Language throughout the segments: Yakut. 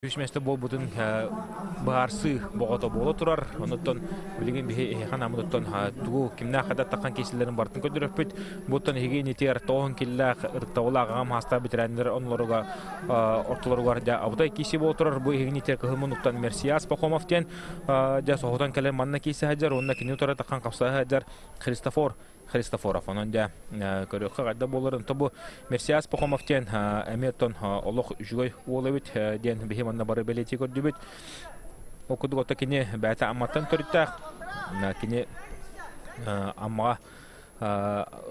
Үс миэстэ буолбутун быһаарсыы боҕото буола турар. Онуттан билигин биһи эһиэхэ намытыттан тугу кимнээх хата таххан киисэлэрин барытын көрдөрөппүт. Буттан эһиги инитигэр тоҕон киллээх ытыктабылаах аҕам хаастаах бэтэрээннэр оннолоруга ортолоругар дьэ абытай кииси буола турар. Бу эһиги инитигэр кыһыл муннуктан Мерсиас Пахомов диэн дьэ соһутан кэлэн манна кииси сылдьар уонна кини утары таххан хапса сылдьар Христофор Христофоров. Онон дьэ көрүөххэ хайда буоларын. То бу Мерсиас Пахомов диэн эмиэ оттон олох үчүгэй уол эбит диэн биһи манна бары бэлиэтии көрдүбүт. Ол курдук ото кини бэйэтэ Амматтан төрүттээх. Кини Аммаҕа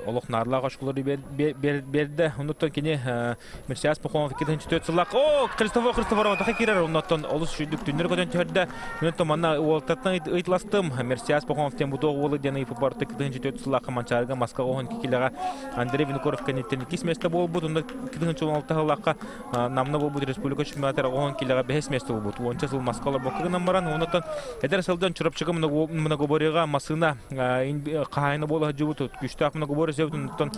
олох наарлаах очколору биэрдэ. Оннуттан кини Мерсиас Пахомов 2004 сыллаах О, Христофор Христофоров таха киирэр. Оннуттан олус үчүгдүк түннэр көтөн түһэрдэ. Онтон манна уолтаттан ыйытыластым. Мерсиас Пахомов диэн бутуох уолу диэн ыйыппар 2004 сыллаахха Манчаарыга Москва оһон кикилэҕэ Андрей Винокуров кэнниттэн иккис миэстэ буолбут. Онно 2016 сыллаахха Намна буолбут республика чемпионатыгар оһон килэҕэ бэһис миэстэ буолбут. Уонча сыл Москва олорбокко гынан баран, онтон эдэр сылдьан Чурапчыга многоборьеҕа массыына хаһаайына буола сылдьыбыт, күүстээх многоборье сөбүт. Онтон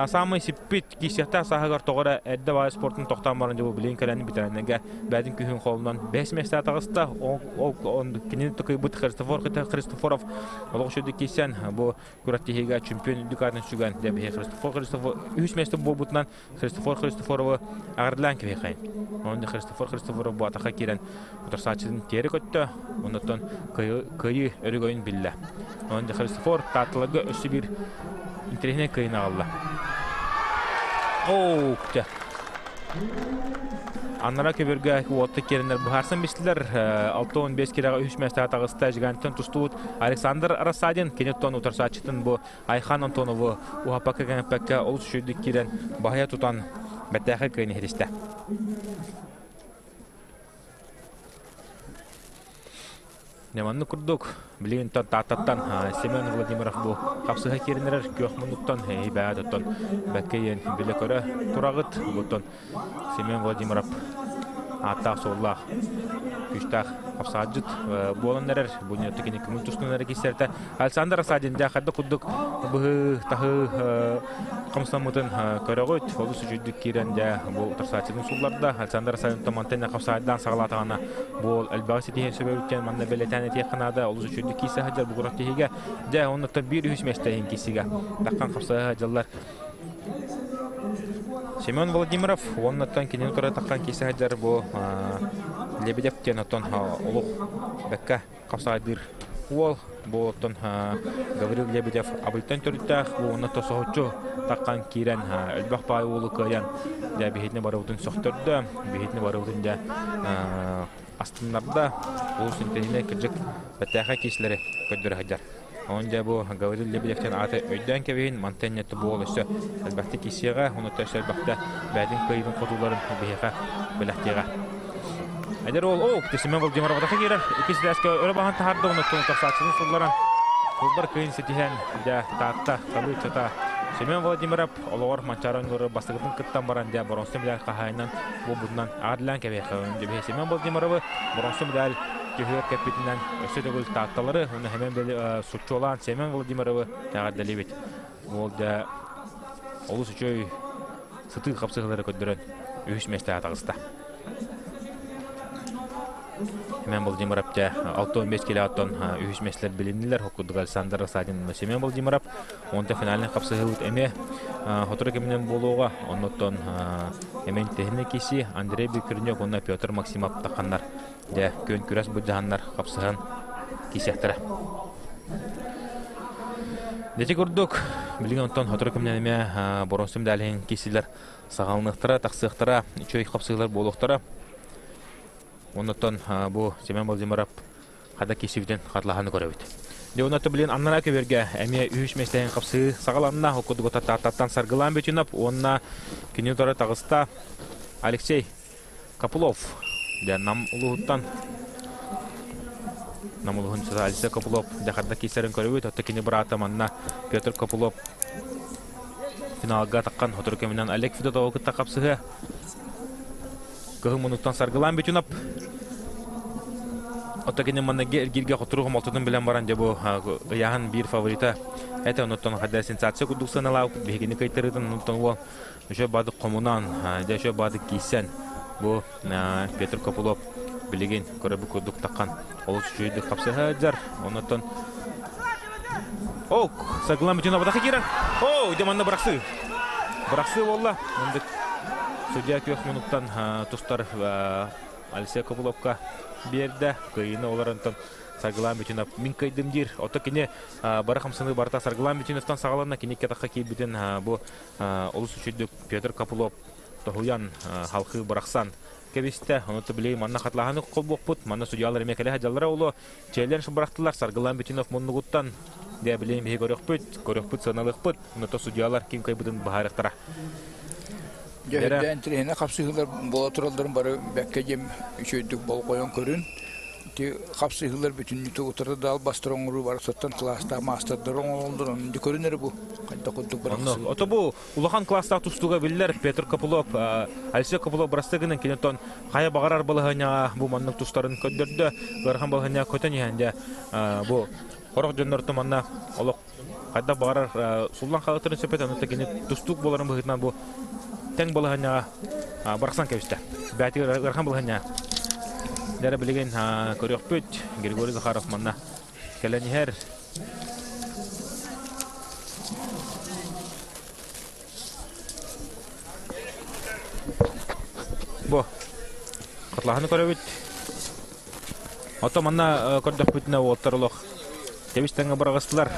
саамай сиппит киисиэхтээх сааһыгар тоҕо эрэ эрдэ баайы спортун тохтоон баран дьэ билигин кэлэн бэтэрээннэргэ бэйэтин күһүн холунан бэһис миэстэҕэ таҕыста. Ол кинини тыкыйбыт Христофор Христофоров олох үчүгэй киирсэн бу күрэхтэһиигэ чемпион үрдүк аатын сүгэн дьэ биһи Христофор Христофор үһүс миэстэ буолбутунан Христофор Христофоровы аҕырдаан кэбиһэххайын. Онон Христофор Христофоров бу атахха киирэн утарсааччытын тиэрэ көттө, оннуттан кыайыы өрөгөйүн биллэ. Онон Христофор Таатталарга өссө биир интэриэһинэй кыайыыны аҕалла. Оо, дьэ. Аннара көбөргө уотта киэрэннэр быһаарсан бистилэр. 65 килэҕэ үһүс миэстэҕэ таҕыста Жигантан тустубут Александр Рассадин кини оттон утарсааччытын бу Айхан Антонову уһаппакка кэҥэппэккэ олус үчүгэйдик киирэн баһыйа тутан бэртээхэй кыайыыны иһитистэ. Маннык курдук, билигин Тааттаттан Семен Владимиров бу хапсыһа киирэн эрэр күөх муннуктан эһи оттон бэккэ ийэн билэ-көрө тураҕыт. Буттан Семен Владимиров ааттаах-суоллаах күүстээх хапсаадьыт буолан эрэр. Бу кини көҥүл тустан эрэ киирсэртэ. Александр Асадин дьэ хайдах курдук быһыы-таһыы хамсаммытын көрөҕүт. Олус үчүгдүк киирэн дьэ бу утарсааччытын сулларда. Александр Асадин мантан хапсаайдаан саҕалаатаҕына бу элбэҕи ситиһиэн сөбөбүттэн манна бэлиэтээн этиэххэ наада. Олус үчүгдүк киирсэ сылдьар бу күрэхтэһиигэ. Дьэ оннуттан биир үһүс миэстэ иһин киирсиигэ таххан хапсаһа сылдьаллар. Семен Владимиров уоннаттан кинини утары таххан киирсэ сылдьар бу Лебедев диэн оттон олох бэккэ хапсаайдыыр уол. Бу оттон Гаврил Лебедев Абыйтан төрүттээх уонна соһуччу таххан киирэн элбэх баай уолу кыайан дьэ биһитини барыбытын сөхтөрдө, биһитини барыбытын дьэ астыннарда. Улус интэриэһинэй кырдьык бэртээхэй киисилэри көрдөрө сылдьар. Онон дьэ бу Гаврил Лебедевтэн ааты өйдөөн кэбиһин, мантан инньэ буол өссө элбэхтик киисиэҕэ, ону өссө элбэхтэ бэйэтин кыайыытын хотууларын биһиэхэ бэлэхтиэҕэ. Эдэр уол, оо, Семен Владимиров атака киирэр. Иккис этээскэ өрө баһан таһаарда, онуттан утарсааччытын сылларан сылбар кыайын ситиһэн, дьэ, Таатта, Талыы чата Семен Владимиров олоҕор Манчаары оонньуулары бастакытын кыттан баран, дьэ, боронсу медаль хаһаайынан буолбутунан аҕырлаан кэбиһиэххэ. Дьэ, Семен Владимировы боронсу медаль түһүөр кэппитинэн өссө төгүл Таатталары уонна Семен суччуолаан Семен Владимировы эҕэрдэлиибит. Уол дьэ олус үчүгэй сытыы хапсыһыылары көрдөрөн үһүс миэстэҕэ таҕыста. Семен Владимиров дьэ 65 килоттон үһүс миэстэлэр билиннилэр. Ол курдук Александр Рассадин Семен Владимиров. Онто финальнай хапсыһыыбыт эмиэ сотору кэминэн буолуоҕа. Оннуттан эмиэ интэһинэ киси Андрей Бекренев уонна Петр Максимов тахханнар дьэ күөн күрэс былдьаһаннар хапсыһан киисиэхтэрэ. Ити курдук, билигин онтон сотору кэминэн эмиэ боруонсум дээлиһин киисилэр саҕаланыахтара, тахсыахтара, үчүгэй хапсыһыылар буолуохтара. Оннуттан бу Семен Владимиров хада киирсибитин хатылаһаны көрөбүт. Дьэ онно билин аннараа көбүөргэ эмиэ үһүс миэстэһин хапсыы саҕаланна. Ол курдук Тааттаттан Саргылаан Бөтүнов уонна кини утары таҕыста Алексей Копылов. Дьэ Нам улууһуттан Нам улууһун Алексей Копылов дьахарда киирсэрин көрөбүт. Оттон кини быраата манна Петр Копылов финалга таххан сотору кэминэн Олег Федотовы кытта хапсыһыа. Кыһын муннуктан Саргылаан Бүтүнап Оттон кини манныгы эргииргэ хотуру хомолтотун билэн баран дьэ бу ыйааһын биир фаворита этэ онуттан хайда сенсация курдук сыаналаабыт биһигини кыайтарыытын онуттан уол үчүгэй баадык хомунан дьэ үчүгэй баадык киирсэн Бу Петр Копылов билигин көрөбүт курдук таххан олус үчүгэйдик хапсыһа Оннуттан Ок, Саргылан бүтүн абатаха киирэр. О, дьэ манна бырахсыы. Бырахсыы буолла. Мындык судья күөх мунуктан тустар Алексей Копыловка биэрдэ. Кыайыыны олорон Саргылан Бүтүнов мин кыайдым диир. Ото кини бары хамсаныы барыта Саргылан Бүтүновтан саҕаланна. Кини кэтахха киирбитин бу олус үчүгдүк Петр Копылов тоһуйан, халхыы бырахсан кэбистэ. Ону били манна хатлааһыны холбуохпут. Манна судьялар эмиэ кэлэ сылдьаллара оло. Челлендж бырахтылар Саргылан Бүтүнов муннугуттан. Дэ билигин биһи көрөхпүт, көрөхпүт, сыаналыахпыт. Онно судьялар ким кыайбытын быһаарыахтара. Дьөһүрдээн тириһинэ хапсыһыылар буола туралларын бары бэккэ дьэм үчүгэйдик болҕойон көрүн. Ити хапсыһыылар бүтүннүүтэ утары да албастар оҥоруу барысыттан кылаастаах маастардар оҥороллор. Онно көрүн эрэ бу хайдах курдук Онно ото бу улахан класстаах тустууга биллэр Петр Копылов, Алексей Копылов бырастыы гынан кинитон хайа баҕарар балаһыанньаҕа бу маннык тустарын көрдөрдө. Ыарахан балаһыанньаҕа көтөн иһэн дьэ бу хорох дьоннортон манна олох хайдах баҕарар суллан хаалытарын сөпөт, онно кини тустуук буоларын быһыытынан бу тэҥ балаһыанньаҕа барахсан кэбистэ. Бээтигэр ыарахан балаһыанньа. Дьэ билигин көрүөхпүт Григорий Захаров манна кэлэн иһэр. Бу хатлаһаны көрөбүт. Ото манна көрдөхпүтүнэ уолтар олох тэбис тэҥҥэ быраҕыстылар.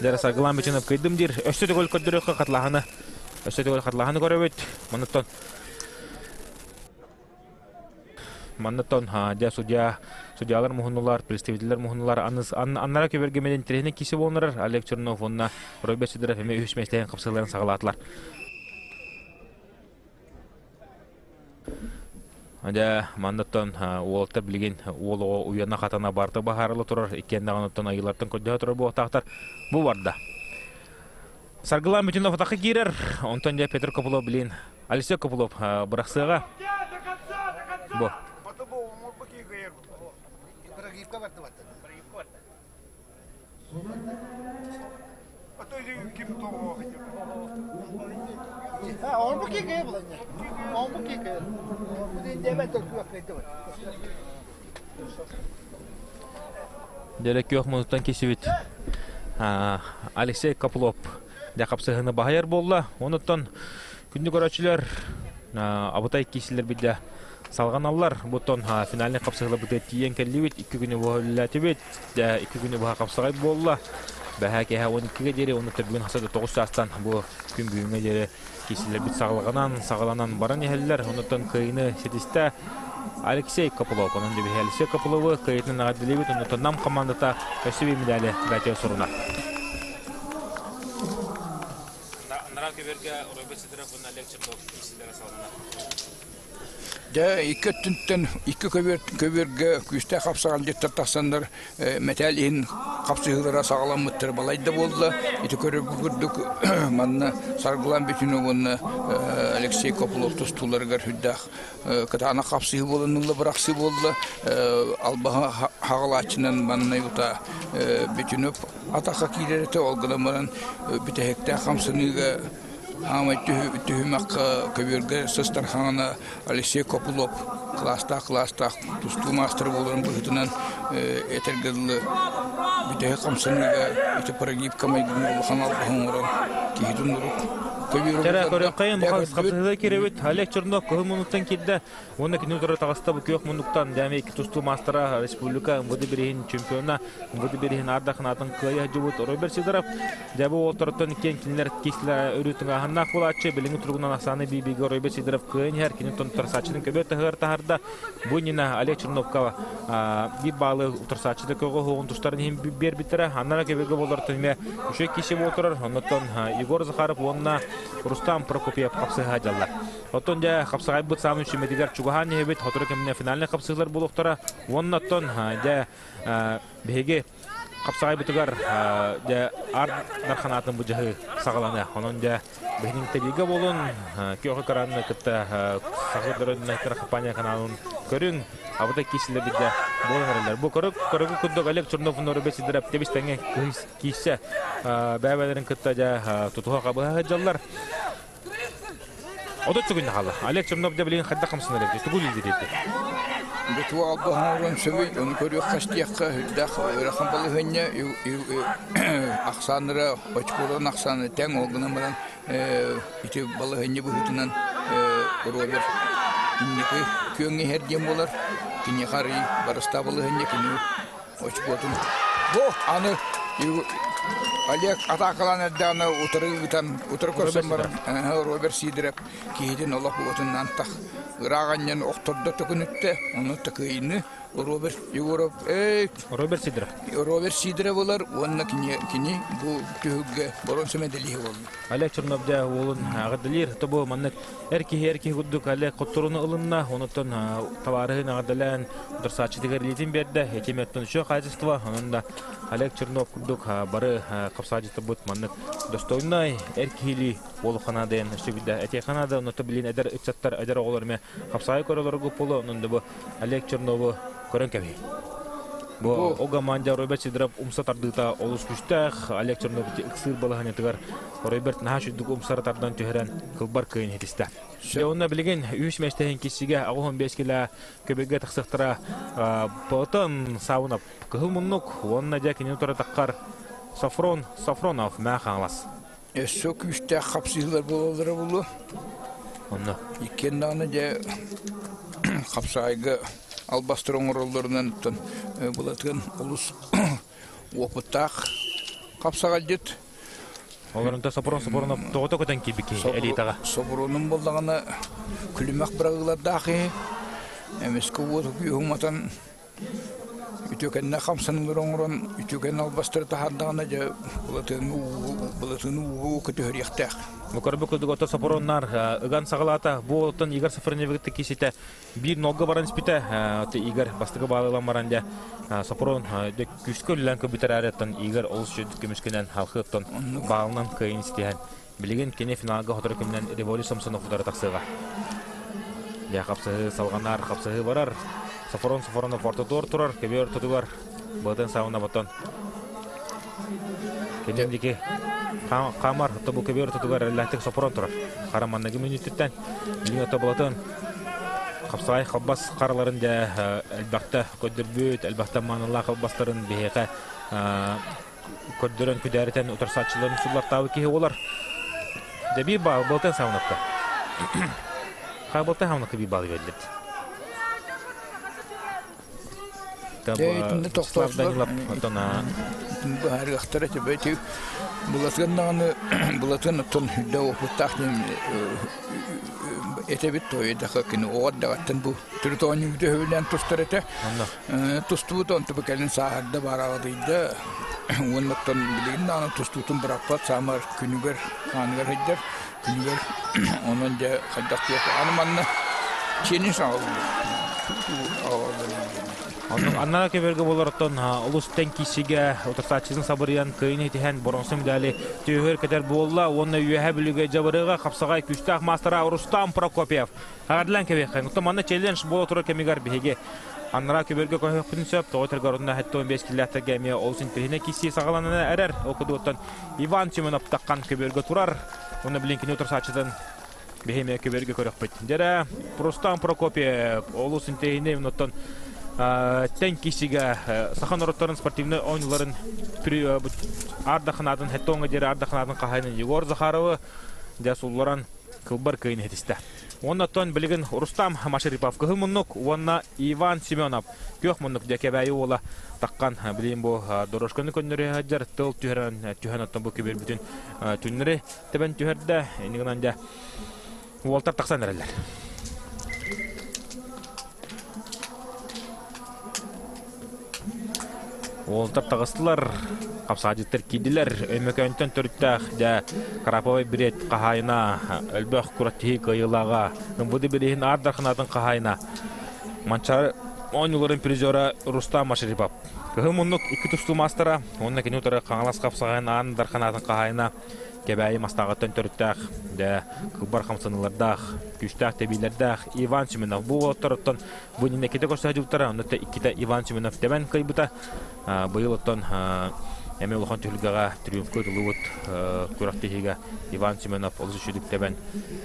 Дьэ, Саргылаан Бычынов кыйдым диир. Өссө төгүл көрдөрүөххэ хатлаһаны. Өссө төгүл хатлаһаны көрөбүт. Манныттан Манныттан дьэ судья судьялар муһуннулар, представителлэр муһуннулар. Аннара көбөргөмөн интэриэһинэй кисе буолунарар Олег Чернов уонна Роберт Сидоров эмиэ үһүс миэстэһин хапсыыларын саҕалаатылар. Дьэ, манныттан уолаттар билигин уол оҕо уйана-хатана барыта баһаарыла турар, иккиэн даҕаныттан айыылартан көрдөһө турар буолуохтаахтар. Бу барда. Саргылаан Бүтүнов атахха киирэр, онтон дьэ Петр Копылов билин Алексей Копылов бырахсыаҕа. Бу. Дьэ күөх мунуттан кисибит Алексей Копылов дьэ хапсыһыны баһыйар буолла. Онуттан күндү көрөөччүлэр абытай киисилэрбит дьэ салҕаналлар. Буттан финальный хапсыһыларбытыгар тиийэн кэллибит. Икки күнү быһа үлэлээтибит. Дьэ икки күнү быһа хапсаҕай буолла. Бэһээ киэһэ 12-гэ диэри, уонна бүгүн хаса да 9 чаастан бу күн бүгүҥҥэ диэри киисилэрбит саҕаланан, саҕаланан баран иһэллэр. Онуттан кыайыыны ситистэ Алексей Копылов. Онон дьэ Алексей Копыловы кыайыытынан эҕэрдэлиибит. Онуттан Нам командата өссө биир медали бээтигэр сурунар. Анараа көбүөргэ Роберт Сидоров уонна Олег Чернов киирсиилэрэ салҕанар. Дьэ, икки өттүнтэн икки көбүөр, көбүөргэ күүстээх хапсаҕалдьыттар тахсаннар мэтээл иһин хапсыһыылара саҕаламмыттара балайда буолла. Ити көрөргүт курдук манна Саргылан Бүтүнү уонна Алексей Копылов тустууларыгар сүрдээх кытаанах хапсыһыы буолан ылла, бырахсыы буолла. Албаһы хаҕалааччынан манна ута Бүтүнүп атахха киирэр этэ, ол гынан баран бүтэһиктээх хамсаныыга Аамай түһүмэххэ көбүөргэ сыстар хаҥана Алексей Копылов кылаастаах-кылаастаах тустуу маастара буоларын быһыытынан этэргэ дылы бүтэһик хамсаныыга ити прогибка майгыны улахан албаһы оҥорон киһитин урук Кэрэ көрүөххэйин хапсыһыыга киирэбит. Олег Чернов кыһыл муннуктан киирдэ. Уонна кини утары таҕыста бу күөх муннуктан дьаами икки тустуу маастара республика МВД бириһин чемпиона МВД бириһин ардахынаатын кыайа сылдьыбыт Роберт Сидоров дьэ бу уолтороттон киэн кинилэр киислэ өрүү тыҥааһыннаах буолааччы билиҥҥи туругунан ахсааны биибигэ Роберт Сидоров кыайан иһэр кини тонторсааччытын көбө таһыгар таһарда бу иннинэ Олег Черновка биир баалы утарсааччыта көҕө уһугун тустарын иһин биэрбиттэрэ аннара көбүргэ буолар эмиэ үчүгэй киси буол турар оннуттан Егор Захаров уонна Рустам Прокопьев хапсыһа дьаллар Оттон дьэ хапсаҕайбыт саамай сүмэтигэр чугаһаан иһэбит, сотору кэминэ финальнай хапсыһыылар буолуохтара. Уонна оттон дьэ биһиги хапсаҕайбытыгар дьэ ар дарханаатын быдьаһыы саҕаланыа. Онон дьэ биһигин тэбиигэ буолун, күөх экраны кытта Саха дөрөннөктөр компания каналын Көрүҥ, абыта киисилэр бидэ буолан эрэллэр. Бу көрүк көрүгү курдук Олег Чернов Роберт Сидоров тэбис тэҥҥэ киирсэ бэйэлэрин кытта дьэ тутуһа хабыһа сылдьаллар. 30 секунд хаалла. Олег Чернов дьэ билигин хайдах хамсанар эбит? Тугу үлэлиир эбит? Бу туох албаһын сөбүй, ону көрүөххэ истиэххэ үрдээх ыарахан балаһыанньа ахсааннара очколарын ахсаана тэҥ ол гынан баран ити балаһыанньа быһыытынан Роберт инники күөҥҥэ иһэр диэн буолар. Киниэхэ арый барыстаах балаһыанньа кини очкотун бу аны Олег атаакалаан эрдэҕинэ утары ыытан утары көрсөн баран Роберт Сидоров киһитин олох уотунан тах ыраах анньан охтордо төкүнүттэ ону такыйны Роберт Егоров Роберт Сидоров Роберт Сидоров ылар уонна кини кини бу түһүлгэ боруонса мэдэлиһи буолла. Олег Чернов дьэ уолун аҕырдалыыр. Тобу маннык эр киһи эр киһи курдук Олег хотторуну ылынна. Онуттан табаарыһын аҕырдалаан утарсааччытыгар илиитин биэрдэ. Этим өттүн үчүгэй хаачыстыба. Онон да Олег Чернов курдук бары хапсаадьыттарбыт маннык достойнай эр киһилии буолуохха диэн өссө биирдэ этиэххэ наада. Онуттан билин эдэр ыччаттар, эдэр оҕолор эмэ хапсаайы көрөлөргө буолуо. Онон да бу Олег Чернову көрөн кэбиһий. Бу ол команда Роберт Сидоров умса тардыыта олус күүстээх. Олег Чернов ыксыыр балаһанньатыгар Роберт наһаа үчүгдүк умсара тардан түһэрэн кылбар кыайын иһитистэ. Дьэ онно билигин үс миэстэһин киссигэ 85 килэ көбүргэ тахсыахтара Потон Саунов кыһыл муннук уонна дьэ кинини туратаххар Сафрон Сафронов мээ хаҥалас. Өссө күүстээх хапсыһыылар буолаллара буолуо. Онно. Иккиэн даҕаны дьэ хапсаайга албастар оҥороллорунан оттон Былатыан олус уопуттаах хапсаҕайдьыт. Олорунта Сопрун Сопрунов тоҕото көтөн киирбит киһи элитаҕа. Сопрунун буоллаҕына күлүмэх бырагыылардаах киһи. Эмискэ уоту күүһүн матан Үтүөкэннээх хамсаныылары оҥорон, үтүөкэн албастары таһаардаҕына, дьэ, былатыаны ууга көтүһэриэхтээх. Бу көрбүт курдук ото сопороннар ыган саҕалаата. Бу оттон Игорь Сафроневига киситэ биир нолга баран испитэ. Игорь бастакы баалылан баран дьэ Сопрон күүскэ үллэн көбүтэр аарыттан Игорь олус үчүгэй көмүскэнэн халхыттан баалынан кыайын истиһэн Билигин кини финалга сотору кэминэн Револий Самсонов утары тахсыаҕа. Дьэ, хапсыһыы салҕанар, хапсыһыы барар. Софрон Софронов ортотугар турар, көбүөр ортотугар быатын саҕана ботон. Кэннин диэки хаамар, тобу көбүөр ортотугар эрэллээхтик Сопрон турар. Хара манныгы мүнүүтүттэн билигин ото болатын хапсаҕай халбас хараларын дьэ элбэхтэ көрдөрбүт, элбэхтэ маанылаах халбастарын биһиэхэ көрдөрөн күдээритэн утарсааччыларын суллартаабыт киһи буолар. Дьэ биир баал Былтан Саунакка. Былтан Саунакка биир баалы бердит. Вячеслав Данилов оттон быһаарыахтара тебе Былатыан даҕаны Былатыан оттон үрдэ опыттаах диэн этэбит туойдаха кини оҕо эрдэҕиттэн бу төрүт оонньуубут өһүлээн тустар этэ. Тустубут онтубу кэлин сааһырда баараҕадыйда уоннаттан билигин даҕаны тустуутун бырахпат саамар күнүгэр хааныгар сылдьар күнүгэр онон дьэ хайдах туох аны манна чиэнин саҕалыыр. Аннара көбөргө болороттон олус тэн киисигэ утарсааччытын сабырыйан кыайын итиһэн боронсо медали түөһүөр кэтэр буолла уонна үөһэ бүлүүгэ дьабырыга хапсаҕай күүстээх маастара Рустам Прокопьев Аҕардылаан кэбиэххэ. Оттон манна челлендж буола турар кэмигэр биһиги анараа көбөргө көһүөхпүтүн сөп. Тоҕо этэргэ орунна 75 киллээхтэргэ эмиэ олус интэриэһинэй киирсии саҕаланан эрэр. Ол курдук Иван Семенов таххан көбөргө турар. Уонна билин кини утарсааччытын биһи эмиэ көбөргө көрөхпүт. Дьэрэ Рустам Прокопьев олус интэриэһинэй оттон тэн киирсиигэ саха норуоттарын спортивнай оонньууларын ардахынаатын хеттоҥҥа диэри ардахынаатын хаһайын Егор Захаровы дьэ сулларан кылбар кыайын иһитистэ. Уонна оттон билигин Рустам Машарипов кыһыл муннук уонна Иван Семенов күөх муннук дьэ Кэбээйи уола таххан билигин бу дорожканы көннөрү сылдьар тыл түһэрэн түһэн оттон бу көбүөрбүтүн түннэри тэбэн түһэрдэ иннигинэн гынан дьэ уолтар тахсан эрэллэр. Уолтар таҕыстылар, хапсаадьыттар киирдилэр. Өймөкөөнтөн төрүттээх дьэ Краповай билиэт хаһаайына, өлбөх кураттиһии кыайыылааҕа, МВД билиһин Аар Дарханаатын хаһаайына, Манчаары оонньууларын призера Рустам Машарипов. Кыһыл муннук икки тустуу маастара уонна кини утары Хаҥалас хапсаҕайын Аан Дарханаатын хаһаайына. Кэбээйи Мастааҕыттан төрүттээх, дэ кылбар хамсаныылардаах, күүстээх тэбиилэрдээх Иван Семенов. Бу уолаттар оттон бу иннинэ иккитэ көрсө сылдьыбыттара, онно иккитэ Иван Семенов тэбэн кыайбыта. Быйыл оттон эмиэ улахан түһүлгэҕэ триумфка ытыллыбыт күрэхтэһиигэ Иван Семенов олус үчүгдүк тэбэн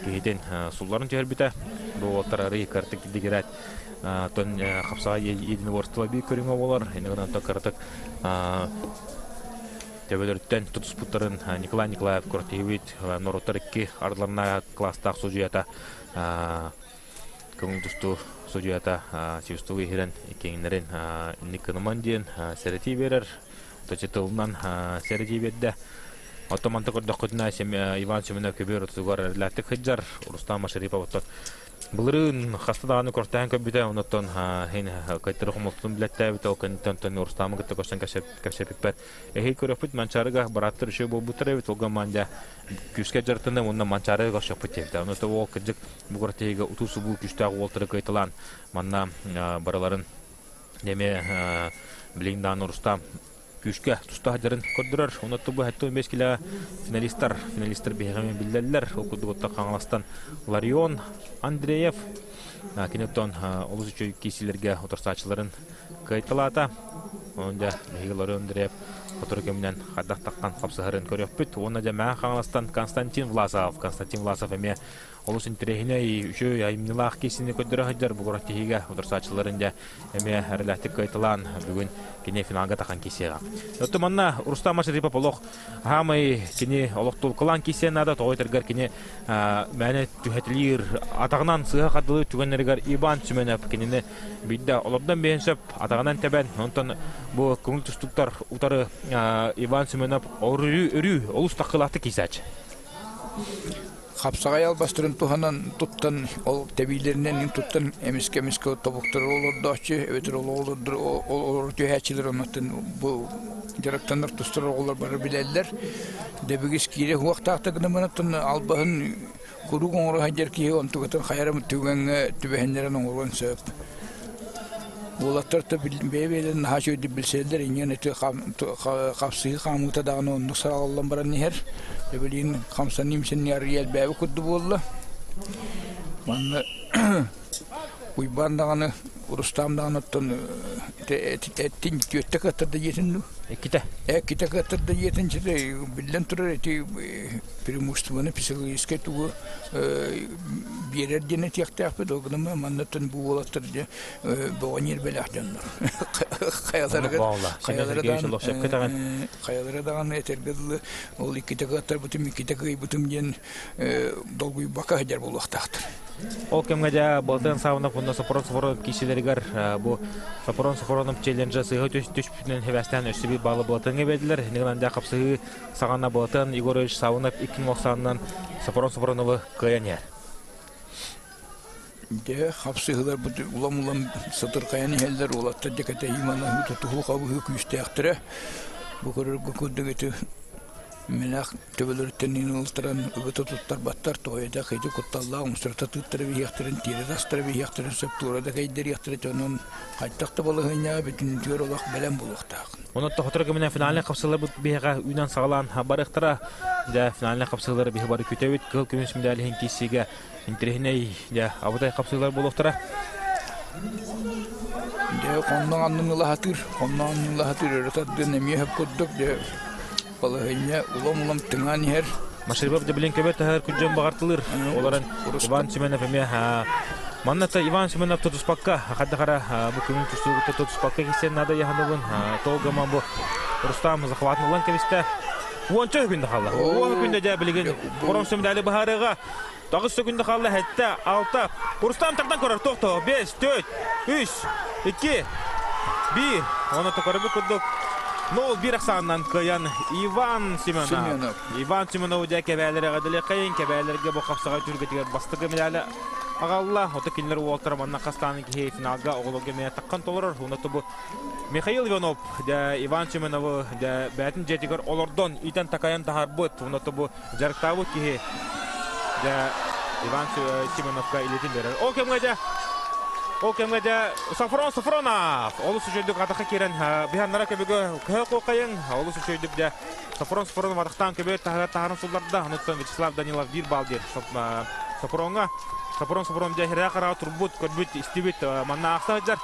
киһитин сулларын түһэрбитэ. Бу уолаттар арый кыратык дигирээт оттон хапсаҕай единоборство биир көрүҥэ буолар. Иннигин онтон кыратык төбөлөрүттэн тутуспуттарын Николай Николаев күрэхтэһиибит норуоттар икки ардыларына кылаастаах судьуйата көҥүл тустуу судьуйата свистогу иһирэн иккиҥнэрин инник гыныман диэн сэрэтии биэрэр тылынан сэрэтии биэрдэ. Оттон манта көрдөххүтүнэ Иван Семенов көбүөр ортотугар эрэлээхтик сылдьар Рустам Машарипов оттон Былырыын хаста даҕаны көртөһөн көрбүтэ, онуттан иһин кыайтары хомолтотун билэттээбитэ, ол кэнниттэн оттон Рустамы кытта көрсөн кэпсэппиппэр эһиги көрүөхпүт Манчаарыга бырааттар үчүгэй буолбуттар эбит, олга мандя күүскэ дьарыктанным уонна Манчаарыга көрсөхпүт диэбитэ. Ону ол кырдьык бу күрэхтэһиигэ утуу-субуу күүстээх уолтары кыайталаан манна барыларын эмиэ билигин даҕаны Рустам күүскэ туста сылдьарын көрдөрөр. Онон бу 75 килэ финалистар, финалистар биһиэхэ биллэллэр. Ол курдук оттон Хаҥаластан Ларион Андреев кини оттон олус үчүгэй киисилэргэ утарсааччыларын кыайталаата. Онон дьэ биһиги Ларион Андреев сотору кэминэн хайдах таххан хапсыһарын көрүөхпүт. Уонна дьэ Мэҥэ Хаҥаластан Константин Власов. Константин Власов эмиэ олус интэриэһинэй, үчүгэй айымньылаах киисини көрдөрө сылдьар бу күрэхтэһиигэ утарсааччыларын дьэ эмиэ эрэлээхтик кыайталаан бүгүн кини финалга тахан киисиэҕэ. Оттон манна Рустам Машарипов олох хаамай кини олох тулкалаан киисиэн наада тоҕо этэргэр кини мээнэ түһэтилиир атаҕынан сыыһа хардылыы түгэннэригэр Иван Семенов кинини биирдэ олордон биһэн сөп атаҕынан тэбэн онтон бу көҥүл тустуктар утары Иван Семенов өрүү өрүү олус таххылаахтык киисээччи. Хапсаҕай албастарын туһанан туттан, ол тэбиилэринэн туттан эмискэ-эмискэ тобуктары олордооччу эбэтэр олорор түһээччилэр оннуттан бу дьарыктанар тустар оҕолор бары билэллэр. Дэбигис киирэ уохтаахтык гынаммын албаһын куруук оҥоро сылдьар киһи онтукатын хайа эрэ түгэҥҥэ түбэһиннэрэн оҥоруон сөп. Уолаттар да бэйэ-бэйэлэрин наһаа үчүгэйдик билсэллэр, инньэ ити хапсыһыы хаамыыта даҕаны оннук саҕаллан баран иһэр. Эбилиин хамсаныы-имсэнии арыйа элбээбит курдук буолла. Манна Уйбаан даҕаны, Рустам даҕаны оттон эттин түөттэ кыаттарда диэтин дуу? Иккитэ. Иккитэ кыаттарда диэтин биллэн турар ити преимуществоны психологическай тугу биэрэр диэн этиэхтээхпит, ол гынан маннаттан бу уолаттар дьэ бөҕө ньиэрбэлээх дьоннор. Хайалара даҕаны этэргэ дылы ол иккитэ кыаттарбытым, иккитэ кыайбытым диэн долгуйбакка сылдьар буолуохтаахтар. Ол кэмҥэ дьэ Балтан Савнов уонна Сопрон Сопронов киисилэригэр бу Сопрон Сопронов челленджа сыыһа түспүтүнэн хэбээстээн өссө биир баалы Былатыҥҥа биэрдилэр. Иннигинэн дьэ хапсыһыы саҕана Былатыан Егорович Савнов 2 90-нан Сопрон Сопроновы кыайан иһэр. Дьэ, хапсыһыыларбыт улам-улам сытырхайан иһэллэр, уолаттар дьэ кэтэһии манаһыы тутуһуу хабыһыы күүстээхтэрэ. Бу көрөргө курдук ити мэлээх төбөлөрүттэн ылтаран ыгыта туттарбаттар, тоҕойдох ити кутталлаах умсурта тыыттара биһиэхтэрин, тиэрэ тастара биһиэхтэрин сөп туора да кэйдэриэхтэрэ, онон хайдах да балаһыанньаҕа бүтүннүүтүгэр олох бэлэм буолуохтаах. Онон тохотор кэминэн финальнай хапсыһыыларбыт биһиэхэ үүнэн саҕалаан барыахтара. Дьэ, финальнай хапсыһыылары биһи бары күтэбит. Кыһыл көмүс медаль иһин киирсиигэ интэриэһинэй дьэ, абытай хапсыһыылар буолуохтара. Дьэ, хонноҥ аннын ыла сатыыр, хонноҥ аннын ыла сатыыр өрө тардыан эмиэ сөп курдук, дьэ, балаһыанньа улам-улам тыҥаан иһэр. Машрипов дьэ көбө таһар күрдьэн баҕартылыр. Олорон Иван Семенов эмиэ манна та Иван Семенов тутуспакка хайдах бу күнүн тустуугутта тутуспакка кисен надо яханыбын толгама бу Рустам захватын ылан кэбистэ. Уонча күндэ хаалла. 10 күндэ дьэ билигин боронсо медали быһаарыыга 9 күндэ хаалла 7, 6. Рустам тардан көрөр тохто 5, 4, 3, 2, 1. Оны токорбу курдук 0-1 ахсаанынан кыайан Иван Семенов. Иван Семенов дьэ кэбээлэр эҕэрдэлиэххэйин, кэбээлэргэ бу хапсаҕай түһүлгэтигэр бастакы медали аҕалла. Ото кинилэр уолтара манна хастаан киһи финалга оҕолорго эмиэ таххан толорор. Уонна бу Михаил Иванов дьэ Иван Семеновы дьэ бэйэтин дьиэтигэр олордон итэн такайан таһаарбыт. Уонна бу дьарыктаабыт киһи дьэ Иван Семеновка илиитин берер. Ол кэмҥэ дьэ Ол кэмҥэ дьэ Софрон Софронов олус үчүгэйдик атахха киирэн биһаннара көбүгө көһө куокайын олус үчүгэйдик дьэ Софрон Софронов атахтаан көбүөр таһыгар таһарын сулларда. Онуттан Вячеслав Данилов биир балл диир Софроҥҥа. Софрон Софронов дьэ иһирээ хараҕа турбут, көрбүт, истибит манна аахса сылдьар.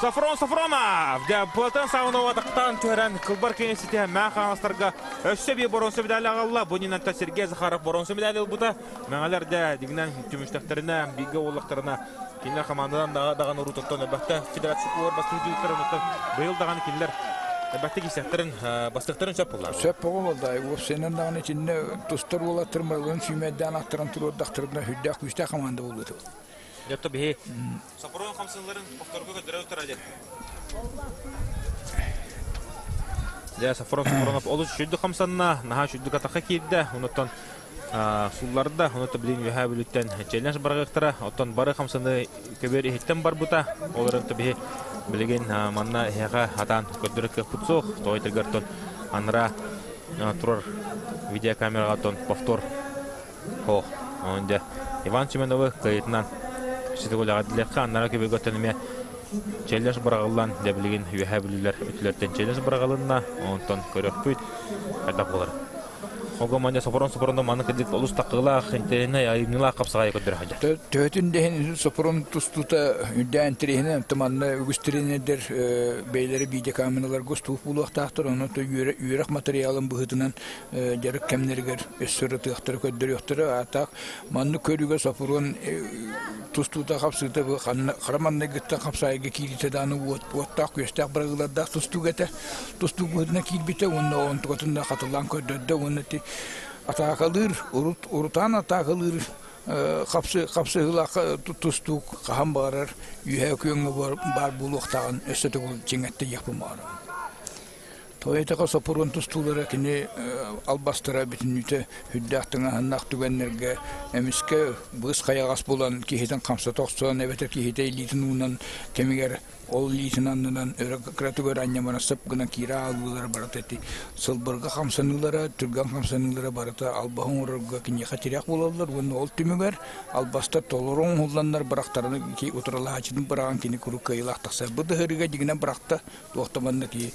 Софрон Софронов дьэ Платон Савонова атахтаан түһэрэн кылбар киэҥ ситиһэн Мэҥэ Хаҥаластарга өссө биир боруонса медали аҕалла. Бу иннинэ Сергей Захаров боруонса медали ылбыта. Мэҥэлэр дьэ дьиҥинэн түмүстэхтэринэ, бииргэ буоллахтарына кинилэр хамаанданан даҕаны уруутуттан элбэхтэ федерация кубогар бастыыр дьиэттэр онуттан быйыл даҕаны кинилэр элбэхтик истэхтэрин бастыахтарын сөп буолла. Сөп буолла. Уопсайынан даҕаны итиннэ тустар уолаттар майларын сүүмэрдээн аттаран туруордахтарына сүрдээх күүстээх хамаанда буолуо этэ. Дьэ биһи Сопрун хамсыыларын повторга көрдөрө тура дьэ. Дьэ Сафрон Сафронов олус үчүгдүк хамсанна, наһаа үчүгдүк атахха киирдэ. Онуттан сулларда, онуттан билин үөһээ бүлүттэн челлендж барыахтара. Оттон бары хамсаны көбүөр иһиттэн барбыта. Ол эрэн биһи билигин манна эһиэхэ хатаан көрдөрөр кыахпыт суох. Тоҕо этэргэр анараа турар видеокамераҕа тон повтор Ох, онон дьэ, Иван Семеновы кыайыытынан ситигулэҕэрдилиэххэ аннара көбүгөттөн эмиэ челлендж быраҕыллан, дьэ билигин Үөһээ Бүлүүлэр өттүлэриттэн челлендж быраҕылынна, онтон көрүөхпүт хайдах буолар. Ого манна сопорон сопорону маннык кырдьык олус таккылаах, интэриэһинэй, айымньылаах хапсаҕайы көрдөрө сылдьар. Төһөтүн да иһин сопорон тустуута үрдээн интэриэһинэй, онтон манна үгүс тренердэр бэйэлэрэ видеокамераларга устуук буолуохтаахтар, онон үөрэх матырыйаалын быһыытынан дьарык кэмнэригэр өссө ырытыахтара, көрдөрүөхтэрэ. Аатаах маннык көрүүгэ Сопуруон тустуута хапсыыта хара маннайгыттан хапсаайга киириитэ даҕаны уоттаах күөстээх бырагыылардаах тустуук этэ. Тустуук быһыытынан киирбитэ уонна онтукатын да хатылаан көрдөрдө уонна ити атаакалыыр, урут урутаан атаакалыыр хапсыһыылаах тустуук хаһан баҕарар үөһээ күөҥҥэ баар буолуохтааҕын өссө төгүл чиҥэттэ диэхпин баҕарабын. Тоҕо Сопуруон тустуулара кини албастара бүтүннүүтэ сүрдээх тыҥааһыннаах түгэннэргэ эмискэ быыс хайаҕас булан киһитин хамсата охсон эбэтэр киһитэ илиитин уунан кэмигэр ол илиитин аннынан өрө кыратык өрө анньамана сып гынан киирэ аалыылара барыта ити сылбырга хамсаныылара, түргэн хамсаныылара барыта албаһы оҥорорго киниэхэ тирэх буолаллар уонна ол түмүгэр албастар толору оҥоһулланнар бырахтарына утарылаһааччытын быраҕан кини куруук кыайыылаах тахсар. Бу да дьиҥинэн бырахта Туох да манна киһи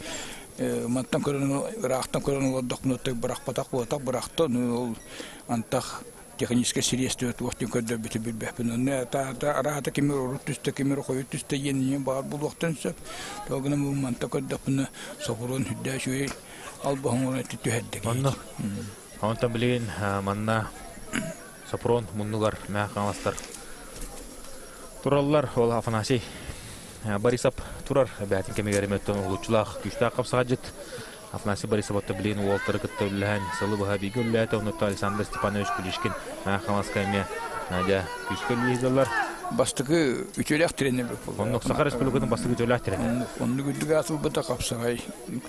мантан көрөн ыраахтан көрөн олордохпуна бырахпатах буолтах бырахта ол антах техническэй средство туох диэн көрдөрбүтү билбэппин онно араата кимир урут түстэ кимир хойут түстэ диэн баар буолуохтан сөп тоҕо гынан бу манта көрдөхпүнэ сопуруон үрдээ үчүгэй албаһын түһэрдик онно онтон билигин манна Сопрун муннугар Мэҥэ Хаҥаластар тураллар. Ол Афанасий Борисов турар. Бэйэтин кэмигэр эмиэ уһулуччулаах күүстээх хапсаҕайдьыт. Афанасий Борисов отто билигин уолтары кытта үлэлэһэн сылы быһа бииргэ үлэлээтэ. Оннуттан Александр Степанович Кулишкин Мэҥэ Хаҥаласка эмиэ дьэ күүскэ үлэлииллэр. Бастакы үтүөлээх тренер буолла. Оннук Саха Республикатын бастакы үтүөлээх тренер. Оннук үрдүк аатылбыта хапсаҕай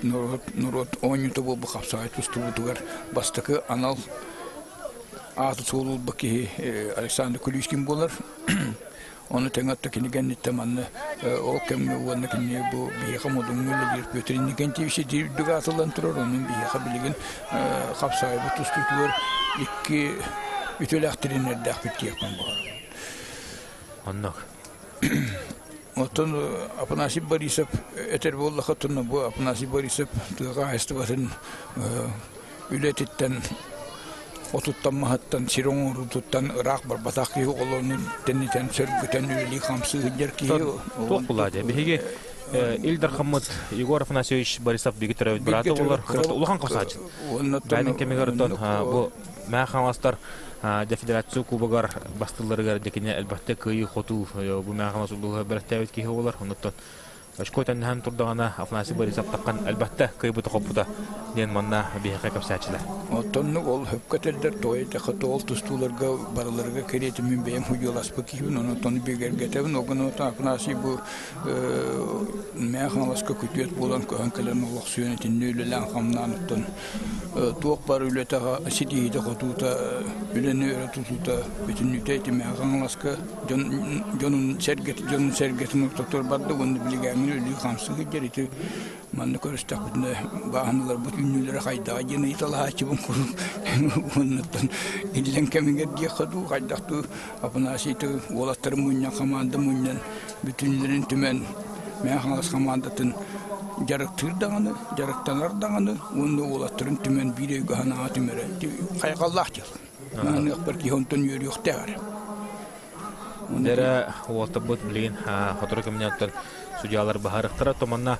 норуот норуот оонньуута буолбут хапсаҕай тустубутугар бастакы анал ааты-суолу ылбыт киһи Александр Куличкин буолар. Ону тэҥэ отто кини кэнниттэн манна ол кэмҥэ уонна кини бу биһиэхэ модуҥҥа үлэлиир Петр Иннокентьевич үрдүк аатыллан турар. Онон биһиэхэ билигин хапсаҕайбыт тустуутугар икки үтүөлээх тренердээхпит диэхпин баҕарабын. Оннук. Оттон Афанасий Борисов этэр буоллахха, бу Афанасий Борисов тыа хаһаайыстыбатын үлэтиттэн отуттан маһыттан сир оҥоруутуттан ыраах барбатах киһи олорун тэнитэн сөргүтэн үлэлии хамсыы сылдьар киһи туох булаа дьэ биһиги Ил Дархаммыт Егор Афанасьевич Борисов биги төрөөбүт быраата болар улахан хосаачы бэйэтин кэмигэр оттон бу Мэҥэ Хаҥаластар дьэ федерация кубогар бастыыларыгар дьэ кини элбэхтик кыайыы-хотуу бу Мэҥэ Хаҥалас улууһа бэлэхтээбит киһи буолар оннуттан Очко тэнниһэн турдаҕына Афанасий Борисов таххан элбэхтэ кыайбыта-хоппута диэн манна биһиэхэ кэпсээччилэр. Оттоннук ол хөпкө этэллэр тоҕо этэххэ ол тустууларга барыларыгар кэриэтэ мин бэйэм худьуоласпыт киһибин онон бигэргэтэбин ол гынан Афанасий бу Мэҥэ Хаҥаласка күтүөт буолан көһөн кэлэн олохсуйан итиннэ үлэлээн-хамнаан оттон туох баар үлэтэ ситиһиитэ-хотуута үлэни өрө тутуута бүтүннүүтэ ити Мэҥэ Хаҥаласка дьон дьонун сэргэтин дьонун сэргэтин ортотугар барда уонна билигин үлүү хамсыы сылдьар ити. Манна көрүстэхпитинэ бааһыналарбыт үүнүүлэрэ хайдаҕа диэн ыйыталаһааччыбын куруук уоннаттан иллэҥ кэмигэр диэххэ дуу, хайдах дуу Афанасий уолаттары мунньан, хамаанда мунньан, бүтүннэрин түмэн Мэҥэ Хаҥалас хамаандатын дьарыктыыр даҕаны, дьарыктанар даҕаны уонна уолаттарын түмэн биир өйгө санааҕа түмэрэ хайҕаллаах дьыала. Маныахпар киһи онтон үөрүөхтээх эрэ. Дэрэ уолтарбыт билигин сотору кэминэн оттон судьялар баһарыктара томанна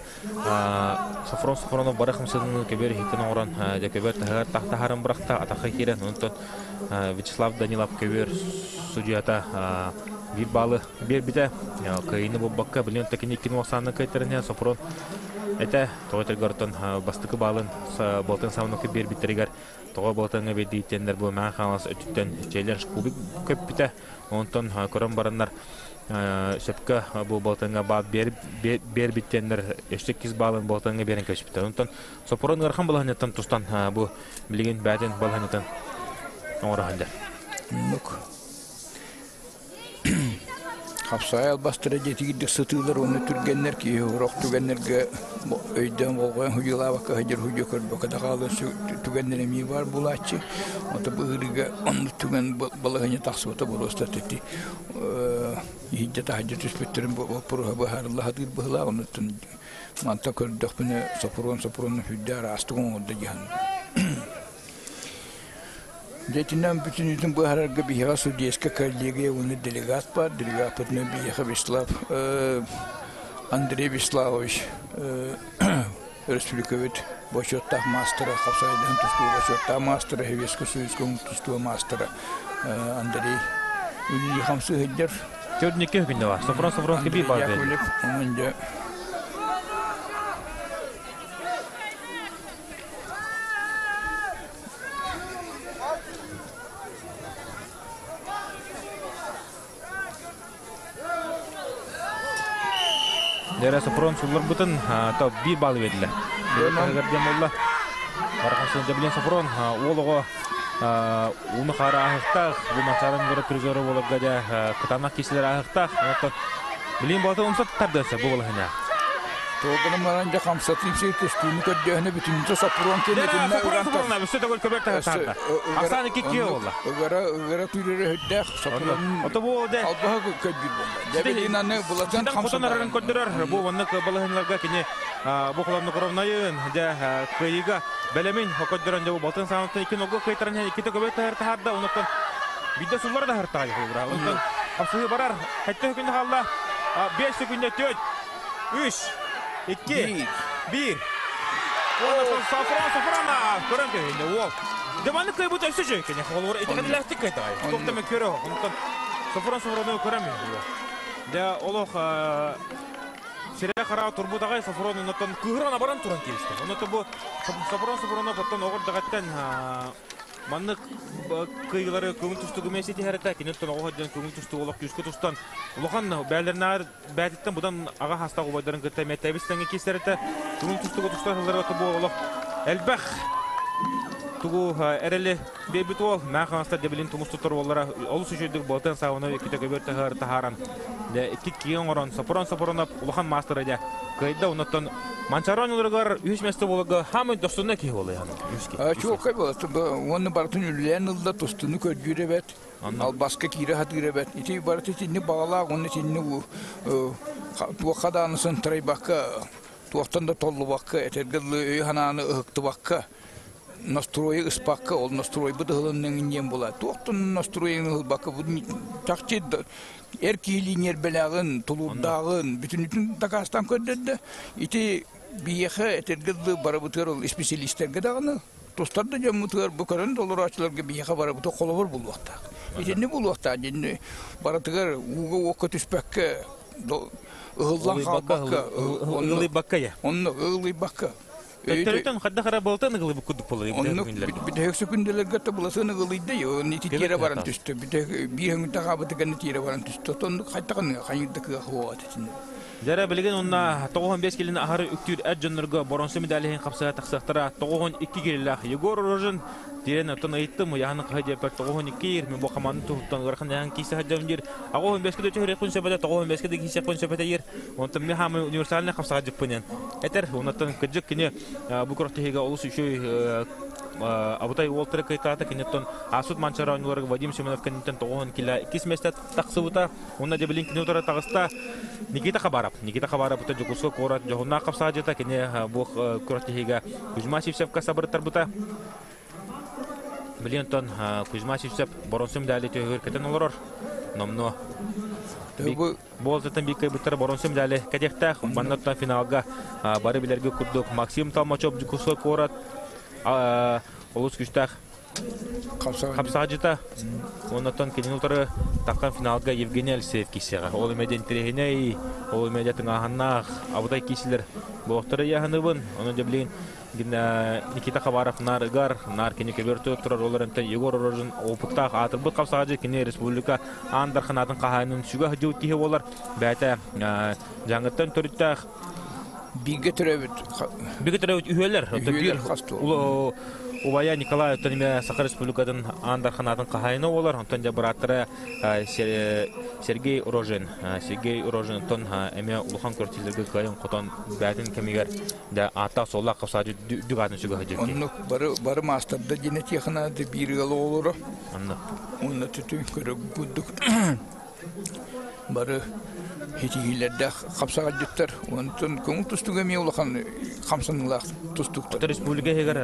Софрон Софронов бары хамсаныыны көбөр иһиттэн оҥорон дьэ көбөр таһыгар таһарын бырахта атахха киирэн онтон Вячеслав Данилов көбөр судьуйата биир баалы биэрбитэ кыайыыны булбакка билигин такини иккини уохсаанна кыайтаран Софрон этэ тоҕо этэргэр оттон бастакы баалын Болтан Савновка биэрбиттэригэр тоҕо Болтаҥҥа биэрдииттэннэр бу Мэҥэ Хаҥалас өттүттэн челлендж кубик көппүтэ онтон көрөн бараннар сөпкө бу Болтаҥҥа баал биэрбиттэннэр өссө иккис баалын Болтаҥҥа биэрэн кэбиспиттэр. Онтон Сопорон ыарахан балаһанньаттан тустан бу билигин бээтин балаһанньатын оҥоро сылдьар. Оннук. Хапсаҕай албастара дьиэтигирдик сытыылар уонна түргэннэр киһи сорох түгэннэргэ өйдөөн болҕойон судьуйалаабакка сылдьар судьуйа көрбөккө да хаалыан түгэннэр эмиэ баар буолааччы. Ото быһыырыга оннук түгэн балаһыанньа тахсыбата боруоста ити иһирдьэ таһырдьа түспүттэрин боппуруоһа быһаарылла сатыыр быһыылаах оннуттан мантан көрдөхпүнэ Сопрун Сопрун сүрдээх араастык оҥордо дьаһан Дьэ итинэн бүтүннүүтүн быһаарарга биһиэхэ судейскай коллегия уонна делегат баар. Делегаппытынан биһиэхэ Вячеслав Андрей Вячеславович өрөспүүбүлүкэбит бочуоттаах маастара, хапсаҕайдаһан тустуу бочуоттаах маастара, Советскай Союзка тустуу маастара Андрей үлэлии-хамсыы сылдьар. Төрдүнүккэ күннэ бар. Софрон Софронский биир баар Яковлев, онон дьэ Дэрэ Сопрон сулларбытын то биир баалы бердилер. Диэн буолла. Барахсан Дәбилен Сопрон уол оҕо ууну хаара ааһыктаах, бу Мансаран город призера буоларга дьэ кытаанах киисилэр ааһыктаах. Онтон билин болата умсат тардыаса бу балаһына. Туогунан баран дьэ хамсатыы сир тустууну көрдөөһүнэ бүтүннүүтэ Соппуруон киэнэтиннэ ыран Өссө төгүл көбөр таһаарда. Ахсаан икки киэ буолла. Ыгара ыгара түүрэрэ үрдээх Соппуруон Ото бу де албаһа көрдүүр буолла. Дьэбилин аны булатын хотон арарын көрдөрөр. Бу оннук балаһыннарга кини бу холоннукоровнайын дьэ кыайыыга бэлэмин көрдөрөн дьэ бу балтын сааматтан икки ногу кыайтаран иккитэ көбөр таһаарда. Онуттан бидде суллара да хартаҕа холбура. Онтон хапсыһыы барар. Хэттэ күннэ хаалла. 5 секунда 4 3, 2, 1. Уонна Сафран Сафрана көрөн көһүннэ уол. Дьаманы кыайбыт өссө үчүгэй кини. Холобур итэҕэллээхтик кыайтаҕай. Туох да мөккүөрэ Онтон Сафран Сафраны көрөн уол. Дьэ олох сирэ хараҕа турбут аҕай Сафрон оннуттан кыыһыран абаран туран кииристэ. Оннуттан бу Сафрон Сафронов оттон оҕор даҕаттан Маннык кыайыылары көҥүл тустууга эмиэ ситиһэрэтэ. Киниттэн оҕо сылдьан көҥүл тустуу олох күүскэ тустан улахан бээлэринээҕэр бээтиттэн будан аҕа хастаах убайдарын кытта эмиэ тэбис тэҥҥэ киирсэрэтэ. Көҥүл тустууга тустар сылларга бу олох элбэх тугу эрэли биэрбит уол Мэҥэ Хаҥаластар дьэбилин тумус туттар уоллара олус үчүгэйдик Болтан Саввиновы иккитэ көбүөр таһаар таһааран дьэ икки киһи оҥорон Сопрон Сопронов улахан маастара дьэ кыайда оннуттан Манчаары оонньууларыгар үһүс миэстэ буоларга хаамай дохсунна киһи буолуйан. Чуолкай буолар. Уонна барытын үлэлээн ылла, тустууну көрдүүр эбэт, албаска киирэ сатыыр эбэт. Ити барыта итинник баҕалаах уонна итинник туохха даҕаны сынтарайбакка, туохтан да толлубакка, этэргэ дылы өйү-санааны ыһыктыбакка, настройу ыспакка, ол настройбут ыһылынныҥ диэн буолар. Туохтан настройуҥ ыһылбакка, бу чахчы эр киһилии ньиэрбэлээҕин, тулуурдааҕын бүтүннүүтүн дакаастаан көрдөрдө. Ити биһиэхэ этэргэ дылы барыбытыгар ол исписэлиистэргэ даҕаны тустар да дьоммутугар бу көрөн да олорооччуларга биһиэхэ барыбыта холобур булуохтаах. Итинни булуохтаах дьинни барытыгар ууга-уокка түспэккэ ыһыллан хаалбакка ыгылыйбакка я. Онно ыгылыйбакка Төттөрүтэн хайдах эрэ былтан ыгылыйбыт курдук буолар. Оннук бүтэһик сөкүндэлэргэ да быласын ыгылыйда, ити тиэрэ баран түстэ. Бүтэһик биир өҥүтэ хаабыты гэнэ тиэрэ баран түстэ. Оннук хайдах хайыырда кыах уоҕа этин. Дьэрэ билигин онно 95 килини аһары үктүүр эр дьоннорго боронсу медалиһин хапсыга тахсыахтара 92 килилээх Егор Рожин диэн оттон ыйыттым ыйаһын хаһы диэппэр 92 ир мен бу хамаанын туһуттан ыарахан ыйаһын киисе сылдьабын диир 85-ке да түһэриэхпин сөп этэ 95-ке да киисиэхпин сөп этэ диир онтон мен хаамай универсальный хапсаҕа дьыппын этэр оннуттан кырдьык кини бу күрэхтэһиигэ олус үчүгэй абытай уолтары кыайтаата киниттэн аасут манчара оонньууларга Вадим Семенов кэнниттэн 90 кило иккис миэстэ тахсыбыта Уонна дьэ билин кини утары таҕыста Никита Хабаров. Никита Хабаров это Дьокуускай куорат дьоһуннаах хапсаадьыта кини бу күрэхтэһиигэ Кузьма Сивцевка сабырыттарбыта. Билин онтон Кузьма Сивцев боронсу медали төһүгэр кэтэн олорор. Номно Буолтаттан биир кыайбыттара боронсу медали кэтиэхтээх. Манна финалга бары билэргэ курдук Максим Толмачев Дьокуускай куорат олус күүстээх Хапсаадьыта. Оннотон кинини утары таххан финалга Евгений Алексеев киирсиэҕэ. Ол эмэ интэриэһинэй, ол эмэ тыҥааһыннаах абытай киирсилэр буолуохтара ыйааһыныбын. Онон дьэ билигин Никита Хабаров наар ыгар, наар кини көбөр турар олор энтэн Егор Рожин опыттаах аатырбыт хапсаадьы кини республика аан дарханаатын хаһаайынын сүгэ сылдьыбыт киһи буолар. Бэйэтэ дьаҥыттан төрүттээх Бииргэ төрөөбүт Бииргэ төрөөбүт үһүөлэр. Биир убайа Николай оттон эмиэ Саха Республикатын Аан Дарханаатын хаһаайына буолар. Онтон дьэ бырааттара Сергей Рожин. Сергей Рожин оттон эмиэ улахан көрсүүлэргэ кыайан хотон бэйэтин кэмигэр дьэ ааттаах-суоллаах хапсаадьы дүк аатын сүгэ сылдьар киһи. Оннук бары бары маастарда дьине технады биир ыал оҕолоро. Оннук. Онно түтүн көрөр курдук Бары ситиһиилэрдээх хапсаҕайдьыттар. Онтон көҥүл тустууга эмиэ улахан хамсаныылаах тустууктар. Республика иһигэр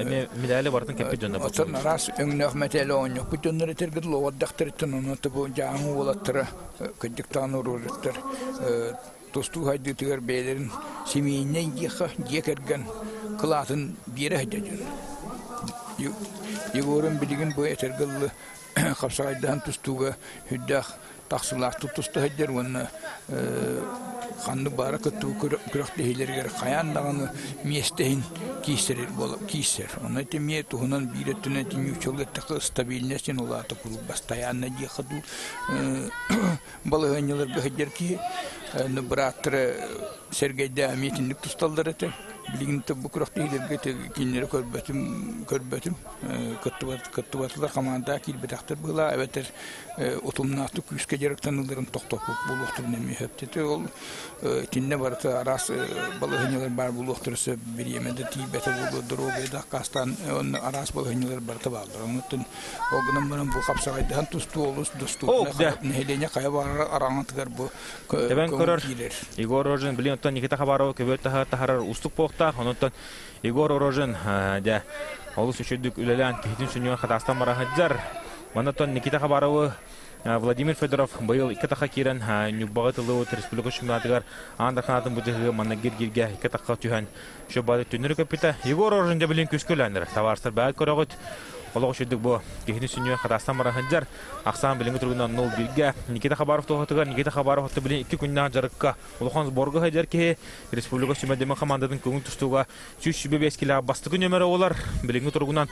эмиэ медали барытын кэппит дьоннор. Оттон араас өҥнөөх мэтээл оонньоппут дьоннор этэргэ дылы оҕордахтарыттан онно бу дьааҥы уолаттара кырдьыктаан уруураттар тустуу хайдыытыгар бэйэлэрин семейнэй диэххэ дьиэ кэргэн кылаатын биэрэ сылдьар дьон. Егорум билигин бу этэргэ дылы хапсаҕайдаһан тустууга сүрдээх тахсыылаахтык туста сылдьар уонна ханнык баара кыттыбыт күрэхтэһиилэригэр хайаан даҕаны миэстэ иһин киирсэр киирсэр. Онон ити эмиэ туһунан биир өттүнэн ити нууччалыы эттэххэ стабильность диэн улаата куруук бастайаанна диэххэ дуу балаһыанньаларга сылдьар киһи бырааттара Сэргэйдээх эмиэ итинник тусталлар этэ. Билигин бу күрэхтэһиилэргэ кинилэри көрбөтүм көрбөтүм кыттыбатылар хамаандаҕа киирбэтэхтэр быһыылаах эбэтэр утумнаахтык күүскэ дьарыктаныыларын тохтоппут буолуохтарын эмиэ сөп. Ол итиннэ барыта араас балаһыанньалар баар буолуохтара сөп бириэмэ да тиийбэтэ буолуо доруобуйа да аккаастаан уонна араас балаһыанньалар барыта бааллар. Онон ол гынан баран бу хапсаҕайдаһан тустуу олус доступнай нэһилиэнньэ хайа баҕарар араҥатыгар бу Тэбэн көрөр Егор Рожин билин оттон Никита Хабарова көбүөр таһарар уустук буолуохтаах. Онон Егор Рожин дьэ олус үчүгдүк үлэлээн киһитин сүнньүгэр хатаастан бара сылдьар. Манна Никита Хабаровы Владимир Федоров быйыл икки тахха киирэн Ньурбаҕа тыллыбыт республика чемпионатыгар аан дарханаатын быдьыһыга манна гир-гиргэ икки тахха түһэн шөббаты түннүрү көппүтэ. Егор Рожин дьэ билин күскө үлээннэр. Табаарыстар бэйэт көрөҕүт. Олох үчүгдүк бу киһини сүнньүгэр хатаастан бара сылдьар. Ахсаан билиҥҥи туругунан 0-1-гэ Никита Хабаров туоһутугар Никита Хабаров отто билин икки күннээх дьарыкка улахан сборга сылдьар киһи республика сүмэдэмэ хамаандатын көҥүл тустууга 125 килэҕэ бастакы нүөмэрэ буолар. Билиҥҥи туругунан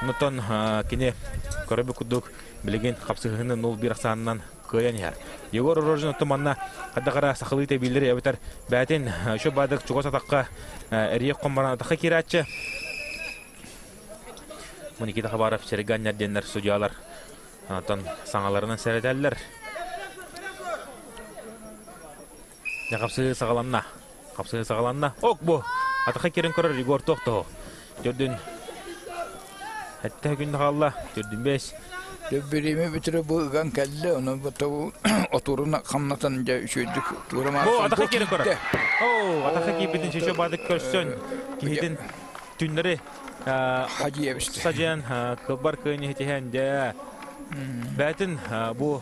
онтон кини көрөбүт курдук билигин хапсыһыыны 0-1 ахсаанынан кыайан иһэр. Егор Рожин оттон манна хайдах эрэ сахалыы тэбиилэри эбэтэр бээтин еще баадык чугас атахха эрийэ хоммаран атахха киирээччи. Никита Хабаров Сереганнер диэннэр судьялар оттон саҥаларынан сэрэтэллэр. Дьэ хапсыһыы саҕаланна. Хапсыһыы саҕаланна. Ок бу! Атахха киирэн көрөр Егор туох Төрдүн Этте күн хаалла. Төрдүн бэс. Бириэмэ бүтүрэ бу ыган кэллэ, ону бу отурун хамнатан дьэ үчүгэйдик туора Бу атахха киирэн көрөр. Оо, атахха киирбитин чөчө баадык көрсөн киһитин түннэри Хадьиевич. Садьыан кылбар кыайын иһитиһэн дьэ бээтин бу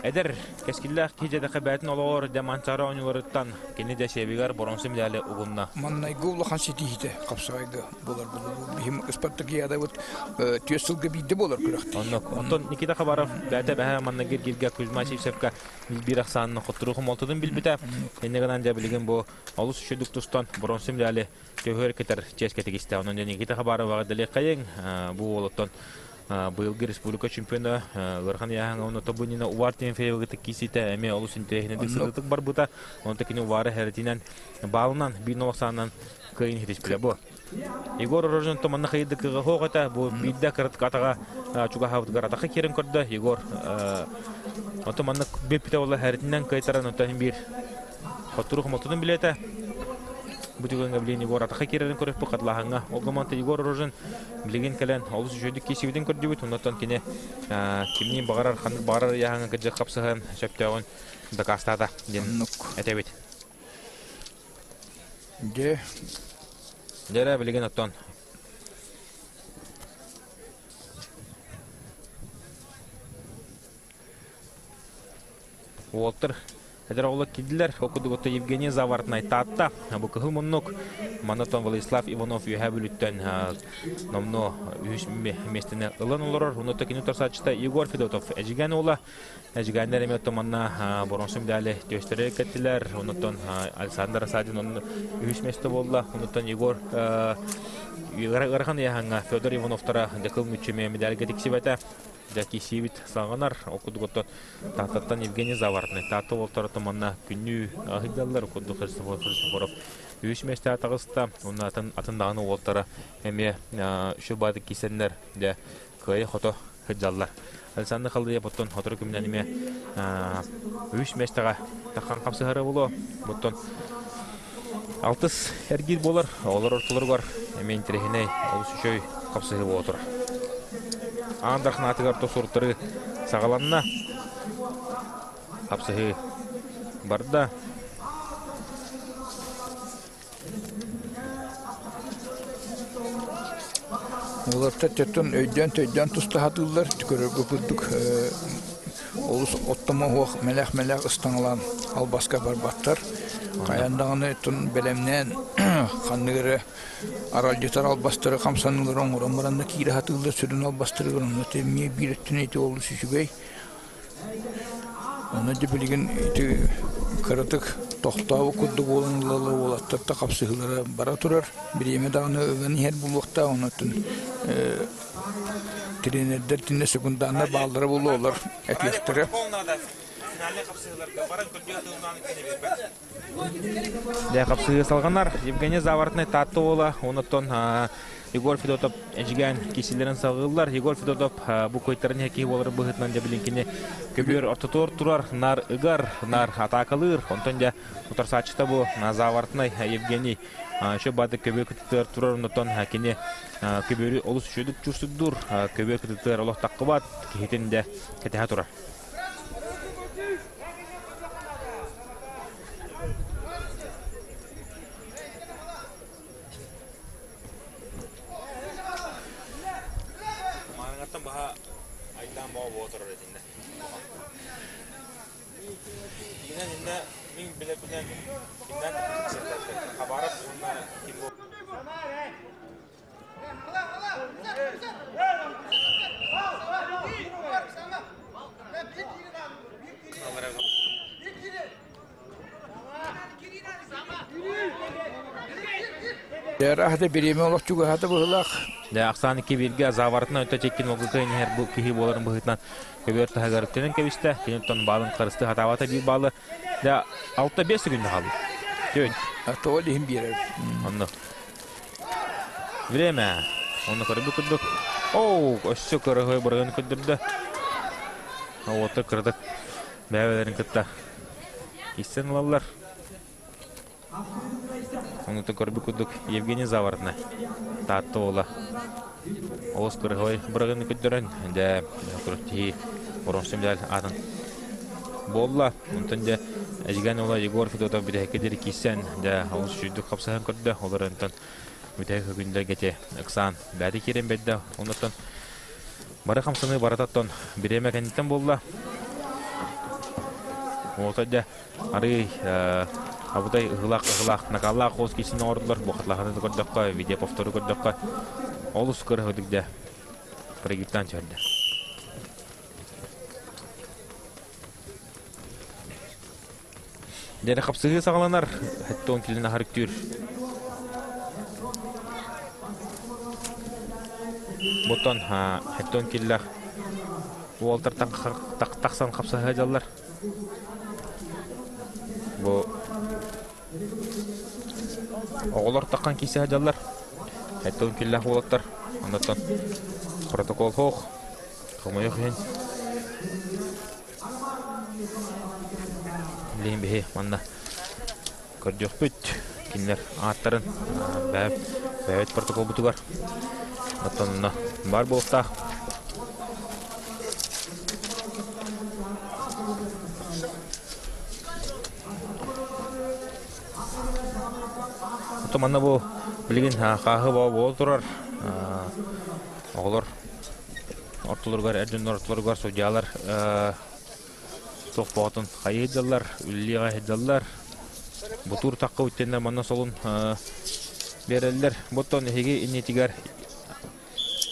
эдэр кэскиллээх киһи дьэдэхэ бээтин олоҕор дьэ Манчаары оонньууларыттан кини дьэ сиэбигэр боронсу медали угунна. Маннайгы улахан ситиһиитэ хапсаҕайга буолар бу биһим ыспартакиадабыт түөс сылга биирдэ буолар күрэхтии. Оннук. Онтон Никита Хабаров бээтэ бэһэ манна гиргиргэ Кузьма Сивцевка биир ахсаанын хотторуу хомолтотун билбитэ. Инньэ гынан дьэ билигин бу олус үчүгдүк тустан боронсу медали төһөр кетер чиэскэ тигистэ. Онон Никита Хабароваҕа дэлиэххэйиҥ бу уолуттан. Быйылгы республика чемпиона ыарахан ыйааһыҥҥа уонна Тобунина Увар Тимофеевы кытта киирсиитэ эмиэ олус интэриэһинэйдик сытыытык барбыта. Онтон кини Увары хэрэтинэн баалынан биир нолохсаанынан кыайын иһитиспитэ бу. Егор Рожин манна хайдыкыга хоох этэ бу биирдэ кыратык атаҕа чугаһаабытыгар атаха киирэн көрдө Егор онтон маннык бүппүтэ буолла хэрэтинэн кыайтаран онтон биир хотуру хомолтотун билиэтэ бу түгэҥҥэ билигин Егор атаха киирэрин көрүппүт хатылааһыҥҥа ол гыманта Егор Рожин билигин кэлэн олус үчүгэйдик киирсибитин көрдүбүт оннуттан кини кимниин баҕарар ханнык баҕарар ыйааһыҥҥа кырдьык хапсыһан сөптөөҕүн дакаастаата диэн этэбит Дьэ. Дьэ эрэ билигин оттон. Уолтар эдэр оҕолор киирдилэр. Ол курдук оттон Евгений Завартнай Таатта. Бу кыһыл муннук. Манна оттон Владислав Иванов Үөһээ Бүлүүттэн номнуо үһүс миэстэни ылан олорор. Онно кини утарсааччыта Егор Федотов Эдьигээн уола. Эдьигээннэр эмиэ оттон манна боронсу медали түөстэрэ кэттилэр. Онуттан Александр Асадин онно үһүс миэстэ буолла. Онуттан Егор ыарахан ыйааһыҥҥа Федор Ивановтара дьакыл мүччү эмиэ медальга тиксибэтэ. Дьэ киирсиибит саҕаланар. Ол курдук оттон Тааттаттан Евгений Заварный. Таатта уолтара манна күннүү аһыйдаллар. Курдук Христофор Христофоров үһүс миэстэҕэ таҕыста. Уонна атын атын даҕаны уолтара эмиэ үчүгэй баҕайытык киирсэннэр дьэ кыайа-хото сылдьаллар. Александр Халыев оттон сотору күнүнэн эмиэ үс миэстэҕэ таххан хапсыһара буолуо. Оттон алтыс эргиир буолар. Оҕолор ортолоругар эмиэ интэриэһинэй, олус үчүгэй хапсыһыы буола турар. Аан Дархан аатыгар тосуруттары саҕаланна. Хапсыһыы барда. Уолаттар төттөн өйдөөн-төйдөөн туста сатыыллар, көрөргө курдук олус оттомоһуох мэлэх-мэлэх ыстаҥалаан албаска барбаттар. Хайаан даҕаны оттон бэлэмнээн ханнык эрэ аралдьытар албастары хамсаныылары оҥорон баран да киирэ сатыыллар сүрүн албастарыгар онно эмиэ биир өттүнэн ити олус үчүгэй. Онно дьэ билигин ити кыратык тохтообут курдук буолан ылаллар уолаттар да хапсыһыылара бара турар. Бириэмэ даҕаны ыган иһэр буолуохтаах, онон тренердэр итиннэ секунданнар бааллара буолуо олор этиэхтэрэ. Дьэ, хапсыһыы салҕанар. Евгений Заворотный Таатта уола, онуттан Егор Федотов Эдьигээн киисилэрин салгыыллар. Егор Федотов бу кыайтарын иһэ киһи буоларын быһыытынан дьэ билин кини көбүөр ортотугар турар, нар ыгар, нар атаакалыыр. Онтон дьэ утарсааччыта бу Заворотный Евгений еще баадык көбүөр кытытыгар турар, онуттан кини көбүөрү олус үчүгэйдик чувствуйдуур, көбүөр кытытыгар олох таххыбат, киһитин дьэ кэтэһэ турар. Маарыҥҥаттан баһа айдаан бөҕө буола турар итиннэ. Инэн иннэ мин билэрбинэн кимнээн Хабаров уонна ким Аһата бириэмэ олох чугаһата быһылаах. Дэ ахсаан кибиргэ заавартынан өтө чеккин олгука иһэр бу киһи буоларын быһыытынан көбүөр таһыгар үктэнэн кэбистэ. Киниттэн баалын харысты хатаабата биир баалы. Дэ 6-5 секунда хаалла. Түөн. Тоҕо иһин биэрэр. Онно. Время. Онно көрбүт курдук. Оу, өссө кырыһы бырыгын көрдөрдө. Уоттар кыратык бэйэлэрин кытта истэн ылаллар. Онута көрбүт курдук Евгений Заворотна Таатта уола олус кырыһой бырыгын көрдөрөн дьэ тиһии боронсу медаль аатын буолла. Онтон дьэ Эдьигээн уола Егор Федотов бүтэһиккэ диэри киирсэн дьэ олус үчүгдүк хапсыһан көрдө. Олор онтон бүтэһик күннэргэ ити ыксаан бэйэтэ киирэн биэрдэ. Оннуттан бары хамсаныы барыта бириэмэ кэнниттэн буолла. Уота дьэ арый абытай ыһылаах ыһылаах накаллаах хоос киисин оҥордулар. Бу хатылаһаны көрдөххө, видео повтору көрдөххө олус кырыһыдык дьэ прогибтаан түһэрдэ. Дьэ хапсыһыы саҕаланар, хэттон килин аһар үктүүр. Бутон хеттон киллах уолтар тахсан хапсаһа дьаллар. Бу оҕолор таххан киисэ дьаллар. Хеттон киллах уолаттар. Оннотон протокол хоох. Хомойуох иһин. Билигин биһи манна көрдүөхпүт. Кинилэр ааттарын бэйэбит протоколбутугар оттон онно баар буолуохтаах. Оттон манна бу билигин хааһы буола турар оҕолор ортолоругар, эр дьоннор ортолоругар судьялар Тохпоотун хайыы сылдьаллар, үлэлиэҕэ сылдьаллар. Бутуур тахха үттэннэ манна солун биэрэллэр. Буттан эһиги иннитигэр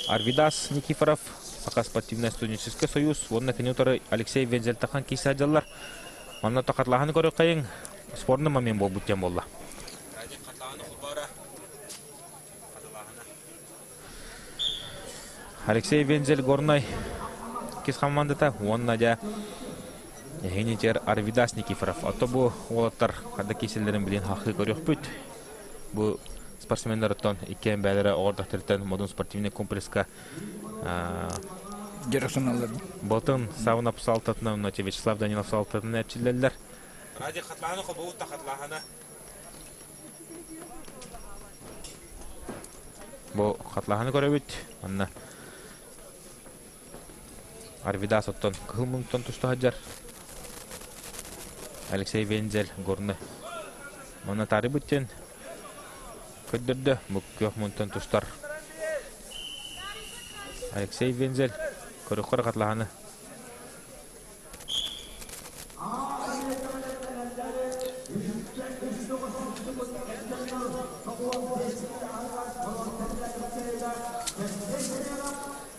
Арвидас Никифоров, Саха спортивнай студенческий союз уонна кини утары Алексей Вензельтахан киирсэ сылдьаллар. Манна тохатлаһан көрүөххэйиҥ, спорный момент буолбут диэн буолла. Алексей Вензель Горнай иккис хамаандата уонна дьэ эһигинитигэр Арвидас Никифоров. Ото бу уолаттар ханна киирсэллэрин билин хахыы көрүөхпүт. Бу спортсменнарыттан иккиэн бээлэрэ оҕордохтөрүттэн Модун спортивный комплекска дьарыктаналлар. Болтун Савнов салтатынан уонна Вячеслав Данилов салтатынан эрчиллэллэр. Ради хатлаһана хобуутта хатлаһана. Бу хатлаһаны көрөбүт. Манна Арвидас оттон кыһыл муҥтан туста сылдьар. Алексей Вензель Горный. Манна таарыйбыт диэн көрдөрдө. Бу күөх мунтан тустар Алексей Вензель көрүөххэ хатлаһаны.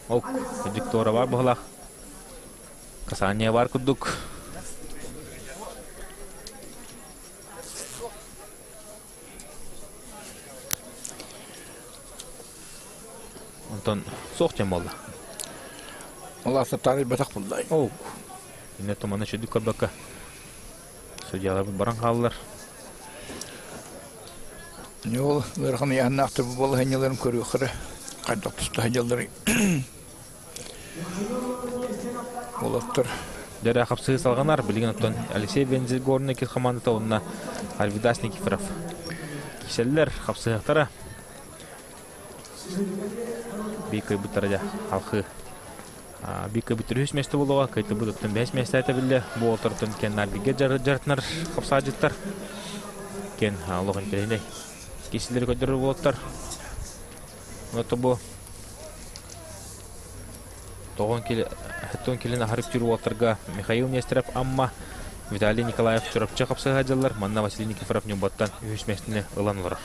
Ол Виктора бар быһылаах. Касания бар курдук. Онтон суох диэн буолла. Ол аата таарыйбатах буллай. Оу. Инне туманы сүдүк көрбөккө судьяларбыт баран хааллар. Ол ыарахан ыйааһыннаахтар бу балаһыанньаларын көрүөххэ хайдах туста сылдьалларый. Уолаттар. Дьэрэ хапсыы салҕанар. Билигин оттон Алексей Вензельгорный командата уонна Арвидас Никифоров киселлэр хапсыһыахтара. Биир кыайбыттара дьэ халхыы. Биир кыайбыттар үһүс миэстэ буолуоҕа, кыайтыбыт оттон бэһис миэстэ этэбиллэ. Бу уолтартан киэн Нарбигэ дьарытынар хапсаадьыттар. Киэн олох интэриэһинэй. Киселлэри көрдөрөр уолаттар. Ото бу тоҕон килин аһарык түр уолтарга Михаил Нестеров Амма, Виталий Николаев Чурапчы хапсыһа дьыллар, манна Василий Никифоров Ньурбаттан үһүс миэстэни ылан олорор.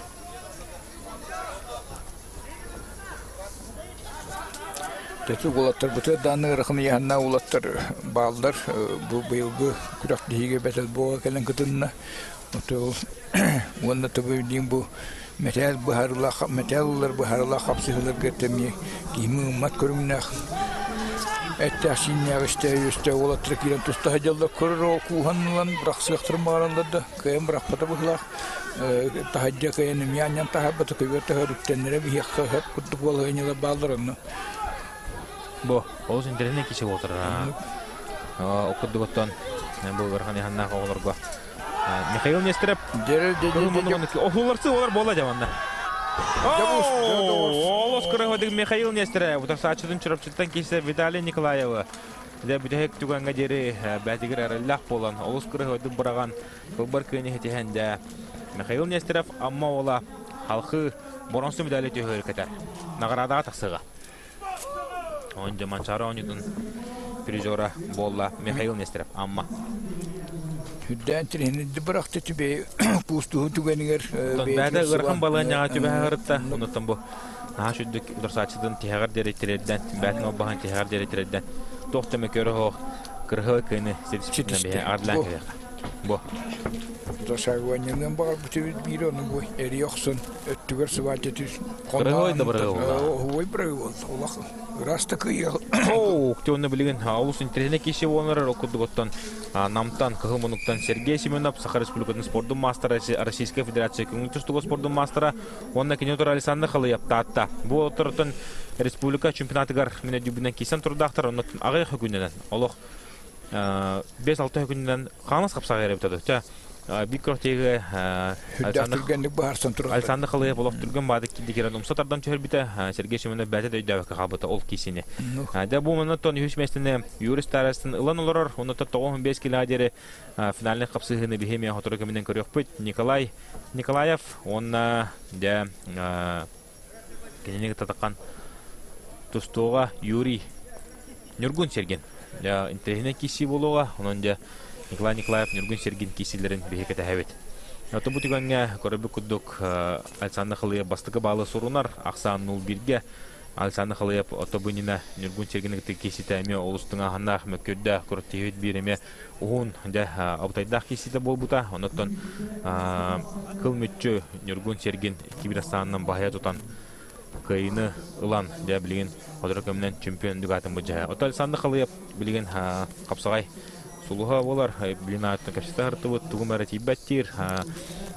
Төтү уолаттар бытыар дааны ыарахан ыйааһыннаах уолаттар бааллар. Бу быйылгы күрэхтэһиигэ бэтэл буола кэлэн кытынна. Уонна төбөйдүүн бу мэтээл быһаарыылаах мэтээл ылар быһаарыылаах хапсыһыыларга эмиэ киһи ыммат көрүҥнээх эттээх-сииннээх истэ-үөстэ уолаттара киирэн туста сылдьаллар көрөр ол кууһан ылан бырахсыахтарын баҕараллар да кыайан бырахпата быһыылаах таһырдьа кыайан эмиэ анньан таһаарбата көбүөр таһар үктэннэрэ биһиэхэ сөп курдук балаһыанньалар бааллар онно Бу олус интэриэһинэй киһи буолтар. Ол курдук оттон бу ыарахан ыйааһыннаах оҕолорго Михаил Нестеров Оһуларсы олар буола дьаманна. Олус кырыһыдык Михаил Нестеров утарсааччытын Чурапчыттан киирсэ Виталий Николаевы дьэ бүтэһик түгэҥҥэ диэри бээтигэр эрэллээх буолан олус кырыһыдык быраҕан кылбар кыайыны ситиһэн дьэ Михаил Нестеров Амма уола халхыы боронсу медали түһүөр кэтэр. Наҕараадаҕа тахсыаҕа. Оонньуу Манчаары оонньуутун призера буолла Михаил Нестеров Амма. Үрдээн тириһинирди бырахты түбэй куустуһу түгэнигэр Бэйэтэ ыарахан балаһыанньаҕа түбэһэ сырытта. Онуттан бу наһаа сүрдүк утарсааччытын тиһэҕэр диэри тириэрдэн, бээтин олбаһын тиһэҕэр диэри тириэрдэн туох да мөкүөрэ суох кырыһы кыыны ситиспитинэн биһи ардылаан кэлиэххэ. Бу. Шагуанньаныан баҕарбыт эбит биир ону бу эрийэ охсон өттүгэр сыбаатя түс. Бырыһыай да бырыһы буолла. Оһуой бырыһы буолла. Олох ыраас да кыйыал. Оу, онно билигин олус интэриэһинэй киһи буолар ол курдук оттон Намтан, Кыһыл Мунуктан Сергей Семенов, Саха Республикатын спордун маастара, Российская Федерация көҥүл тустууга спордун маастара уонна кини утары Александр Халыев Таатта. Бу оттортон республика чемпионатыгар мин өйдүүбүнэн киирсэн турдаахтар, оннуттан аҕыйах күнүнэн олох 5-6 күнүнэн хаанас хапсаҕай эрэ бүтэ. Биир күрэхтэһиигэ Александр Халыев олох түргэн баадык киирдикирэн умса тардан түһэрбитэ. Сергей Семенов бэйэтэ да өйдөөбөккө хаалбыта ол киисини. Дьэ бу маннаттан үһүс миэстэни Юрий Старостин ылан олорор. Оннуттан 95 килоҕа диэри финальнай хапсыһыыны биһи эмиэ сотору кэминэн көрүөхпүт. Николай Николаев уонна дьэ кинини кытта таххан тустууга Юрий Ньургун Сергин. Дьэ интэриэһинэй киирсии буолуоҕа. Онон дьэ Николай Николаев Ньургун Сергин киирсиилэрин биһи кэтэһэбит. Ото бу түгэҥҥэ көрөрбүт курдук Александр Халыев бастакы баалы сурунар, ахсаан 0-1-гэ. Александр Халыев ото бу иннинэ Ньургун Сергин кытта киирсиитэ эмиэ олус тыҥааһыннаах, мөккүөрдээх, күрэхтэһиибит биир эмиэ уһун дьэ абытайдаах киирсиитэ буолбута. Онуттан кыл мүччү Ньургун Сергин 2-1 ахсаанынан баһыйа тутан кыайыыны ылан, дьэ билигин хотура көмүнэн чемпион үрдүк аатын былдьаһа. Оттон Александр Халыев билигин хапсаҕай сулуһа буолар. Билин ааттан кэпсэтэ сырыттыбыт, тугум эрэ тиийбэт диир.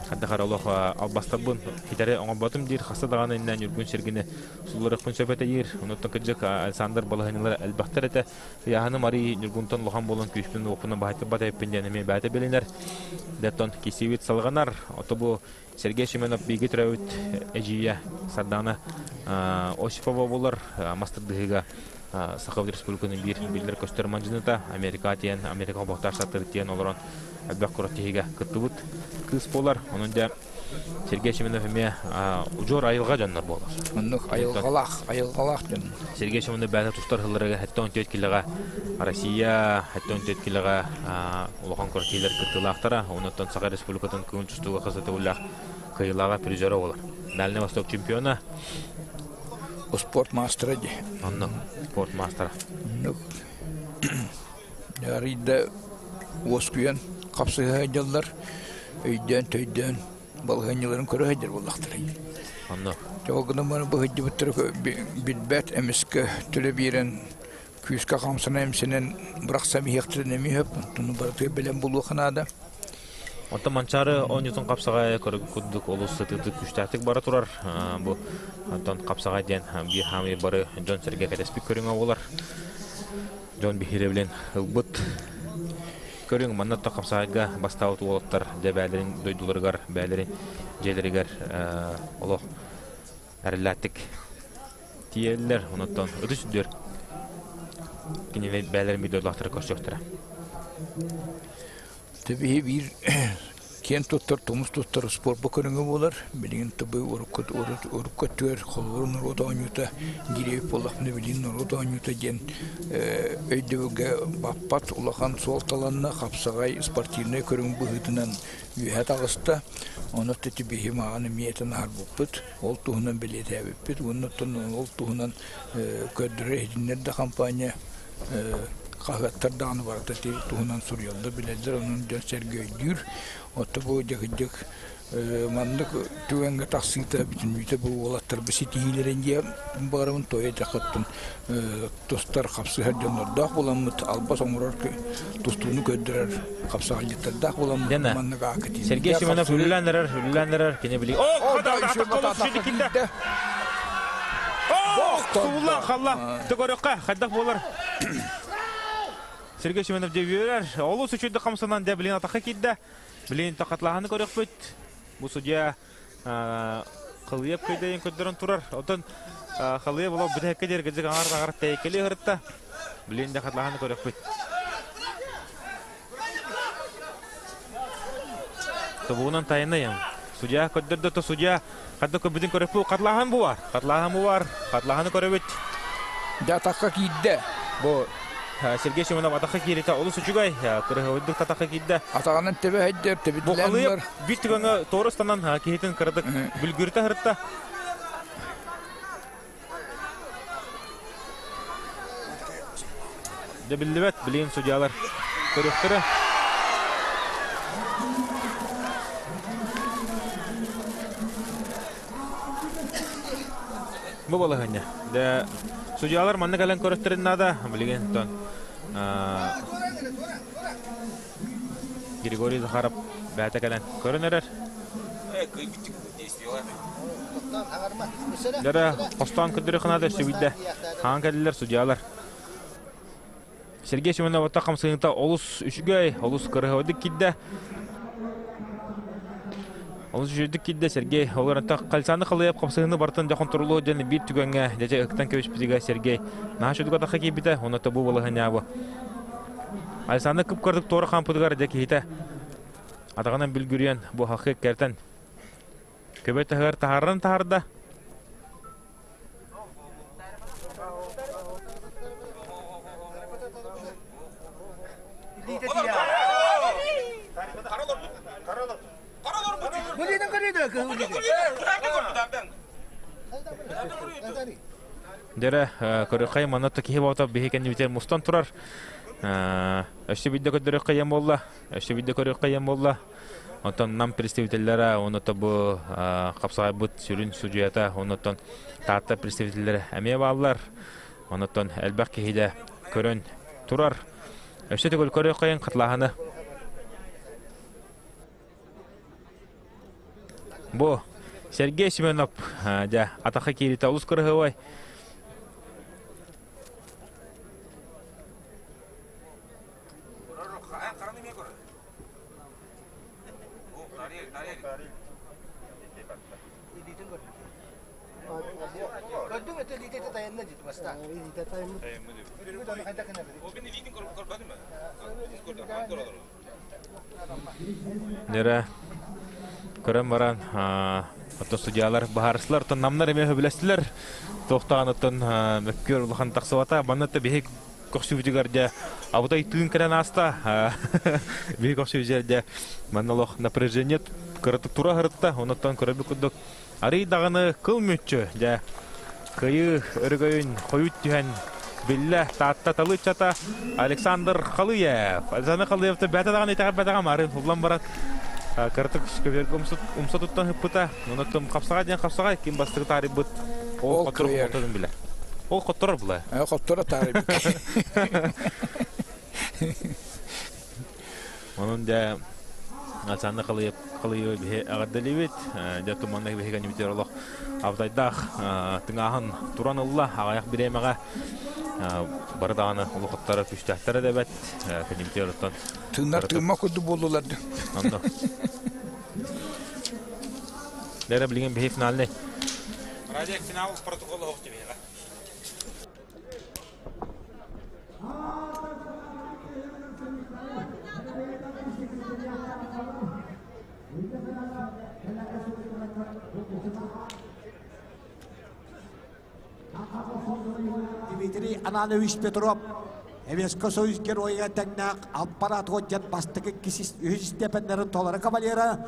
Хайдах эрэ олох албастарбын хитэри оҥорботум диир. Хаста даҕаны иннэ Ньургун Сергини сулларыахпын сөп этэ диир. Онуттан кырдьык Александр балаһыанньалара элбэхтэр этэ. Ыйааһыным арыый Ньургунтан улахан буолан күүспүн-уохпунан баһыйтарбат эбиппин диэн эмиэ бэйэтэ билинэр. Деттон кисиибит салҕанар. Ото бу Сергей Семенов бииргэ төрөөбүт эдьиийэ Сардаана Осипова буолар. Мас тардыһыыга Саха Республикатын биир биллэр көстөр мандьыныта Америка тиэн, Америка холбоһуктаах штаттары тиэн олорон элбэх күрэхтэһиигэ кыттыбыт кыыс буолар. Онон дьэ Сергей Семенов эмиэ удьуор айылҕа дьоннор буолар. Оннук айылҕалаах, айылҕалаах дьон. Сергей Семенов бэйэтэ тустар сылларыгар 74 килоҕа Россия 74 килоҕа улахан күрэхтэһиилэр кыттыылаахтара. Онуттан Саха Республикатын күн тустууга хас да төгүллээх кыайыылааҕа призера буолар. Дальний Восток чемпиона. Спорт маастара дии. Онно спорт маастара. Оннук. Арыйда уоскуйан хапсыһа сылдьаллар, өйдөөн-төйдөөн балаһыанньаларын көрө сылдьар буоллахтара. Онно. Ол гынан баран быһыйдыбыттара билбэт эмискэ төлө биэрэн күүскэ хамсана эмсэнэн бырахсам иһиэхтэрин эмиэ сөп, онтон барытыгар бэлэм буолуохха наада. Оттон Манчаары оонньуутун хапсаҕай көрүҥ курдук олус сытыытык күүстээхтик бара турар. Бу онтон хапсаҕай диэн биир хаамыы бары дьон-сэргэ кэтэспит көрүҥэ буолар. Дьон биһирэбилин ылбыт көрүҥ. Манна оттон хапсаҕайга бастаабыт уолаттар дьэ бэйэлэрин дойдуларыгар, бэйэлэрин дьиэлэригэр олох эрэллээхтик тиийэллэр. Онуттан ытыс үрдүгэр кинилэр бэйэлэрин биир дойдулаахтара көрсүөхтэрэ. Тэбиһи биир киэн туттар, тумус туттар спорт көрүҥэ буолар. Билигин тобы урукку урукку өттүгэр холобур норуот оонньуута дириэбит буоллахпына билигин норуот оонньуута диэн өйдөбүлгэ баппат улахан суолталанна хапсаҕай спортивнай көрүҥ быһыытынан үөһэ таҕыста. Ону биһи мааҕын эмиэ этэн аһарбыппыт. Ол туһунан бэлиэтээбиппит. Уонна оттон ол туһунан көрдөрөр иһитиннэр да компания хаһыаттар даҕаны барыта ити туһунан суруйаллар, билэллэр, онон дьон-сэргэ өйдүүр. Оттон бу дьэкирдик маннык түгэҥҥэ тахсыыта бүтүннүүтэ бу уолаттарбыт ситиһиилэрин диэн баҕарабын тоҕо диэтэххэ тустар хапсыһар дьоннордоох буоламмыт албас оҥорор тустууну көрдөрөр хапсаҕайдьыттардаах буоламмыт маннык аакка Сергей Семенов үлэлээн эрэр, үлэлээн эрэр, кини били О, Суулла, халла, төгөрөккө, хайдах буолар? Сергей Семенов дьэ үөрэр, олус үчүгэй хамсанан дьэ билин атахха киирдэ. Билин тахатлааһыны көрөхпүт. Бу судья Халыйап көйдөйүн көрдөрөн турар. Оттон Халыйап олох бүтэһиккэ диэри кыдьык аҥар-аҥар тэйкэли ыһырытта. Билин дьэ хатлааһыны көрөхпүт. Тобугунан тайынайым. Судья көрдөрдө то судья хадда көрбүтүн көрөппү хатлааһын бу бар. Хатлааһын бу бар. Хатлааһыны көрөбүт. Дьэ атахха киирдэ. Бу Сергей Семенов атахха кииритэ олус үчүгэй. Кырыһыбыдык атахха киирдэ. Атаҕынан тэбэ һэйдэр, Бу тэбитилээн биир түгэҥҥэ туора ыстанан киһитин кыратык бүлгүрүтэ сырытта. Дьэ биллибэт, билигин судьялар көрүөхтэрэ. Бу балаһыанньа. Дэ судьялар манна кэлэн көрөттөрүн наада. Билигин тон Григорий Захаров бэйэтэ кэлэн көрөн эрэр. Дара хостоон көрдөрө ханаада өссө Хаан кэллилэр судьялар. Сергей Семенов хамсыгыта олус үчүгэй, олус кырыһабадык киирдэ. Олус үчүгэйдик киирдэ Сергей. Ол Кальцаны халыйап хамсыгыны бартын дьэ хонторулуо диэн биир түгэҥҥэ дьэ ыктан кэбиспитигэ Сергей наһаа үчүгэй атахха киирбитэ, онно бу балаһынньаабы. Александр кып-кырдык туора хаампытыгар дьэ киһитэ атаҕынан бүлгүрүйэн бу хахы кэртэн көбө таһыгар таһааран таһаарда. Дьэрэ, көрүөххэй манна киһи боото биһи кэннибитигэр мустан турар. Өссө биирдэ көрдөрүөххэ диэн буолла. Өссө биирдэ көрүөххэ диэн буолла. Онтон Нам представителлэрэ, онно бу хапсаҕайбыт сүрүн судьуйата, оннуттан Таатта представителлэрэ эмиэ бааллар. Оннуттан элбэх киһи да көрөн турар. Өссө төгүл көрүөххэйин хатылааһыны. Бу Сергей Семенов дьэ атахха кииритэ олус кырыһыбай. Нера көрөн баран оттон судьялар баһаарыстылар, оттон намнар эмиэ сөбүлэстилэр. Туохтаан оттон мөккүөр улахан тахсыбата. Манна биһи Көхсүбүтүгэр дьэ абытай тыын кэлэн ааста. Биһи көхсүбүтүгэр дьэ манна олох напряжение кыратык тура сырытта. Онуттан көрөбүт курдук арый даҕаны кыл мүччү дьэ кыайыы өрөгөйүн хойут түһэн биллэ Таатта талыыччата Александр Халыев. Александр Халыев бэйэтэ даҕаны итэҕэйбэтэҕим арын уллан баран кыратык көбүөргэ умса туттан ыппыта. Онон хапсаҕай диэн хапсаҕай ким бастакы таарыйбыт ол хотторун билэр. Ол хотторор була. Хотторо таарыйбыт. Онон дьэ Александр Халыев Халыевы биһи эҕэрдэлиибит. Дьэ туманна биһи кэннибитигэр олох абытайдаах тыҥааһын туран ылла. Аҕыйах бириэмэҕэ бары даҕаны улахаттара күстээхтэрэ да эбэт. Кэннибитигэр оттон Тыыннар тыымма курдук буоллулар да. Онно. Лера билигин биһи финальный. Радио финал протокол оһох дебиэҕэ. Дмитрий Ананович Петров Эвеско Союз Геройга тэҥнээх аппарат уодьан бастакы үһүс степеннэрин толору кавалера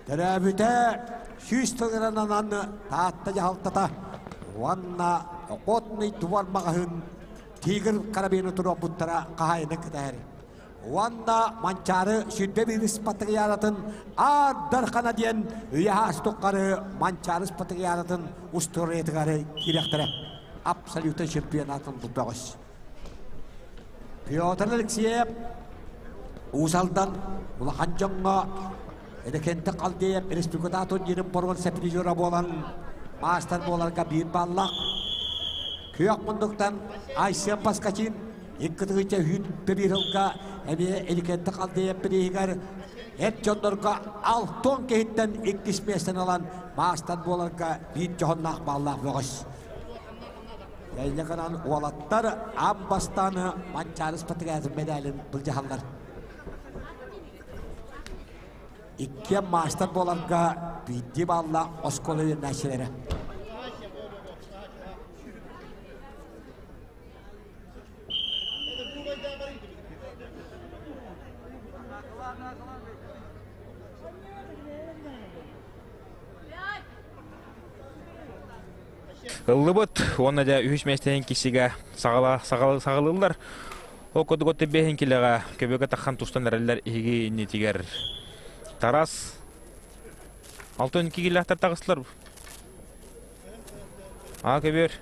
төрөөбүтэ 100 тылынан Таатта дьаһалтата уонна Охотный двор маҕаһыын Тигр карабины туруорбуттара хаһаайыны кэтэһэр. Уонна Манчаары 21 спартакиадатын Аар Дархана диэн үйэ аас туххары Манчаары спартакиадатын устуоруйатыгар киирэхтэрэ. Абсолютно чемпионатын бу бөҕөс. Петр Алексеев Уус Алдан улахан дьоҥҥо Эдекенте Қалдеев республиката турнирын боруон призера буолан маастар буоларга биир баллаах. Күөх мундуктан Айсен Паскачин икки тыһыынча сүүрбэ биир сылга эмиэ Эдикенте Қалдеев бирииһигэр эр дьоннорго алтон киһиттэн иккис миэстэни ылан маастар буоларга биир дьоһуннаах баллаах бөҕөс. Инньэ гынан уолаттар аан бастаан Манчаары спартакиадатын мэдээлин былдьаһаллар. Иккиэн маастар буоларга биирдии бааллаах оскуола үөрэнээччилэрэ. Ыллыбыт уонна дьэ үһүс миэстэнин киссигэ саҕалыыллар. Ол курдук отто биэһин килэҕэ көбүөкэ таххан тустан эрэллэр иһиги иннитигэр Тарас 62 килээхтэр таҕыстылар. Аа көбүөр.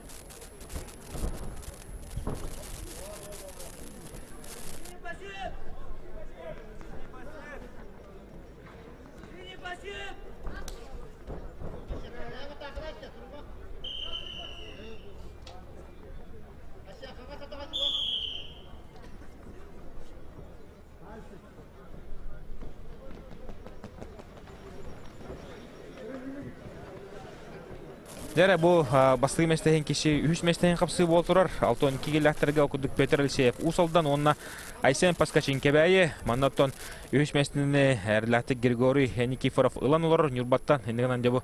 Дьэ бу бастакы миэстэһин киши үһүс миэстэһин хапсыы буол турар. Алтон кигиллээхтэргэ курдук Петр Алексеев Уус Алдан уонна Айсен Паскачин Кэбээйи. Манна оттон үһүс миэстэни эрэлээхтик Григорий Никифоров ылан олорор Ньурбаттан. Иннигинэн дьэ бу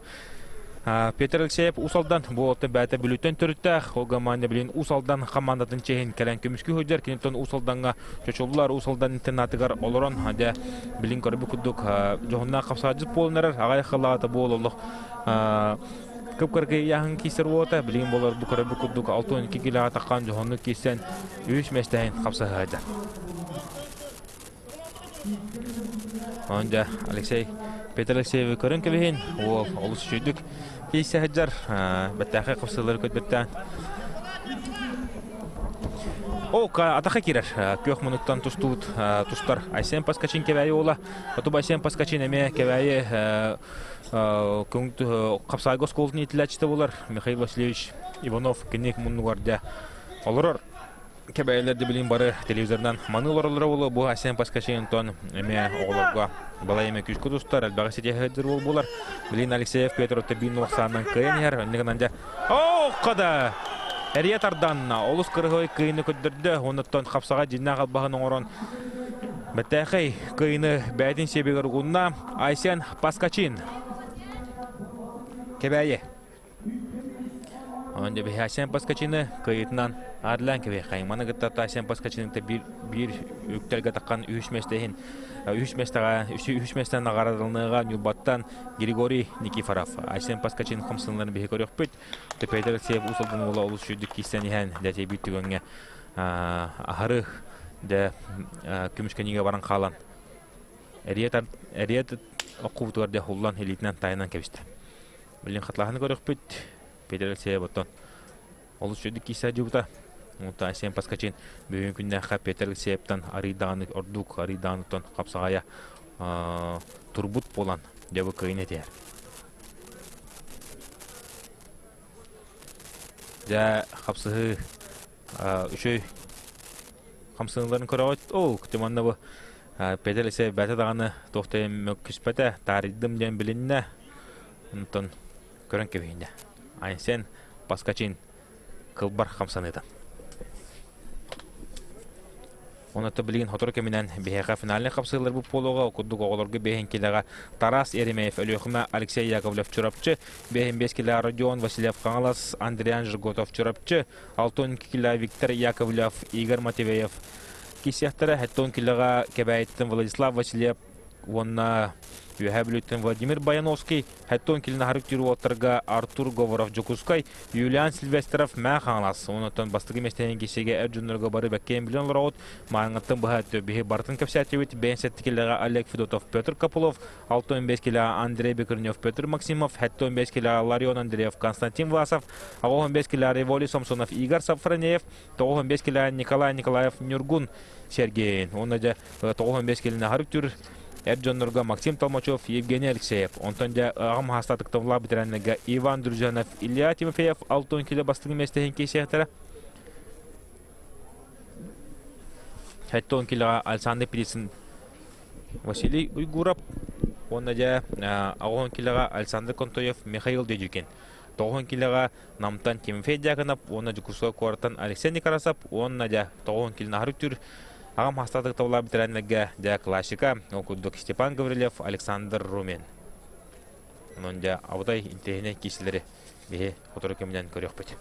Петр Алексеев Уус Алдан бу оттон бэйэтэ Бүлүүттэн төрүттээх. Ол гамаанньа билин Уус Алдан хамаандатын чиэһин кэлэн көмүскүү сылдьар. Киниттэн Уус Алдаҥҥа чочуллар Уус Алдан интернатыгар олорон дьэ билин көрбүт курдук дьоһуннаах хапсаадьыт буолан эрэр. Аҕай халаата буол олох кып-кыргый ыйааһын киисэр уота билигин болор бу көрөбүт курдук 62 килоҕа таххан дьоһуннук киирсэн үһүс миэстэһин хапсаһыһайда. Онон дьэ Алексей Петр Алексеевы көрөн кэбиһин уол олус үчүгдүк киирсэ сылдьар бэртээхэй хапсыылары көрбөттөөн О, атаха киирэр. Күөх мунуттан тустуут тустар Айсен Паскачин Кэбээйи уола. Оту Айсен Паскачин эмиэ Кэбээйи Хапсаайга оскуолатын иитиллээччитэ буолар Михаил Васильевич Иванов кини муннугар дьэ олорор. Кэбээйилэр да билин бары телевизорынан маны олороллоро буолуо. Бу Айсен Паскачинтон эмиэ оҕолорго балай эмэ күүскэ тустар, элбэҕи ситиһэр уол буолар. Билин Алексеев Петр Отобин охсаанынан кыайан иһэр. Оннук гынан дьэ Оокко да! Эрийэ тардан олус кырыһой кыйыны көрдөрдө. Онуттан хапсаҕа дьиннээх албаһын оҥорон бэтээхэй кыйыны бэйэтин сиэбигэр угунна. Айсен Паскачин. Кэбээйи. Онон дьэ Айсен Паскачины кыайыытынан аарлаан кэбиэххэйин. Маны кытта Айсен Паскачины биир биир үктэлгэ таххан үһүс миэстэ иһин үһүс миэстэҕэ үһүс миэстэ наҕараадаланыаҕа Ньурбаттан Григорий Никифоров, Айсен Паскачин хамсаныыларын биһи көрүөхпүт. Петр Алексеев Уус Алдан уола олус үчүгдүк киирсэн иһэн, дьэ биир түгэҥҥэ аһары дьэ көмүскэниигэ баран хаалан эрийэ оккубутугар дьэ хуллан илиитинэн тайанан кэбистэ. Билин хатылаһаны көрүөхпүт. Петр Алексеев оттон олус үчүгдүк киирсэ дьубута. Онтон Айсен Паскачин бүгүн күннээххэ Петр Алексеевтан арыйдаҕаны ордук арыйдаҕаныттан хапсаҕайа турбут буолан дьэ бу кыайын этиһэр. Дьэ хапсыһыы үчүгэй хамсаныыларын көрөҕүт. Ол манна бу Петр Алексеев бэйэтэ даҕаны туох да мөккүспэтэ, таарыйдым диэн билиннэ. Онтон көрөн кэбиһиннэ. Айсен Паскачин кылбар хамсаныыта. Онон билигин сотору кэминэн биһиэхэ финальнай хапсыһыыларбыт буолуоҕа. Курдук оҕолорго биэһин килэҕэ Тарас Еремеев, Өлүөхүмэ, Алексей Яковлев, Чурапчы, биэһин биэс килэҕэ Родион Васильев, Хаҥалас, Андриан Жерготов, Чурапчы, 6 килэ Виктор Яковлев, Игорь Матвеев киирсиэхтэрэ. 7 килэҕэ Кэбээйиттэн Владислав Васильев, уонна Үөһээ Бүлүүттэн Владимир Баяновский, Хэттон килин аһарык түүр уолаттарга Артур Говоров Дьокуускай, Юлиан Сильвестров Мээ Хаҥалас. Онон бастакы миэстэни киирсиигэ эр дьоннорго бары бэккэйэн билэн олороҕут. Мааҥҥаттан быһа биһи барытын кэпсээтибит. Бэйэн сэттикилэҕэ Олег Федотов, Петр Копылов, 65 килэҕэ Андрей Бекренев, Петр Максимов, 75 килэҕэ Ларион Андреев, Константин Власов, 85 килэҕэ Револий Сомсонов, Игорь Сафронеев, 95 килэҕэ Николай Николаев, Ньургун Сергеин. Уонна дьэ 95 килини аһарык түр эр дьоннорго Максим Толмачев, Евгений Алексеев. Онтон дьэ аҕам хаастаатык товлаа бэтэрээннэргэ Иван Друзьянов, Илья Тимофеев 6 кило бастыҥ миэстэһин киирсиэхтэрэ. 70 килоҕа Александр Птицын, Василий Уйгуров уонна дьэ 80 килоҕа Александр Контоев, Михаил Дедюкин. 90 килоҕа Намтан Тимофей Дьяконов уонна Дьокуускай куораттан Алексей Некрасов уонна дьэ 90 килин аһарык түр аҕам хастаатык табылаа бэтэрээннэргэ дьэ классика ол курдук Степан Гаврильев, Александр Румин. Онон дьэ абытай интэриэһинэй киирсилэри биһи сотору кэминэн көрүөхпүт.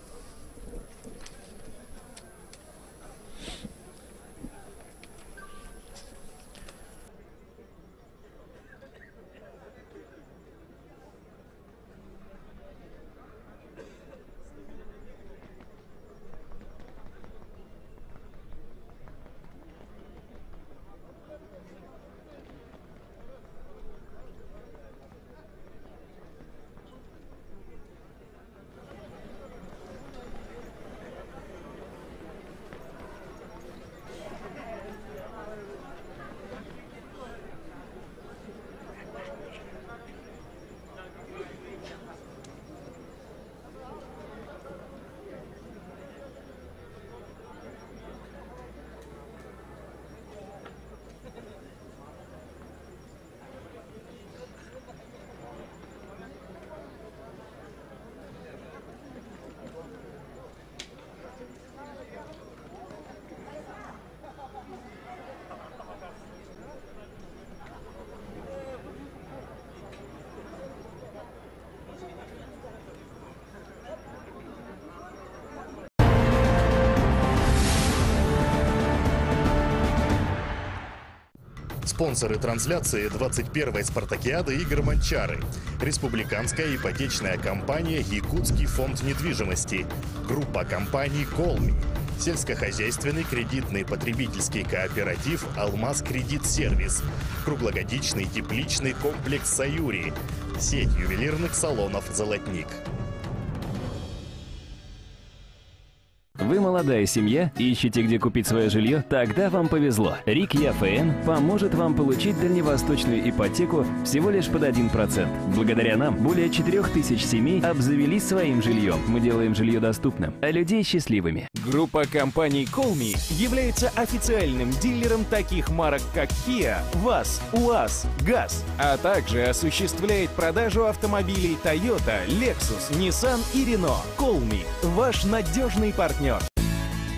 Спонсоры трансляции 21-й спартакиады игр «Манчары». Республиканская ипотечная компания «Якутский фонд недвижимости». Группа компаний «Колми». Сельскохозяйственный кредитный потребительский кооператив «Алмаз Кредит Сервис». Круглогодичный тепличный комплекс «Саюри». Сеть ювелирных салонов «Золотник». Вы молодая семья, ищете, где купить свое жилье? Тогда вам повезло. РИК ЯФН поможет вам получить дальневосточную ипотеку всего лишь под 1%. Благодаря нам более 4000 семей обзавелись своим жильем. Мы делаем жилье доступным, а людей счастливыми. Группа компаний Колми является официальным дилером таких марок, как Kia, ВАЗ, УАЗ, ГАЗ, а также осуществляет продажу автомобилей Toyota, Lexus, Nissan и Renault. Колми – ваш надежный партнер.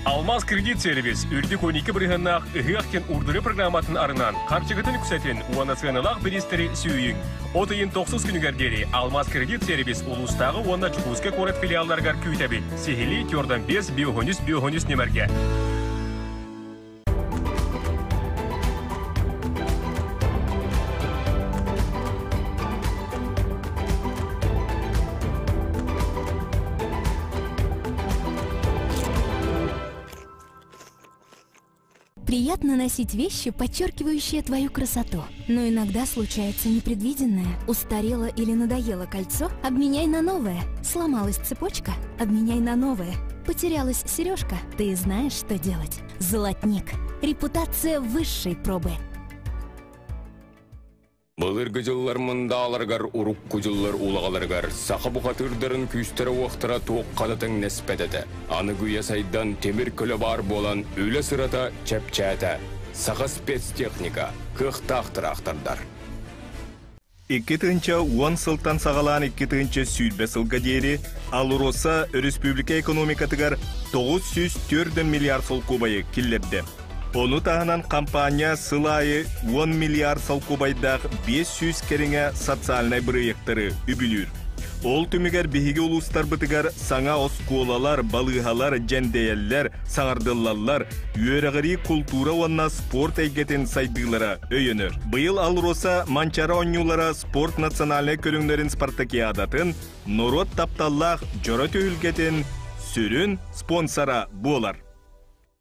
Алмаз кредит сервис үрдүк 12 бырыһыаннаах ыһыах диэн уурдуруу программатын арынан харчыгытын үксэтин уонна сыаналаах бириистэри сүүйүҥ. От ыйын тохсус күнүгэр диэри Алмаз кредит сервис улуустааҕы уонна Дьокуускай куорат филиалларыгар күүтэбит. Сиһилии Тёрдан 5 биохонүс биохонүс нүмергэ. Приятно носить вещи, подчеркивающие твою красоту. Но иногда случается непредвиденное. Устарело или надоело кольцо? Обменяй на новое. Сломалась цепочка? Обменяй на новое. Потерялась сережка? Ты знаешь, что делать. Золотник. Репутация высшей пробы. Былыргы дьыллар мындааларыгар, урукку дьыллар улаҕаларыгар саха бухатыырдарын күүстэрэ-уохтара туохха да тэҥнэспэт этэ. Аныгы үйэ сайдан тимир көлө баар буолан үлэ сырата чэпчээтэ. Саха спецтехника, кыахтаах тыраахтардар. 2010 сылтан саҕалаан 2020 сылга диэри АЛРОСА өрөспүүбүлүкэ экономикатыгар 904 миллиард солкуобайы киллэрдэ. Ону таһынан компания сыл аайы 10 миллиард солкуобайдаах 500 кэриҥэ социальнай бырайыактары үбүлүүр. Ол түмүгэр биһиги улуустарбытыгар саҥа оскуолалар, балыыһалар дьэндэйэллэр, саҥардыллаллар, үөрэҕирии, култуура уонна спорт эйгэтин сайдыылара өйөнөр. Быйыл АЛРОСА Манчаары оонньуулара спорт национальнай көрүҥнэрин спартакиадатын норуот тапталлаах дьоро түһүлгэтин сүрүн спонсора буолар.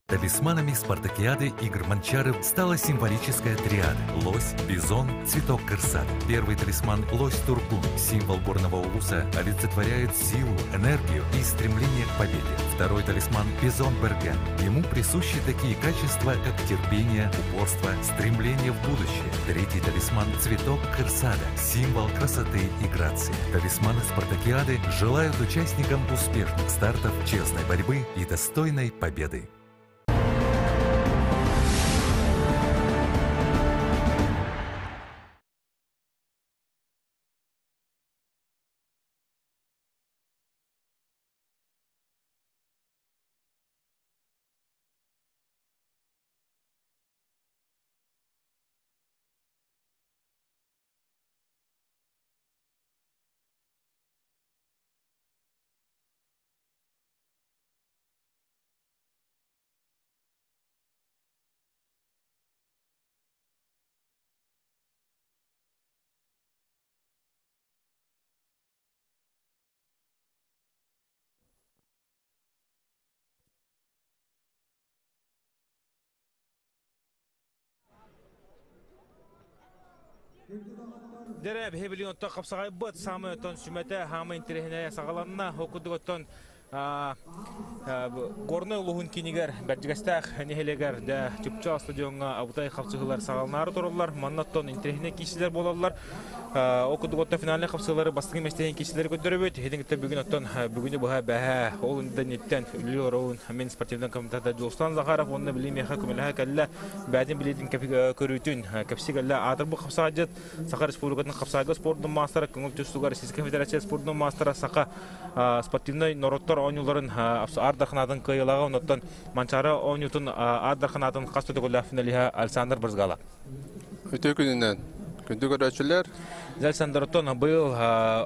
Талисманами спартакиады игр Манчары стала символическая триада – лось, бизон, цветок кырсат. Первый талисман – лось Туркун, символ горного улуса, олицетворяет силу, энергию и стремление к победе. Второй талисман – бизон Берген. Ему присущи такие качества, как терпение, упорство, стремление в будущее. Третий талисман – цветок кырсада, символ красоты и грации. Талисманы спартакиады желают участникам успешных стартов, честной борьбы и достойной победы. Дэрэ биһи билигин оттон хапсаҕайбыт саамай оттон сүмэтэ хаамай интэриэһинэйэ саҕаланна. Ол курдук оттон Горнай улууһун киинигэр Бэрдьигэстээх нэһилиэгэр дэ Чыпчаал стадиоҥҥа абытай хапсыһыылар саҕаланаары тураллар. Манна оттон интэриэһинэй киирсиилэр буолаллар. Ол курдук оттон финальнай хапсыһыылары бастакы миэстэһин киирсиилэри көрдөрөбүт. Итин кытта бүгүн оттон бүгүнү быһа бэһэ ол инниттэн үлэлии олоробун мин спортивный комитета Дьулустан Захаров уонна билии миэхэ көмөлөһө кэллэ. Бэйэтин билиитин көрүүтүн кэпсии кэллэ. Аатырбыт хапсаайдьыт Саха Республикатын хапсаайга спордун маастара, көҥүл түстүгэр Российскай Федерация спордун маастара, Саха спортивнай норуоттар оонньууларын Аар Дарханаатын кыайыылааҕа, оннуттан Манчаары оонньуутун Аар Дарханаатын хас да төгүллээх финалиһа Александр Брызгала. Үтүө күнүнэн. Күндү көрөөччүлэр. Александр оттон быйыл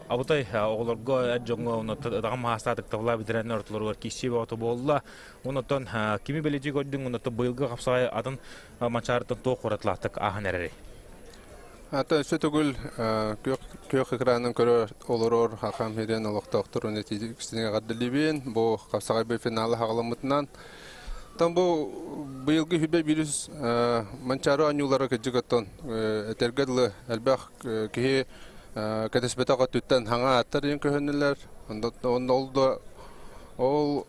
абытай оҕолорго эр дьоҥҥо ытаҕым хаастаатык табыла битирэннэр ортолоругар киирсии бөҕөтө буолла. Онтон кими бэлиэтии көрдүҥ, онтон быйылгы хапсаҕай атын Манчаарыттан туох уратылаахтык ааһан эрэрий? Ата өссө төгүл күөх экранын көрө олорор Хахам Хирен олохтоохторун этиитин эҕэрдэлиибин. Бу хапсаҕай бу финалы хаҕаламмытынан. Тон бу быйылгы хүбэ вирус Манчаары оонньуулара кырдьык оттон этэргэ дылы элбэх киһи кэтэспэтэх өттүттэн хаҥа ааттар диэн көһүннүлэр. Онно ол да ол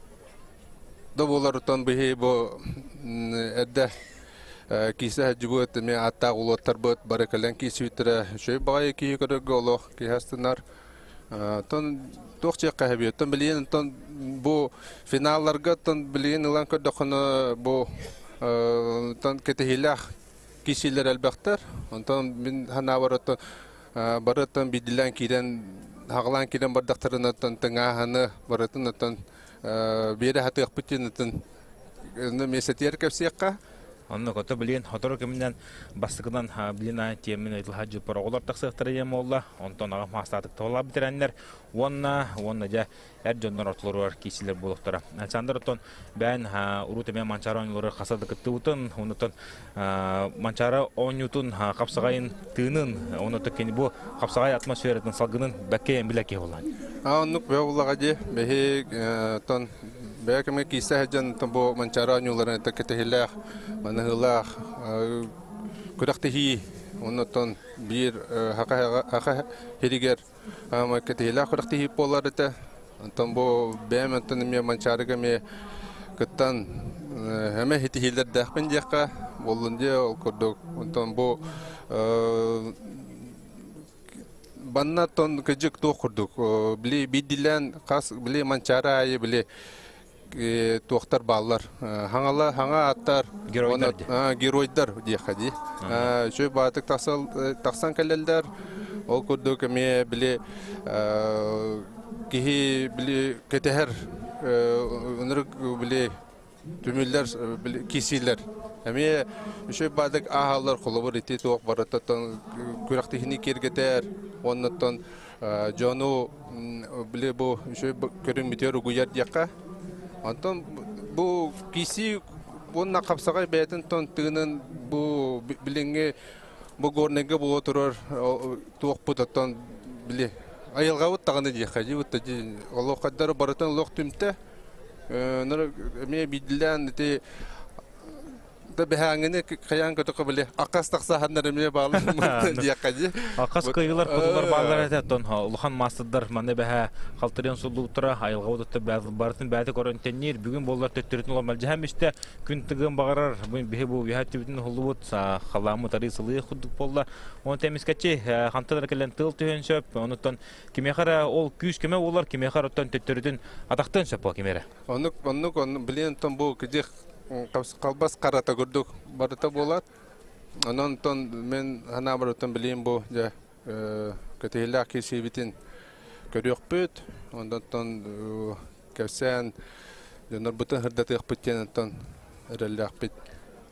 да буоларыттан биһи бу эрдэ киисэ сылдьыбыт эмиэ ааттаах улуоттарбыт бары кэлэн киирсибиттэрэ үчүгэй баҕайы киһи көрөргө олох киһи астынар. Оттон туох дьиэххэ эһэбиэ оттон билигин оттон бу финалларга оттон билигин ылан көрдөххүнэ бу оттон кэтэһиилээх киирсиилэр элбэхтэр. Онтон мин санаабар оттон бары оттон биирдиилээн киирэн хаҕалаан киирэн бардахтарына оттон тыҥааһыны барытын оттон биэрэ сатыахпыт диэн атын миэстэтигэр кэпсиэххэ. Онно кото билин сотору кэминэн бастакынан билин аан тиэмин ыйтылаһа дьыппар оҕолор тахсыахтара диэн буолла. Онтон аҕам маастаатык тоҕолоох бүтэрэннэр уонна уонна дьэ эр дьоннор ортолоругар киирсилэр буолуохтара. Александр оттон бэйэн урут эмиэ Манчаары оонньуулары хаса да кыттыбытын, оннуттан Манчаары оонньуутун хапсаҕайын тыынын, оннуттан кини бу хапсаҕай атмосфератын салгынын бэккэ билэр киһи буоллаҕа. Оннук бөҕө буллаҕа дии. Биһи тон бэйэ кэмҥэ киирсэ сылдьан бу Манчаары оонньууларын кэтэһиилээх, маныһыылаах күрэхтэһии оннуттан биир хаха сиригэр кэтэһиилээх күрэхтэһии буолар этэ. Онтон бу бэйэм онтон эмиэ Манчаарыга эмиэ кыттан эмэ ситиһиилэрдээхпин диэххэ буоллун диэ ол курдук. Онтон бу банна тон кыдьык туох курдук били биирдиилээн хас били Манчаары аайы били туохтар бааллар хаҥала хаҥа аттар геройдар геройдар диэххэ дии үчүгэй баатык тахсан кэлэллэр ол курдук эмиэ били киһи били кэтэһэр ынырык били түмүллэр били киирсиилэр эмиэ үчүгэй баатык ааһаллар холобур ити туох барытыттан күрэхтэһиини киэргэтэр уоннаттан дьону били бу үчүгэй көрүҥмүтүгэр угуйар диэххэ. Онтон бу киси уонна хапсаҕай бэйэтин тон тыынын бу билиҥҥи бу горнайга буола турар туохпут оттон били айылҕабыт даҕаны диэххэ дии бутта дии олох хайдары барытын олох түмтэ эмиэ биирдилээн ити Да бэһээҥҥини хайаан көтөххө били аккас тахсаһаннар эмиэ бааллар диэххэ дии. Аккас кыайыылар хотулар бааллар этэ оттон улахан маастардар манна бэһээ халтырыйан суллубуттара айылҕабыт отто барытын бэйэтэ көрөн тэнниир бүгүн буоллар төттөрүтүн олор мэлдьэһэн истэ күн тыгын баҕарар биһи бу үһэ түбүтүн уһуллубут халааммыт арыы сылыы курдук буолла оны тэмискэччи хантан эрэ кэлэн тыал түһүөн сөп онуттан кимиэхэ эрэ ол күүс көмө буолар кимиэхэ эрэ оттон төттөрүтүн атахтыан сөп буо кими эрэ Оннук оннук билиэн тон бу кидих Халбас харата курдук барыта буолар. Онон онтон мин санаабар оттон билиим бу дьэ кэтэһиилээх киирсиибитин көрүөхпүт. Онтон кэпсээн дьоннорбутун сырдатыахпыт диэн оттон эрэллээхпит.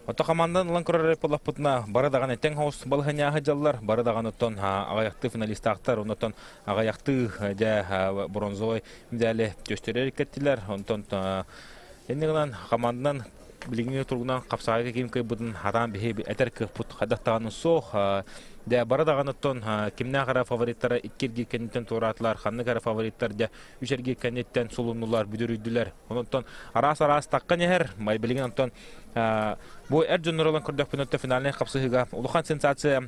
Ото хамаандан ылан көрөр буоллахпытына, бары даҕаны тэҥ хоҕус балаһыанньа сылдьаллар, бары даҕаны оттон аҕыйахтыы финалистаахтар, оннуттан аҕыйахтыы дьэ бронзовай медали түөстэрэр кэттилэр. Онтон Инньэ гынан хамаанданан билиҥҥи туругунан хапсаҕайга ким кыайбытын хатаан биһи этэр кыахпыт хайдах даҕаны суох. Дьэ бары даҕаны оттон кимнээх эрэ фавориттара икки эргиир кэнниттэн туораатылар, ханнык эрэ фавориттар дьэ үс эргиир кэнниттэн сулуннулар, бүдүрүйдүлэр. Онон араас-араас таххан иһэр. Билигин онтон бу эр дьоннор ылан көрдөхпүнэ финальнай хапсыһыыга улахан сенсация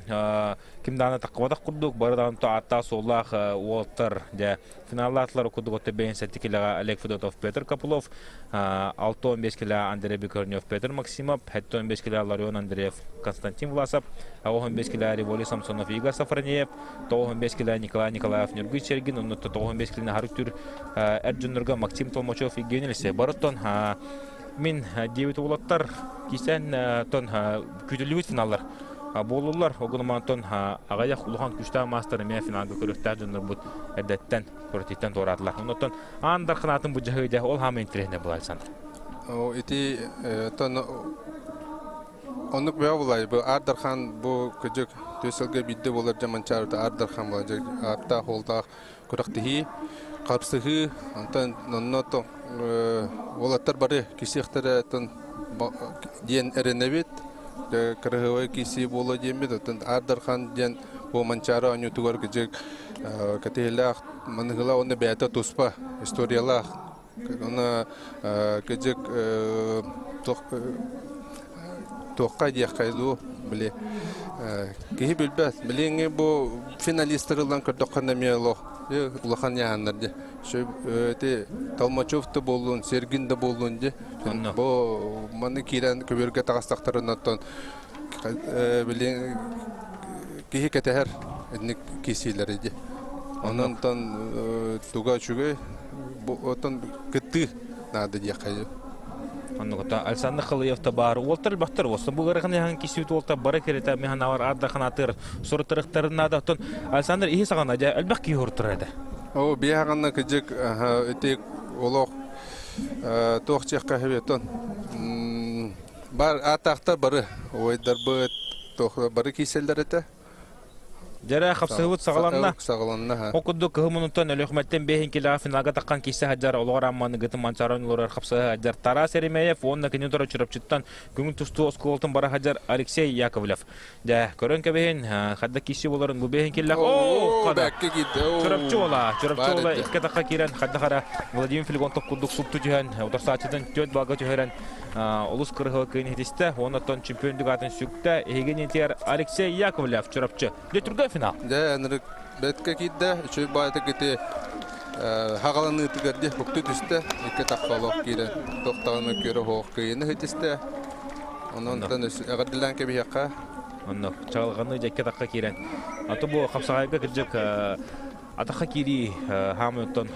ким даҕаны таххыбатах курдук бары даҕаны ааттаах-суоллаах уолаттар дьэ Финаллаатылар курдук отто бэйэн сэттэ килэҕэ Олег Федотов, Петр Копылов, 6-15 килэ Андрей Бекорнев, Петр Максимов, 7-15 килэ Ларион Андреев, Константин Власов, 15 килэ Револий Самсонов, Игорь Сафронеев, 95 килэ Николай Николаев, Нюргуй Сергин, онно 95 килэни харык эр дьоннорго Максим Толмачев, Евгений Алексеев. Барыттан мин диэбит уолаттар кисен тон күүтүллүбүт финаллар буолуллар. Ол гынан онтон аҕыйах улахан күүстээх маастар эмиэ финалга көрүөхтээх дьоннорбут эрдэттэн көрүтүттэн туораатылар. Оннуттан аан дарханаатын бу дьаһыы ол хаама интэриэһинэй буолар Александр. Ити тон Оннук бөҕө булай бу Ардархан бу кыдьык төсөлгө бидде болар жаманчарыта Ардархан була ааттаах уолтаах күрэхтэһии хапсыһыы онтон онно уолаттар бары кисиэхтэрэ диэн эрэнэбит кырыһыбай киси буола диэммит оттон Ардархан диэн бу Манчаары оонньуутугар кыдьык кэтиһилээх маныгыла уонна бэйэтэ туспа историялаах Оны кыдьык туохха диэххэ дуу били киһи билбэт билиҥҥи бу финалистар ылан көрдөххө эмиэ олох улахан яһаннар ди ити Толмачев да буоллун Сергин да буоллун ди бу маны киирэн көбүөргэ таҕыстахтарын оттон билин киһи кэтэһэр итинник киирсиилэри ди онон туга үчүгэй оттон кыттыы наада диэххэ. Оннугута Александр Халыев та баар уолтар бахтар уоста бу ыарахан яхан кисүүт уолта бары киритэ механавар ардахан атыр сурутарыктарын наада оттон Александр иһи саҕана дьэ элбэх киһи уртур этэ. О биһаҕанна кыдьык ити олох туох чехка хэбетон бар аатаахтар бары ойдарбыт туох бары кииселлер этэ. Дьэрэ хапсыһыбыт саҕаланна. Саҕаланна. Ол курдук кыһыммынуттан Өлүөхүмэттэн бэһин килэҕэ финалга таххан киирсэ сылдьар олоҕор Амманы гытын Манчааран олорор хапсыһа сылдьар Тарас Еремеев уонна кини утары Чурапчыттан көҥүл тустуу оскуолатын бара сылдьар Алексей Яковлев. Дьэ, көрөн кэбиһин, хадда киирсии боларын бу бэһин киллэх. Оо, хада. Чурапчы ола, Чурапчы ола икки атахха киирэн, хадда хара Владимир Филигонтов курдук супту түһэн, утарсааччытын түөрт балга түһэрэн олус кырыһы кыын иһитистэ. Оннуттан чемпион атын сүктэ. Эһиги нитигэр Алексей Яковлев Чурапчы. Дьэ түргэн финал. Дьэ, ынырык бэтке киирдэ. Үчүгэй баайытык ити хагаланыытыгар ди хукту түстэ. Икки тахха олох киирэн тохтоҕун көрө хоох кыйыны хитистэ. Онон эҕэрдэлээн кэбиһиэххэ. Онно чаҕылҕаны дьэккэ тахха киирэн. Аты бу хапсаҕайга кырдьык атахха киирии хаамыттан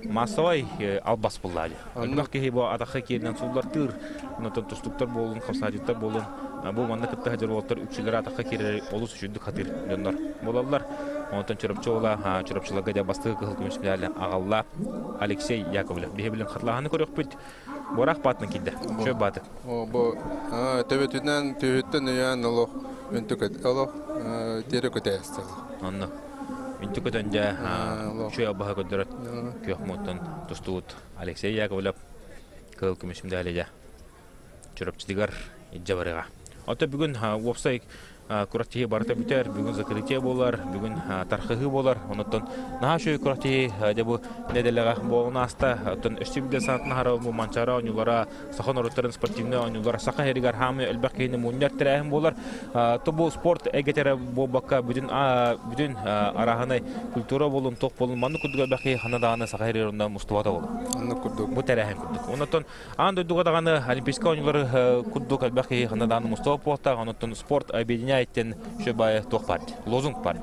массовай албас буллаады. Элбэх киһи бу атахха кииринэн сууллартыыр, онтон тустуктар буолун, хапсаадьыттар буолун, бу манна кытта сылдьар уолаттар үксүлэрэ атахха киирэр олус үчүгдүк хатыыр дьоннор буолаллар. Онтон Чурапчы уола Чурапчыларга дьэ бастакы кыһыл көмүс медали аҕалла Алексей Яковлев. Биһи билин хатылааһыны көрүөхпүт. Буорах баатынан киирдэ. Чөп бааты. Бу төбөтүнэн түһүттэн өйөөн олох үнтүк олох тиэрэ көтөөстө. Онно үнтү көтөн дьэ үчүгэй албаһы көрдөрөр күөх муоттан тустубут Алексей Яковлев кыһыл көмүс медалия Чурапчытыгар илдьэ барыаҕа. Оттон бүгүн уопсай күрэхтэһии барыта бүтэр, бүгүн закрытие буолар, бүгүн тархыһыы буолар. Онуттан наһаа үчүгэй күрэхтэһии дьэ бу нэдэлэҕэ буолан ааста. Оттон өссө биирдэ санаатын аһара бу Манчаары оонньуулара, саха норуоттарын спортивнай оонньуулара саха сиригэр хаамыы элбэх киһини мунньар тэрээһин буолар. То бу спорт эйгэтэ буолбакка бүтүн бүтүн арааһынай культура буолун, туох буолун маннык курдук элбэх киһи ханна даҕаны саха сиригэр онно мустубата буолар. Оннук курдук. Бу тэрээһин курдук. Оннуттан Аан дойдуга даҕаны Олимпийскай оонньуулары курдук элбэх киһи ханна даҕаны мустубат буолтаах, онуттан спорт объединяет диэн үчүгэй туох баар лозунг баар.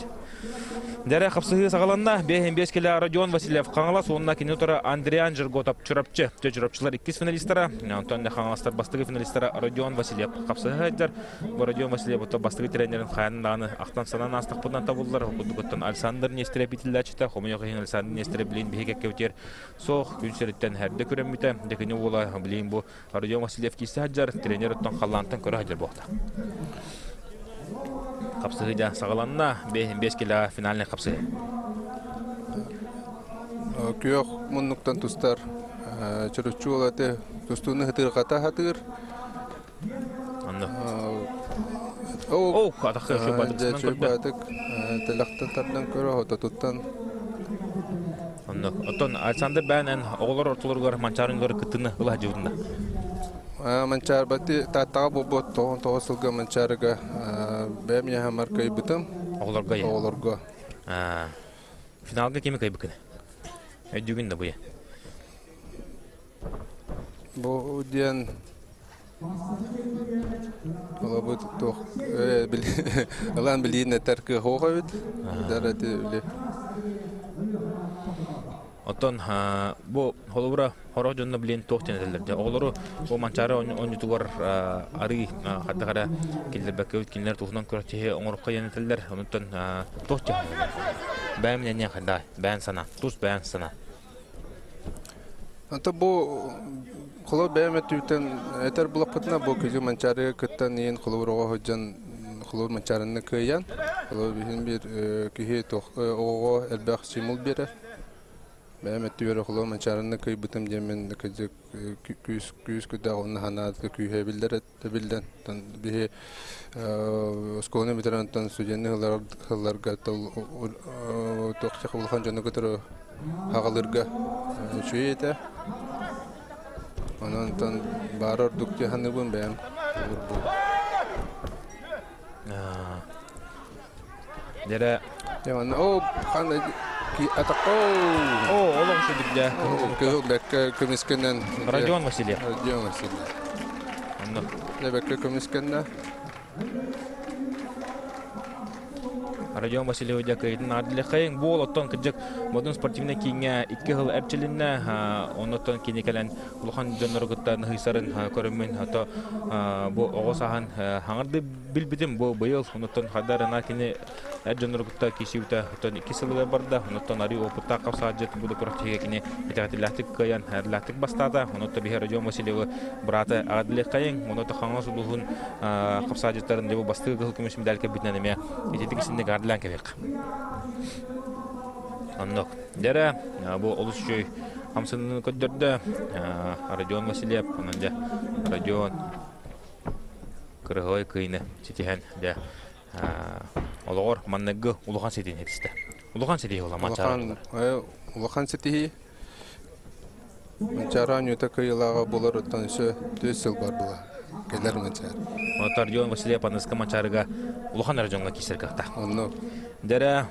Дьэрэ хапсыһыы саҕаланна. 5 килэ Родион Васильев Хаҥалас уонна кини утары Андриан Жерготов Чурапчы. Чурапчылар иккис финалистара, онтон Хаҥаластар бастакы финалистара Родион Васильев хапсыһа сылдьар. Бу Родион Васильев бастакы тренерин хайан даҕаны ахтан санаан аастахпытынан табыллар. Курдугуттан Александр Нестеров итиллээччитэ, хомойуох иһин Александр Нестеров билин биһиги кэккэбитигэр Суох, күн сириттэн эрдэ күрэммитэ. Дьэкини уола билигин бу Родион Васильев киирсэ сылдьар, тренер оттон халлаантан көрө сылдьар буолта. Хапсыһыы дьэ саҕаланна. 5 кило финальный хапсыһыы. Күөх муннуктан тустар чуруччу уола тустууну хатыырҕата хатыыр. Онно. Оо, атахха чөйбатык тэлэхтэн тардан көрө хототуттан. Онно. Оттон Александр Бээнэн оҕолор ортолоругар Манчаарыҥгар кыттыны ыла сылдьыбытында. Манчаар бати тааттаҕа буолбут 99 сылга Манчаарыга бэйэм яһамар кыайбытым. Оҕолорго. Оҕолорго. Финалга кими кыайбыккын? Өйдүүгүн да буя. Бу диэн Олобут туох ылан билиин этэр кыах эбит. Дэр эти били. Оттон бу холобура хорох дьонно билин туох диэн этэллэр дьэ оҕолору бу Манчаары оонньуутугар арыы хайдах эрэ киллэрбэккэбит кинилэр туһунан күрэхтэһии оҥорукка диэн этэллэр онуттан туох диэн бэйэм эмиэ хайдах бэйэн санаа тус бэйэн санаа. Anta бу холобур бэйэм өттүбүттэн этэр булаппытына бу күзү Манчаарыга кыттан иин холобур оҕо сылдьан холобур Манчаарыны кыайан холобур биһин биир киһи оҕоҕо элбэх стимул биэрэр. Бэйэм өттүбэр холобур Манчаарыны кыайбытым диэммин кырдьык күүс күүс күдээх уонна санаата күүһэ эбиллэр эбиллэн биһи оскуоланы бүтэрэн студенны ыларга туох улахан дьону кытары аҕалырга үчүгэй этэ. Онон онтон баара ордук дии саныыбын бэйэм. Дьэрэ О, О, олох үчүгэй Кыһыл бэккэ көмүскэнэн Родион Васильев. Родион Васильев. Онно. Бэккэ көмүскэннэ. Родион Васильев дьакыйытын аадилэхэйин буол оттон кырдьык модун спортивнай кииҥҥэ икки сыл эрчилиннэ оннуттан кини кэлэн улахан дьоннору кытта ныһыйсарын көрөммүн ото бу оҕо саһан хаҥарды билбитим бу быйыл онуттан хадарына кини эр дьоннору кытта киирсибитэ оттон икки сылыгар барда онуттан арыы опыттаах хапсаадьыт бу да күрэхтэһиигэ кини итэҕэтиллээхтик кыайан эрэллээхтик бастаата онуттан биһи Родион Васильевы бырааты аҕадилиэххэйиҥ онуттан Хаҥалас улууһун хапсаадьыттарын дьэ бу бастыгы кыһыл көмүс медаль кэлбитинэн эмиэ ититик исинник аардылаан кэлиэх оннук дьэрэ бу олус үчүгэй хамсаныыны көрдөрдө Родион Васильев онон дьэ Родион кырыһылай кыйны ситиһэн дьэ олоҕор манныгы улахан ситиһии ситистэ. Улахан ситиһии буолла Манчаары. Улахан ситиһии. Манчаары оонньуута кыайыылааҕа буоларыттан өссө түөрт сыл бар була. Кэлэр Манчаары. Оттон Родион Васильев аныска Манчаарыга улахан эрэ дьоҥҥо киирсэр кыахтаах. Онно. Дэрэ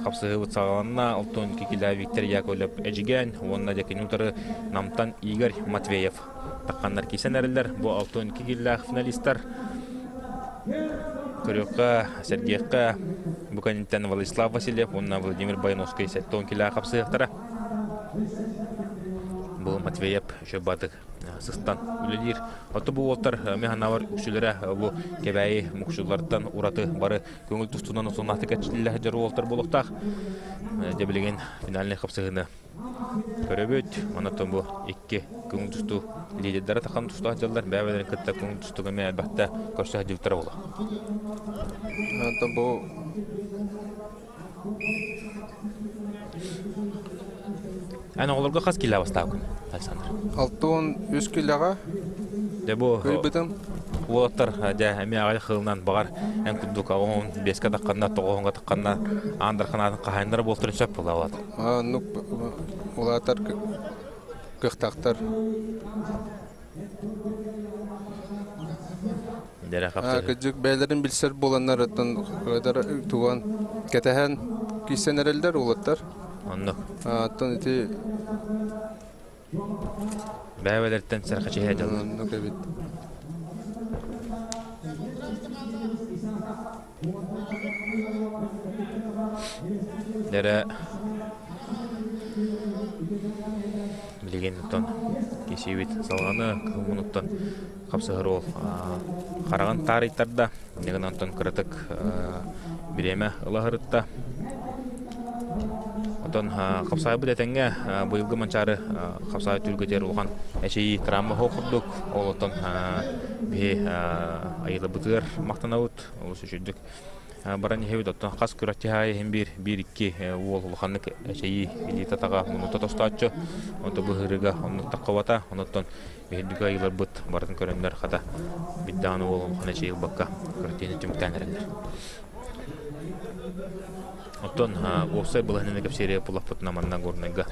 хапсыһыыбыт саҕаланна. Оттон Кикилэ Виктор Яковлев Эдьигээн уонна дьэ кини утары Намтан Игорь Матвеев тахханнар киирсэн эрэллэр. Бу 62 киилэлээх финалистар көрүөххэ, сэргиэххэ бу кэнниттэн Владислав Васильев уонна Владимир Баяновский 70 килэҕэ хапсыһыахтара. Бу Матвеев үчүгэй баатык сыстан үлэлиир. Отто бу уолтар механавар үксүлэрэ бу Кэбээйи муксулартан ураты бары көҥүл тустунан утумнаахтык эрчиллэ сылдьар уолтар буолуохтаах. Дьэ билигин финальнай хапсыһыыны Көрөбүт, онон бу икки көҥүл тустуу лидердара тахан туста сылдьаллар, бэйэ-бэйэлэрин кытта көҥүл тустууга эмиэ элбэхтэ көрсө сылдьыбыттара буолуо. Онтон бу Эн оҕолорго хас киилэ бастаабыккын, Александр? 63 киилэҕэ Дьэ бу кыайбытым. Уолаттар дьэ эмиэ аҕай хылынан баҕар эн курдук оҕоһун биэскэ тахханна, тоҕоһуҥҥа тахханна аан дарханаатын хаһаайыннара буолтарын сөп буолла Оннук улаатар кыахтаахтар. Кырдьык бэйэлэрин билсэр буоланнар оттон туган кэтэһэн киирсэн эрэллэр уолаттар. Оннук. Оттон ити Бэйэлэриттэн сэргэчиһэ дьаллар. Оннук эбит. Дэрэ билигин оттон кисиибит салҕаны кыһыммынуттан хапсыһар уол хараҕын таарыйтарда иннигин онтон кыратык бириэмэ ыла сырытта Оттон хапсаайбыт этэҥҥэ быйылгы Манчаары хапсаай түһүлгэтигэр улахан эчэйии травма суох курдук. Ол оттон биһи айылыбытыгар махтанабыт. Олус үчүгдүк баран иһэбит. Оттон хас күрэхчи аайы иһин биир, биир-икки уол улаханнык эчэйии илиитэ-атаҕа муннута тостооччу. Онто быһыырыга оннук таххыбата. Онуттан биһирдүгү айыларбыт барытын көрөннөр хата биддаҕаны уол улахан эчэйии ылбакка күрэхтиини түмүктээн эрэллэр. Оттон уопсай былаһынаны кэпсиэри булаппытына манна Горнайга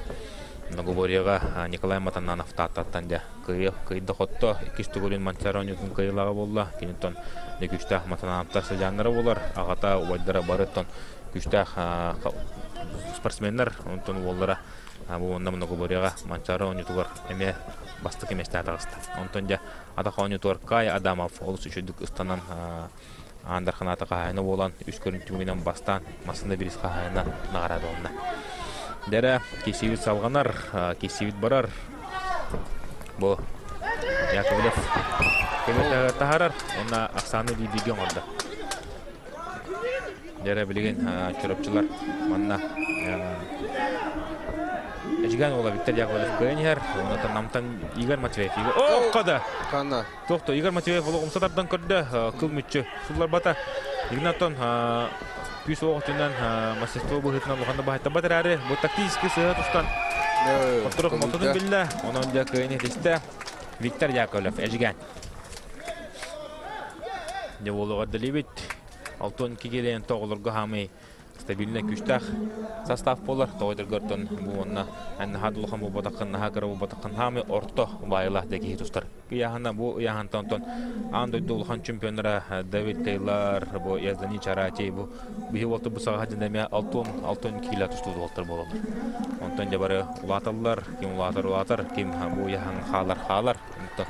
Многоборьеҕа Николай Матаннанов Тааттаттан дьэ кыайы кыайда хотто иккис төгүлүн Манчаары оонньуутун кыайыылааҕа буолла. Киниттэн дьэ күүстээх Матаннановтар сыдьааннара буолар. Аҕата, убайдара барыттан күүстээх спортсменнар. Онтон уоллара бу уонна Многоборьеҕа Манчаары оонньуутугар эмиэ бастакы миэстэҕэ таҕыста. Онтон дьэ атах оонньуутугар Кай Адамов олус үчүгдүк ыстанан Аан Дархан аата хаһаайына буолан, үс көрүҥ түмүгүнэн бастаан, массыына бириис хаһаайына наҕараадаланна. Дэрэ, киирсиибит салҕанар, киирсиибит барар. Бу Яковлев көмө таһаарар уонна ахсааны биирдиигэ оҥордо. Дэрэ билигин чурапчылар манна Эдьигээн уола Виктор Яковлев кыайан иһэр. Онтон Намтан Игорь Матвеев. О, қада! Қана. Тохто, Игорь Матвеев олох умса тардан көрдө, кыл мүччү сулларбата. Игнатон күүс оҕотунан мастерство быһыытынан улаханна баһыттарбат эрээри, бу тактический сыһа тустан хотторох мототун биллэ. Онон дьэ кыайан иһитистэ Виктор Яковлев, Эдьигээн. Дьэ уолугар дэлибит. Алтон кигилээн тоҕолорго хаамый стабильнай күүстээх состав буолар. Тоҕойдоргортон бу уонна наһаа улахан буолбатаххын, наһаа кыра буолбатаххын хаамый орто убаайылаах да киһи тустар. Ыйааһына бу ыйааһынтан онтон аан дойду улахан чемпионнара Давид Тейлор, бу Яздани Чарати, бу биһи уолтар бу саҕаһа дьин эмиэ алтон алтон киилэ тустуу уолтар буолаллар. Онтон дьэ бары улааталлар, ким улаатар улаатар, ким бу ыйааһын хаалар хаалар. Онтон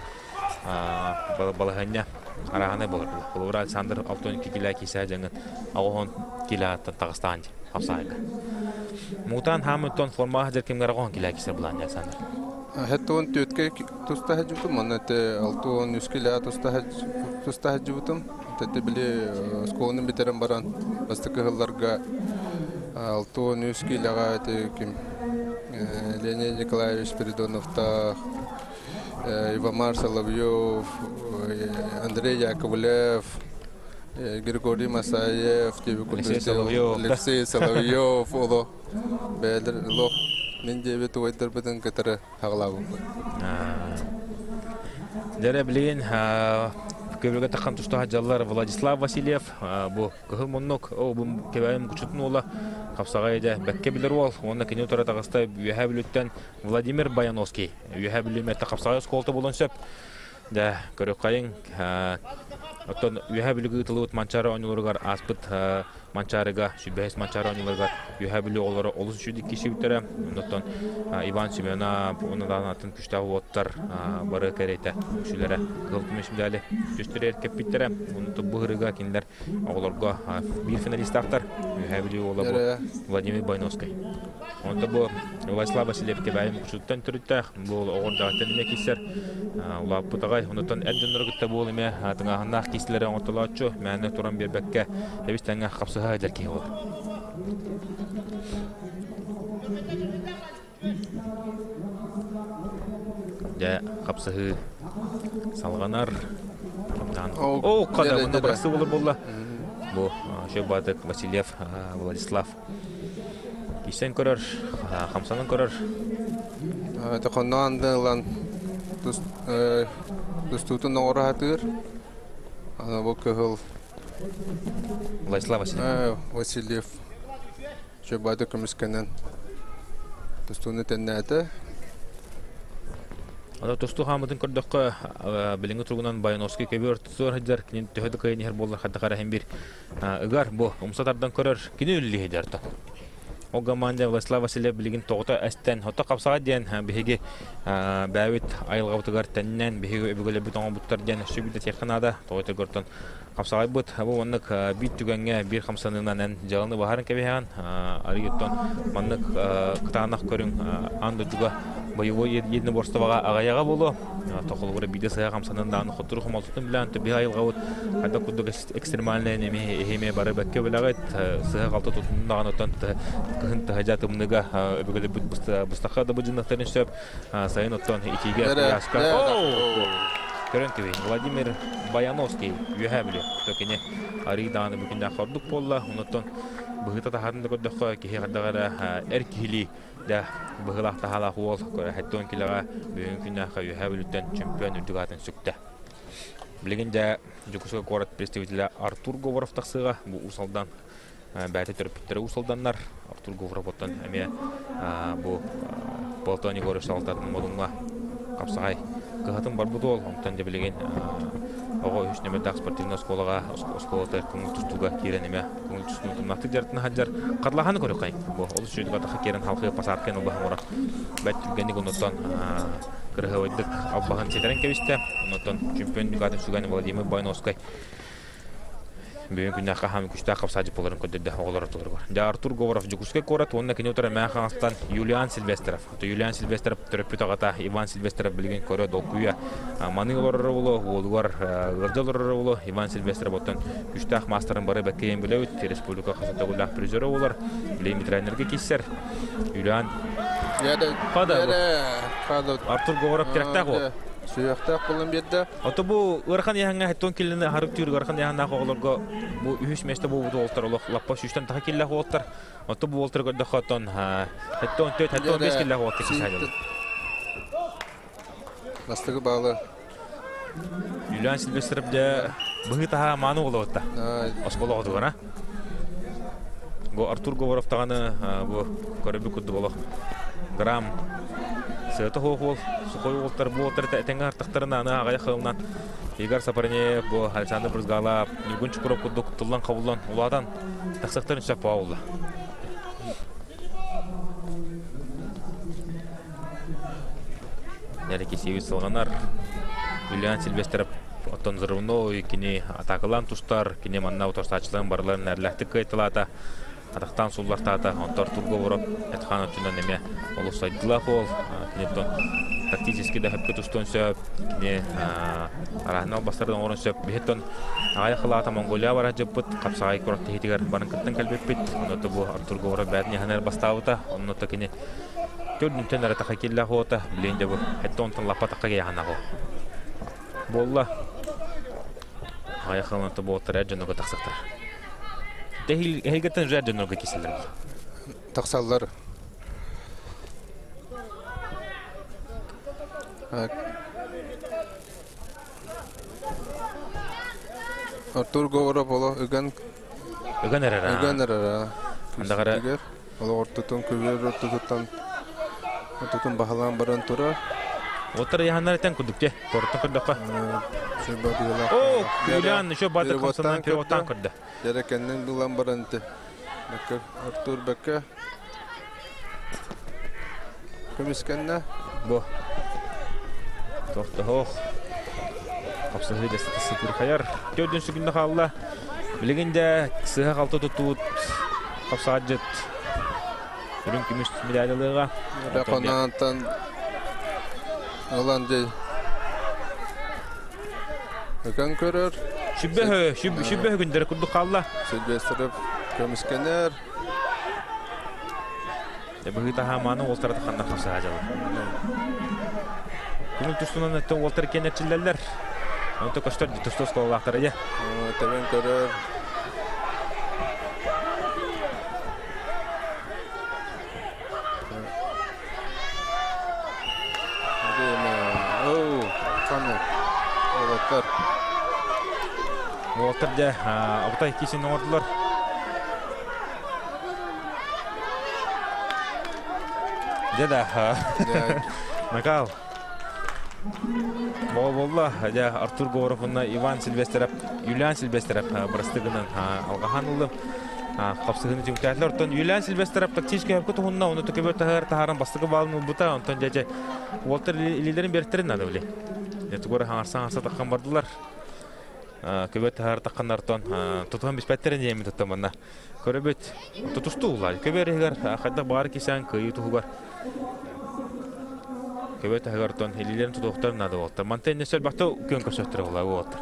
балаһыанньа арааһынай буолар. Холобура Александр 62 килэ киисэ дьаҥын 80 килоттан таҕыстаан хапсаайга. Мутаан хаамыттан формаҕа сылдьар кэмҥэр 80 килэ киисэр булаан Александр. Хеттуон түөткэ туста сылдьыбытым, онно те 63 килэ туста сылдьыбытым. Тете били оскуоланы бүтэрэн баран бастакы сылларга 63 килэҕэ ким Леонид Николаевич Спиридоновтаах Ивамар Соловьев, Андрей Яковлев, Григорий Масаев, Алексей Соловьев, Алексей Соловьев, оло бэйэлэр лох мин диэбит убайдарбытын кытары хаҕалаабыппыт. Дьэрэ билигин көбүлгэ таххан тустаах дьаллар Владислав Васильев бу Кыһыл муннук, ол бу кэбээйим кучутун уола хапсаҕай дьэ бэккэ билэр уол уонна кини утары таҕыста Үөһээ Бүлүүттэн Владимир Баяновский. Үөһээ Бүлүү мэтэ хапсаҕай оскуолата буолуон сөп. Дьэ, көрүөххэйиҥ. Оттон Үөһээ Бүлүүгэ ыытыллыбыт Манчаары оонньууларыгар ааспыт Манчаарыга, сүбэһис Манчаары оонньууларыгар Үөһээ Бүлүү оҕолоро олус үчүгэй киирсибиттэрэ. Онтон Иван Семенов уонна даҕаны атын күстээх уоттар бары кэриэтэ үксүлэрэ кыһыл көмүс медали түстэригэр кэппиттэрэ. Онтон бу ырыга кинилэр оҕолорго биир финалистаахтар. Үөһээ Бүлүү уола бу Владимир Бойновскай. Онто бу Владислав Васильев Кэбээйи Мукучуттан төрүттээх. Бу оҕордоохтон эмиэ киирсэр улааппыт аҕай. Онтон эр дьоннору кытта буол эмиэ тыҥааһыннаах киирсилэри оҥортолооччу мээнэ туран биэрбэккэ эбис тэҥҥэ хапсыһа сылдьар киһи буолар. Дьэ, хапсыһыы салҕанар. Оо, хата, мунна бырахсы буолар буолла. Бу Шөбатык Васильев Владислав киирсэн көрөр, хамсанан көрөр. Тохонно анды ылан тустуутун оҥоро сатыыр. Аны бу кыһыл Владислав Васильев. Васильев Шөбаты көмүскэнэн тустууну тэннээтэ. Аны тустуу хаамытын көрдөххө, билиҥҥи туругунан Баяновский көбүөр тустуур сылдьар, кини төһө да кыайан иһэр буоллар хайдах эрэ иһин биир ыгар бу умса тардан көрөр, кини үллүһэ дьарта. Ол команда Владислав Васильев билигин тоҕото эстэн, хото хапсаҕа диэн биһиги бэйэбит айылҕабытыгар тэннэн, биһиги өбүгэлэрбит оҥорбуттар диэн өссө биирдэ наада. Тоҕо көртөн Хапсаҕайбыт бу маннык биир түгэҥҥэ биир хамсаныынан эн дьыаланы баһарын кэбиһэҕин. Арыйыттан маннык кытаанах көрүҥ аан дойдуга боевой единоборствоҕа аҕыйаҕа буолуо. Тохолугура биирдэ сыһа хамсанан даҕаны хотуру хомолтотун билэн биһи айылҕабыт хайдах курдук экстремальнай эми эһиэми бары бэккэ билэҕит. Сыһа халта тутунун даҕаны оттон кыһын таһыдьа тымныга өбүгэлэрбит быстахха да быдьынныктарын сөп. Сайын оттон итиигэ куйааска көрөн кэбиһин. Владимир Баяновский үөһээ Бүлүү. То кини арыы даҕаны бүгүннээх ордук буолла. Онуттан быһыыта таһаатын да көрдөххө киһи хайдах эрэ эр киһилии да быһыылаах таһаалаах уол хэттон килэҕэ бүгүн күннээххэ Үөһээ Бүлүүттэн чемпион үрдүк аатын сүктэ. Билигин дьэ Дьокуускай куорат представителэ Артур Говоров тахсыаҕа. Бу Уус Алдан бэйэтэ төрөппүттэрэ Уус Алданнар. Артур Говоров оттон эмиэ бу Платон Егорович салалтатын Модуҥҥа хапсаҕай кыһатын барбыт уол. Онтон дьэ билигин оҕо үһүс нөмэрдээх спортивнай оскуолаҕа оскуолатыгар көҥүл тустууга киирэн эмиэ көҥүл тустууну тумнахтык дьарытына сылдьар. Хатылаһаны көрүөххэйиҥ. Бу олус үчүгэй атахха киирэн халхыы посадканы албаһын оҥорор. Бэрт түргэнник оннуттан кырыһабайдык албаһын ситэрэн кэбистэ. Оннуттан чемпион Ньукаатын сүгэн Владимир Бойновскай Бүгүн күннээххэ хаһан күстээх хапсаадьыт буоларын көрдөрдө оҕолор ортолоругар. Дьэ Артур Говоров Дьокуускай куорат уонна кини утары Мээх Хаҥастан Юлиан Сильвестров. Юлиан Сильвестров төрөппүт аҕата Иван Сильвестров билигин көрө долгуйа маныы олорор уолу, уолугар ыалдьа олорор уолу Иван Сильвестров оттон күстээх маастарын бары бэккэйэн билэбит. Республика хас төгүллээх призера буолар. Билигин тренергэ киирсэр. Юлиан Хада. Артур Говоров тиректээх ол. Сүһүөхтээх буолан биэрдэ. Ото бу ыарахан яһаҥҥа хеттон киллини харык түүр ыарахан яһаннаах оҕолорго бу үһүс миэстэ буолбут уолтар олох лаппа сүүстэн таха киллэх уолтар. Ото бу уолтар көрдөххө оттон хеттон төт хеттон бес киллэх уолтар кисаадьыл. Бастакы баалы. Юлиан Сильвестров дьэ быһыы таһаа мааны уолуотта. Оскуола оҕотугар, Бу Артур Говоров даҕаны бу көрөбүт курдук олох грамм сыата суох уол, сухой уолтар бу уолтар тэҥҥэ артахтарына аны аҕыйах сылынан Игорь Сапарнеев, бу Александр Брызгалов, Ньургун Чукуров курдук тыллан-хабыллан улаатан тахсыахтарын сөп буолла. Нэрикисиэбит салҕанар. Юлиан Сильвестров оттон Взрывной кини атаакалаан тустар, кини манна утарсааччыларын барыларын нэрлээхтик кыайталаата, атахтаан суллартаата. Онтон Артур Говоров Этхан өттүнэн эмиэ олус сайдыылаах уол. Кини оттон тактически да сөпкө тустуон сөп, кини арааһына албастарын оҥорон сөп. Биһиттэн аҕай халаата Монголия бара дьыппыт, хапсаҕай курат тиһитигэр барын кыттан кэлбиппит. Онно бу Артур Говоров бээтин иһэнэр бастаабыта. Онно кини Төрдүнтэн эрэ таха киллэх уота, билин дьэ бу хэтте онтон лаппа таха киһанаҕо. Буолла. Айахаланта буолтар эр дьоннорго тахсахтар. Эһигиттэн эр дьоннорго киселлер. Тахсаллар. Артур Говоров оло ыган ыган эрэр. Ыган эрэр. Андагара Олох ортотун көбүөр ортотуттан ортотун баһылаан баран турар. Оттор яһаннар этен курдук те. Торттан көрдөххө. О, Юлиан еще бады хамсанан переводтан көрдө. Дәрі кэннин булан баран те. Бөккө Артур бөккө. Көмүскэннэ. Бу. Тохтоһох. Хапсаһыы дьастата сытыр хайар. Төрдүн сүгүннэ хаалла. Билигин дэ сыһа-халты тутуут хапсаадьыт үрүҥ көмүс медалылыга. Рахонаантан ылан дьэ Өкөн көрөр. Сүббөһө, сүббөһө күндері курдук хаалла. Сильвестров көмүскэнэр. Быһыы таһаамааны уолтара таханнар хапсаһа дьалар. Күнүл тустунан өттөн уолтар киэнэрчиллэллэр. Онто көстөр тусту оскуолалаахтара дьэ. Тэбэн көрөр. Уолаттар. Уолаттар дьэ абытай кисин оҥордулар. Дьэ да, Накал. Буолла, дьэ Артур Говоров уонна Иван Сильвестров, Юлиан Сильвестров бырастыгынан алҕаһан ыллым. Хапсыһыны түмүктээтилэр. Оттон Юлиан Сильвестров тактическай хөпкө туһунна, ону төкөбөр таһаар таһааран бастакы баалын ылбыта. Онтон дьэ уолтар илиилэрин биэртэрин надо били. Тугу хаҥарсан таххан бардылар. Көбө таһаар тахханнартан тутуһан биспэттэрин диэммит оттон манна. Көрөбүт, тутустуу улаай. Көбө эригэр хайдах баар кисээн кыайыы туһугар көбө таһыгар тон илиилэрин тутуохтарын наада буолтар. Мантан иннэ сөрбөхтө күөн көрсөттөр улаа буолтар.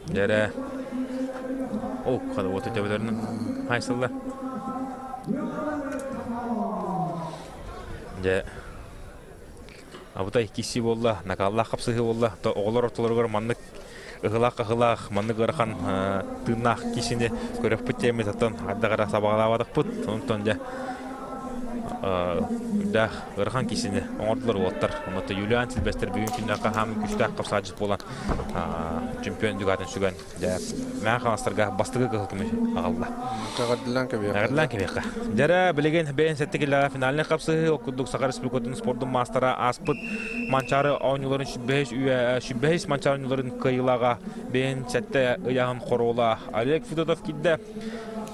Дэрэ. О, хада вот төбөлөрүнэн хайсыллар. Дьэ, Абытай киси буолла, накааллаах хапсыһыы буолла. То оҕолор ортолоругар маннык ыһылаах-хаһылаах, маннык ыарахан тыыннаах кисини көрөхпүт диэммит оттон ардах эрэ сабаҕалаабатахпыт. Онтон дьэ үрдээх ыарахан кисини оҥордулар уолаттар. Онно Юлиан Сильвестр бүгүн күннээххэ хаамын күүстээх хапсааччыт буолан чемпион дүгатын сүгэн Дьэ, мэҥэ хаҥастарга бастакы кыһыл көмүс аҕалла. Эҕэрдэлээн кэбиэххэ. Эҕэрдэлээн кэбиэххэ. Дьэрэ, билигин бэйэн сэттэ финальнай хапсыһыы ол курдук Саха Республикатын спордун маастара ааспыт Манчаары оонньууларын сүбэһис Манчаары оонньууларын кыайыылааҕа бэйэн сэттэ ыйааһын хоруола Олег Федотов киирдэ.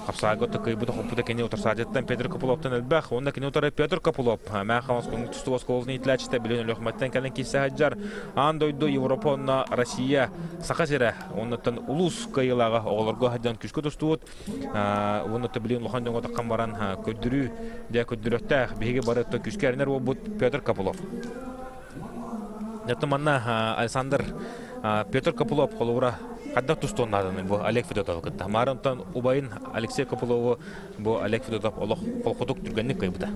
Хапсаайга кыайбыта хоппута кини утарсаачыттан Петр Копыловтан элбэх. Уонна кини утары Петр Копылов Мэҥэ Хаҥалас көҥүл тустуу оскуолатын иитиллээччитэ билин Өлүөхүмэттэн кэлэн киирсэ сылдьар. Аан дойду, Европа уонна Россия Саха сирэ оннуттан улуус кыайыылааҕа оҕолорго сылдьан күүскэ тустубут. Уонна билигин улахан дьоҥҥо таххан баран көрдөрүү дьэ көрдөрүөхтээх. Биһиги бары күүскэ эрэнэр буолбут Петр Копылов. Дьэ манна Александр Петр Копылов холобура Хаддах тустуон нааданы бу Олег Федотовы кытта. Маарынтан убайын Алексей Копылову бу Олег Федотов олох холкутук түргэнник кыайбыта.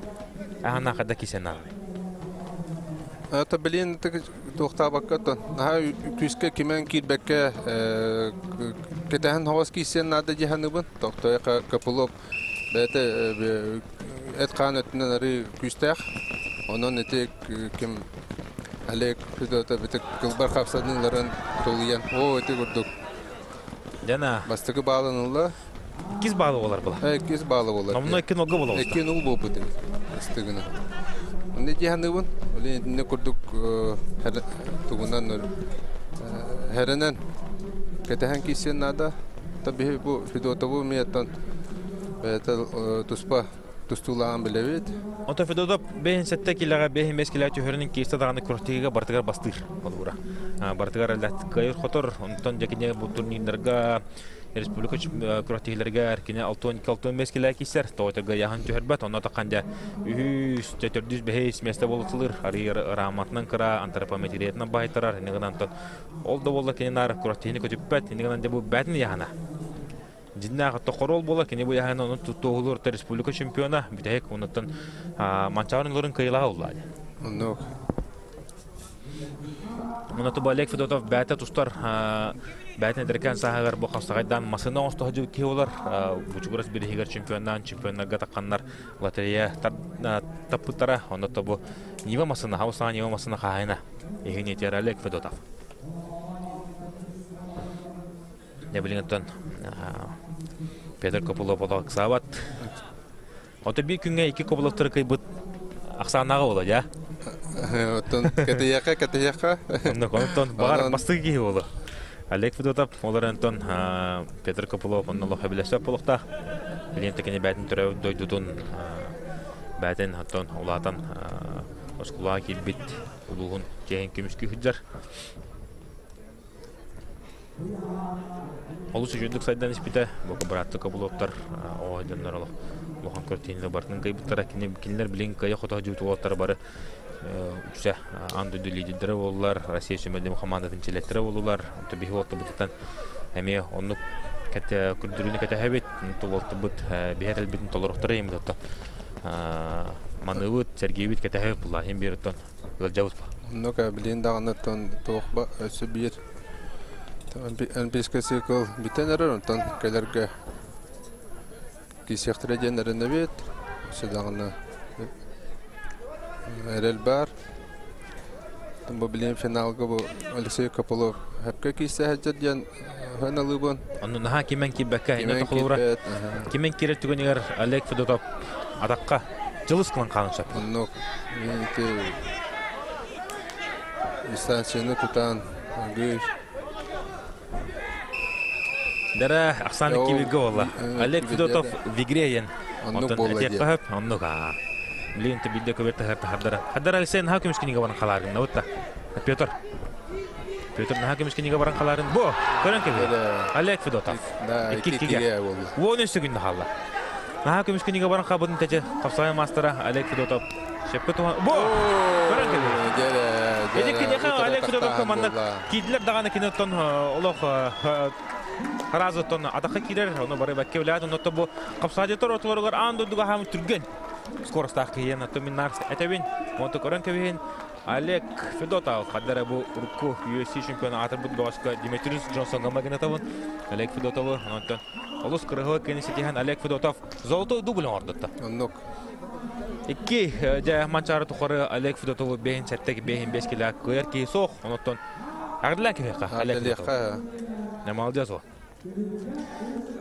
Аһана хадда кисен нааданы. Это билин туохтаабакка оттон наһаа күүскэ кимэн киирбэккэ кэтэһэн хоҕос киирсиэн наада дии саныыбын. Тохтойо Копылов бэйэтэ эт-хаан өттүнэн арыы күүстээх. Онон ити ким Олег Федотов ити кылбар хапсаныыларын тулуйан, оо ити курдук. Дана. Бастакы баалын ылла. Иккис баалы болар була. Иккис баалы болар. Номно икки нолга бола. Икки нол буолбут эбит. Бастыгына. Онно дии саныыбын. Оле итинне курдук тугунан хэрэнэн кэтэһэн киирсиэн наада. Та биһи бу Федотову миэттэн бэйэтэ туспа тустуулааҕын билэбит. Ото Федотов бэйин сэттэ килэҕэ бэйин бэс килэ түһэринин киирсэ даҕаны күрэхтэһиигэ барытыгар бастыыр холобура. Барытыгар кыайыр хотор, онтон дьэ бу турнирдарга республика күрэхтэһиилэригэр кини 62-65 килэ киирсэр, тоҕотырга яһан түһэрбэт, онно таххан дьэ үһүс, төрдүс, бэһис миэстэ буолутулыр, арыйар раматынан кыра антропометриятынан баһыйтарар, иннигынан ол да буолла кини наар күрэхтэһиини көтүппэт, иннигынан дьэ бу бээтин яһана. Дьиннээх тохорол буола кини бу яһана онун туттуоһулур республика чемпиона бүтэһик онуттан Манчаарын ылырын кыйылаha уллаады. Оннук. Оноту Олег Федотов бээтэ тустар бээтин эдэркээн сааһыгар бу хапсаҕайдаан масына оҥосто сылдьыбыт киһи болар. Бучугурас бириһигэр чемпионнаан чемпионнарга тахханнар лотерея таппыттара. Онно бу Нива масына, хаусаҕа Нива масына хаһайына. Иһин етер Олег Федотов. Не билиҥ Петр Копылов олох Ото биир күҥҥэ икки Копыловтары кыйбыт ахсааннааҕа буолуо дьэ. Оттон кэтиһиэххэ, кэтиһиэххэ. Оннук, онтон баҕар бастакы киһи буолуо. Олег Федотов, ол эрэн Петр Копылов онно олох сөбүлэспэт буолуохтаах. Билигин кини бээтин төрөөбүт дойдутун бээтин оттон улаатан оскуолаҕа киирбит улууһун чиэһин көмүскүү сылдьар. Олус үчүгэйдик сайдан испитэ. Бу бырааттыы Кобулуоптар оҕо дьоннор олох улахан көртиһиилэр барытын кыайбыттара. Кинилэр билигин кыайа-хото сылдьыбыт уолаттара бары үксэ аан дойду лидердэрэ буоллулар, Россия сүүмэрдэммит хамаандатын чилиэттэрэ буоллулар. Онтон биһи уолаттарбытыттан эмиэ оннук көрдөрүүнү кэтэһэбит. Уолаттарбыт биһи этэлбитин толоруохтара иһиммит оттон маныыбыт, сэргиибит, кэтэһэбит буолла. Иһин биир оттон ыалдьабыт. Оннук билигин даҕаны оттон туох өссө биир Олимпийскай цикл бүтэн эрэр, онтон кэлэргэ киирсиэхтэрэ диэн эрэнэбит. Өссө даҕаны эрэл баар. Бу билигин финалга бу Алексей Копылов хөпкө киирсэ сылдьар диэн ыһан Онно наһаа кимэн киирбэккэ, иннэ тохолуура кимэн киирэр түгэнигэр Олег Федотов атахха дьылыс кылан хаалан сөп. Оннук ити дистанцияны тутан үгүс. Дара Оксана Кивига буолла. Олег Федотов в игре диэн. Оннук буолла диэн. Оннук аа. Блин, ты бидде көбөр тахар тахардара. Хаддар Алексей наһаа көмүс кинигэ баран халааргын да Петр. Петр наһаа көмүс кинигэ баран халаарын. Бу, көрөн кэбиһ. Олег Федотов. Икки-иккигэ буолла. Уон үс күн хаалла. Наһаа көмүс кинигэ баран хаалбытын тэчэ хапсаҕай маастара Олег Федотов сөпкө туһан. Бу, көрөн кэбиһ. Эдик киниэхэ Олег Федотовка маннык киирдилэр даҕаны кини оттон олох Харазыттан атахха киирэр, ону бары бэккэ билээт, оннотто бу хапсаадьыттар ортолоругар аан дойдуга хаамыт түргэн скоростаах киһиэн оттон мин наар этэбин, онто көрөн кэбиһин Олег Федотов хаддара бу урукку UFC чемпиона аатырбыт бөҕөскө Дмитрий Джонсонга магнитабын Олег Федотовы онтон олус кырыһы кини ситиһэн Олег Федотов золотой дубль оҥордутта. Оннук. Икки дьэ манчаары тухары Олег Федотову бэһин сэттэ бэһин бэс килэ кыайар киһи суох. Онуттан Ардылаан киһиэхэ Олег Федотов. Молодец ол.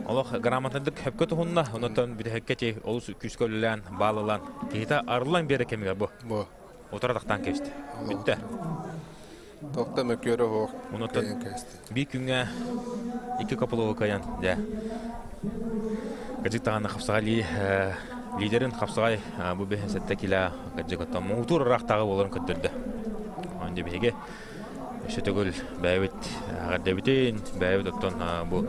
Олох грамотнайдык хөпкө туһунна, онуттан бүтэһиккэ ти олус күүскэ үлэлээн, баалылаан киһитэ арыллан биэрэ кэмигэр бу. Бу. Утара тахтаан кэбисти. Бүттэ. Тохта мөккүөрэ суох. Онуттан биир күҥҥэ икки копыловы кыайан, дьэ. Кырдьык даҕаны хапсаҕай лидерин хапсаҕай бу бэһин сэттэ килэ кырдьык оттон муҥутуур ыраахтааҕы буоларын көрдөрдө. Онон дьэ биһиги өссө төгүл бэйэбит эҕэрдэбитин, бэйэбит оттон бу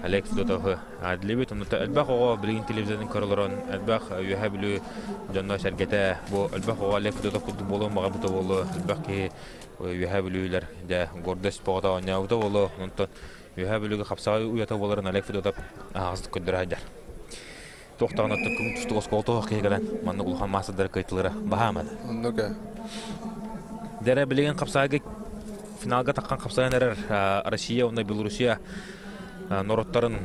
Олег Федотовы эҕэрдэлиибит. Онно элбэх оҕо билигин телевизорын көрө олорон, элбэх Үөһээ Бүлүү дьонно-сэргэтэ бу элбэх оҕо Олег Федотов курдук буолуон баҕарбыта буолуо, элбэх киһи Үөһээ Бүлүүлэр дьэ гордость бөҕөтө оонньообута буолуо. Онтон Үөһээ Бүлүүгэ хапсаҕай уйата буоларын Олег Федотов аһаҕастык көрдөрө сылдьар. Туохтаҕына түккүм тустук оскуолата киһи кэлэн маннык улахан маастардары кыайтылара баһаамады. Оннук ээ. Дэрэ билигин хапсаҕайга финалга таххан хапсайан эрэр Россия уонна Белоруссия норуоттарын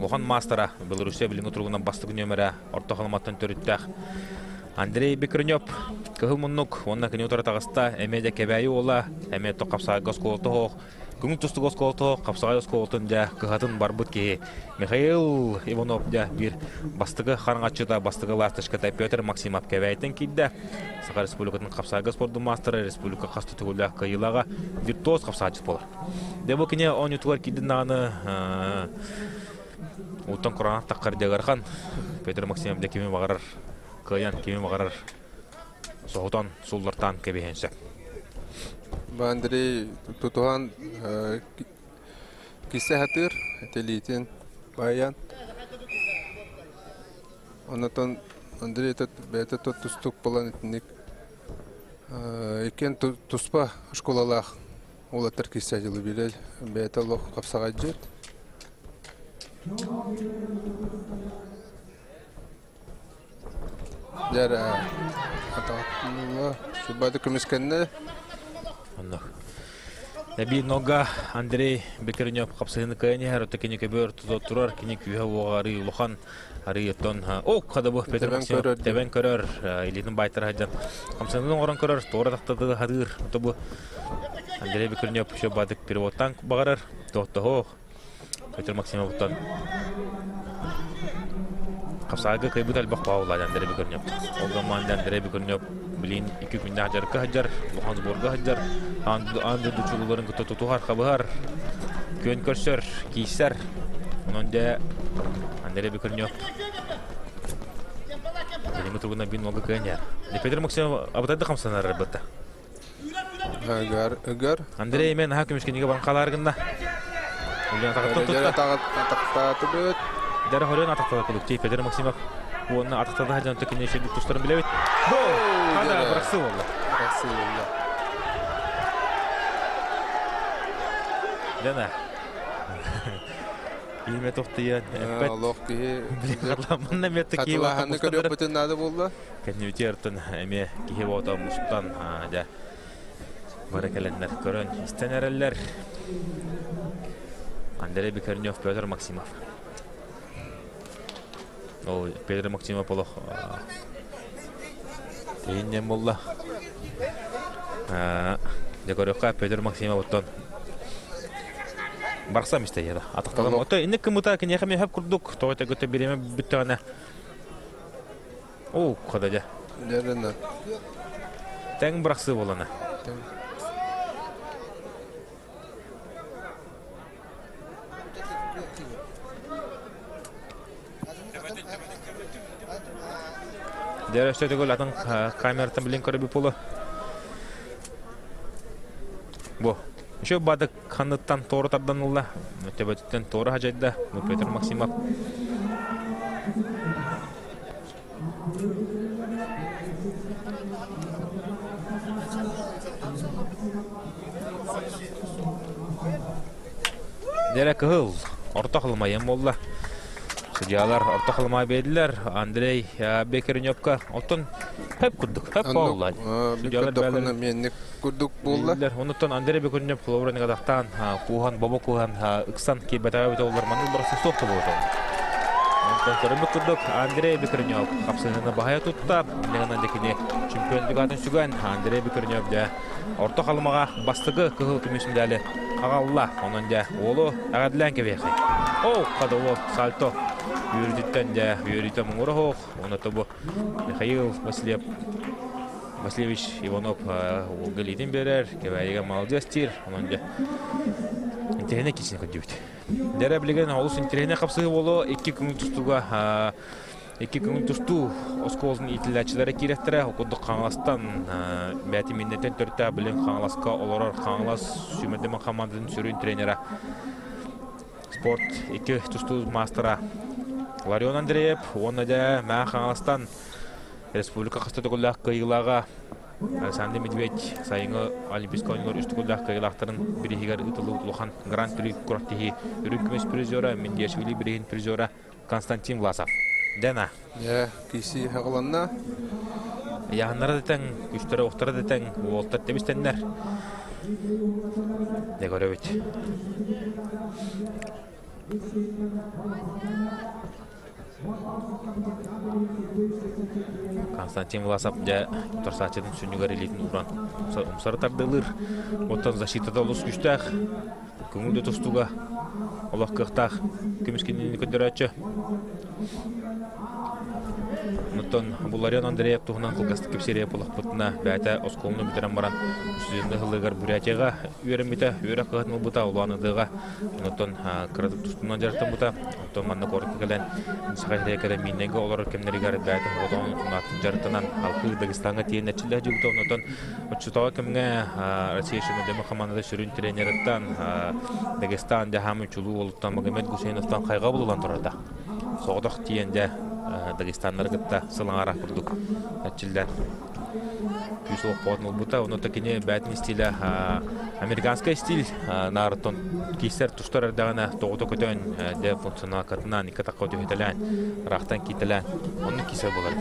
улахан маастара Белоруссия билиҥҥи туругунан бастакы нүөмэрэ Орто Халыматтан төрүттээх Андрей Бекренев кыһыл муннук уонна кини утары таҕыста эмиэ да Кэбээйи уола эмиэ то хапсаҕайга оскуолата оһох Көҥүл тустук оскуолата хапсаҕай оскуолатын дьэ кыһатын барбыт киһи Михаил Иванов дьэ биир бастакы хараҥаччыта, бастакы ласточката Петр Максимов Кэбээйтэн киирдэ. Саха Республикатын хапсаҕайга спордун маастара, республика хас да төгүллээх кыайыылааҕа виртуоз хапсаҕайчыт буолар. Дьэ бу кини оонньуутугар киирдин даҕаны уттан кураанах таххар дьагархан Петр Максимов дьэ кими баҕарар кыайан, кими баҕарар соһутан, суллартаан кэбиһиэн сөп. Андрей тутуһан кисе хатыр телитин баян. Онотон Андрей бэйэтэ тустук болан итинник иккен туспа школалаах уолаттар кисе дьылы билер бэйэтэ олох хапсаҕайдьыт. Дьэ атаҕаттыылла суббаты көмүскэннэ. Онно. Эбии нога Андрей Бекренев хапсыһыны кыайан иһэр, отто кини көбөр тута турар, кини күүһэ уоҕа арыы улахан, арыы оттон ок хадабы Петр Максимов тэбэн көрөр, илиитин баайтара сылдьан хамсанын оҥорон көрөр, туора тахтады хатыыр. Ото бу Андрей Бекренев еще бадык переводтан баҕарар, тохтоһоох. Петр Максимовтан Хапсаайга кыайбыт элбэх бааллаах Андрей Бекренев. Ол команда Андрей Бекренев билин икки күннээх дьарыкка сылдьар, улахан сборга сылдьар, аан дойду чулууларын кытта тутуһар, хабыһар, күөн көрсөр, киирсэр. Онон дьэ Андрей Бекренев билиҥҥи туругунан биир нолга кыайан иһэр. Петр Максимов абытайды хамсанар бытта. Ыгар, ыгар. Андрей эмиэ наһаа көмүскэнигэ баран хаалаары гынна. Ульян атаҕыттан тутта. Атахтаатыбыт. Дара хорен атахтала коллектив Федор Максимов уонна атахтала сылдьан төкүнэ шедик тустарын билэбит. Гол! Хада бырахсы болла. Бырахсы болла. Дана. Име тохтуйан эппет. Олох киһи. Манна метте киһи Хатылаһаны көрүөхпүтүн наада буолла. Кэннибитигэр эмиэ киһи буота мустан дьэ бары кэлэннэр көрөн истэн эрэллэр. Андрей Бекернев, Петр Максимов. Ол Петр Максимов олох тэйиннэн буолла. Дьэ көрүөххэ Петр Максимов оттон барсам истэ атахталам. Ото инник кымыта киниэхэ миэхэ курдук тоҕо төгөтө бириэмэ бүттэҕинэ Оо, хада дьэ. Дьэ, Тэҥ бырахсыы буолана. Дьэ, өссө төгүл атын камераттан билин көрөбүт буолуо. Бу. Еще бадык ханныттан туора тардан ылла. Төбөтүттэн туора хадьайда. Бу Петр Максимов. Дэрэ кыһыл орто халымайан буолла. Судьялар орто халымай биэрдилэр. Андрей Бекерневка оттон хөп курдук, хөп буолла. Судьялар бээлэр курдук буолла. Онуттан Андрей Бекернев холобура нагадахтаан кууһан, бобо кууһан ыксан киирбэтэҕэ эбитэ олор маннык барысы суох да буолуо. Онтон көрүммүт курдук Андрей Бекренев хапсыһыыны баһыйа тутта. Иннигинэн дьэ кини чемпион дьугаатын сүгэн Андрей Бекренев дьэ орто халымаҕа бастакы кыһыл көмүс медали аҕалла. Онон дьэ уолу эҕэрдэлээн кэбиһиэхэй. Оо, хада уол сальто үөрүүтүттэн дьэ үөрүүтэ муҥура суох. Онно бу Михаил Васильев Васильевич Иванов уолга илиитин биэрэр, Кэбээйигэ маладьыас диир. Онон дьэ интэриэһинэй киирсиини көрдүбүт. Дэрэ билигин олус интэриэһинэй хапсыһыы буолуо. Икки күн тустууга икки күн тустуу оскуолатын иитиллээччилэрэ киирэхтэрэ. Ол курдук Хаҥаластан бэйэтин миннэтэн төрүттээх билин Хаҥаласка олорор Хаҥалас сүүмэрдэммит хамаандатын сүрүн тренера спорт икки тустуу маастара Ларион Андреев уонна дьэ Мэҥэ Хаҥаластан республика хаста төгүллээх кыайыылааҕа Александр Медведь сайыҥҥы Олимпийскай оонньуулар үс төгүллээх кыайыылаахтарын бирииһигэр ыытыллыбыт улахан Гран-при күрэхтэһии үрүҥ көмүс призера, Миндиашвили бирииһин призера Константин Власов. Дэна. Дьэ, киси хаҕыланна. Яһаннара да тэҥ, күстэрэ охтара да тэҥ, уолтар тэбистэннэр. Дэ көрөбүт. Константин Власов дьэ утарсааччытын сүнньүгэр илиитин ууран умсары тардыылыыр. Оттон защитата олус күүстээх. Көҥүл да тустууга олох кыахтаах көмүс кинини көрдөрөөччү. Оттон Буларион Андреев туһунан кылгастык кэпсиэрэ буоллахпытына, бэйэтэ оскуоланы бүтэрэн баран студенты сылыгар Бурятияҕа үөрэммитэ, үөрэх кыһатын ылбыта, Улан-Удэҕа Онтон кыратык тустуунан дьарыктаммыта. Онтон манна куоракка кэлэн Саха сиригэр кэлэн Мииннэйгэ олорор кэмнэригэр бэйэтэ соҕотоҕун унааттын дьарыктанан алгыы Дагестаҥҥа тиийэн эрчиллэ сылдьыбыта. Онтон оччотооҕу кэмҥэ Россия Шемедема хамаандата сүрүн тренерыттан Дагестан дьаһаамын чулуу уолуттан Магомед Гусейновтан хайҕабыл ылан турарда. Соҕотох тиийэн дьэ Дагестаннары кытта сыл аҥаара курдук эрчиллэн күүс олохпоотун ылбыта. Онно кини бэйэтин стилэ американскай стиль наарыттан киистэр тустар эрдэҕинэ тоҕута көтөн дэ функционалкатынан икки атахха түһүтэлээн ыраахтан киитэлээн оннук киисэр буолар.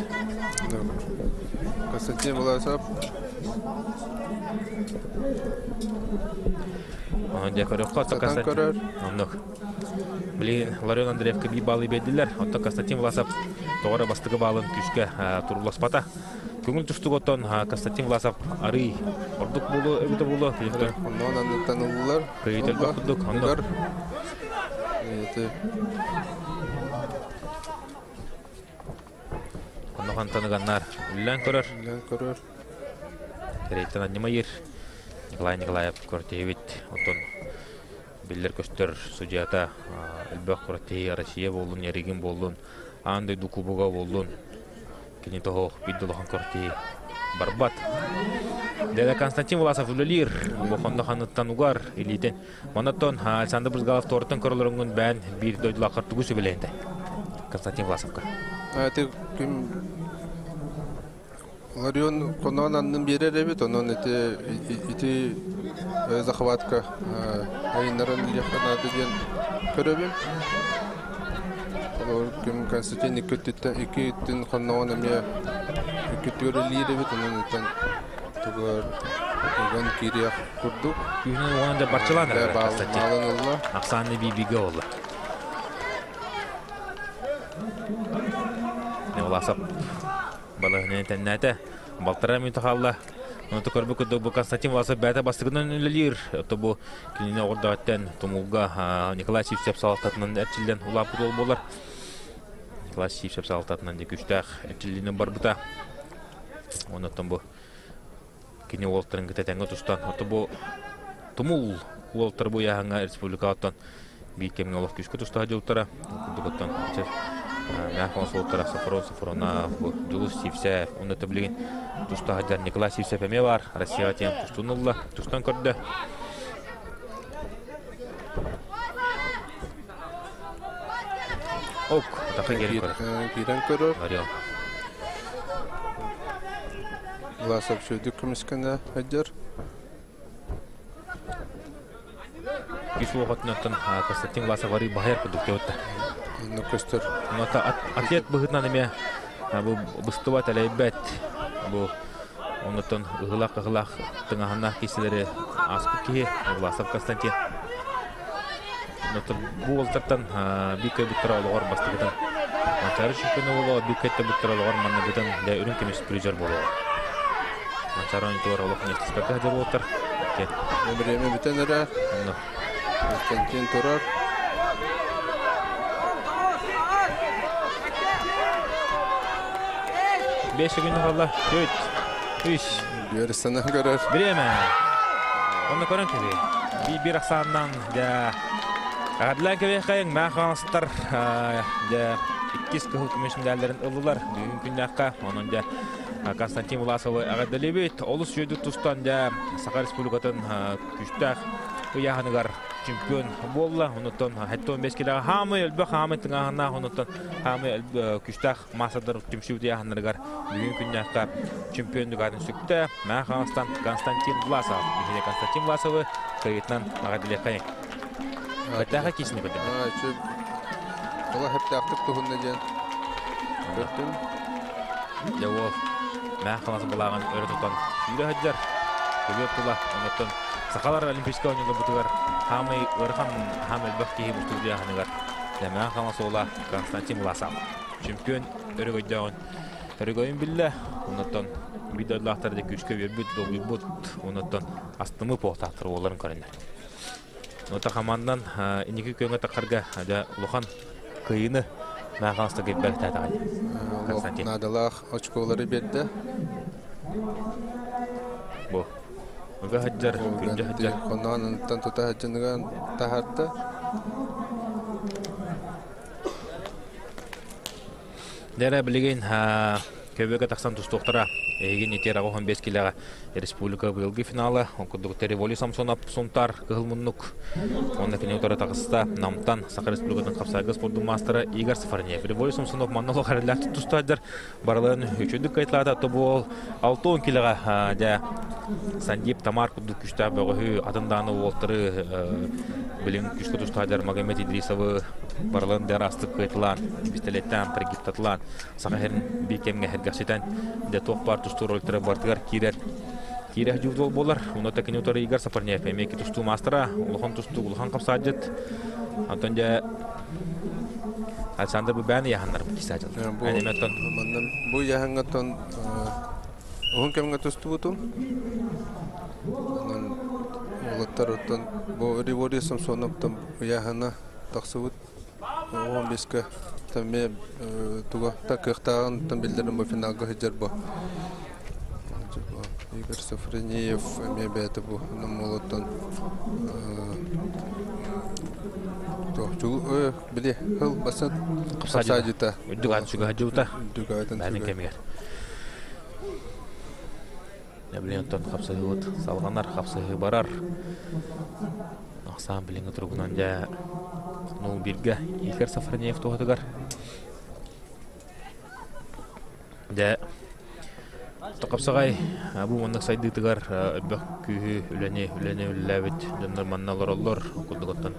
Константин Власов. Онон дьэ көрөххө Константин оннук. Билигин Ларион Андреевка биир баалы биэрдилэр. Оттон Константин Власов тоҕо эрэ бастакы баалын күүскэ турууласпата. Көҥүл тустук оттон Константин Власов арый ордук буолуо эбитэ буолуо. Оннуон анныттан ыллылар. Кыйытылбах курдук. Оннук. Онно хантаныганнар үллэн көрөр. Үллэн көрөр. Кэриэттэн анньымайыр. Николай Николаев көртиһибит. Оттон биллэр-көстөр судьуйата элбэх күрэхтэһии Россия буоллун, Ярыгин буоллун, аан дойду кубога буоллун, кини тоһо биир да улахан күрэхтэһии барбат. Дядя Константин Власов үлэлиир, бу хонно ханыттан угар илиитин. Манаттон Александр Брызгалов туораттан көрөлөрүҥҥүн бээн биир дойдулааххар тугу сүбэлэһинтэй? Константин Власовка. Ити ким Ларион хоноон аннын биэрэр эбит, онон ити ити захватка айыннаран илиэххэ наада диэн көрөбүн. Олор ким Константин икки өттүттэн икки өттүн хонноҕун эмиэ икки өттүгэр илиир эбит, онон оттон тугар уган киириэх курдук. Күүһүнэн уган дьэ барчалаан эрэр Константин. Маалан ылла. Ахсаанны биибигэ олла. Власов балаһыны тэннээтэ. Балтараа мүнүүтэ хаалла. Онто көрбүт курдук бу Константин Власов бэйэтэ бастакынан үлэлиир. Ото бу кинини оҕордоҕуттан Тумулга Николай Сивцев салалтатынан эрчиллэн улааппыт уол буолар. Николай Сивцев салалтатынан дьэ күүстээх эрчиллиинэн барбыта. Оннуттан бу кини уолтарын кытта тэҥҥэ тустан. Ото бу Тумул уолтар бу ыйааһыҥҥа республикаҕа биир кэмҥэ олох күүскэ тустаах дьылтара курдук оттон Мяхон суолтара Софрон Софронов, Дьулус Сивцев, онно билигин тустаах дьон Николай Сивцев эмиэ баар Россияҕа тиийэн тустун ылла, тустан көрдө. Ок, атака киирэн көрөр. Киирэн көрөр. Орел. Власов сүдүк көмүскэнэ сылдьар. Үс уоҕатынан Константин Власов арый баһыйар курдук диэбиттэр. Онно көстөр. Онно атлет быһыытынан эмиэ бу быстыбат, элэйбэт. Бу оннуттан ыһылах-ыһылах тыҥаһыннаах киселери ааспыт киһи Власов Константин. Оннуттан бу уолтартан биир кыайбыттара олоҕор бастакытын Манчаары чемпиона буолуо, биир кыайтарбыттара олоҕор манныгытын дьэ үрүҥ көмүс призер буолуо. Манчаары оонньуутугар олох миэстэлэспэккэ сылдьар уолаттар. Время бүтэн эрэ. Онно. Константин турар. Бес күн хаалла. Төрт, үс. Биэристанан көрөр. Время. Онно көрөн кэбиһи. Биир ахсаанынан дьэ Адлан кэбиэххэйиҥ маа хаҥастар дьэ иккис кыһыл көмүс медалларын ыллылар бүгүн күннээххэ. Онон дьэ Константин Власовы эҕэрдэлиибит. Олус үөдүк тустан дьэ Саха Республикатын күүстээх ыйааһыныгар чемпион буолла. Онуттан 75 килоға хаамай өлбөх хаамай тыҥааһыннаах онуттан хаамай күштээх маастардар түмсүү тыйааһыннарыгар бүгүн күннээххэ чемпион дүгатын сүктэ. Маа Хаҥастан Константин Власов. Биһине Константин Власовы кыйытынан аҕадилиэххайын. Бэртээхэ киисини көрдүм. Ола хэптээхтик туһунна диэн көрдүм. Дьэ уол Маа Хаҥас былааҕын өрө тутан сүүрэ сылдьар. Көбүөр тула онуттан сахалар Олимпийскай оонньууларбытыгар хаамай ыарахан хаам элбэх киһи мустубут ыйааһыныгар Маа Хаҥас уола Константин Власов чемпион өрөгөйдөөҕүн өрөгөйүн биллэ. Онуттан биир дойдулаахтар да күүскэ үөрбүт, долгуйбут, онуттан астыммыт буолтаахтар уолларын көрөннөр. Ота хамаандан инники күөҥҥэ тахарга дьэ улахан кыайыыны Махаласта кэлбэхтээтэҕин. Константин. Наадалаах очколары биэрдэ. Бу. Ыга сылдьар, күндү сылдьар. Хоноон онтон тута сылдьыныган таһаарда. Дэрэ билигин көбүөгэ тахсан тустуохтара. Эһигин итиэр 85 килэҕэ республика быйылгы финала. Ол курдук Тереволи Самсонов Сунтар Кыһыл Муннук. Онно кини утары таҕыста Намтан Саха Республикатын хапсаайга спордун маастара Игорь Сафарнеев. Револи Самсонов манна олох эрэллээх тустааччылар барыларын үчүгдүк кайталаата. Тобуол 60 килэҕэ дьэ Сандип Тамар курдук күүстээх бөҕөһү атын дааны уолтары билин күүскэ тустааччылар Магомед Идрисовы барыларын дэр астык кыайталаан пистолеттаан прогиптатылаан Саха сирин биир кэмҥэ сэргэхситэн дьэ туох баар тустуу роликтара барытыгар киирэр киирэ дьуутуол буолар. Онно кини утары Игорь Сапарнеев эмиэ тустуу маастара, улахан тустуу, улахан хапсаадьыт. Онтон дьэ Александр Бубян яһаннар кисаадьыл. Бу яһаҥҥаттан уһун кэмҥэ тустубутум. Онон уолаттар оттон бу Ривори Самсоновтан яһана тахсыбыт 15-ке эмиэ туга та кыахтааҕын биллэрин бу финалга сылдьар бу Игорь Софронеев эмиэ бэйэтэ бу намолоттон били хыл басан хапсаадьыта үрдүк сүгэһдьута бэйэтин кэмигэр Билигин оттон хапсыһыыбыт салҕанар, хапсыһыы барар. Ахсаан билиҥҥи туругунан дьэ ну бииргэ Игорь Сафронеев туһатыгар дьэ хапсаҕай бу маннык сайдыытыгар элбэх күүһү үлэни үлэни үлэлээбит дьоннор манна олороллор курдук оттон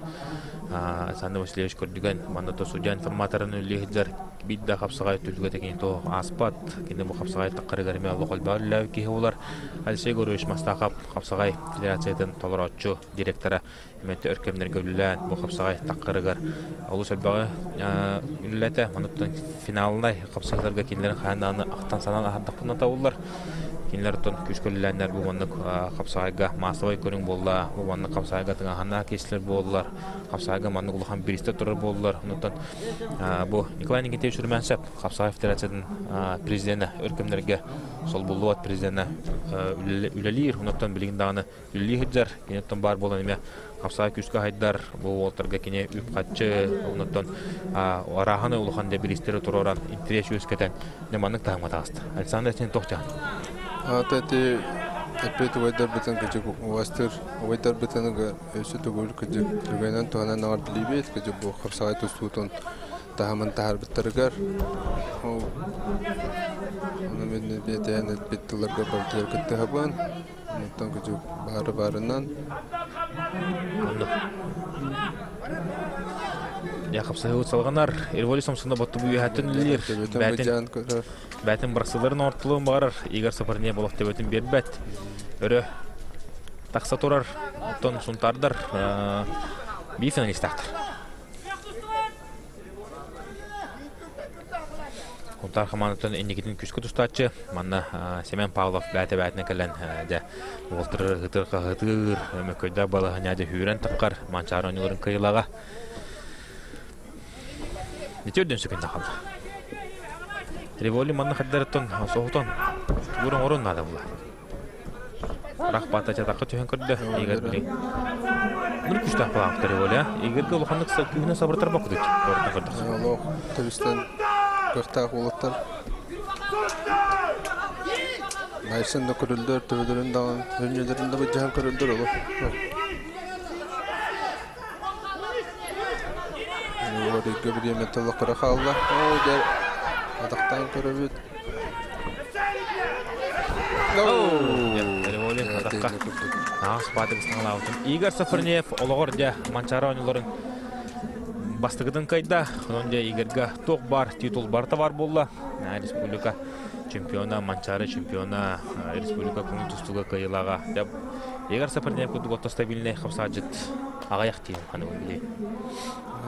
Александр Васильевич Көрдүгэн манна то судья информаторын үлэлии сылдьар биир да хапсаҕай түһүлгэтэ кини туох ааспат. Кини бу хапсаҕай таххарыгар эмиэ олох элбэх үлэлээбит киһи буолар. Алексей Егорович Мастахов хапсаҕай федерациятын толорооччу директора эмиэ өр кэмнэргэ үлэлээн бу хапсаҕай таххарыгар олус элбэҕи үлэлээтэ. Онуттан финалынай хапсаҕайларга кинилэр хаһан даҕаны ахтан санаан аһардахпына табыллар. Кинилэр оттон күүскэ үлэлээннэр бу маннык хапсаҕайга массовай көрүҥ буолла, бу маннык хапсаҕайга тыҥааһыннаах киэсилэр буоллар, хапсаҕайга маннык улахан бириистэр турар буоллар. Онуттан Бу Николай Никитич Румянцев Хапсаҕай Федерациятын президенэ өр кэмнэргэ солбуллубат президенэ үлэлиир. Онуттан билигин даҕаны үлэлии сылдьар. Киниттэн баар буолан эмиэ хапсаҕай күүскэ хайдар. Бу уолтарга кини үп-харчы, онуттан арааһын улахан да бириистэри туруоран интэриэс үөскэтэн дьэ маннык таһымҥа таҕыста. Александр син туох дьаһан? Ата эппит убайдарбытын кыдьык убастыр убайдарбытын Өссө төгүл кыдьык түгэнэн туһанан эҕэрдэлиибит. Кыдьык бу хапсаҕай тустуутун таһымын таһаарбыттарыгар. Ол ону мин бэйэтээн эппит тылларга барытыгар кыттыһабын. Онтон кыдьык баары баарынан. Оннук. Я хапсаһыы салҕанар. Ирволи Самсонов боттубу үөһэттэн үлэлиир. Бээтин, бээтин бырахсыларын ортолуон баҕарар. Игорь Сапарне болох төбөтүн биэрбэт. Өрө тахса турар. Оттон сунтаардар биир финалистаахтар. Сунтаар хамаандатын инникитин күүскэ тустааччы. Манна Семен Павлов бээтэ-бээтинэ кэлэн дьэ уолтары ыһытыр-хаһытыыр, мөккөйдөөх балаһыня дьэ сүүрэн таххар Манчаары оонньууларын кыайыылааҕа. Ити үрдүн сүкүннэ хаалла. Риволи манна хардарыттан соһутан тугу оҥорон наада була. Рах баата чатахха түһэн көрдө. Игорь билин. Мыр күштээх балаахтар Риволи, а? Игорьга улаханнык күүһүнэн сабыртар бакытыт. Орта көрдөх. Олох төбүстэн кыахтаах уолаттар. Найсын да көрүллөр, төбөлөрүн даҕан, өнньөлөрүн да быдьаһан көрүллөр олох. Уорыйга бириэмэ толокоро хаалла. Оо, дьэ, атахтаан көрөбүт. Игорь Сафарнеев олоҕор дьэ Манчаары оонньууларын бастакытын кыайда. Онон дьэ Игорьга туох баар титул барыта баар буолла. Республика чемпиона, Манчаары чемпиона, республика көҥүл тустууга кыайыылааҕа. Дьэ Игорь Сафарнеев курдук отто стабильнай хапсаадьыт аҕыйах диэн ханыгын билии.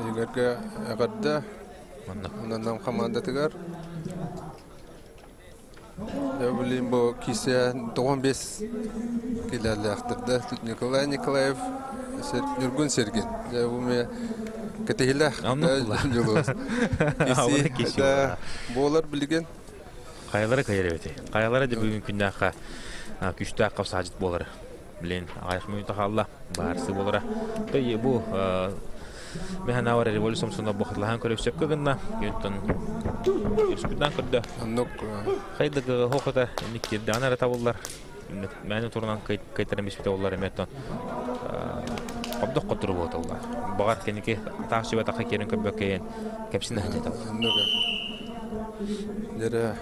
Игорьга эҕэрдэ. Онон хамаандатыгар Блин, бу кисе 95 килэлээхтэрдэ Николай Николаев Ньургун Сергин. Дьэ бу ме кэтиһилээх дьулуус. Киси буолар билигин. Хайалара кайар эбити. Хайалара да бүгүн күннээххэ күстээх хапсаажыт буолар. Блин, аҕыйах мүнүүтэ хаалла. Баарсы буолара. Той бу Механавар революция сомсуна бухатлаһан көрөк сөпкө гынна. Юнтон өспүтнан көрдө. Оннук хайдыгы хохота инник кирдэҕин эрэ табыллар. Мээнэ турунан кыйтаран биспитэ боллар эмиэ хобдох хотуру буоталлар. Баҕар кэники таах сүбэтахха киэрин көрбөккөйөн кэпсин аһдьатал. Дьэрэ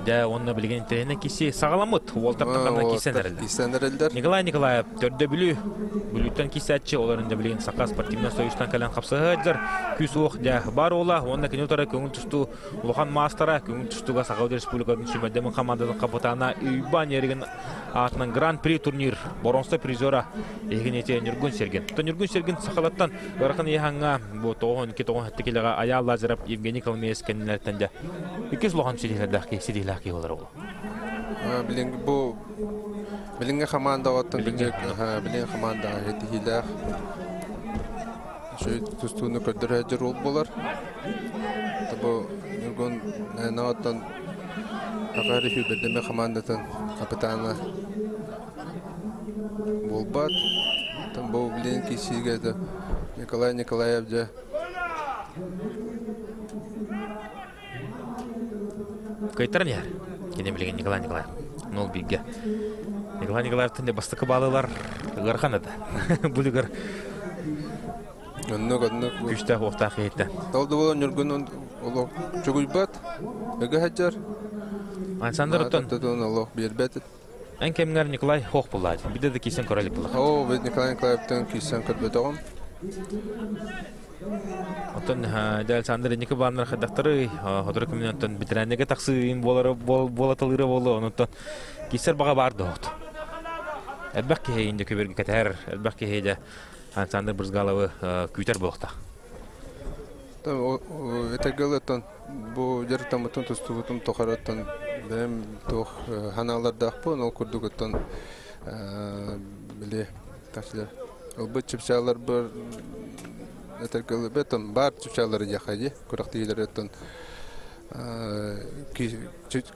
Дьэ, уонна билигин интэриэһинэй киси саҕаламмыт. Уолтартан ханна кисэн эрэллэр. Кисэн эрэллэр. Николай Николаев төрдө Бүлүү. Бүлүүттэн кисээччи, олорун да билигин Саха спортивнай союзтан кэлэн хапсыһа Күүс-уох дьэ бар уола уонна кини утары көҥүл тустуу улахан маастара, көҥүл тустууга Саха Республикатын сүүмэрдэмин хамаандатын капитана Уйбаан Еригин аатынан Гран-при турнир боронсо призера эһигин Ньургун Сергин. Ньургун Сергин сахалаттан Ыарахан ыйааһыҥҥа бу 92-97 килэҕэ Айаал Лазарев, Евгений Коломеец кэннилэриттэн дьэ иккис улахан ситиһиилэрдээх киһи ситиһиилээх киһи буолар ол. Билиҥ бу билиҥҥи хамаандаҕыттан билиҥ хамаандаҕа ситиһиилээх тустууну көрдөрө дьоруол буолар. Бу Ньургун Наоттон Саха Өрөспүүбүлүкэтин хамаандатын капитана Буолбат. Оттон бу билигин киирсиигэ да Николай Николаев дьэ Кыайтаран иһэр. Кини билигин Николай Николаев. Нол бииргэ. Николай Николаевтан де бастакы баалылар ыарахан это. Булугар Оннук, оннук. Күүстээх уохтаах киһиттэн. Ол да буолан Ньургун олох чугуйбат, ыга сылдьар. Александр оттон олох биэрбэт. Эн кэмҥэр Николай хоох буллаат. Бидэ да кисэн көрө илик буллах. Оо, бит Николай Николаевтан кисэн көрбөтөҕүм. Оттон дьэ Александр инники бааннар хайдахтары хотору күмүнэн оттон бэтэрээннэргэ тахсыын буолара буолаталыыра буолуо онуттан киисэр баҕа баар доһот. Элбэх киһи инде көбөргө кэтэһэр, элбэх киһи дьэ Александр Брызгаловы күүтэр буолуохтаах. Этэргэ бу дьарыктаммытын тустубутум тухарыттан бэйэм туох ханаалардаахпын ол курдук оттон били тахсылар ылбыт чыпчааларбар этэргэ ылбыт баар чыпчаалары диэххэ дии күрэхтэһиилэриттэн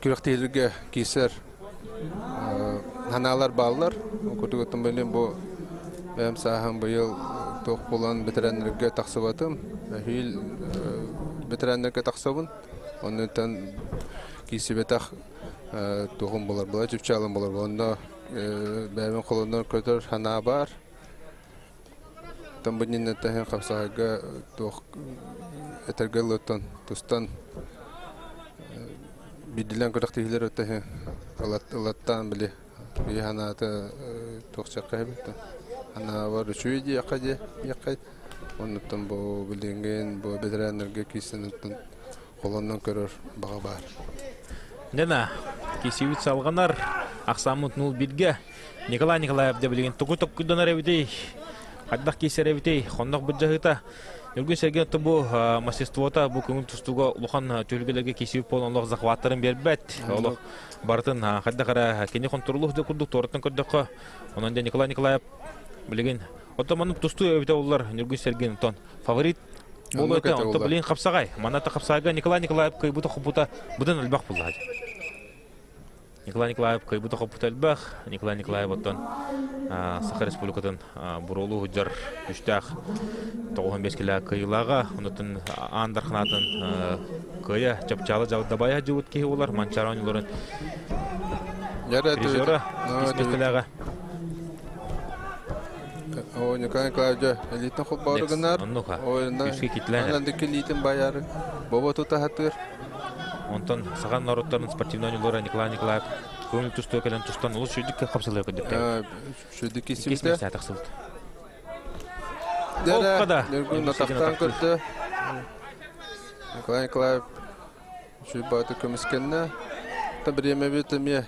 күрэхтэһиилэргэ киирсэр ханаалар бааллар ол курдук оттон билим бу бэйэм сааһым быйыл туох буолан бэтэрээннэргэ тахсыбатым эһиил бэтэрээннэргэ тахсабын оннуттан киирсибэтэх туоҕум булар була чыпчаалым булар онно бэйэбин холоннор көтөр санаа баар Оттон бу иннинэ хапсаҕайга туох этэргэ ылыттан тустан биирдиилээн күрэхтэһиилэр өттө ылаттаан били киһи санаата туох сиэххэ эбит санаабар үчүгэй диэххэ диэххэ оннуттан бу билиҥҥин бу бэтэрээннэргэ киирсэн холонон көрөр баҕа баар. Дена кисибит салҕанар ахсааммыт нул биргэ Николай Николаев дьэ билигин тугу токкуйданар эбитий? Хайдах киирсэр эбитий? Хоннох былдьаһыыта. Ньургун Сергей бу мастерствота бу көҥүл тустууга улахан түһүлгэлэргэ киирсибит буолан олох захваттарын биэрбэт. Олох барытын хайдах эрэ кини хонтуруолуох да курдук туораттан көрдөххө. Онон дьэ Николай Николаев билигин оттон маннык тустуу эбитэ уллар Ньургун Сергей онтон фаворит буолуо этэ. Онтон билигин хапсаҕай. Манна хапсаҕайга Николай Николаев кыайбыта хоппута быдан элбэх буллаҕа. Николай Николаев кыайбыта-хоппута элбэх. Николай Николаев оттон Саха Республикатын буруолуу сылдьар күстээх 95 килэ кыайыылааҕа. Онуттан Аан Дарханаатын кыайа чапчаалы дабайа дьыбыт киһи буолар. Манчаары оонньууларын призера, ис миэстэлээҕэ. О, Николай Николаевич, элитин холбоору гынар. Оннука. Ой, Күүскэ китлээн. Анан дикки лиитин баяры. Бобо тута хатыр. Онтон сахан норуттарын спортивной оонньуулара Николай Николаев көҥүл тустуу кэлэн тустан олус сүйдүккэ хапсылыа көдүрдэ. Сүйдүк Иккис кисимте. миэстэ тахсыбыт. Дәрә, Окка да. Нүргүн атақтан көрді. Николай Николаев Шүйбаты көміскенне. Та время бит эме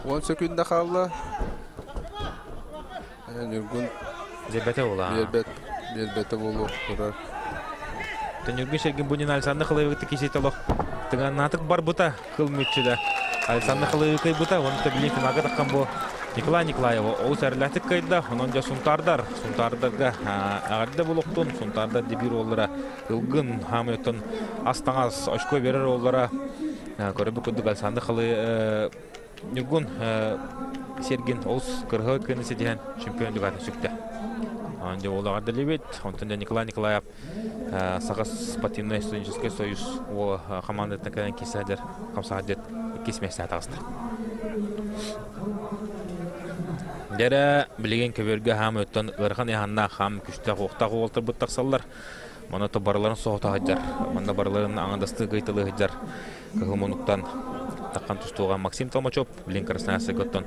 10 секунд қалды. Нүргүн Зебете ола. Бербет, бербете болу турар. Нүргүн Шергин бунин Александр Халаевыкты кисет олох. Тыганнатык бар бута кыл мүтчүдө. Александр Халаевыкай бута, оны та билин финалга таққан бу Николай Николаева ол сәрләтік кайда, онон жа сунтардар, сунтардарга ағарды болуқтун, сунтардар дебир оллара ылгын хамыттан астаңаз очко берер оллара көрөбү күдүк Александр Халы Нюргун Сергин олс кыргы кынысы дehen чемпион дүгатын сүктө. Анде ол ағарды лебет, онтон Николай Николаев Саха спортивный студенческий союз о командатын кәден кисәдер, камсадет кисмесне тағысты. Дәрә билеген көбөргө хам өттөн ырхан яханна хам күстә хоқта олтыр буттақсаллар. Мана то барыларын соғыта хаджар. Манда барыларын аңадасты гыйтылы хаджар. Кыһыл таққан тустуға Максим Толмачев, билен Красноярск готтон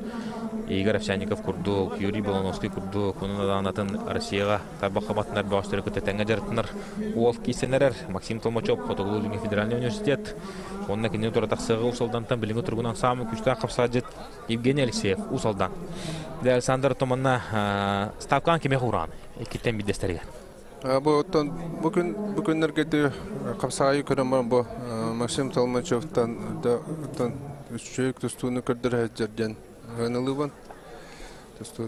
Игорь Овсянников курду, Юрий Болоновский курду, кунун аданатын Россияға тарбаққа батынар бәғыстыры көте тәңе жарытынар уол кисенерер Максим Толмачев, Хотоглу федеральный университет. Онна кине тура тақсығы усалдантан билинги тургунан самы күчтә қапсажыт Евгений Алексеев усалдан. Де Александр Томанна ставкан кеме хуран. Иккиттен бидестерге. Бу оттон бүгүн бүгүннерге де қапсағайы көрөм бу Максим Толмачевтан да оттон үчөйк тустууну көрдөр хаджардан гынылыбын. Тустуу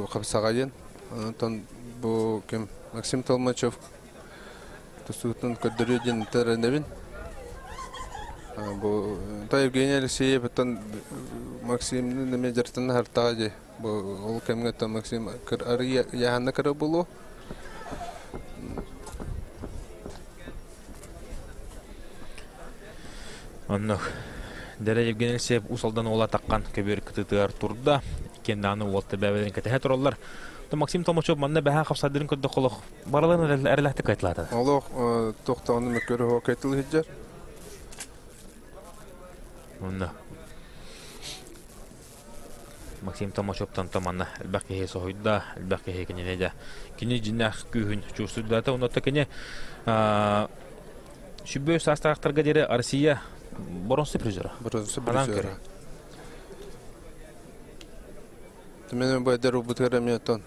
қапсағайын. Онтон бу ким Максим Толмачев тустуутун көрдөрү теренебин. Бу та Евгений Алексеев оттон Максим неме жартын хартаажы. Бу ол кемге та Максим кыр ары яханна кыры болу. Оннук. Дәрә Евгений Алексеев усалдан ола таққан көбөр кытытыгар турда. Кенданы уолта бәбелен кәтәһә тураллар. То Максим Толмачев манна бәһә қапсадырын көдді қолық бараларын әрләхті кайтылады. Олох тоқтағыны мөккөрі хоа кайтыл хиджар. Онна. Максим Толмачевтан таманна әлбәк кеһе сохойда, әлбәк кеһе кенене дә. Кини жиннах күүһүн чурсудата, онотта кене Шүбө састақтарға дере Россия бронза призера. Бронза призера. Мен бу эдер убутгара мен тон.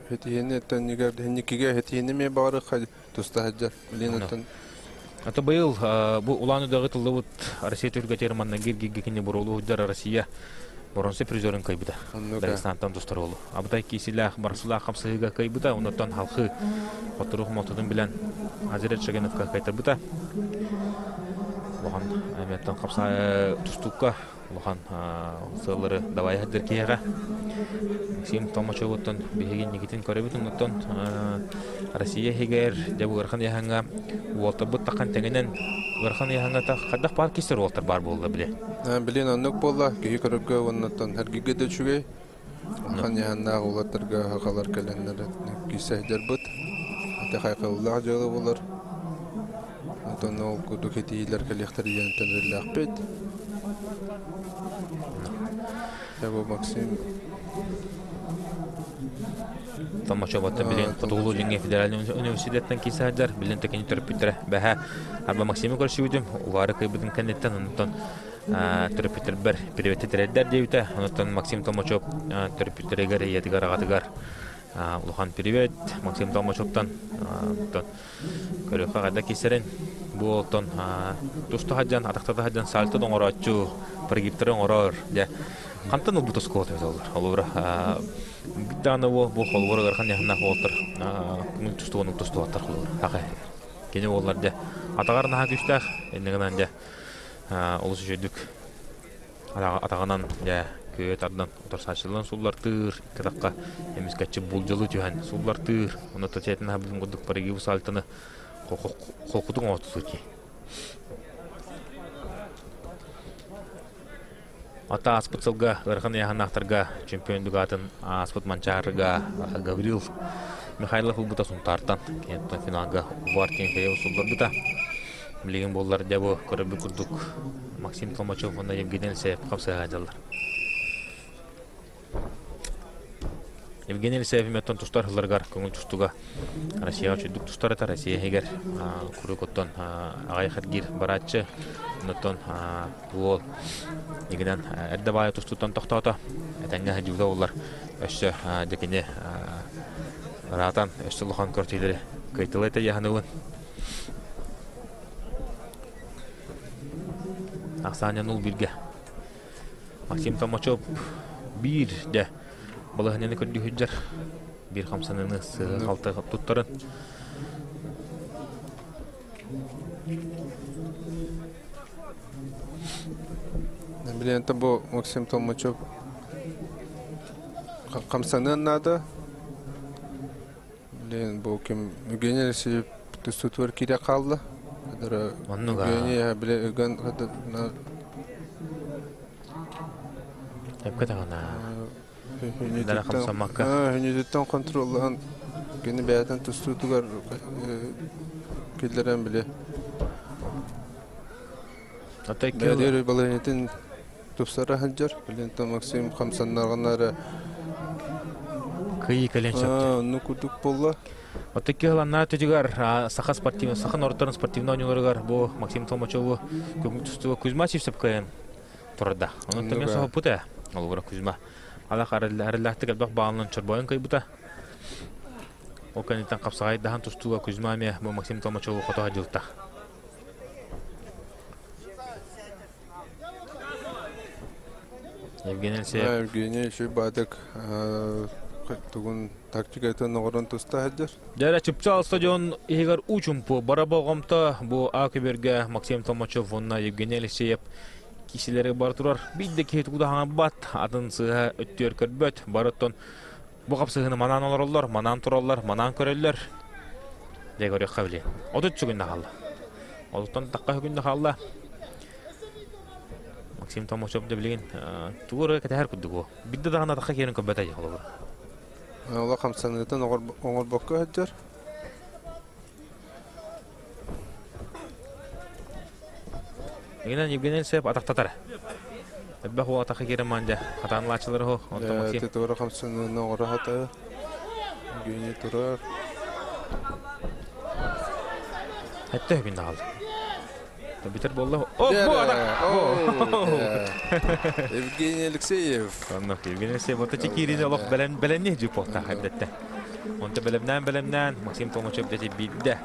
Хетине тон нигер хенникиге хетине ме бары хад туста хаджар. Билин тон. Ата быйыл бу Улан Үдөгө тыллыбыт Россия түргө терманна гиргиге кине бурулу худжар Россия бронза призерин кайбыта. Дагестантан тустар болу. Абытай кисилах барсулах камсыга кайбыта, онотон халкы отурух мотодун билен Азирет Шагеновка кайтарбыта. Лохан әметтен қапса тустукка лохан сыллары давай хаддер киэҕэ. Максим Толмачевуттан биһигин Никитин көрөбүт оттон Россия хигер дебу ырхан яханга уолтабыт таққан теңинен ырхан яханга та хаддах бар кистер уолтар бар болла биле. Билен оннук болла киһи көрөргө оннотон хәргиге дә чүгей. Ырхан яханна улаттарга хакалар келеннер кисә дербут. Ата хайкыллах жылы болар. Онтон ол кудук хетиилер келехтер янтан релахпет. Бу Максим Толмачев билен Хотугулу Линге федеральный университеттен кисәдер, билен текени төрөпүттере бәһә Арба Максимы көрсүдүм, улары кыйбытын кеннеттен онтон төрөпүттер бер приветтердер дейбите. Онтон Максим Толмачев төрөпүттерегер ятыгар агатыгар улахан привет Максим Толмачевтан онтон көрөккө кайда кисерин бу онтон тусту хаджан атактата хаджан сальто доңорочу прогиптер оңорор де Кантан ул бутос кот олар. Олор биданы бу бу холгор гархан яхна холтор. Күн тусту оны тусту аттар холгор. Ага. Кене олар де. Атагар наха күчтәх, эннегенән де. Олус җөдүк. Атаганан де көт ардан утарсачылан суллар тыр, кытакка эмискәче булжылы түһән суллар тыр. Оны тәтен ха бүген гудук париги бу салтыны холкутуң отсу ки. Ата ааспыт сылга ыарахан ыйааһыннаахтарга чемпион дугатын ааспыт Манчаарыга Гаврил Михайлов ылбыта Сунтаартан. Киниттэн финалга Увар Тимофеев сулларбыта. Билигин буоллар дьэ бу көрөрбүт курдук Максим Толмачев уонна Евгений Алексеев хапсыһа дьаллар. Евгений Алексеев иметтон тустар сылларыгар көҥүл тустууга Россияҕа үчүгдүк тустар этэ. Россия иһигэр куруук оттон аҕай хатгиир барааччы. Оннуттан уол игинэн эрдэ баайа тустууттан тохтоото. Этэҥҥэ дьуута буллар. Өссө дьэ кини ыраатан өссө улахан көртүүлэри кыайтылы этэ яһаныбын. Ахсаанньан ул бирге. Максим Томачев биир дьэ балаһыанньаны көрдүү сылдьар. Биир хамсаныыны сыыһа-халты туттарын. Билиэн бу Максим Толмачев хамсаныан наада. Билиэн бу ким Евгений Алексеев тустуутугар киирэ хаалла. Евгений били ыган Эпке даҕаны хамсаммакка. Хүнүтүттэн контроллаан кини бэйэтин тустуутугар киллэрэн били. Бэйдиэр балаһыанньатын тупсара сылдьар. Билин Максим хамсаннаҕына эрэ Кыйы кэлэн сөптө. Онну курдук буолла. Оттон кыһаланнаа түтүгэр саха спортивный саха норуттарын спортивный оонньууларыгар бу Максим Толмачеву көҥүл тустууга Кузьма Сивцев кыайан турда. Онон тэмэ соһуппут ээ. Олугура Кузьма. Алах арыллаахтык элбэх баалынан чорбойон кыйбыта. Ол кэнниттэн хапсаҕайдаһан тустууга Кузьма эмиэ бу Максим Толмачеву хото дьылта. Евгений Алексеев. Евгений Шибатык тугун тактикатын оҕорон туста сылдьар. Дьэ, Чыпчаал стадион иһигэр уу-чумпу бара болҕомто бу А көбүөргэ Максим Толмачев уонна Евгений Алексеев киисэлэри бар турар. Биир да киһи тугу да хаҥарбат, атын сыыһа өттүгэр көрбөт. Бары оттон бу хапсыһыыны манаан олороллор, манаан тураллар, манаан көрөллөр. Дьэ, көрүөххэ били. 30 күннэ хаалла. Олуттан тахха күннэ хаалла. Максим Томочев да билигин тугу эрэ кэтэһэр курдук буо. Бидде даҕаны атахха киирэн көрбөтө дии холобур. Ола хамсаныытын оҥорбокко сылдьар. Игинэн Евгений Алексеев атахтатар. Элбэх уол атахха киирэн мандя хатаанылааччылары хо онтон Максим. Туора хамсаныыны оҥоро хата. Евгений турар. Этте күн даҕалды. Бүтэр буолла. О, бу атах! Евгений Алексеев. Онно Евгений Алексеев вот эти киирини олох бэлэн бэлэнни жупуохтаах эбдетте. Онто бэлэмнээн бэлэмнээн Максим Толмачев дьэ биирдэ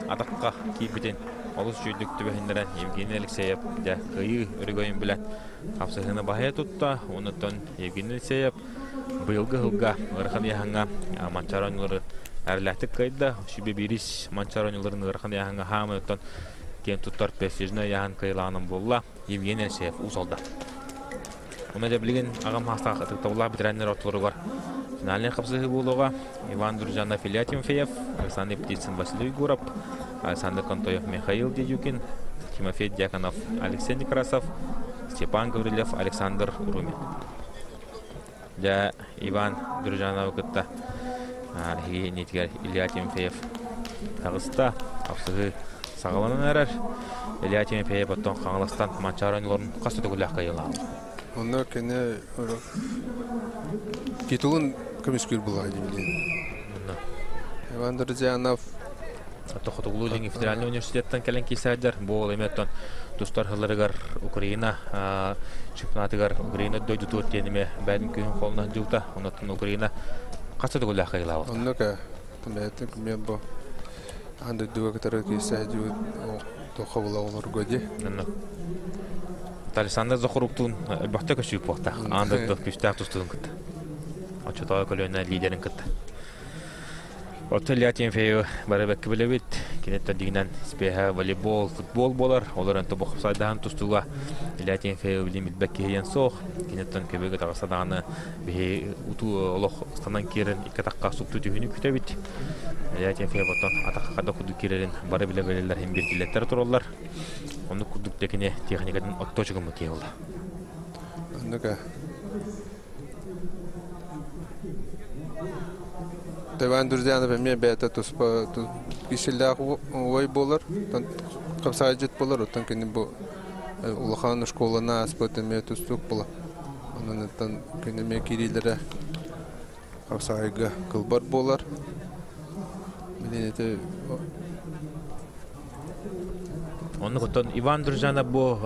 атахха киирбитин олус үчүгдүк түбэһиннэрэн Евгений Алексеев дьэ кыайыы өрөгөйүн билэн хапсыһыыны баһыйа тутта. Онуттан Евгений Алексеев быйылгы сылга ыарахан ыйааһыҥҥа Манчаары оонньуулары эрэлээхтик кыайда. Сүбэ биирис Манчаары оонньууларын ыарахан ыйааһыҥҥа хаамыттан киэн туттар престижнэй ыйааһын кыайылааҕынан буолла Евгений Алексеев Уус Алдан. Онно дьэ билигин аҕам хаастаах ытыктабыллаах ветераннар ортолоругар финальнай хапсыһыы буолуоҕа. Иван Дружанов, Илья Тимофеев, Александр Птицын, Василий Егоров, Александр Контоев, Михаил Дедюкин, Тимофей Дьяконов, Алексей Некрасов, Степан Гаврильев, Александр Румин. Дьэ, Иван Дружановы кытта эһиги иннитигэр Илья Тимофеев таҕыста. Хапсыһыы саҕаланан эрэр. Илья Тимофеев оттон Хаҥаластан Манчаары оонньууларын хас да төгүллээх кыайыылааҕа. Онно кини титулун көмүскүүр булаа дии Иван Друзьянов Хотугулуу Илиҥҥи федеральнай университеттан кэлэн киирсээддэр. Бу ол эмиэ оттон тустар сылларыгар Украина чемпионатыгар Украина дойдутугар диэн эмиэ бэйэтин күүһүн холуна сылдьыбыта. Онон Украина хас да төгүллээх кыайыылаабыта. Оннук ээ. Бэйэтин кимиэ бу аан дойдуга кытары киирсэ сылдьыбыт туохха була олорго дии. Оннук. Александр Захоруктуун элбэхтэ көсүү буолтаах. Аан дойду күүстээх тустуутун кытта. Оччотооҕу көлүөнэ лидерин кытта. Оттон Илья Тимофеевы бары бэккэ билэбит. Киниттэн дигинэн спеһа волейбол, футбол буолар. Олор онто бохсайдаһан тустууга Илья Тимофеевы билим билбэт киһи суох. Киниттэн көбүгэ таҕыста даҕаны биһи утуу олох ыстанан киирэн икки атахха супту түһүүнү күтэбит. Илья Тимофеев оттон атахха хада курдук киирэрин бары билэ билэллэр иһин бииргилэттэр тураллар. Оннук курдук да кини техникатын отточугуммут киһи буолла. Оннука. Иван Друзьянов эмиэ бэйэтэ туспа кисэллээх уой буолар, хапсаайдьыт буолар, оттон кини бу улахан школаны ааспыт эмиэ тустуук буолар. Онон оттон кини эмиэ киириилэрэ хапсаайга кылбар буолар. Билин ити Оннук оттон Иван Дружанов бу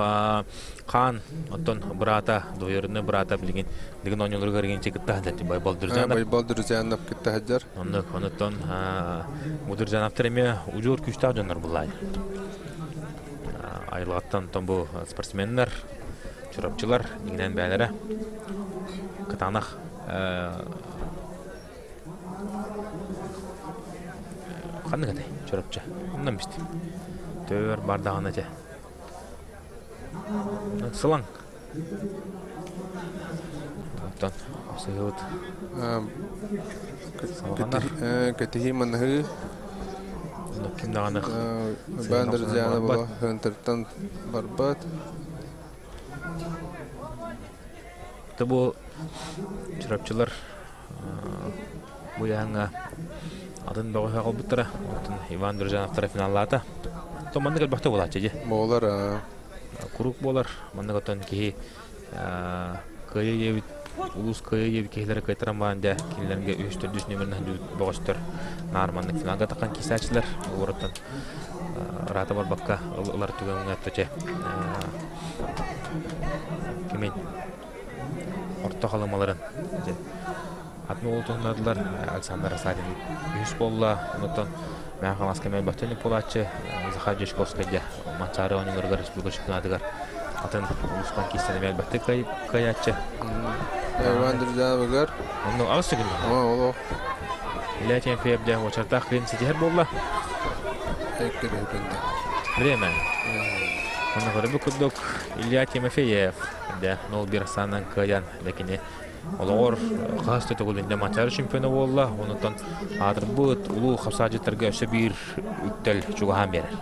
хаан оттон быраата двоюродной быраата билигин билигин оонньууларыгар игинчи кытта сылдьар Байбал Дружанов. Байбал Дружанов кытта сылдьар. Оннук онуттан бу Дружановтар эмиэ удьуор күүстээх дьоннор буллаай. Айылҕаттан оттон бу спортсменнар, чурапчылар дигинэн бээлэрэ кытаанах Ханнык этэй Чурапчы? Оннон бистим. Төбөр бардаҕына этэ. Сылаҥ. Оттон сыһыыбыт. Салҕанар. Кэтиһии манаһыы. Ким даҕаны Бандер Диана була Хантертан барбат. Бу Чурапчылар бу ыйааһыҥҥа атын бөҕөһө аҕалбыттара. Оттон Иван Дружановтара финаллаата. Оттон маннык элбэхтэ буолааччы дии. Буолар. Куруук буолар. Маннык оттон киһи кыайыы диэбит улуус кыайыы диэбит киһилэрэ кыайтаран баран дьэ кинилэргэ үһүс төрдүс нүөмэринэн сылдьыбыт бөҕөстөр наар маннык финалга таххан киирсээччилэр. Олортон ыраата барбакка ылар түгэҥҥэ төчө кимин орто халымаларын атын уол туһуннардылар Александр Асадин үһүс буолла. Онтон Мэҥэ Хаҥаласка мэлбэхтэн буолааччы Захар Дьячковскай Манчаары оонньууларыгар республика чемпионатыгар атын улуустан киирсэн мэлбэхтик кыайааччы. Иван Друзьяновыгар. Онно аҕыс секунд. Олох. Илья Тимофеев дьэ уочаратаах кыайын ситиһэр буолла. Время. Онно көрбүт курдук Илья Тимофеев дьэ 0-1 ахсаанынан кыайан кини олоҕор хаһыс да төгүлүндэ Манчаары чемпиона буолла. Онуттан аатырбыт улуу хапсаадьыттарга өссө биир үктэл чугаһаан биэрэр.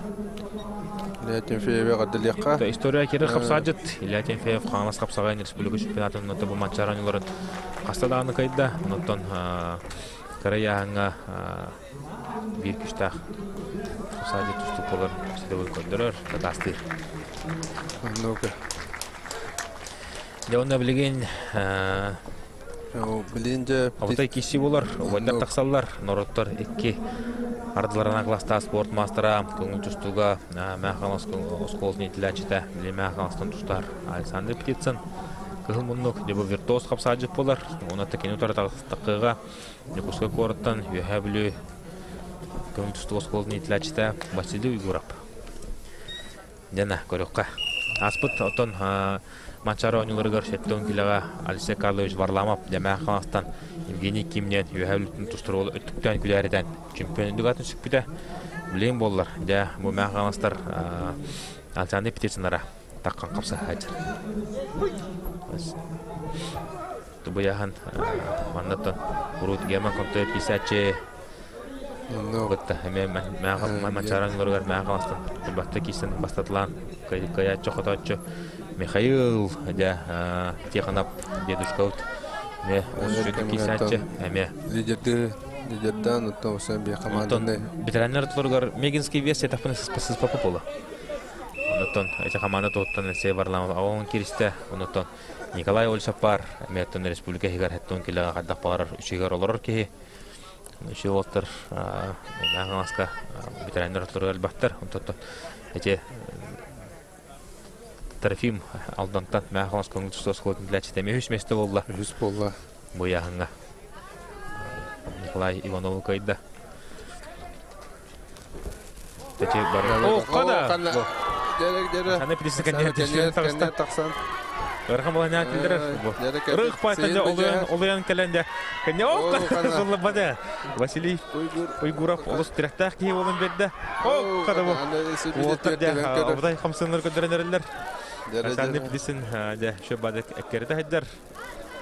Илья Тимофеевы эҕэрдэлиэххэ. История киирэр хапсаадьыт Илья Тимофеев Хаҥалас хапсаҕайын республика чемпионатын онно бу Манчаары оонньууларын хаста даҕаны кыайда. Онуттан кыра ыйааһыҥҥа биир күстээх хапсаадьыт тустуук буолар ситэбил көрдөрөр, дакаастыыр. Оннук. Дьэ уонна билигин билигин дьэ Абытай киирсии буолар, убайдар тахсаллар, норуоттар икки ардыларынан кылаастаах спорт маастара, көҥүл тустууга Мэхэ оскуолатын иитиллээччитэ, билим Мэхэ тустар Александр Птицын кыһыл муннук дьэ бу виртуоз хапсаадьыт буолар. Уонна кини утары тахсыга Дьокуускай куораттан Үөһээ Бүлүү көҥүл тустуу оскуолатын иитиллээччитэ Василий Уйгуров. Дьэна, көрүөххэ. Ааспыт оттон Манчаары оонньууларыгар 70 килоҕа Алексей Карлович Варламов Дьэмээх Хаҥаластан Евгений Ким диэн үөһээ Бүлүүттэн тустар уол өттүктээн күлээритэн чемпион үрдүк аатын сүкпүтэ. Билигин буоллар, дьэ, бу Мээх Хаҥаластар Александр Птицынара таххан хапсаһааччы. Тубуйаһан маннаттан урут Герман Контоев киисээччи кытта эмиэ Манчаараҥ лоругар Мэҥэ Хаҥаластан Турбатта киирсэн бастатылаан кыайааччы хотооччу Михаил дьэ Тихонов дедушкабыт эмиэ үчүгэй киисээччи эмиэ лидерды лидердаан оттон осен би команданы ветераннар ортолоругар Мегинский вес этаппын сыспапа буола. Онуттан эти команда туһуттан Алексей Варламов аҕын киристэ. Онуттан Николай Ольсаппар эмиэттэн республика иһигэр хэттон килэҕэ хайдах баҕарар үчүгэр олорор киһи. Үчүгэй уолаттар Хаҥаласка ветераннар ортолоругар элбэхтэр. Онтон эти Трофим Алдантан Мэҥэ Хаҥалас көҥүл тустуу оскуолатын билээччитэ эмиэ үһүс миэстэ буолла. Үһүс буолла. Бу ыйааһыҥҥа Николай Иванову кыайда. Эти бары... О, хана! Хана пилisi кэннэ тахсан. Ырахан баланя киллерер. Рых пайтан олуян кэлэн дэ. Кэннэ о сыллабада. Василий Уйгуров олус тиректээх киһи болон берде. О, хада бу. Уолтар дэ абытай хамсыннар көдөрөнөрөллөр. Александр Пилисин дэ шө бады эккерите хайдар.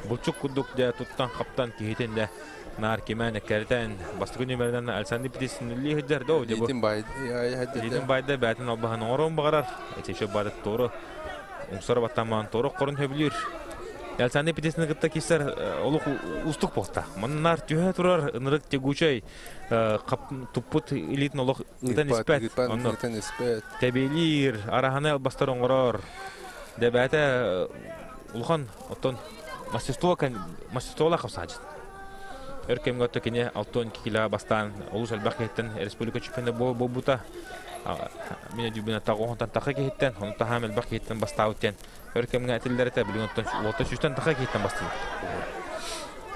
Булчук курдук дэ туттан хаптан киһитин дэ наар кимэн эккэритэн бастакы нүмеринэн Александр Пилисин үллии сылдьар доо дэ бу. Илиитин байды бээтин албаһын оҥоруон баҕарар. Эти шө бады тору умсар баттамаан тору хорун хөбүлүүр. Александр Петесины кытта киирсэр олох уустук буолта. Маннар түһэ турар ынырык тягучай туппут илиитин олох ыытан испэт. Ыытан испэт. Тэбиэлиир, араһаны албастар оҥорор. Дэбээтэ улахан оттон мастерство мастерстволаах хапсаачыт. Өр кэмҥэ отто кини 62 кило бастаан олус элбэх киһиттэн республика чемпиона буолбута. Мин өйдүүбүн тоҕуһунтан тахха киһиттэн, ону таһаам элбэх киһиттэн бастаабыт диэн өр кэмҥэ этиллэр этэ, билигин оттон уолта сүүстэн тахха киһиттэн бастыыр.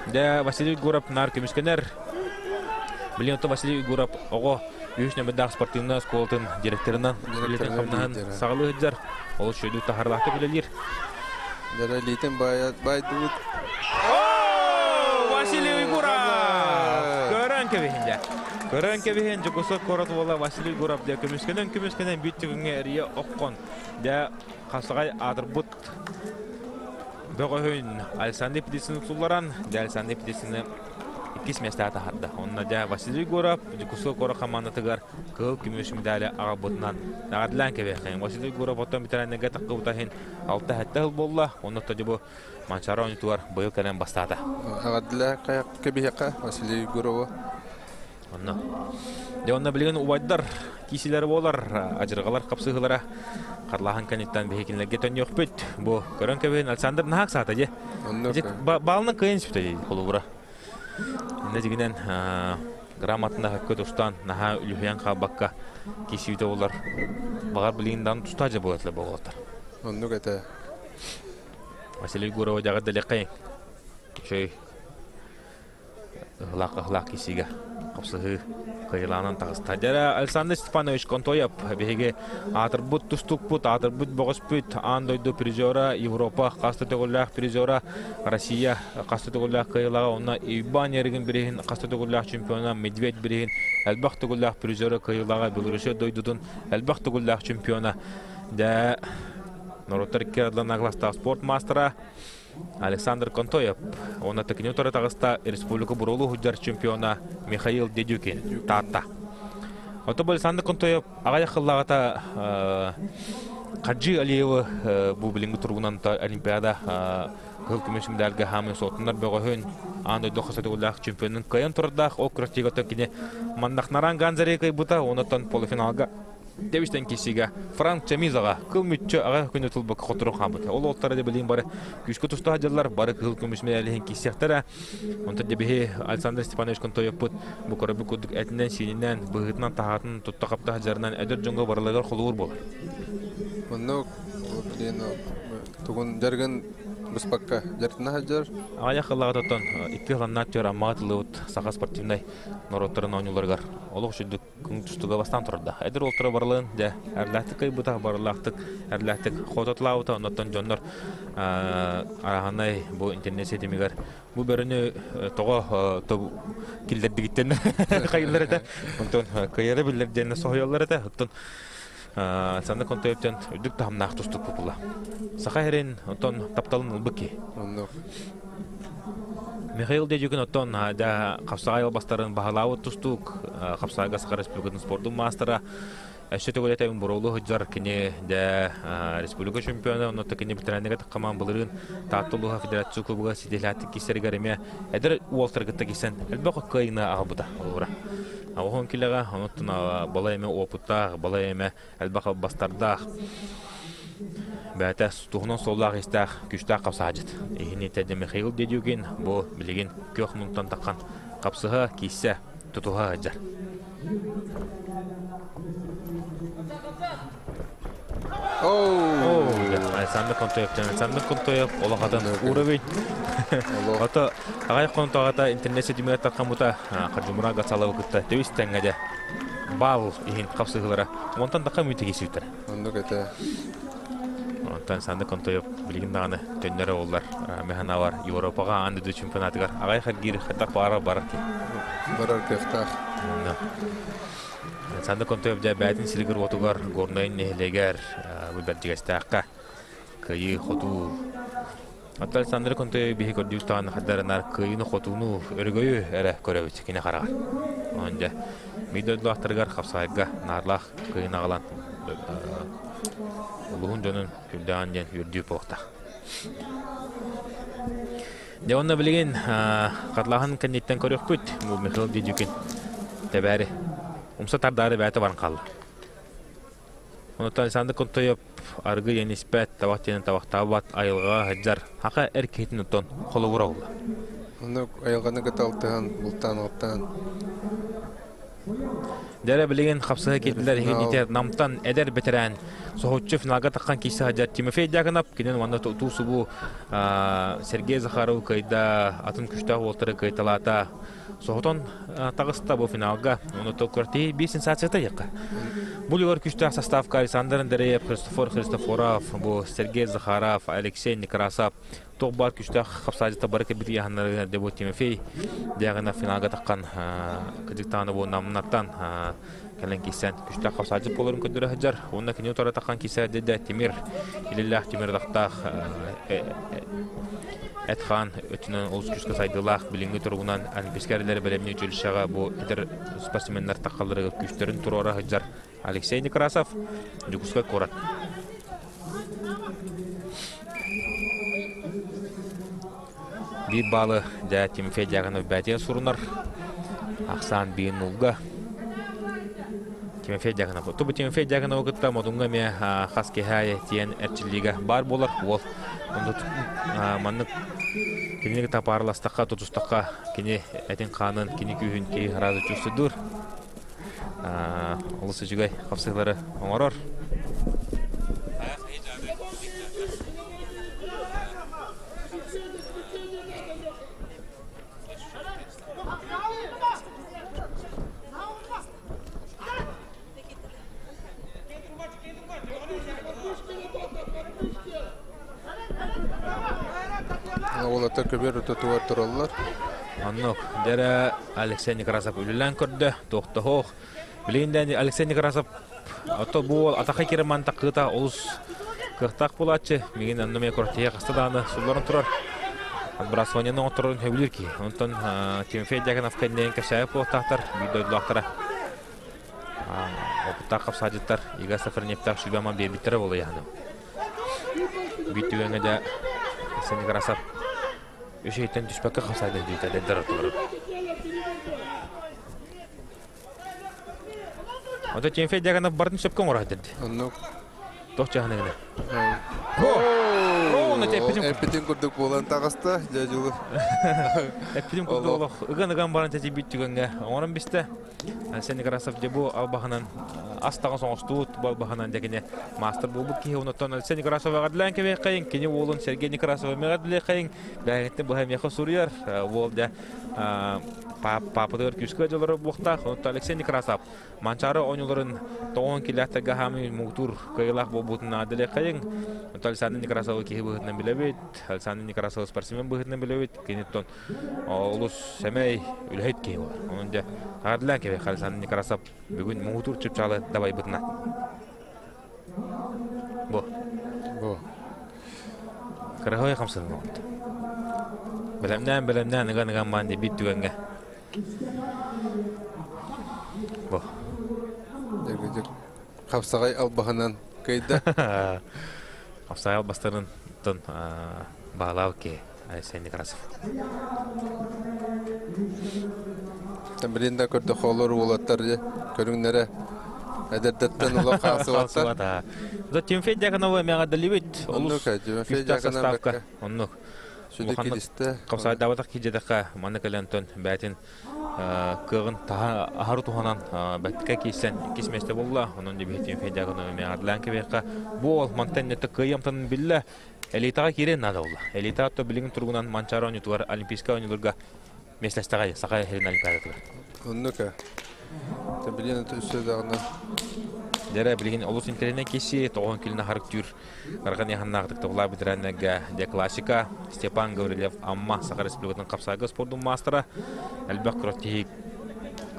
Дьэ, Василий Егоров наар көмүскэнэр. Билигин оттон Василий Егоров оҕо үһүс нөмердаах спортивнай оскуолатын директорынан үлэтин хамнаһын саҕалыы сылдьар. Олус үчүгэйдик таһаарыылаахтык үлэлиир. Дьэрэлиитин байдыбыт. Василий Егоров! Көрөн кэбиһин дьэ. Көрөн кэбиһин Дьокуускай куорат уола Василий Егоров дьэ көмүскэнэн көмүскэнэн бүт түгэҥҥэ эрийэ оххон. Дьэ хасаҕай аатырбыт бөҕөһүн Александр Птицыны сулларан, дьэ Александр Птицыны иккис миэстэҕэ таһаарда. Онно дьэ Василий Егоров Дьокуускай куорат хамаандатыгар кыһыл көмүс медали аҕалбытынан эҕэрдэлээн кэбиһиэххэйиҥ. Василий Егоров оттон ветераннарга таххыбыта иһин 6-7 сыл буолла. Онно бу Манчаары оонньуутугар быйыл кэлэн бастаата. Эҕэрдэлээн кэбиһиэххэ Василий Егорову. Онно. Дьэ онно билигин убайдар киисилэрэ буолар, адьырҕалар хапсыһыылара харлааһын кэнниттэн биһикинилэргэ төннүөхпүт. Бу көрөн кэбиһин Александр наһаа ыксаата дьэ. Баалынан кыайан сүптэ дии холобура. Иннэ дьигинэн грамотно хөккө тустаан наһаа үлүһүйэн хаалбакка киисүүтэ буолар. Баҕар билигин даҕаны тустаа дьэ буолар буолуохтар. Оннук этэ. Василий Гурова дьаҕар дэлэххэй. Үчүгэй ыһылаах-ыһылаах киисиигэ хапсыһыы кыайылаанан таҕыста. Дьэ, Александр Степанович Контоев биһиги аатырбыт тустукпут, аатырбыт бөҕөспүт, аан дойду призера, Европа хас да төгүллээх призера, Россия хас да төгүллээх кыайыылааҕа, онно Иван Ярыгин бириһин хас да төгүллээх чемпиона, Медведь бириһин элбэх төгүллээх призера кыайыылааҕа, Белоруссия дойдутун элбэх төгүллээх чемпиона. Дьэ, норуоттар икки ардыларынан класстаах спорт маастара Александр Контоев уонна Тыкини утары таҕыста республика буруолуу сылдьар чемпиона Михаил Дедюкин Таатта. Оттон Александр Контоев аҕыйах сыллааҕыта Хаджи Алиевы бу билиҥҥи туругунан Олимпиада кыһыл көмүс медальга хаамыы суотунар бөҕөһүн аан дойду хас төгүллээх чемпионун кыайан турардаах ол күрэхтэһиигэ кини Маннахнаран Ганзари кыайбыта онтон полуфиналга Тэбистэн киирсиигэ Франк Чамизаҕа кыл мүччү аҕа күнү тылбакка хотторон хаалбыт. Ол уолтара да билигин бары күүскэ туста сылдьаллар, бары кыһыл көмүс мэдээлиһин киирсиэхтэрэ. Онтон дьэбиһи Александр Степанович Контоевпут бу көрөбүт курдук этинэн-сиининэн, быһыытынан-таһаатын тутта-хапта сылдьарынан эдэр дьоҥҥо барыларыгар холобур буолар. Оннук, блин, тугун дьарыгын быспакка дьарытына сылдьар. Аҕыйах сыллааҕыта оттон икки сыланнаах түөр Аммаҕа тыллыбыт саха спортивнай норуоттарын оонньууларыгар олох үчүгдүк күн тустууга бастаан турда. Эдэр уолтара барылын дьэ эрлээхтик кыайбыта, барылаахтык эрлээхтик хототлаабыта. Оннуттан дьоннор араһанай бу интернет ситимигэр бу бөрөнү тоҕо киллэрдигиттэн хайыллар этэ. Онтон кыайара биллэр диэн соһуйаллар этэ. Оттон Александр Контоевтан үрдүк таһымнаах тустук купула. Саха сирин оттон тапталын ылбыт киһи. Оннук. Михаил Дедюкин оттон да хапсаҕай албастарын баһылаабыт тустуук, хапсаҕайга Саха Республикатын спордун маастара, өссө төгүл этэбин буруолу сылдьар кини дэ республика чемпиона, онно кини ветеранныга таххамаан былырыын Таатта улууһа федерация клубугар ситиһилээхтик киирсэригэр эмиэ эдэр уолтар кытта киирсэн элбэх кыайыыны аҕалбыта олура. Оҕоһун килэҕэ онуттан балай эмэ опыттаах, балай эмэ элбэх албастардаах бэйэтэ туһунан суоллаах-иистээх күүстээх хапсаһааччыт. Иһини этэ Михаил Дедюгин бу билигин күөх мунтан таххан хапсыһа, киисэ, тутуһа сылдьар. Александр Контоев, Александр Контоев олохатын уровень. Ото аҕай хонтоҕата интернет ситимигэр тархаммыта Хаджимура Гацаловы кытта төбүс тэҥҥэ дьэ баал иһин хапсыһыылара. Онтон таха мүтэ киирсибиттэр. Оннук этэ. Онтон Александр Контоев билигин даҕаны төннөрө оллар Механавар Европаҕа аан дойду чемпионатыгар аҕай харгиир хайдах баҕарар барар ки. Барар кыахтаах. Александр Контоев дьэ бэйэтин сиригэр уотугар Горнай нэһилиэгэр бу Бэрдьигэстээххэ кыайыы-хотуу Оттон Александр Контоев биһи көрдүүр таҕаны хардарынар кыайыыны-хотууну өрөгөйү эрэ көрөбүт кини хараҕар. Онон дьэ биир дойдулаахтарыгар хапсаҕайга наарлаах кыайыыны аҕалан улуһун дьонун үрдэҕин диэн үрдүү буолуохтаах. Дьэ онно билигин хатылааһын кэнниттэн көрүөхпүт. Бу Михаил Дедюкин тэбээри умса тардаары бэйэтэ баран хаалла. Онуттан Александр Контоев аргы диэн испэт, табах диэн табахтаабат, айылҕаҕа сылдьар хака эр киһитин оттон холобура буолла. Онно айылҕаны кытта алтыһан, бултаан-алтаан. Дьэрэ билигин хапсыһа киирдилэр иһин Намтан эдэр бэтэрээн соһуччу финалга таххан киирсэ сылдьар Тимофей Дьяконов кинин уонна туу-субу Сергей Захаров кыайда, атын күштээх уолтары кыайталаата. Соһутан таҕыста бу финалга. Ону күртии биир сенсацията диэххэ. Бу люгар күштээх составка Александр Андреев, Христофор Христофоров, бу Сергей Захаров, Алексей Некрасов туох баар күштээх хапсаадьыта бары кэлбит ыйааһыннарыгар дебу Тимофей Дягина финалга таххан кыдьыктааны бу намнаттан кэлэн киирсэн күштээх хапсаадьыт буоларын көрдөрө сылдьар. Уонна кини утары таххан киирсэ дедэ Тимир илиллээх Тимир атахтаах эт-хаан өттүнэн олус күүскэ сайдыылаах билиҥҥи туругунан олимпийскай эрэллэри бэлэмнии училищеҕа бу эдэр спортсменнар таххалларыгар күүстэрин туруора сылдьар Алексей Некрасов, Дьокуускай куорат. Биир баалы дьэ Тимофей Дьяконов бээтигэр сурунар. Ахсаан биир нулга. Тимофей Дьяконов. Тубу Тимофей Дьяконовы кытта Модуҥҥа эмиэ хас киһи тиэн эрчиллиигэ баар буолар. Уол маннык кинини кытта паарластахха, тутустахха кини этин-хаанын, кини күүһүн киһи сразу чувствуйдуур. Олус үчүгэй хапсыһыылары оҥорор. Уолаттар көбүөр ортотугар тураллар. Оннук. Дьэрэ Алексей Некрасов үлэлээн көрдө. Туохтоһуох. Билигин да Алексей Некрасов ото бу уол атаха кириман такыыта олус кыахтаах буолааччы. Мигин онно мен кортиһе хаста даҕаны сулларан турар. Отбрасываниены оҥотторорун сөбүлүүр киһи. Онтон Тимофей Дьяконов кэннигин кэпсээбит буолуохтаахтар, биир дойдулаахтара. Опыттаах хапсаадьыттар Ига Сафроневтаах сүбэ-ама биэрбиттэрэ буолуо яһаным. Биир түгэҥҥэ дьэ Алексей Некрасов үс ыйтан түспэккэ хапсаады диэтэ эдэрдэр ортолорун. Ото Тимофей Дьяконов барын сөпкө оҥоро сылдьар. Оннук. Туох чаһыныгына? Эппитин курдук буолан таҕыста, дьэ дьулу. Эппитин курдук олох ыган-ыган баран тэтийбит түгэҥҥэ оҥорон бистэ. Алексей Некрасов дьэ бу албаһынан ас таҥас оҥостубут бу албаһынан дьэ кини маастар буолбут киһи онуттан Алексей Некрасов эҕэрдэлээн кэбиһиэххэйиҥ кини уолун Сергей Некрасовы эҕэрдэлиэххэйиҥ бэйэҥиттэн быһа миэхэ суруйар уол дьэ паапатыгар күүскэ дьолоро буохтаах онуттан Алексей Некрасов Манчаары оонньууларын тоҕон килээхтэргэ хаамыы муҥутуур кыайыылаах буолбутун наадалыаххайыҥ. Онтон Александр Некрасовы киһи быһыытынан билэбит, Александр Некрасовы спортсмен быһыытынан билэбит. Киниттэн олус сэмэй, үлэһит киһи буолар. Онон дьэ, эҕэрдэлээн кэбиһиэххэ Александр Некрасов бүгүн муҥутуур чыпчаалы дабайбытынан. Бу. Бу. Кыраһыай хамсаныы оҥордо. Бэлэмнээн, бэлэмнээн, ыган-ыган баан биир түгэҥҥэ Бу. Хапсаҕай албаһынан кыайда. Хапсаҕай албастарын тон баалаабыт киһи Алексей Некрасов. Билин да көрдөххө олор уолаттар көрүҥнэрэ эдэрдэттэн олох хаалсыбаттар. Тимофей Дьяконова эмэҕэрдэлибит. Оннук, Тимофей Дьяконов Оннук. Сүдү килистэ. Хапсаайдаабатах киирдиэтэххэ, манна кэлэн тон бээтин кыаҕын аһары туһанан бэттикэ киирсэн иккис миэстэ буолла. Онон дебиһи Тимофей Дьяконов эмэҕэрдэлээн кэбиэххэ. Бу ол мантан нэтэ кыайыамтанын биллэ. Элитаҕа киириэн наада буолла. Элитаҕа то билигин туругунан Манчаары оонньуутугар Олимпийскай оонньууларга миэстэлэстэҕэй Саха сирин Олимпиадатыгар. Оннук ээ. Билигин өссө даҕаны. Дьэрэ билигин олус интэриэһинэй киси тоҕон килин аһарык түүр Арҕан яһаннаахтык тоҕулаа бэтэрээннэргэ дьэ классика Степан Гаврильев Амма Саха Республикатын хапсаайга спордун маастара элбэх күрэхтэһии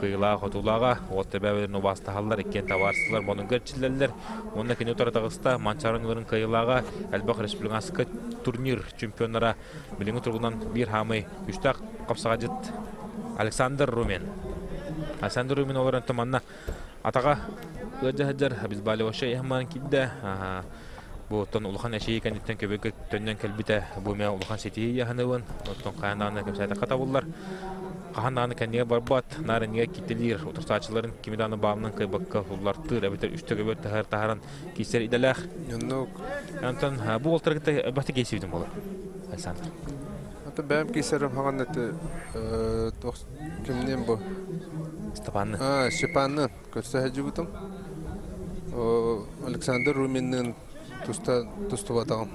кыайыылаах-хотуулааҕа уот тэбээбэлэрин убаастаһаллар иккиэн табаарыстылар модунга эрчиллэллэр уонна кини утары таҕыста Манчаары оонньууларын кыайыылааҕа элбэх республиканскай турнир чемпионнара билиҥҥи туругунан биир хаамый күүстээх хапсаҕайдьыт Александр Румен. Александр Румен олорон манна атаҕа ыалдьа сылдьар обезболивающай иһэн киирдэ. Бу оттон улахан эчийии кэнниттэн көбүгө төннөн кэлбитэ бу эмиэ улахан ситиһии яһаныбын. Оттон хаһан даҕаны кэпсээтэххэ табыллар. Хаһан даҕаны кэннигэр барбат, наар иннигэр кииртэлиир утарсааччыларын кими даҕаны баалынан кыайбакка уллартыыр эбэтэр үстэ көбүөр таһар таһаран киирсэр идэлээх. Оннук. Онтон бу уолтары кытта бахта киирсибитим буолар. Александр. Ата бэйэм киирсэрим хаҕан эти кимниин бу? Степанны. А, Степанны көрсө сылдьыбытым. Александр Руминныын туста тустубатаҕым.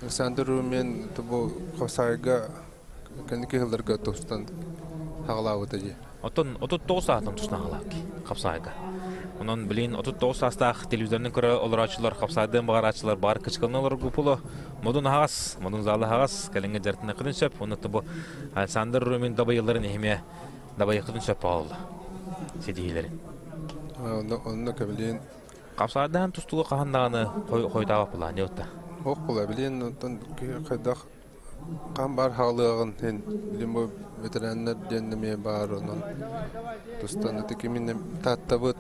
Александр Румин бу Хосайга кэнники сылларга тустан хаҕалаабыта дии. Оттон 39 саатан тустан хаҕалаабыт хапсаайга. Онон билин 39 саастаах телевизорынан көрө олорооччулар, хапсаайдыан баҕарааччылар баар кычкалана олорор группулу модун аһаҕас, модун залы аһаҕас, кэлиҥҥэ дьарытыныаххытын сөп. Онно бу Александр Румин дабайыларын иһимиэ дабайыаххытын сөп буолла ситиһиилэрин. Онно онно кэбилиэн Хапсаардаан тустууга хаһан даҕаны хойутаабат буолаа не утта. Ох була билиэн онтон хайдах хаан баар хаалыаҕын иһин билин бу ветераннар диэн эмиэ баар онон тустан ити кимин тааттабыт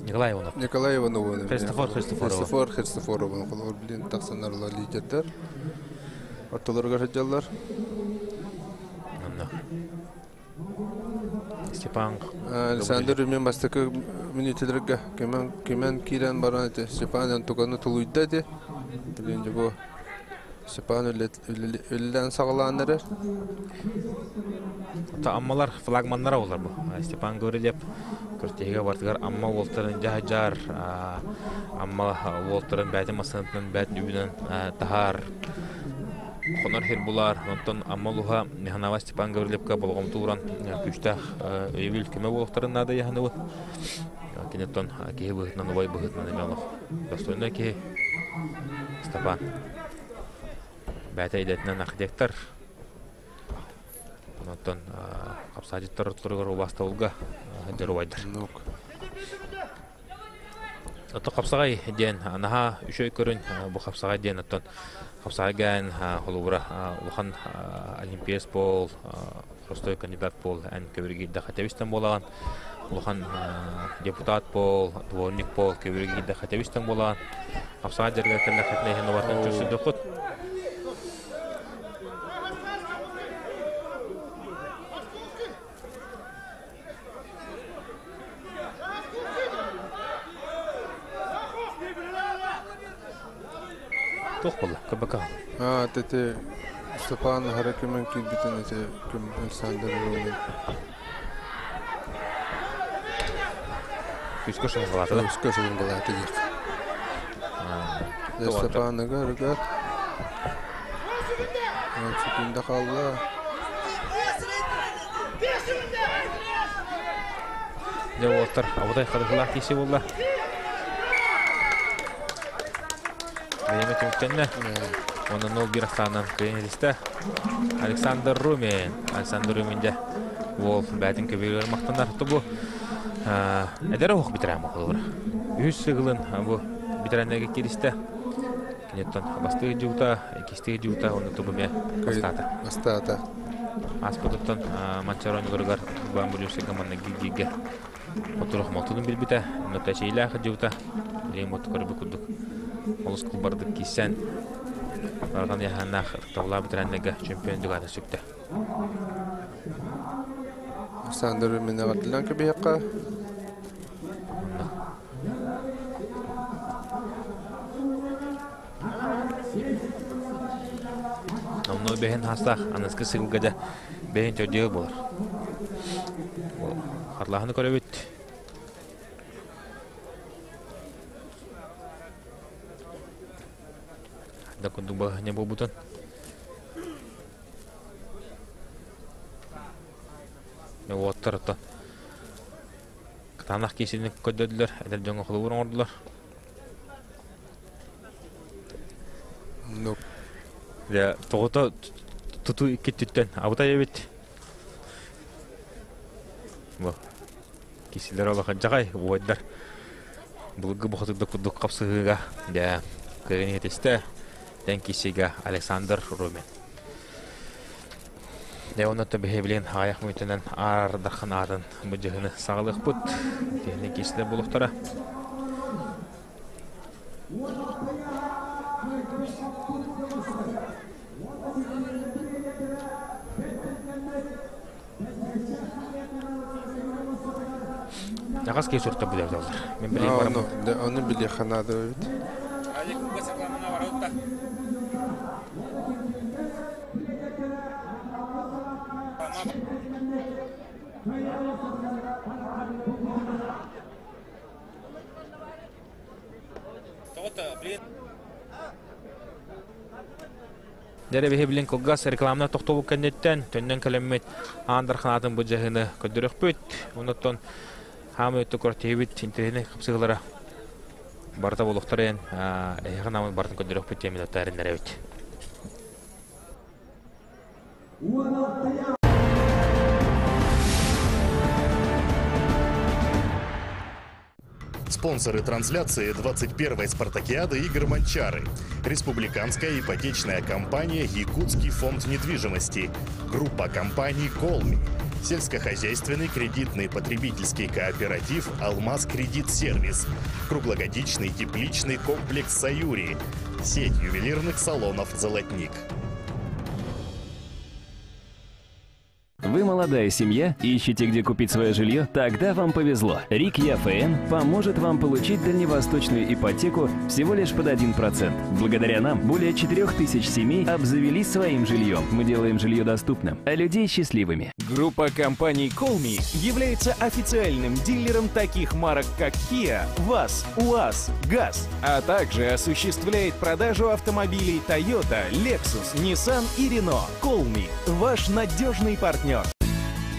Николай Иванов. Николай Иванов. Христофор Христофоров. Христофор Христофоров холобур билин тахсаннар лидердер. Ортолоругар сылдьаллар. Онно. Степан Александр Румин бастакы мүнүүтэлэргэ кимэн кимэн киирэн баран ити Степан Антуганы тулуйда ити. Билин бу Степан үлэлээн саҕалаан эрэр. Аммалар флагманнара олар бу. Степан Гаврильев күртиһигэ бартыгар Амма уолтарын дьаһажар, Амма уолтарын бээтин массыынатынан бээтин үбүнэн таһаар хонор сир булар. Онтон Амма улууһа Миханава Степан Гаврильевка болҕомто ууран күүстээх өйөбүл көмө буолуохтарын наада ыйаһыныбыт. Киниттэн киһи быһыытынан, убай быһыытынан эмиэ олох достойнай киһи Степан. Бэйэтэ идэтинэн архитектор. Онтон хапсаадьыттар ортолоругар убаастабылга сылдьар убайдар. Оттон хапсаҕай диэн наһаа үчүгэй көрүн бу хапсаҕай диэн оттон хапсаҕай гаан холобура улахан олимпиец буол, простой кандидат буол эн көбүргийдэххэ тэбистэн буолаҕын улахан депутат буол, дворник буол көбүргийдэххэ тэбистэн буолаҕын хапсаҕай дьарыгар кэллэххитинэ иһин убартан чурсуйдуххут Туох буолла? КБК. Аа, тете Степан хара күмэн киирбитин ити күм Александр Румин. Күүскэ шылынгалаата да? Күүскэ шылынгалаата диэх. Степаныгар ыгар. Секунда хаалла. Дьэ уолаттар абытай хатыһылаах киирсии буолла. Бириэмэ түмүктэннэ. Уонна 0-1 ахсаанынан кыайан илистэ. Александр Румин. Александр Румин дьэ уол бээтин көбүөрүгэр махтанар. Бу эдэр оһох битэрэн буолур. Үһүс сыгылын бу битэрэннэргэ кииристэ. Киниттэн бастыыр дьуута, иккистиир дьуута, онно тубу эмиэ бастаата. Бастаата. Ааспытыттан Манчаары оонньууларыгар Иван Будюшкайга манна гииргэ хотурух молтунун билбитэ, онно тэчиилээх дьуута, билигин моту көрбүт курдук олус кылбардык киирсэн, барҕан яһааннаах ытыктабылаах бэтэрээннэргэ чемпион дүгаата сүктэ. Александр Минэҕэрдэлээн кэбиһиэххэ. Онно бэһин хаастаах аныскы сылга дьэ бэһин төрдүө буолар. Харлааһыны көрөбүт. Да курдук балаһыанньа буолбутун. Уоттар оттон Кытаанах киисини көрдөрдүлэр, эдэр дьоҥҥо холобур оҥордулар. Ну. Дьэ, тоҕото тутуу икки өттүттэн абытай эбит. Бу кисилэр олох дьаҕай уойдар. Былыргы бухатырда курдук хапсыһыыга дьэ кыайан иһитистэ. Тэн кисигэ Александр Румин. Дьэ онно биһи билин аҕыйах мүнүүтэнэн Аар Дархан аатын бу дьыһыны саҕалыахпыт. Итиэннэ киисилэр буолуохтара. Нахас кей сурта билер доллар. Мен билейм барам. Оны биле ханады бит. Дәрі бихи билин кылгас рекламна тохтобу кэнниттэн төннөн кэлэммит аандар ханаатын бу жаһыны көрдөрөхпүт. Онуттан хаамы өттө көртебит интернет кыпсыгылара барта болуктар эн эйхан амын бартын көрдөрөхпүт темин оттарыннар эбит. Спонсоры трансляции 21-й спартакиады игр «Манчары». Республиканская ипотечная компания «Якутский фонд недвижимости». Группа компаний «Колми». Сельскохозяйственный кредитный потребительский кооператив «Алмаз Кредит Сервис». Круглогодичный тепличный комплекс «Саюри». Сеть ювелирных салонов «Золотник». Вы молодая семья, ищете, где купить свое жилье? Тогда вам повезло. РИК ЯФН поможет вам получить дальневосточную ипотеку всего лишь под 1%. Благодаря нам более 4000 семей обзавелись своим жильем. Мы делаем жилье доступным, а людей счастливыми. Группа компаний Колми является официальным дилером таких марок, как Kia, ВАЗ, УАЗ, ГАЗ, а также осуществляет продажу автомобилей Toyota, Lexus, Nissan и Renault. Колми – ваш надежный партнер.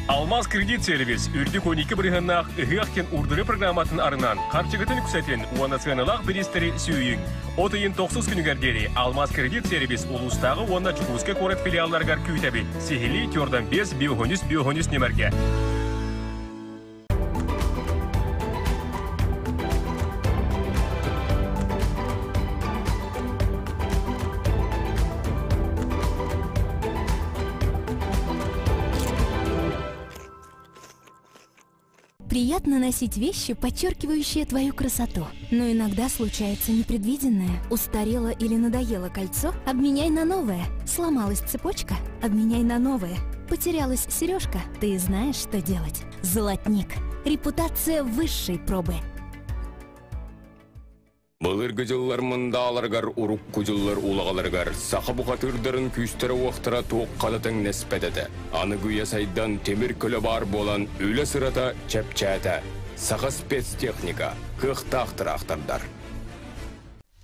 Алмаз кредит сервис үрдүк 12 бырыһаннаах ыһыах диэн уурдары программатын арынан харчыгытын үксэтин уонна сыаналаах бириистэри сүүйүҥ. От ыйын тохсус күнүгэр диэри Алмаз кредит сервис улуустааҕы уонна Дьокуускай куорат филиалларыгар күүтэбит. Сиһилии түөртэн 5 биоһонүс биоһонүс нүмергэ. Приятно носить вещи, подчеркивающие твою красоту. Но иногда случается непредвиденное. Устарело или надоело кольцо? Обменяй на новое. Сломалась цепочка? Обменяй на новое. Потерялась сережка? Ты знаешь, что делать. Золотник. Репутация высшей пробы. Былыргы дьыллар мындааларыгар, урукку дьыллар улаҕаларыгар саха бухатыырдарын күүстэрэ-уохтара туохха да тэҥнэспэт этэ. Аныгы үйэ сайдан тимир көлө баар буолан үлэ сырата чэпчээтэ. Саха спецтехника, кыахтаах тыраахтардар.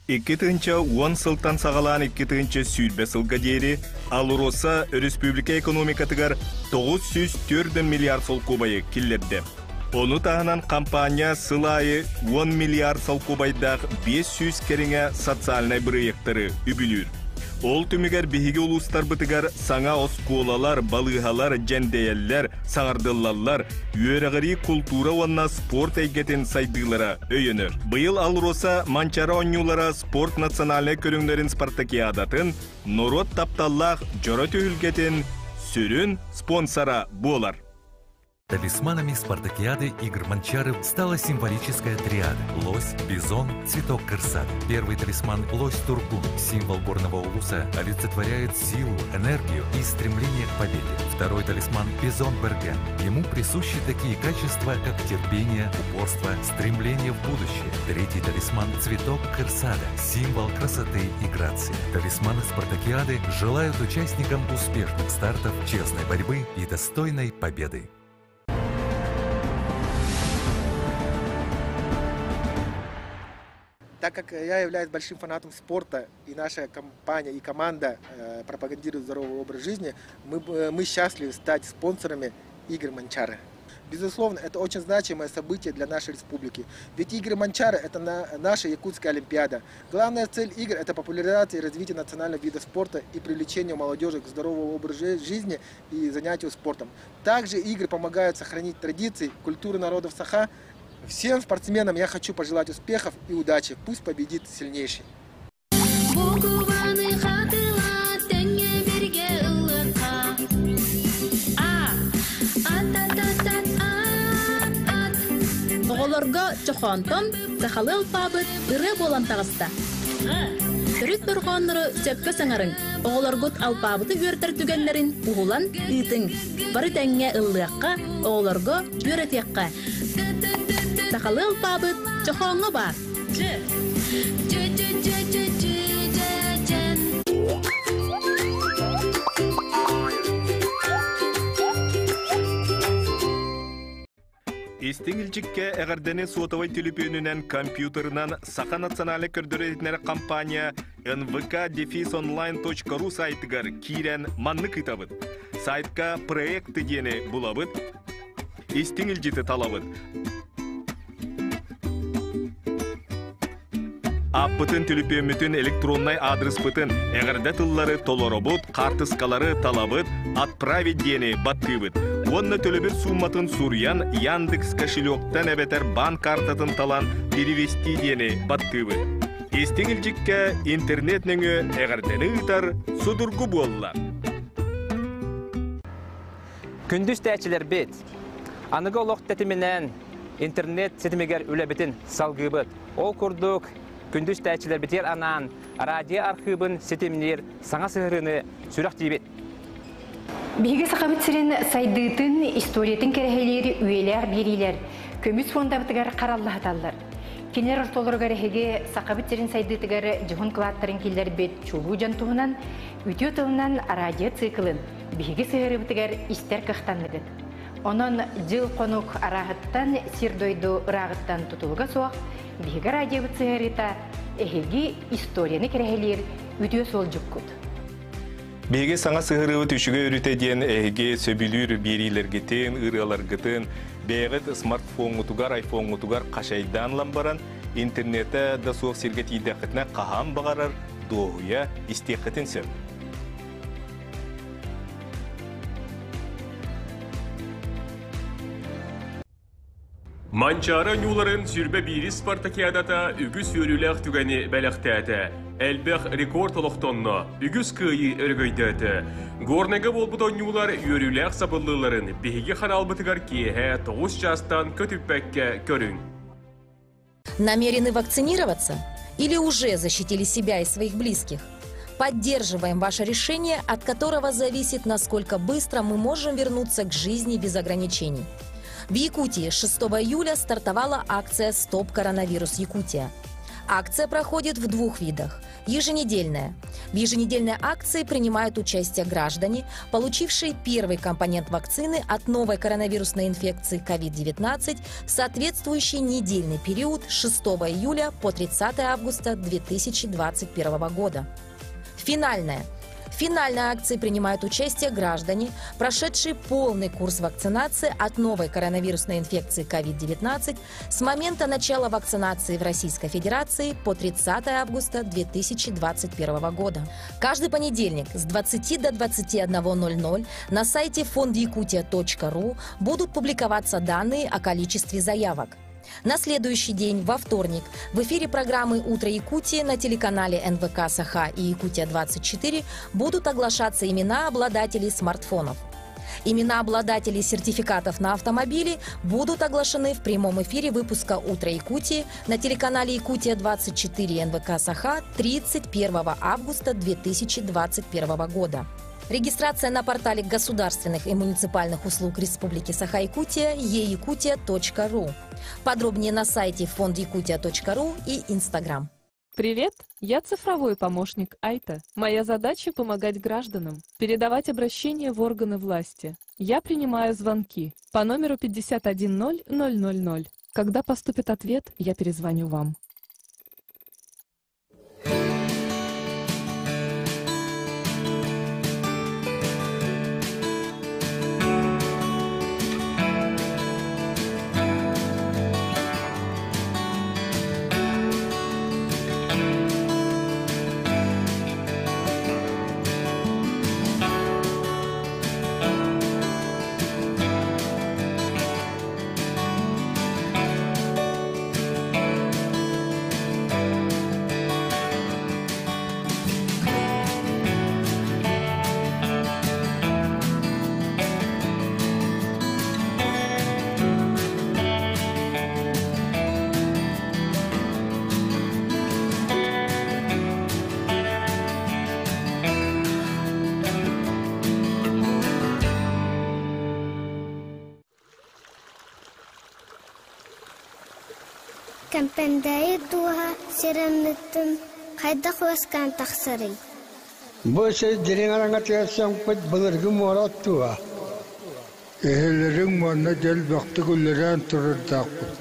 2010 сылтан саҕалаан 2020 сылга диэри Алроса өрөспүүбүлүкэ экономикатыгар 904 миллиард солкуобайы киллэрдэ. Ону таһынан компания сыл аайы 10 миллиард солкуобайдаах 500 кэриҥэ социальнай бырайыактары үбүлүүр. Ол түмүгэр биһиги улуустарбытыгар саҥа оскуолалар, балыыһалар дьэндэйэллэр, саҥардыллаллар, үөрэҕирии, култуура уонна спорт эйгэтин сайдыылара өйөнөр. Быйыл Алроса Манчаары оонньуулара спорт национальнай көрүҥнэрин спартакиадатын норуот тапталлаах дьоро түһүлгэтин сүрүн спонсора буолар. Талисманами спартакиады игр Манчары стала символическая триада – лось, бизон, цветок кырсат. Первый талисман – лось Тургун, символ горного улуса, олицетворяет силу, энергию и стремление к победе. Второй талисман – бизон Берген. Ему присущи такие качества, как терпение, упорство, стремление в будущее. Третий талисман – цветок кырсада, символ красоты и грации. Талисманы спартакиады желают участникам успешных стартов, честной борьбы и достойной победы. Так как я являюсь большим фанатом спорта, и наша компания, и команда пропагандирует здоровый образ жизни, мы счастливы стать спонсорами игр Манчары. Безусловно, это очень значимое событие для нашей республики. Ведь игры Манчары – это наша якутская олимпиада. Главная цель игр – это популяризация и развитие национального вида спорта и привлечение молодежи к здоровому образу жизни и занятию спортом. Также игры помогают сохранить традиции, культуру народов Саха. Всем спортсменам я хочу пожелать успехов и удачи. Пусть победит сильнейший. Букваны хатыла тэҥҥэ бииргэ ыллыахха. А, ат, ат, ат, ат, ат, ат. Оҕолорго чохоонтон сахалыы алпаабыт ырыа буолан таҕыста. Ҕ. Төрүт дорҕооннору сөпкө саҥарыҥ, оҕолоргут алпаабыты үөрдэр түгэннэрин уһулан ыытыҥ. Бары тэҥҥэ ыллыахха, оҕолорго үөрэтиэххэ. Сахалыы алпаабыт чохооҥҥо баар. Истиҥ илдьиккэ эҕэрдэни суотабай түлүпүөнүнэн, компьютерынан Саха национальнай көрдөрөр-иһитиннэрэр компания nvk-онлайн.ру сайтыгар киирэн маннык ыытабыт. Сайтка проекты диэни булабыт, истиҥ илдьити талабыт. Ааппытын, түлүпүөммүтүн, электроннай аадырыспытын, эҕэрдэ тыллары толоробут, хаартыскалары талабыт, «Отправить» диэни баттыыбыт. Уонна төлөбүр суумматын суруйан Яндекс кошелектан эбэтэр баан картатын талан «Перевести» диэни баттыыбыт. Истиҥ илдьиккэ интернет нөҥүө эҕэрдэни ыытар судургу буолла. Күндү истээччилэрбит, аныгы олох тэтиминэн интернет ситимигэр үлэбитин салгыыбыт. Ол курдук, күндү истээччилэрбитигэр анаан радио архыыбын ситимниир саҥа сыһыарыыны сүрэхтиибит. Биһиги Сахабыт сирин сайдыытын, историятын кэрэһэлиир үйэлээх биэриилэр көмүс фондабытыгар хараллаһыталлар. Кинилэр ортолоругар эһиги Сахабыт сирин сайдыытыгар дьоһун кылааттарын киллэрбит чулуу дьон туһунан үтүө тылынан радио циклын биһиги сыһыарыыбытыгар истэр кыахтанныгыт. Онон дьыл-хонук арааһыттан сир-дойду ырааҕыттан тутулуга суох биһиги радиобыт сыһыарыыта эһиги историяны кэрэһэлиир үтүө суолдьуккут. Биһиги саҥа сыһырыыбыт үчүгэй өрүтэ диэн эһиги сөбүлүүр биэриилэргитин, ырыаларгытын бэйэҕит смартфоҥҥутугар, айфоҥҥутугар хачайдаан ылан баран, интернетэ да суох сиргэ тиийдэххитинэ хаһан баҕарар дуоһуйа истиэххитин сөп. Манчаары ньууларын сүүрбэ биирис спартакиадата үгүс үөрүүлээх түгэни бэлэхтээтэ. Элбэх рекорд олохтонно, үгүс кыайыы өрөгөйдөөтө. Горнайга буолбут оонньуулар үөрүүлээх сабыллыыларын биһиги ханаалбытыгар киэһэ тоҕус чаастан көтүппэккэ көрүҥ. Намерены вакцинироваться или уже защитили себя и своих близких? Поддерживаем ваше решение, от которого зависит, насколько быстро мы можем вернуться к жизни без ограничений. В Якутии 6 июля стартовала акция «Стоп коронавирус Якутия». Акция проходит в двух видах. Еженедельная. В еженедельной акции принимают участие граждане, получившие первый компонент вакцины от новой коронавирусной инфекции COVID-19 в соответствующий недельный период с 6 июля по 30 августа 2021 года. Финальная – в финальной акции принимают участие граждане, прошедшие полный курс вакцинации от новой коронавирусной инфекции COVID-19 с момента начала вакцинации в Российской Федерации по 30 августа 2021 года. Каждый понедельник с 20 до 21.00 на сайте фондякутия.ру будут публиковаться данные о количестве заявок. На следующий день, во вторник, в эфире программы «Утро Якутии» на телеканале НВК «Саха» и «Якутия-24» будут оглашаться имена обладателей смартфонов. Имена обладателей сертификатов на автомобили будут оглашены в прямом эфире выпуска «Утро Якутии» на телеканале «Якутия-24» НВК «Саха» 31 августа 2021 года. Регистрация на портале государственных и муниципальных услуг Республики Саха-Якутия eyakutia.ru. Подробнее на сайте фондякутия.ру и Инстаграм. Привет, я цифровой помощник Айта. Моя задача помогать гражданам, передавать обращения в органы власти. Я принимаю звонки по номеру 510000. Когда поступит ответ, я перезвоню вам. Кэмпэндээйи тууһа сир анныттан хайдах үөскээн тахсарый? Бу сир дириҥ араҥатыгар сөҥпүт былыргы муора оттууга. Эһэлэриҥ манна дэлбэхтик үлэлээн турардаахпыт.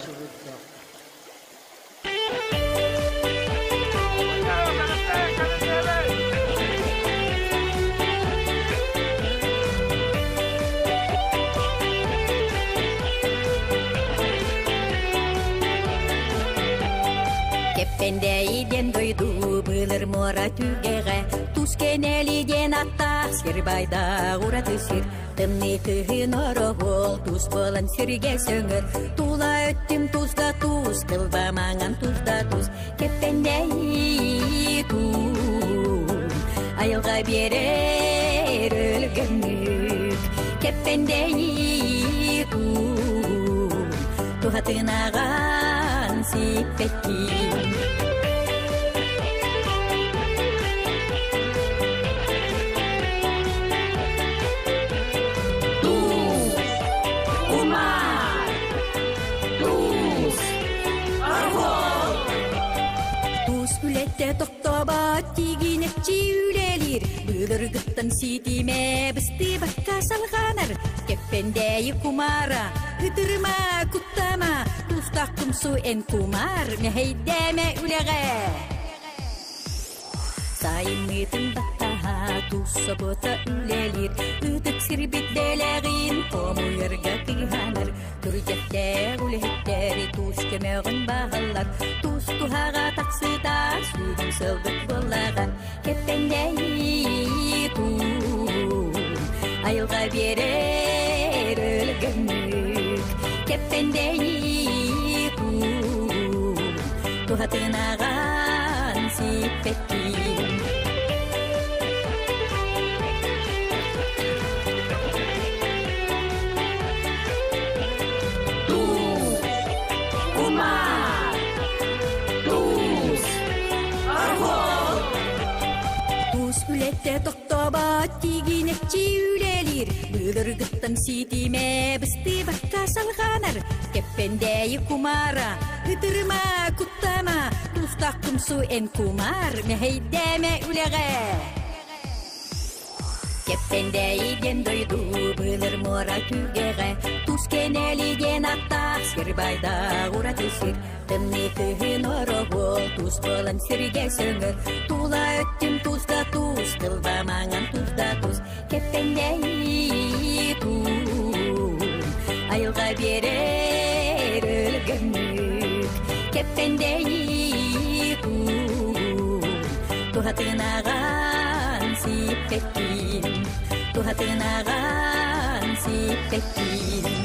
Кэппэндээйи диэн дойду былыр муора түгэҕэ Тус кэнэли диэн аттаах сир байдаах ураты сир Тымныы кыһын ороһуол тус буолан сиргэ сөҥөр Тула өттүм тус да тус, тылба маҥан тус да тус Кэппэндээйи туун айылҕа биэрэр өлгөмнүк Кэппэндээйи туун туһатынаҕан сиппэттиин Туус! Кумаар! Туус! Арҕол! Туус үлэтэ тохтобот тигинэччи үлэлиир Былыргыттан ситимэ быстыбакка салҕанар Кэппэндээйи кумаара ытырыма куттама Тустаах тумсу эн кумаар мэһэйдээмэ үлэҕэ Сайыммытын баттаһа тус собуота үлэлиир Ытык сирбит дэлэҕин хомуйарга кыһанар Түрдьэхтээх үлэһиттэри туус көмөҕүн баһаллар Туус туһаҕа тахсыыта сүүрүн сылбыт буоллаҕа Кэппэндээйи туун айылҕа биэрэр өлгөмнүк Кэппэндээйи туун туһатынаҕан сиппэттиин Туус! Кумаар! Туус! Арҕол! Туус үлэтэ тохтобот тигинэччи үлэлиир Былыргыттан ситимэ быстыбакка салҕанар Кэппэндээйи кумаара ытырыма куттама Тустаах тумсу эн кумаар мэһэйдээмэ үлэҕэ Кэппэндээйи диэн дойду былыр муора түгэҕэ Тус кэнэли диэн аттаах сир байдаах ураты сир Тымныы кыһын ороһуол тус буолан сиргэ сөҥөр Тула өттүм тус да тус, тылба маҥан тус да тус Кэппэндээйи туун айылҕа биэрэр өлгөмнүк Кэппэндээйи туун туһатынаҕан сиппэттиин Туһатынаҕан сиппэттиин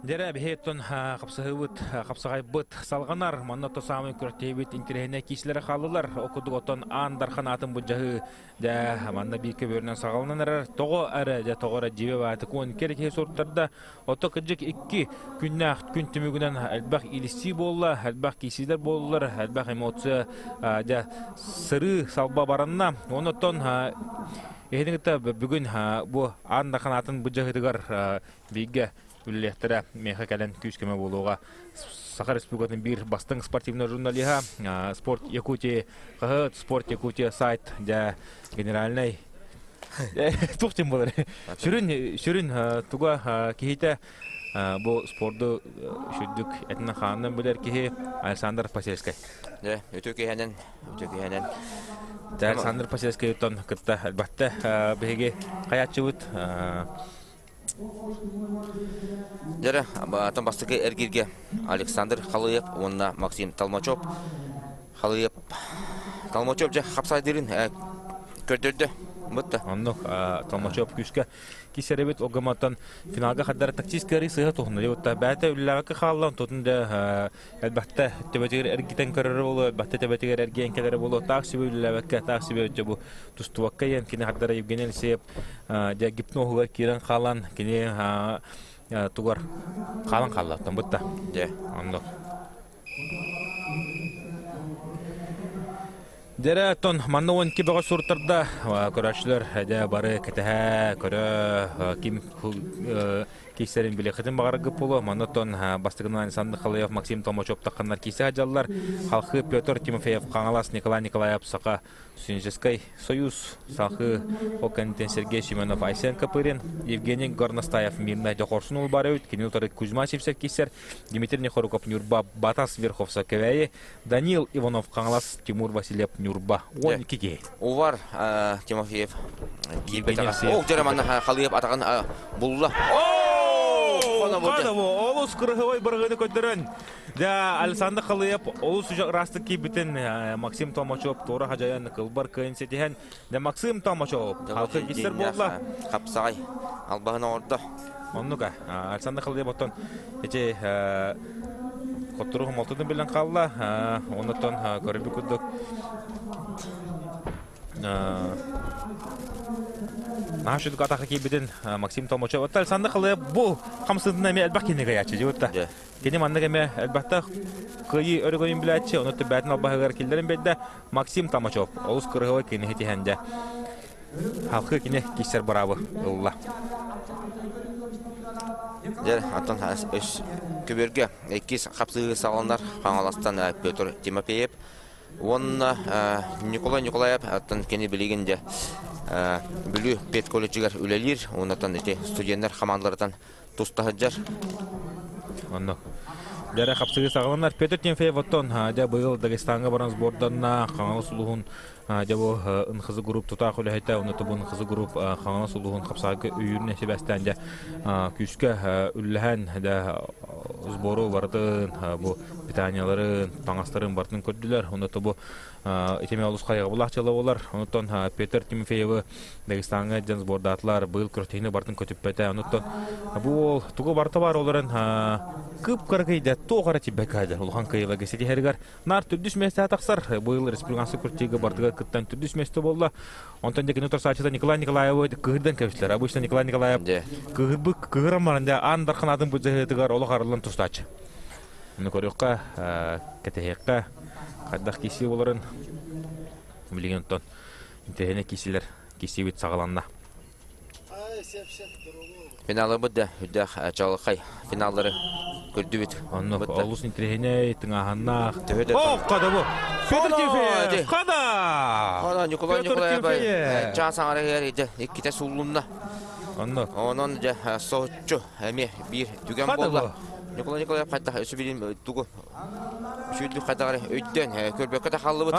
Дьэрэ биһиэттэн хапсыһыбыт, хапсаҕайбыт салҕанар. Манна то саамай күрэхтэһиибит интэриэһинэй киисилэрэ хааллылар. Ол курдук оттон Аан Дархан аатын былдьаһыы дьэ манна биир көбүөрүнэн саҕаланан эрэр. Тоҕо эрэ дьэ тоҕо эрэ дьиибэ баайта 12 киһи суруттарда. Отто кырдьык икки күннээх күн түмүгүнэн элбэх иилиссии буолла, элбэх киисиилэр буоллулар, элбэх эмоция дьэ сырыы салба баранна. Оннуттан эһини кытта бүгүн бу Аан Дархан аатын былдьаһыытыгар бииргэ үлэлиэхтэрэ миэхэ кэлэн күүс-көмө буолуоҕа. Саха Республикатын биир бастыҥ спортивнай журналиһа, Спорт Якутии хаһыат, Спорт Якутия сайт дьэ генеральнай туох диэн буолар сүрүн сүрүн туга киһитэ бу спорду сүрдүк этинэн хаанынан билэр киһи Александр Посельскай. Дьэ, үтүө киһинэн, үтүө киһинэн. Александр Посельскай кытта элбэхтэ биһиги хайааччыбыт Дьэрэ, атын бастакы эргииргэ Александр Халыев уонна Максим Толмачев. Халыев Толмачев дьэ хапсайдыырын көрдөрдө. Бытта. Оннук Толмачев күүскэ кисэребит огаматтан финалга хардара тактический сыһа туһунна. Дебутта бэйэтэ үллээбэккэ хаалла, онтутун да элбэхтэ төбөтүгэр эргитэн көрөрө буолуо, элбэхтэ төбөтүгэр эргийэн кэлэрэ буолуо, таах сүбэ үлэлээбэккэ, таах сүбэ дьэ бу тустубакка ийэн кини хардара Евгений Алексеев дьэ гипноһугар киирэн хаалан кини тугар хаалан хааллаттан бытта. Дьэ. Оннук. Дьэрэ, оттон манна 12 бөҕө суртарда көрөөччүлэр дьэ бары кэтэһэ көрө ким киисэрин билиэххитин баҕараргыт буолуо. Манна оттон бастакынан Александр Халыев, Максим Томочев тахханнар киисэ сылдьаллар. Халхы Петр Тимофеев, Хаҥалас Николай Николаев, Саха Студенческий союз, Салхы ол кэнниттэн Сергей Семенов, Айсен Копырин, Евгений Горностаев, Мирнай Дьохорсун Улбаревич, кини утары Кузьма Сивцев киисэр, Дмитрий Нехоруков, Нюрба, Батас Верховса Кэбээйи, Даниил Иванов, Хаҥалас, Тимур Васильев, Нюрба. 12 киһи. Увар Тимофеев киирбэтэҕэ. Ох, дьэ манна Халыев атаҕын булла. Олус кырыһыбай бырыгыны көрдөрөн. Дьэ, Александр Халыев олус ыраастык киирбитин Максим Томачев туора хадьайан кылбар кыайын ситиһэн, дьэ Максим Томачев халқы киссер буолла. Хапсаҕай албаһын оҥордо. Оннука. Александр Халыев оттон ити хоттору хомолтотун билэн хаалла. Оннуттан көрбүт курдук Наһаа шүдүк атаха киирбитин Максим Томочев. Отта Александр Халыев бу хамсыытын эмиэ элбэх киһини кыайааччы дьыбытта. Кини маннык эмиэ элбэхтэ кыайыы өрөгөйүн билээччи, ону төбөтүн албаһыгар киллэрин биэрдэ Максим Томачев. Олус кырыһыбай кини тиһэнде. Халқы кини киссер быраабы ылла. Дьэ, антон өс көбүөргэ иккис хапсыһыы саҕаланар Хаҥаластан Петр Тимофеев уонна Николай Николаев аттан кини билигин дьэ Бүлүү педколледжыгар үлэлиир уоннаттан ити студеннар хамаандаларыттан туста сылдьар. Онно Дьэрэ хапсыгы саҕаланар. Петр Тимофеев оттон дьэ быйыл Дагестаҥҥа баран сборданна Хаҥалас улууһун дьэ бу НХЗ групп тутаах үлэһитэ, онно бу НХЗ групп Хаҥалас улууһун хапсаҕайга өйүүрүнэн сибээстээн дьэ күүскэ үллэһэн дьэ сбору барытын бу питанияларын, таҥастарын барытын көрдүлэр. Онно бу итими олус хайҕабылаах дьыала буолар. Онуттан Петр Тимофеевы Дагестаҥҥа дьон сбордаатылар, быйыл күрэхтэһиини барытын көтүппэтэ. Онуттан бу уол тугу барыта баар олорон кып-кыракый туох эрэ тиийбэккэ сылдьар. Улахан кыайыыларга ситиһэригэр наар төрдүс миэстэҕэ тахсар. Быйыл республиканскай күрэхтэһиигэ барытыгар кыттан төрдүс миэстэ буолла. Онтон дьэ кини утарсааччыта Николай Николаевы кыһырдан кэбистилэр. Обычно Николай Николаев кыһырбыт кыһыран баран дьэ аан дархан атын былдьаһыытыгар олох арыллан тустааччы. Ону көрүөххэ, кэтэһиэххэ, хайдах киирсии буоларын билигин оттон интэриэһинэй киирсиилэр киирсиибит саҕаланна. Финалыбыт да үрдээх чаҕылхай финаллары көрдүбүт. Онно олус интэриэһинэй, тыҥааһыннаах. О, хада бу! Петр Тимофеев! Хада! Хада, Николай Николаев чаас аҥарыгар дьэ иккитэ сууллунна. Онно. Онон дьэ соһуччу эмиэ биир түгэн буолла. Николай Николаев хайдах өссө билин тугу үчүгэйдик хайдах эрэ өйдөөн көрбөккө да хааллыбыт.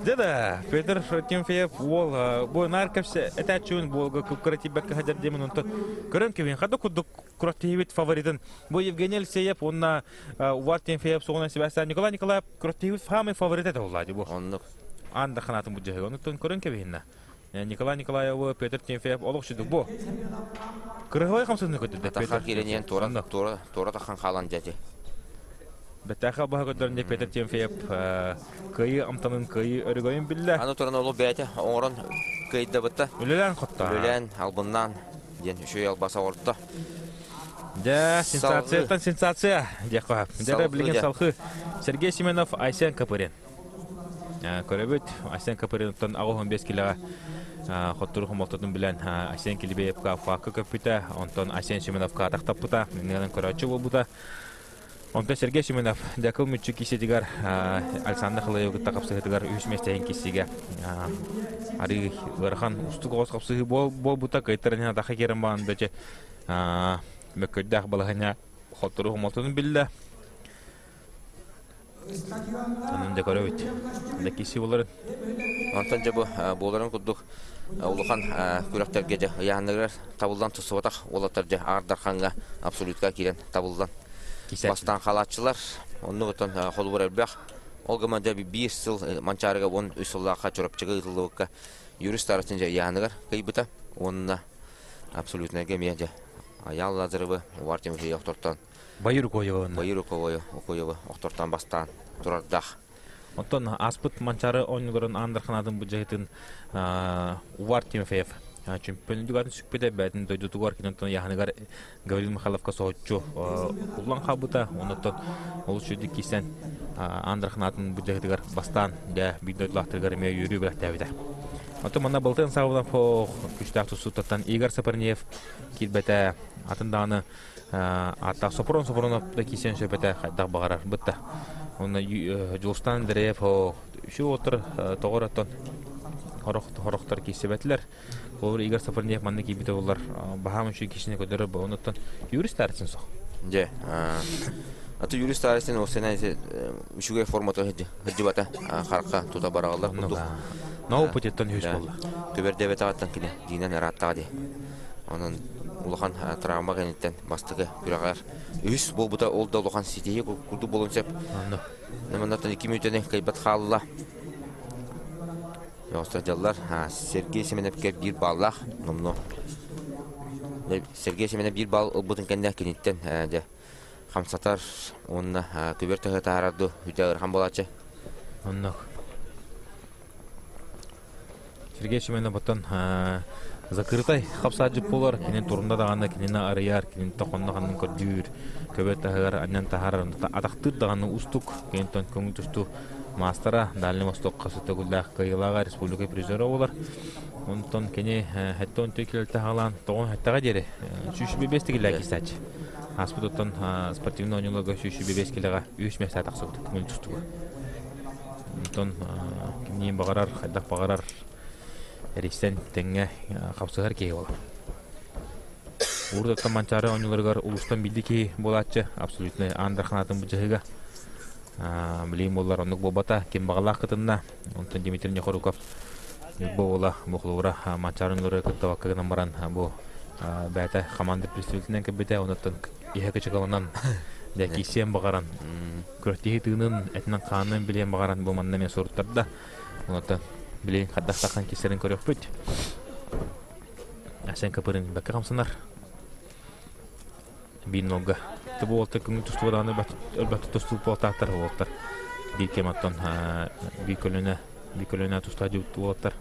Дьэ да, Петр Тимофеев уол бу наар кэпсэ этээччибин буолга кыпкыра тиийбэккэ сылдьар диэмин онтон көрөн кэбиһин хада курдук күрэхтэһиибит фаворитын бу Евгений Алексеев уонна Увар Тимофеев суоҕунан сибээстээн Николай Николаев күрэхтэһиибит самый фаворит этэ буолла бу. Оннук. Аан да ханаатын былдьаһыга. Онуттан көрөн кэбиһиннэ. Николай Николаевы Петр Тимофеев олох сүдүк бу. Кырыһыбай хамсыны көтүдэ. Атахха киирэн туора туора туора тахан хаалан дьэти. Бэттээхэ баһа көрдөрүнде Петр Тимофеев кыайыы амтанын кыайыы өрөгөйүн биллэ. Аны туран олу бэйэтэ оҥорон кыайдабыта. Үлэлээн хотто. Үлэлээн, албыннаан диэн үчүгэй албас оҕорто. Дьэ, сенсацияттан сенсация диэххэ. Дьэ, билигин салхы Сергей Семенов, Айсен Копырин. Көрөбүт, Айсен Копыринтан 85 килоҕа хоттору хомолтотун билэн Айсен Килибеевка факка көппүтэ, онтон Айсен Семеновка атахтаппыта, нынан көрөөччү буолбута. Онтон Сергей Семенов Дьакыл мүччү киисэтигэр Александр Халаевы кытта хапсыһыытыгар үс миэстэһин киссигэ арыы ыарахан устук оҕус хапсыһыы буолбута кыайтаран атаха киирэн баҕан бэчэ мөккөйдөөх балаһыня хоттору хомолтотун биллэ. Онон да көрөбүт. Да киси боларын. Онтон дьэ бу буоларын курдук улахан күрэхтэргэ дьэ ыйааһыныгар табыллан тустубатах уолаттар дьэ Аар Дархаҥҥа абсолютка киирэн табыллан бастаан халааччылар. Оннук оттон холобур элбэх. Ол гынан дьэ биир сыл Манчаарыга 13 сыллаахха Чурапчыга ыытыллыбыкка Юрий Старостин дьэ ыйааһыныгар кыйбыта. Уонна абсолютнайга эмиэ дьэ Айаал Лазаревы Увар Тимофеев охтортон Байыр Укоеваны. Байыр Укоевы охтортон бастаан турардаах. Оттон ааспыт Манчаары оонньууларын Аан Дарханаатын быдьаһытын Увар Тимофеев чемпиондугатын сүкпүтэ бэйэтин дойдутугар киноттон яһаныгар Гаврил Михайловка соһуччу уллан хаалбыта. Оннуттан олус үчүгдүк киирсэн Аан Дарханаатын быдьаһытыгар бастаан дьэ биир дойдулаахтарыгар эмиэ үөрүү бэлэхтээбитэ. Оттон манна Балтын Савлов күчтээх тустууттан Игорь Сапарниев киирбэтэ. Атын даҕаны ааттаах Сопрун Сопрунов да киирсэн сөп этэ хайдах баҕарар бытта. Онно Дьулустан Андреев үчү уолаттар тоҕо эрэ оттон хорохтор киирсибэтилэр. Холобур Игорь Сапарниев манна киирбитэ буоллар баһаам үчүгэй киһини көрдөрөр буолан оннуттан Юрий Старицын суох. Дьэ, аты Юрий Старицын ол сена үчүгэй формата сылдьыбата харахха тута бараҕаллар курдук. На опытеттан үһүс буолла. Көбөрдөбөтөҕүттэн кини диинэн ырааттаҕа дии. Онон улахан травма кэнниттэн бастакы күрэҕэр үһүс буолбута ол да улахан ситиһии курдук буолуон сөп. Маннаттан 2 мүнүүтэни кыайбат хаалла. Дьаллар Сергей Семеневкэ биир баллаах номнуо. Сергей Семенев биир балл ылбытын кэннэ киниттэн дьэ хамсатар уонна көбөр таһы таһаарар ду үтэ ыарахан буолааччы. Оннук. Сергей Семенов оттон закрытай хапсаадьыт буолар, кинин турунда даҕаны кинини арыйар, кинини тохонно ханнын көрдүүр, көбө таһыгар анньан таһаарар, атахтыыр даҕаны устук, кининтэн көҥүл тустуу маастара, Дальний Востокка сытыгуллаах кыайыылааҕа республика призера буолар. Онтон кини хэттэ он килэлтэ хаалаан тоҕон хэттэҕэ диэри 105 тигиллээх кистээччи. Ааспыт оттон спортивный оонньууларга 105 килэҕэ үс миэстэ тахсыбыт көҥүл тустууга. Онтон кимниин баҕарар, хайдах баҕарар эрийсэн тэҥҥэ хапсыһар киһи буолар. Урут оттон Манчаары оонньууларыгар улуустан биирдии киһи буолааччы, абсолютнай аан дарханаатын быдьаһыга. Билигин буоллар оннук буолбата, ким баҕалаах кытынна. Онтон Дмитрий Нехоруков Ньурба уола бу холобура Манчаары оонньууларыгар кыттыбакка гынан баран бу бэйэтэ команда представителинэн кэлбитэ, онуттан иһэ кычыкаланан дьэ киирсиэн баҕаран күрэхтэһии тыынын этинэн-хаанынан билиэн баҕаран бу манна эмиэ суруттарда. Онуттан билигин хайдах тахсан киирсэрин көрүөхпүт. Асен Копырин бэккэ хамсанар. Биир нолга. Бу уолтар көҥүл тустууга даҕаны өлбөттө тустуу буолтаахтар уолаттар. Биир кэм оттон биир көлүөнэ биир көлүөнэ тустаах уолаттар.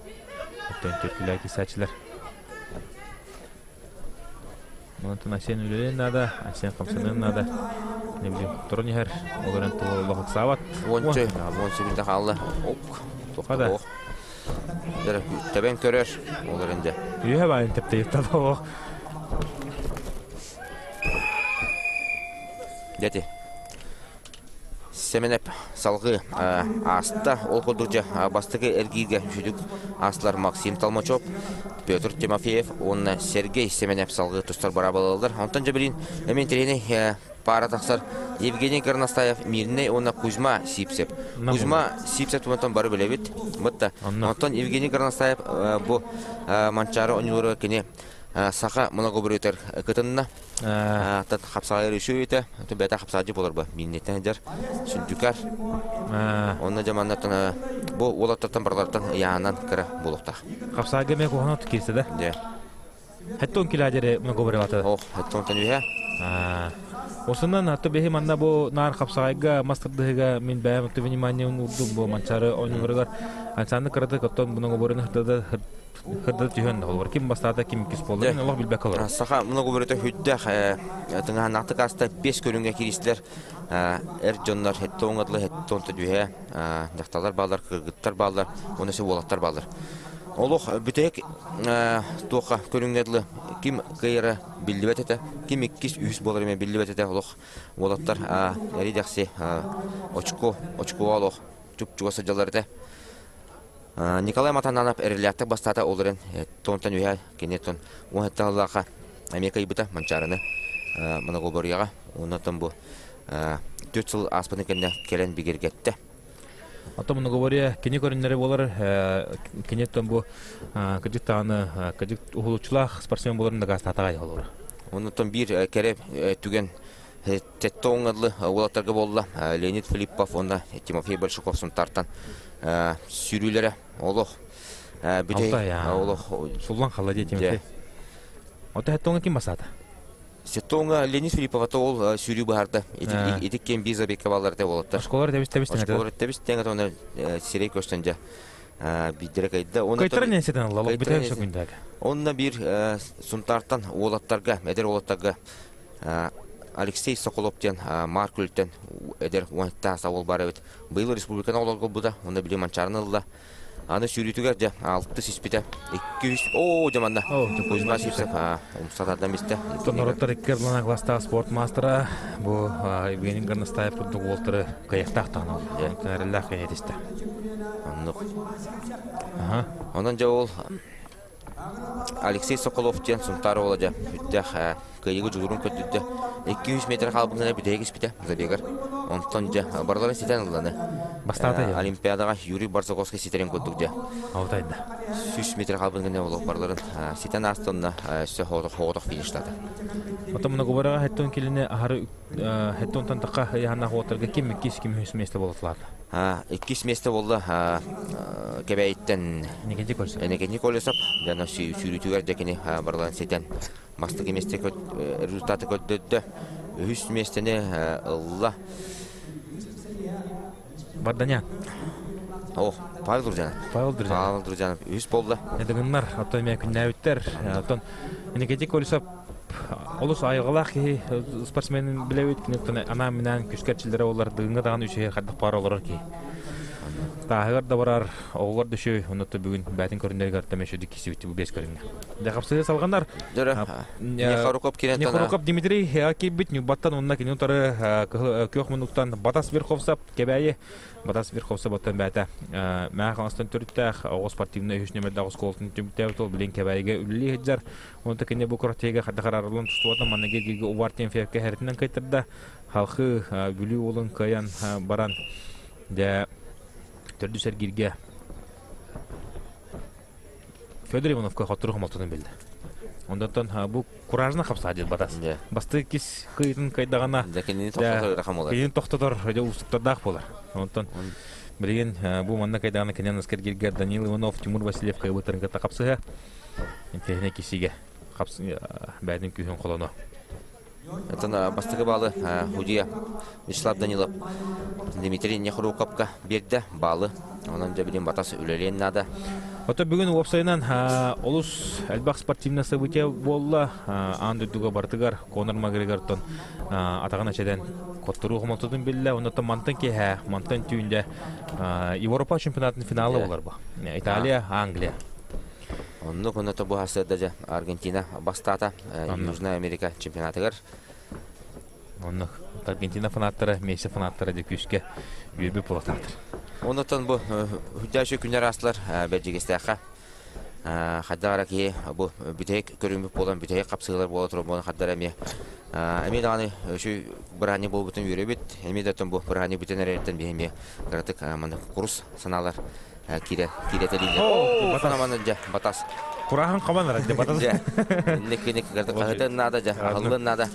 Оттон төркүлээх киирсээччилэр. Онтон Асен үлэлиэн наада, Асен хамсаныан наада. Не билим, туран иһэр, ол эрэн тула олох ыксаабат. Уонча, уон секунда хаалла. Оп, туохта Тэбэн көрөр, ол эрэн дьэ. Үөһэ баайын тэптейиттан олох. Дьэти. Сэмэнэп салгыы ааста. Ол курдук дьэ бастакы эргииргэ сүдүк аастылар Максим Толмачев, Петр Тимофеев уонна Сергей Семенев салгыы тустар быраабылалар. Онтон дьэ билин эмиэ интэриэһинэй паара тахсар Евгений Горностаев Мирнэй уонна Кузьма Сипсев. Кузьма Сипсев туһунан бары билэбит. Бытта. Онтон Евгений Горностаев бу Манчаары оонньууларыгар кини саха многоборьетар кытынна. Тат хапсаҕайар үсүөйүтэ, бэйэтэ хапсаҕайдьы буолар ба, мииннеттен сылдьар, сүндүкэр. Онно дьэ маннаттан бу уолаттартан барыларыттан ыйаанан кыра буолуохтаах. Хапсаҕайга эмиэ куһаҕан киирсэ да? Дьэ. Хеттон килаадери многоборевата. Ох, хеттон төнүһэ. Осунан атты бэһи манна бу наар хапсаҕайга мас тардыһыга мин бэйэм отто внимание уурдум бу Манчаары оонньууларыгар Александр кыраты оттон многоборын хырдада хырдада түһэн олор ким бастаата ким иккис буолла мен олох билбэккэ олорор. Саха многоборыта хүддэх тыҥаһанаахтык ааста бес көрүҥҥэ киристилэр эр дьоннор хеттон ытлы хеттон түһэ дьахталлар бааллар кыргыттар бааллар уонна уолаттар бааллар. Олох бүтэһик туохха көрүҥҥэ дылы ким кыайара биллибэт этэ, ким иккис, үһүс буолар эмиэ биллибэт этэ. Олох уолаттар эри-дэхси очко, очкоға олох чуп-чугас сылдьаллар этэ. Николай Матананов эрэллээхтик бастаата ол эрэн тонтон үһэ кини тон уон эмиэ кыайбыта Манчаарыны Моногоборьяҕа оннотон бу 4 сыл ааспытын кэннэ кэлэн бигэргэттэ. Оттон многоборье кини көрүннэри буолар, кини оттон бу кыдьык даҕаны кыдьык уһулуччулаах спортсмен буоларын дакаастаатаҕай олор. Оннуттан биир кэрэ түгэн тетто оҥадлы уолаттарга буолла. Леонид Филиппов уонна Тимофей Большаков Сунтартан сүүрүүлэрэ олох бүтэй олох суллан халла дии Тимофей. Ото хеттоҥа ким басаата? Сеттоҥа Леонид Филиппова ол сүүрүү быһаарда. Ити кем биир забекка баллар те болоттар. Осколор тебис тебис тең. Осколор тебис тең оны сирей көстөн жа биддере кайда. Кайтара не сетен алла, битер сөкүндәг. Онна бир Сунтартан уолаттарга, эдер уолаттарга Алексей Соколов диэн Маркүлтен эдер уонтаа сауол бар эбит. Быйыл республиканы олорго буда, онна били манчарын ылла. Аны сүүрүүтүгэр дьэ алты сиспитэ. 200 оо дьаманна. Кузьма Сивцев умсатардан бистэ. Норуоттар икки ардылана класстаах спорт маастара бу Евгений Горностаев курдук уолтары кыайыктаах таһынан эрэллээх кэһиэтистэ. Оннук. Онон дьэ ол Алексей Соколов диэн Сунтаар уола дьэ сүрдээх кыайыгы дьулуурун көрдөрдө. 200 метр хаалбытына бүтэһик испитэ забегар. Онтон дьэ барыларын ситэн ылланы. Бастаата Олимпиадаҕа Юрий Барзаковский ситэрин курдук дьэ. Алтайда. 100 метр хаалбытына олох барыларын ситэн аастонна өссө хоҕотох фиништата. Потом многобораҕа хэттон килини аһары хэттонтан таққа яханах уоттарга ким иккис ким үһүс месте болотулаата. Иккис месте болла Кэбээйиттэн Николай Колесов дьоно сүүрүүтүгэр дьэкини барыларын ситэн бастакы миэстэ результаты көрдөрдө. Үһүс миэстэни ылла. Барданян. О, Павел Друзьянов. Павел Друзьянов. Павел Друзьянов үһүс болла. Эдыгыннар, оттон эмиэ күннээбиттэр. Оттон Никитий Колесов олус айылҕалаах киһи спортсменин билэбит. Киниттэн анаан-минээн күскэрчилэрэ олар дыгыҥҥа даҕаны үчүгэй хайдах баар олорор киһи. Тааһыгар да барар, оҕолор да үчүгэй, онно бүгүн бээтин көрүннэригэр да мүчүдүк кисибит бу бес көрүҥҥэ. Дэ хапсыһы салҕанар. Нехоруков кирен Нехоруков Дмитрий киирбит Ньурбаттан уонна кини утары күөх муннуктан Батас Верховсап Кэбээйи Батас Верховсап оттон бээтэ Мээх оҥостон төрүттээх оҕо спортивнай үһүс нүмердээх оскуолатын түмүктээбит ол билин Кэбээйигэ үлэлии сылдьар. Онто кини бу курортига хайдах араарыллан тустубатын манныгы гиги Увар Тимофеевка иһэритинэн кыайтарда. Халхы Бүлүү уолун кыайан баран дьэ төрдүс эргииргэ Федор Ивановка хоттору хомолтотун билди. Онтон бу куражына хапсаа диэн батас. Бастыы кис кыйытын кыйдаҕына кинини тохтотор дьэ уустуктардаах буолар. Онтон билигин бу манна кыйдаҕына кинен аскергиргэ Данил Иванов, Тимур Васильев кыйбыттарын кытта хапсыһа. Интиһине кисиге хапс бээтин күүһүн холоно. Оттон бастакы баалы судья Вячеслав Данилов Дмитрий Нехрукопка биэрдэ баалы. Онон дьэ билин батас үлэлиэн наада. Ото бүгүн уопсайынан олус элбэх спортивное событие буолла. Аан дойдуга барытыгар Конор Макгрегортон атаҕын эчэдэн котторуу хомолтотун биллэ. Оннуттан мантан киэһэ, мантан түүндэ Европа чемпионатын финалы болар бу. Италия, Англия. Оннук онно бу сырда дьэ Аргентина бастаата Южная Америка чемпионатыгар. Оннук Аргентина фанаттара, Месси фанаттара дьэ күүскэ үөрбүт буолатаатыр. Оннуттан бу хүддээши күннэр аастылар Бэрдьигэстээххэ. Хайдах эрэ киһи бу бүтэһик көрүҥмүт буолан бүтэһик хапсыылар буола турар буолан хардара эмиэ эмиэ даҕаны үчүгэй бырааһынньык буолбутун үөрэбит. Эмиэ да оттон бу бырааһынньык бүтэн эрэриттэн биһи эмиэ кыратык маннык курус санаалар киирэ киирэтэлииллэр. Батас дьэ батас. Кураһын хабан ара дьэ батас. Дьэ. Инник киник хаһытын наада дьэ аһыллын наада.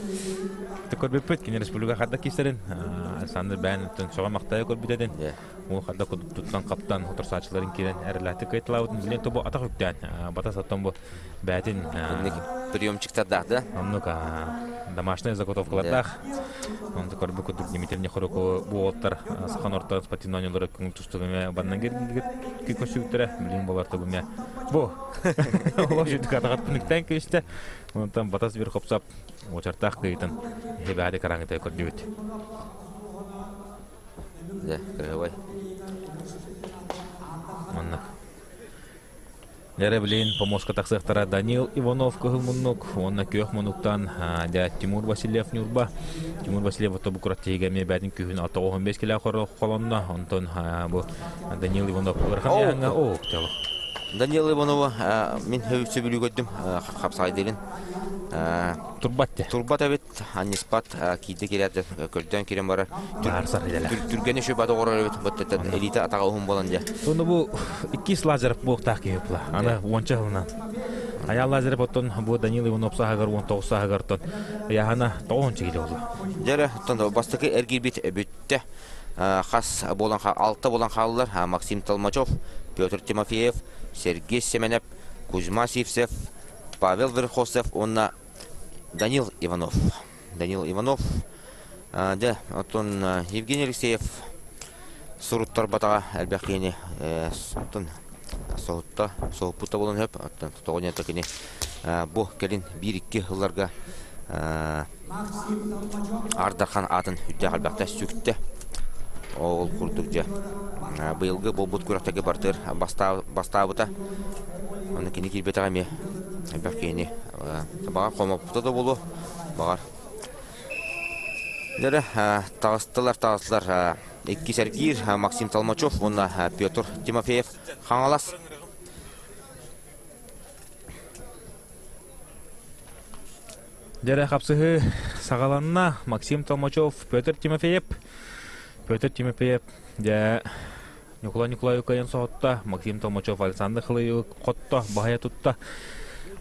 Көрбүппүт кини республика хадда киистерин Александр Бээн сөҕө махтайа көрбүтэтин ол хадда туттан хаптан отырсаачыларын киирэн эрэлээхтик кыйталаабытын билэн тобу атах үктээн батас оттон бу бээтин приемчиктардаах да? Оннук домашняя заготовкалардаах. Онто көрбүт курдук Дмитрий Нехоруко бу уолаттар Сахан орто спортивный оонньуулары көҥүл тустууга баннан көрсүбүттэрэ. Билигин болар тугуме бу олох жүдүк атаҕат күнүктэн күстэ. Онтон Батас бир хопсап уочартаах кыйтын хебээди караңыта көрдүбүт. Да, кыргыбай. Маннык. Дьэрэ билин помоска тахсыахтара Данил Иванов кыһыл муннук уонна күөх муннуктан дьэ Тимур Васильев Ньурба. Тимур Васильев ото бу кураттиһигэ эмиэ бээтин күһүн 615 килэ холонно. Онтон бу Данил Иванов ыарахан ыйааһыҥҥа оо тело. Данил Иванова мин сөбүлүү көрдүм хапсаҕайдыырын. Турбат те. Турбат эбит, анньыспат, киирдэ киирээт көрдөөн киирэн барар. Түргэни үчү бат оҕорор эбит, быттыттан элита атаҕа уһун буолан дьэ. Сону бу иккис Лазарев буолуохтаах киһи була. Аны уонча сылынан. Айаал Лазарев оттон бу Данил Иванов сааһыгар 19 сааһыгар оттон ыйааһына тоҕуһунча киилэ буолла. Дьэрэ, оттон бастакы эргийбит бүттэ. Хас буолан алта буолан хааллар Максим Толмачев, Петр Тимофеев, Сергей Семенев, Кузьма Сивцев, Павел Верхосов уонна Данил Иванов. Данил Иванов. Дьэ, оттон Евгений Алексеев суруттарбатаҕа элбэх киһини оттон соһутта, соһуппута буолан сөп. Оттон тоҕо диэн кини бу кэлин биир-икки сылларга Ардархан аатын үрдээх элбэхтэ сүктэ. Ол курдук дьэ быйылгы буолбут күрэхтэргэ бартыыр бастаабыта. Аны кини киирбэтэҕэ эмиэ элбэх киһини баҕар хомоппута да буолуо, баҕар. Дьэрэ таҕыстылар, таҕыстылар икки сэргиир Максим Толмачев уонна Петр Тимофеев Хаҥалас. Дьэрэ хапсыһыы саҕаланна. Максим Толмачев, Петр Тимофеев. Петр Тимофеев дьэ Ньукулай Николаевы кыайан соһутта. Максим Толмачев Александр Хылыевы хотто, баһыйа тутта.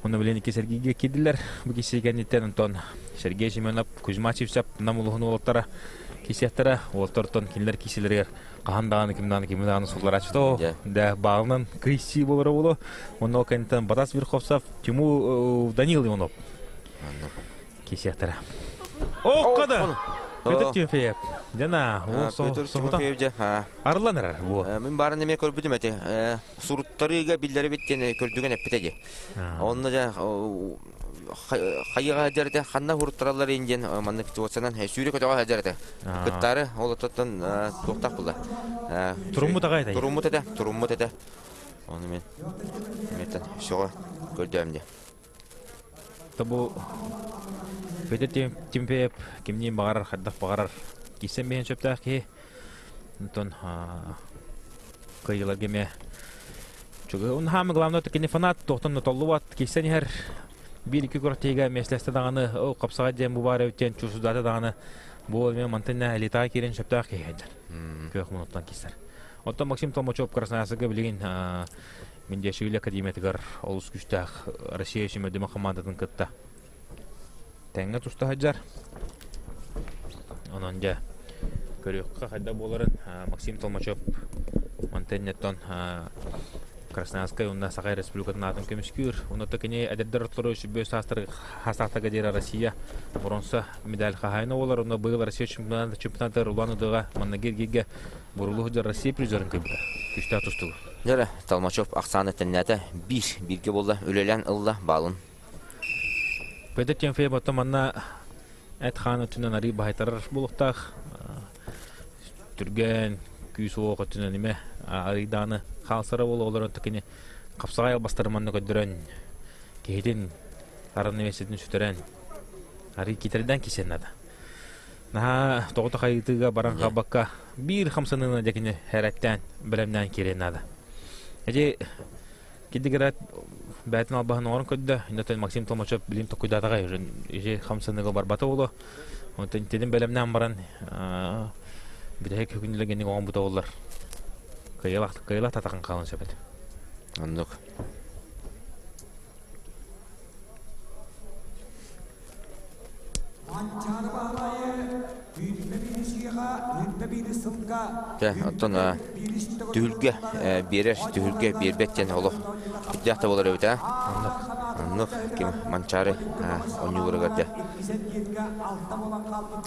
Онно билин икки Сергейгэ киирдилэр. Бу киси кэнниттэн онтон Сергей Семенов, Кузьма Сивцев Нам улуһун уолаттара кисиэхтэрэ. Уолаттартан кинилэр кисилэригэр хаһан даҕаны ким даҕаны кими даҕаны сулларааччыта да баалынан кыйсыы буолара буолуо. Онно ол кэнниттэн Батас Верховцев, Тимур Данил Иванов кисиэхтэрэ. Оккода! Петр Тимофеев. Жана, Петр Тимофеев дьэ. Арыллан эрэр бу. Мин баарын эмиэ көрбүтүм эти. Суруттарыыга биллэрибит диэн көрдүгэн эппитэ дии. Онно дьэ хайыга сылдьар этэ, ханна уһуруттараллар ин диэн маннык ситуациянан сүүрэ көтөҕө сылдьар этэ. Кыттаары ол оттон туохтаах буолла. Туруммут аҕай этэ. Туруммут этэ, туруммут этэ. Ону мен меттен сөҕө көрдөм дии. Бу Петр Тимофеев кимниин баҕарар, хайдах баҕарар киирсэн биһэн сөптөөх киһи. Онтон кыайыыларга эмиэ Чугу хаама главное кини фанат туохтан да толлубат киирсэн иһэр биир-икки күрэхтэһиигэ миэстэлэстэ даҕаны ол хапсаҕай диэн бу баар эбит диэн чуусудаата даҕаны бу эмиэ мантан элитаҕа киирэн сөптөөх киһи сылдьар. Күөх мунуттан киирсэр. Оттон Максим Толмачев Красноярскайга билигин Миндиашвили академиятыгар олус күүстээх Россия сүүмэрдэмэ хамаандатын кытта тэҥҥэ туста сылдьар. Онон дьэ көрүөххэ хайдах буоларын Максим Толмачев мантан Красноярскай уонна Саха Республикатын аатын көмүскүүр. Онно кини эдэрдэр ортолоро сүбүө саастаахтарга диэри Россия боронса медаль хаһаайына буолар. Онно быйыл Россия чемпионатыгар Улан-Удэҕэ манна Гиргигэ бурулу сылдьар Россия призерын кыайбыта. Күстээх тустууга. Дьэ, Толмачев ахсааны тэннээтэ. Биир бииргэ буолла, үлэлээн ылла баалын. Петр Тимофеев оттон манна эт-хаан өттүнэн арыы баһайтарар буолуохтаах. Түргэн, күүс-уох өттүнэн имэ арыйдааны хаалсара буола олорон кини хапсаҕай албастары манна көрдөрөн киһитин араны миэстэтин сүтэрэн арыы китэрдэн кисиэн наада. Наһаа тоҕото хайытыыга баран хаалбакка биир хамсаныыны дьэ кини хэрэттээн бэлэмнээн киириэн наада. Эти Кидигират бээтин албаһын оҥорон көрдө. Иннотон Максим Толмачев билим токуйдаатаҕай уже ижи хамсаныга барбата боло. Онтон тилин бэлэмнээн баран бүтэһик күнүлэгини оҥон бута оллар. Кыйылах кыйылах татахан хаалан сөбөт. Оннук. Дьэ, оттон түһүлгэ биэрэр, түһүлгэ биэрбэт диэн олох үрдээх да буолар эбит, аа? Оннук. Оннук ким Манчаары оонньууларыгар дьэ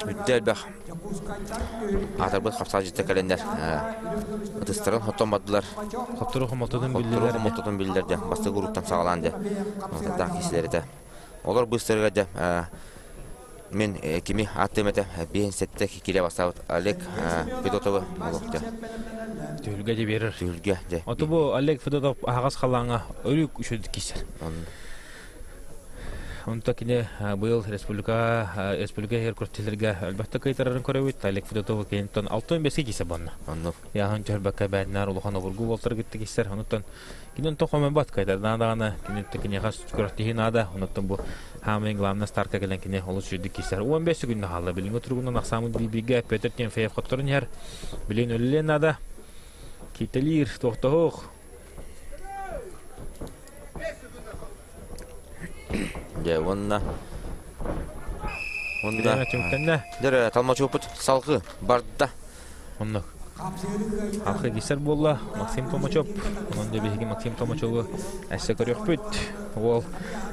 үрдэ элбэх аатырбыт хапсаадьыттар кэлэннэр ытыстарын хоттон бардылар. Хоттору хомототун биллилэр. Хоттору хомототун биллилэр дьэ бастакы уруттан саҕалаан дьэ таах киһилэр этэ. Олор быыстарыгар дьэ Мин кими ааттыам этэ, 57 киилэ бастаабыт Олег Федотовы олохтё. Түһүлгэ дьэ биэрэр. Түһүлгэ дьэ. Оту бу Олег Федотов аһаҕас халааҥа өрүү үчүгэй киирсэр. Онто кини быйыл республика республика иһэр күрэхтэһиилэргэ элбэхтик кыайтарарын көрөбүт. Олег Федотов киниттэн 65 киирсэ буонна. Оннук. Яһын түһэрбэккэ бээтинээр улахан обургу буолтар кытта киирсэр. Онуттан Кини онтон хомойбот кайтардаан даҕаны кини киниэхэ күрэхтэһии наада. Онуттан бу хаамайын главный старка кэлэн кини олус үчүгдүк киирсэр. 15 күннэ хаалла. Билиҥҥи туругунан ахсааммыт бииргэ Петр Тимофеев хотторун иһэр. Билигин өлүлүөн наада. Киитэлиир, туохтоһуох. Дьэ, уонна Уонна түмүктэннэ. Дөрө Толмачевпут салгыы барда. Оннук. Алхы киссер буолла Максим Томачев. Онон да биһиги Максим Томачеву өссө көрүөхпүт. Уол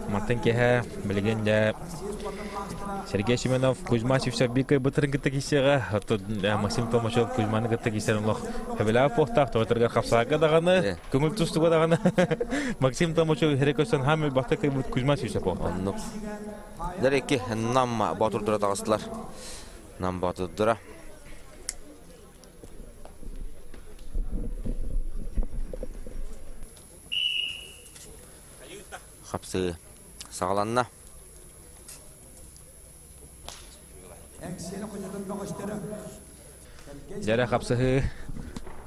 мартын киэһэ билигин дьэ Сергей Семенов Кузьма Сивцев биир кыайбыттарын кытта киссиэҕэ. Оттон Максим Томачев Кузьманы кытта киссэр олох хөбүлээх буохтаах тоҕотаргар хапсаага даҕаны, көҥүл тустуга даҕаны Максим Томачев иһэрэ көстөн хаамай бахта кыайбыт Кузьма Сивцев буолла. Оннук. Дэр икки Нам боотурдара таҕыстылар. Нам боотурдара. Хапсыы саҕаланна. Дьэрэ хапсыһыы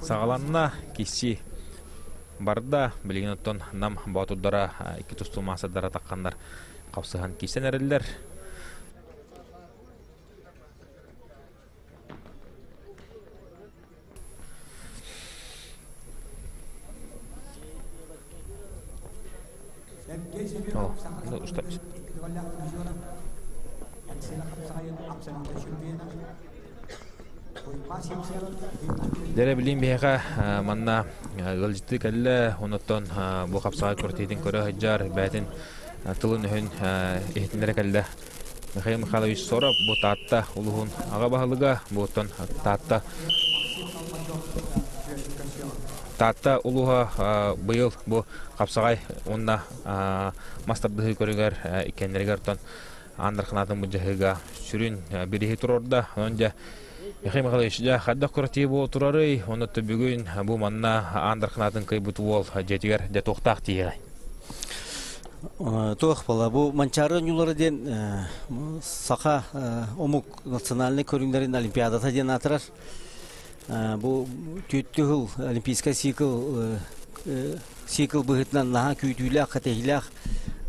саҕаланна. Кисси барда. Билигин оттон Нам боотурдара икки тустуу маастардара тахханнар хапсыһан киирсэн эрэллэр. Дэрэ билим биһиэхэ манна ыалдьыттыы кэллэ, онуттан бу хапсаҕай күрэхтэһиитин көрө сылдьар, бэйэтин тылын-өһүн иһитиннэрэ кэллэ. Михаил Михайлович Соров бу Таатта улуһун аҕа баһылыга, бу оттон Таатта Таатта улууһа быйыл бу хапсаҕай уонна мас тардыһыы көрүҥэр иккиэннэригэр оттон Аан Дарханаатын былдьаһыыга сүрүн бирииһи туруорда. Онон дьэ Михаил Михайлович дьэ хайдах күрэхтэһии буола турарый? Онно бүгүн бу манна Аан Дарханаатын кыайбыт уол дьиэтигэр дьэ туохтаах тиийэҕэй? Туох буола бу Манчаары оонньуулара диэн саха омук национальнай көрүҥнэрин олимпиадата диэн аатырар. Бу түөттүү сыл олимпийскай цикл цикл быһыытынан наһаа күүтүүлээх, кэтэһиилээх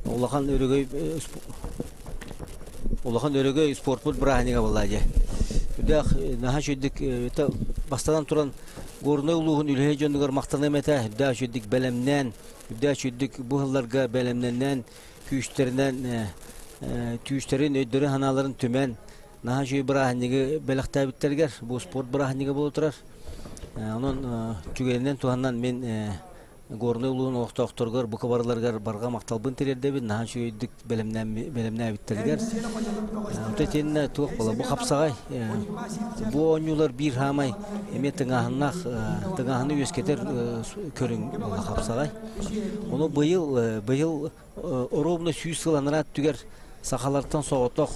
улахан өрөгөй улахан өрөгөй спортпут бырааһынньыга буолла дьэ. Үрдээх наһаа үчүгдүк бастатан туран Горнай улууһун үлэһит дьонугар махтаныам этэ. Үрдээх үчүгдүк бэлэмнээн, үрдээх үчүгдүк бу сылларга бэлэмнэнэн, күүстэринэн түүстэрин, өйдөрүн-санааларын түмэн, наһаа үчүгэй бырааһынньыгы бэлэхтээбиттэригэр, бу спорт бырааһынньыга буола турар. Онон түгэнинэн туһанан мин Горнай улууһун олохтоохторугар бука барыларыгар барҕа махталбын тириэрдэбин, наһаа үчүгэйдик бэлэмнээбиттэригэр. Онто итиэннэ туох буола, бу хапсаҕай, бу оонньуулар биир хаамай эмиэ тыҥааһыннаах, тыҥааһыны үөскэтэр көрүҥ буолла хапсаҕай. Ону быйыл, быйыл оруобуна 100 сыл анараа өттүгэр сахалартан соҕотох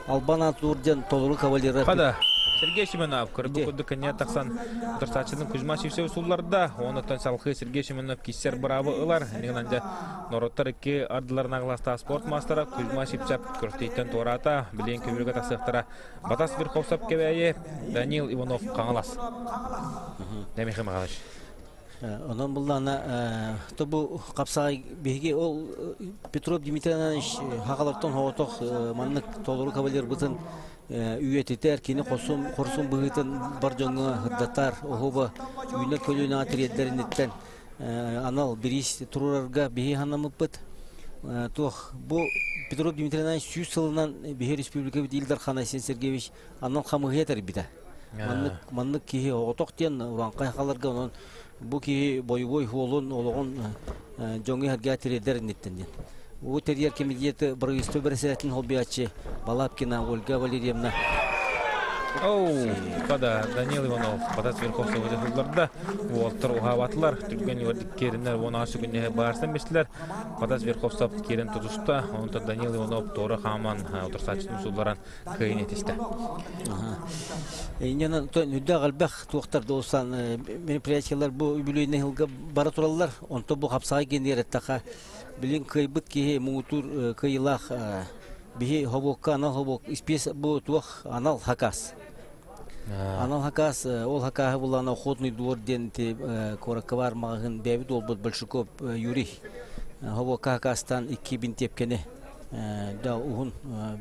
Албан аат орден толору кавалера. Хада Сергей Семенов көрбүт курдук кэннигэр тахсан утарсааччытын Кузьма Сивцев сулларда. Онуттан салхыы Сергей Семенов киссер быраабы ылар. Иннигинэн дьэ норуоттар икки ардыларын аҕыластаах спорт маастара Кузьма Сивцев күрэхтэһииттэн туораата. Билигин көбүргэ тахсыахтара Батас Верховцев Кэбээйи, Данил Иванов Хаҥалас. Михаил Михайлович. Онон буллаана то бу хапсаҕай биһиги ол Петров Дмитрий Иванович хахалартан соҕотох маннык толору кавалербытын үйэтитэр, кини хорсун, хорсун быһыытын бар дьоҥҥо сырдатар, оһуоба үүнэр көлүөнэҕэ тириэрдэринниттэн анал бириис туруорарга биһи санаммыппыт. Туох бу Петров Дмитрий Иванович 100 сылынан биһи республикабыт Ил Дархана Айсен Сергеевич анал хамыыһыйа тэрийбитэ. Маннык, маннык киһи оҕотох диэн урааҥхай халарга онон бу киһи бойобуой суолун олоҕун дьоҥҥо иһэргэ тириэрдэр инниттэн диэн. Уу тэрийэр кэмитиэт правительство бэрэссэдээтэлин холбуйааччы Балабкина Ольга Валерьевна. Оу, да, Данил Иванов Батас Верховцев дьаһылларда. Уолтар уһаабатылар. Түргэн үөрдик киэриннэр уон сүгүннэһэ баарсан бистилэр. Батас Верховцев киирэн тутуста. Онтон Данил Иванов туора хааман утарсааччытын сулларан кыайын этистэ. Инньэ үрдээх элбэх туохтар долсан мероприятиялар бу үбүлүөйнэй сылга бара тураллар. Онтон бу хапсаҕай генер эттэхэ билин кыайбыт киһи муҥутуур кыайыылаах биһи хобуокка анал хобуок испиэс бу туох анал хакас. Анал хакас ол хакаһы буллаана охотный двор диэн ити куоракка баар маҕаһыын бэйэбит уолбут Большаков Юрий хобуокка хакастан икки бинтиэпкэни да уһун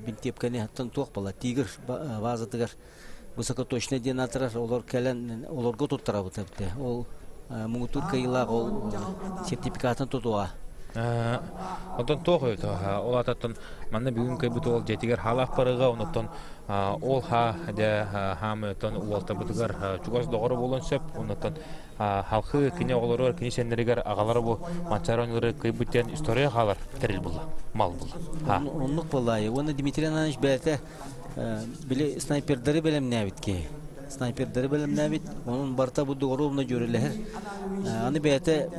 бинтиэпкэни оттон туох буолла тигр базатыгар высокоточный диэн аатырар олор кэлэн олорго туттарабыт эбитэ ол муҥутуур кыайыылаах ол сертификатын тутуа Оттон туох өтө ол ататтан манна бүгүн кыайбыт уол дьиэтигэр хаалаах барыга онуттан ол ха дэ хаамыттан уолтабытыгар чугас доҕоро буолуон сөп онуттан халхы кини оҕолоругар кини сэннэригэр аҕалара бу манчаары оонньуулары кыайбыт диэн история хаалар тэрил булла мал булла оннук буоллаайы уонна Дмитрий Иванович бэйэтэ били снайпердары бэлэмнээбит киһи снайпердары бэлэмнээбит онон барыта бу доҕоруобуна дьүөрэлэһэр аны бэйэтэ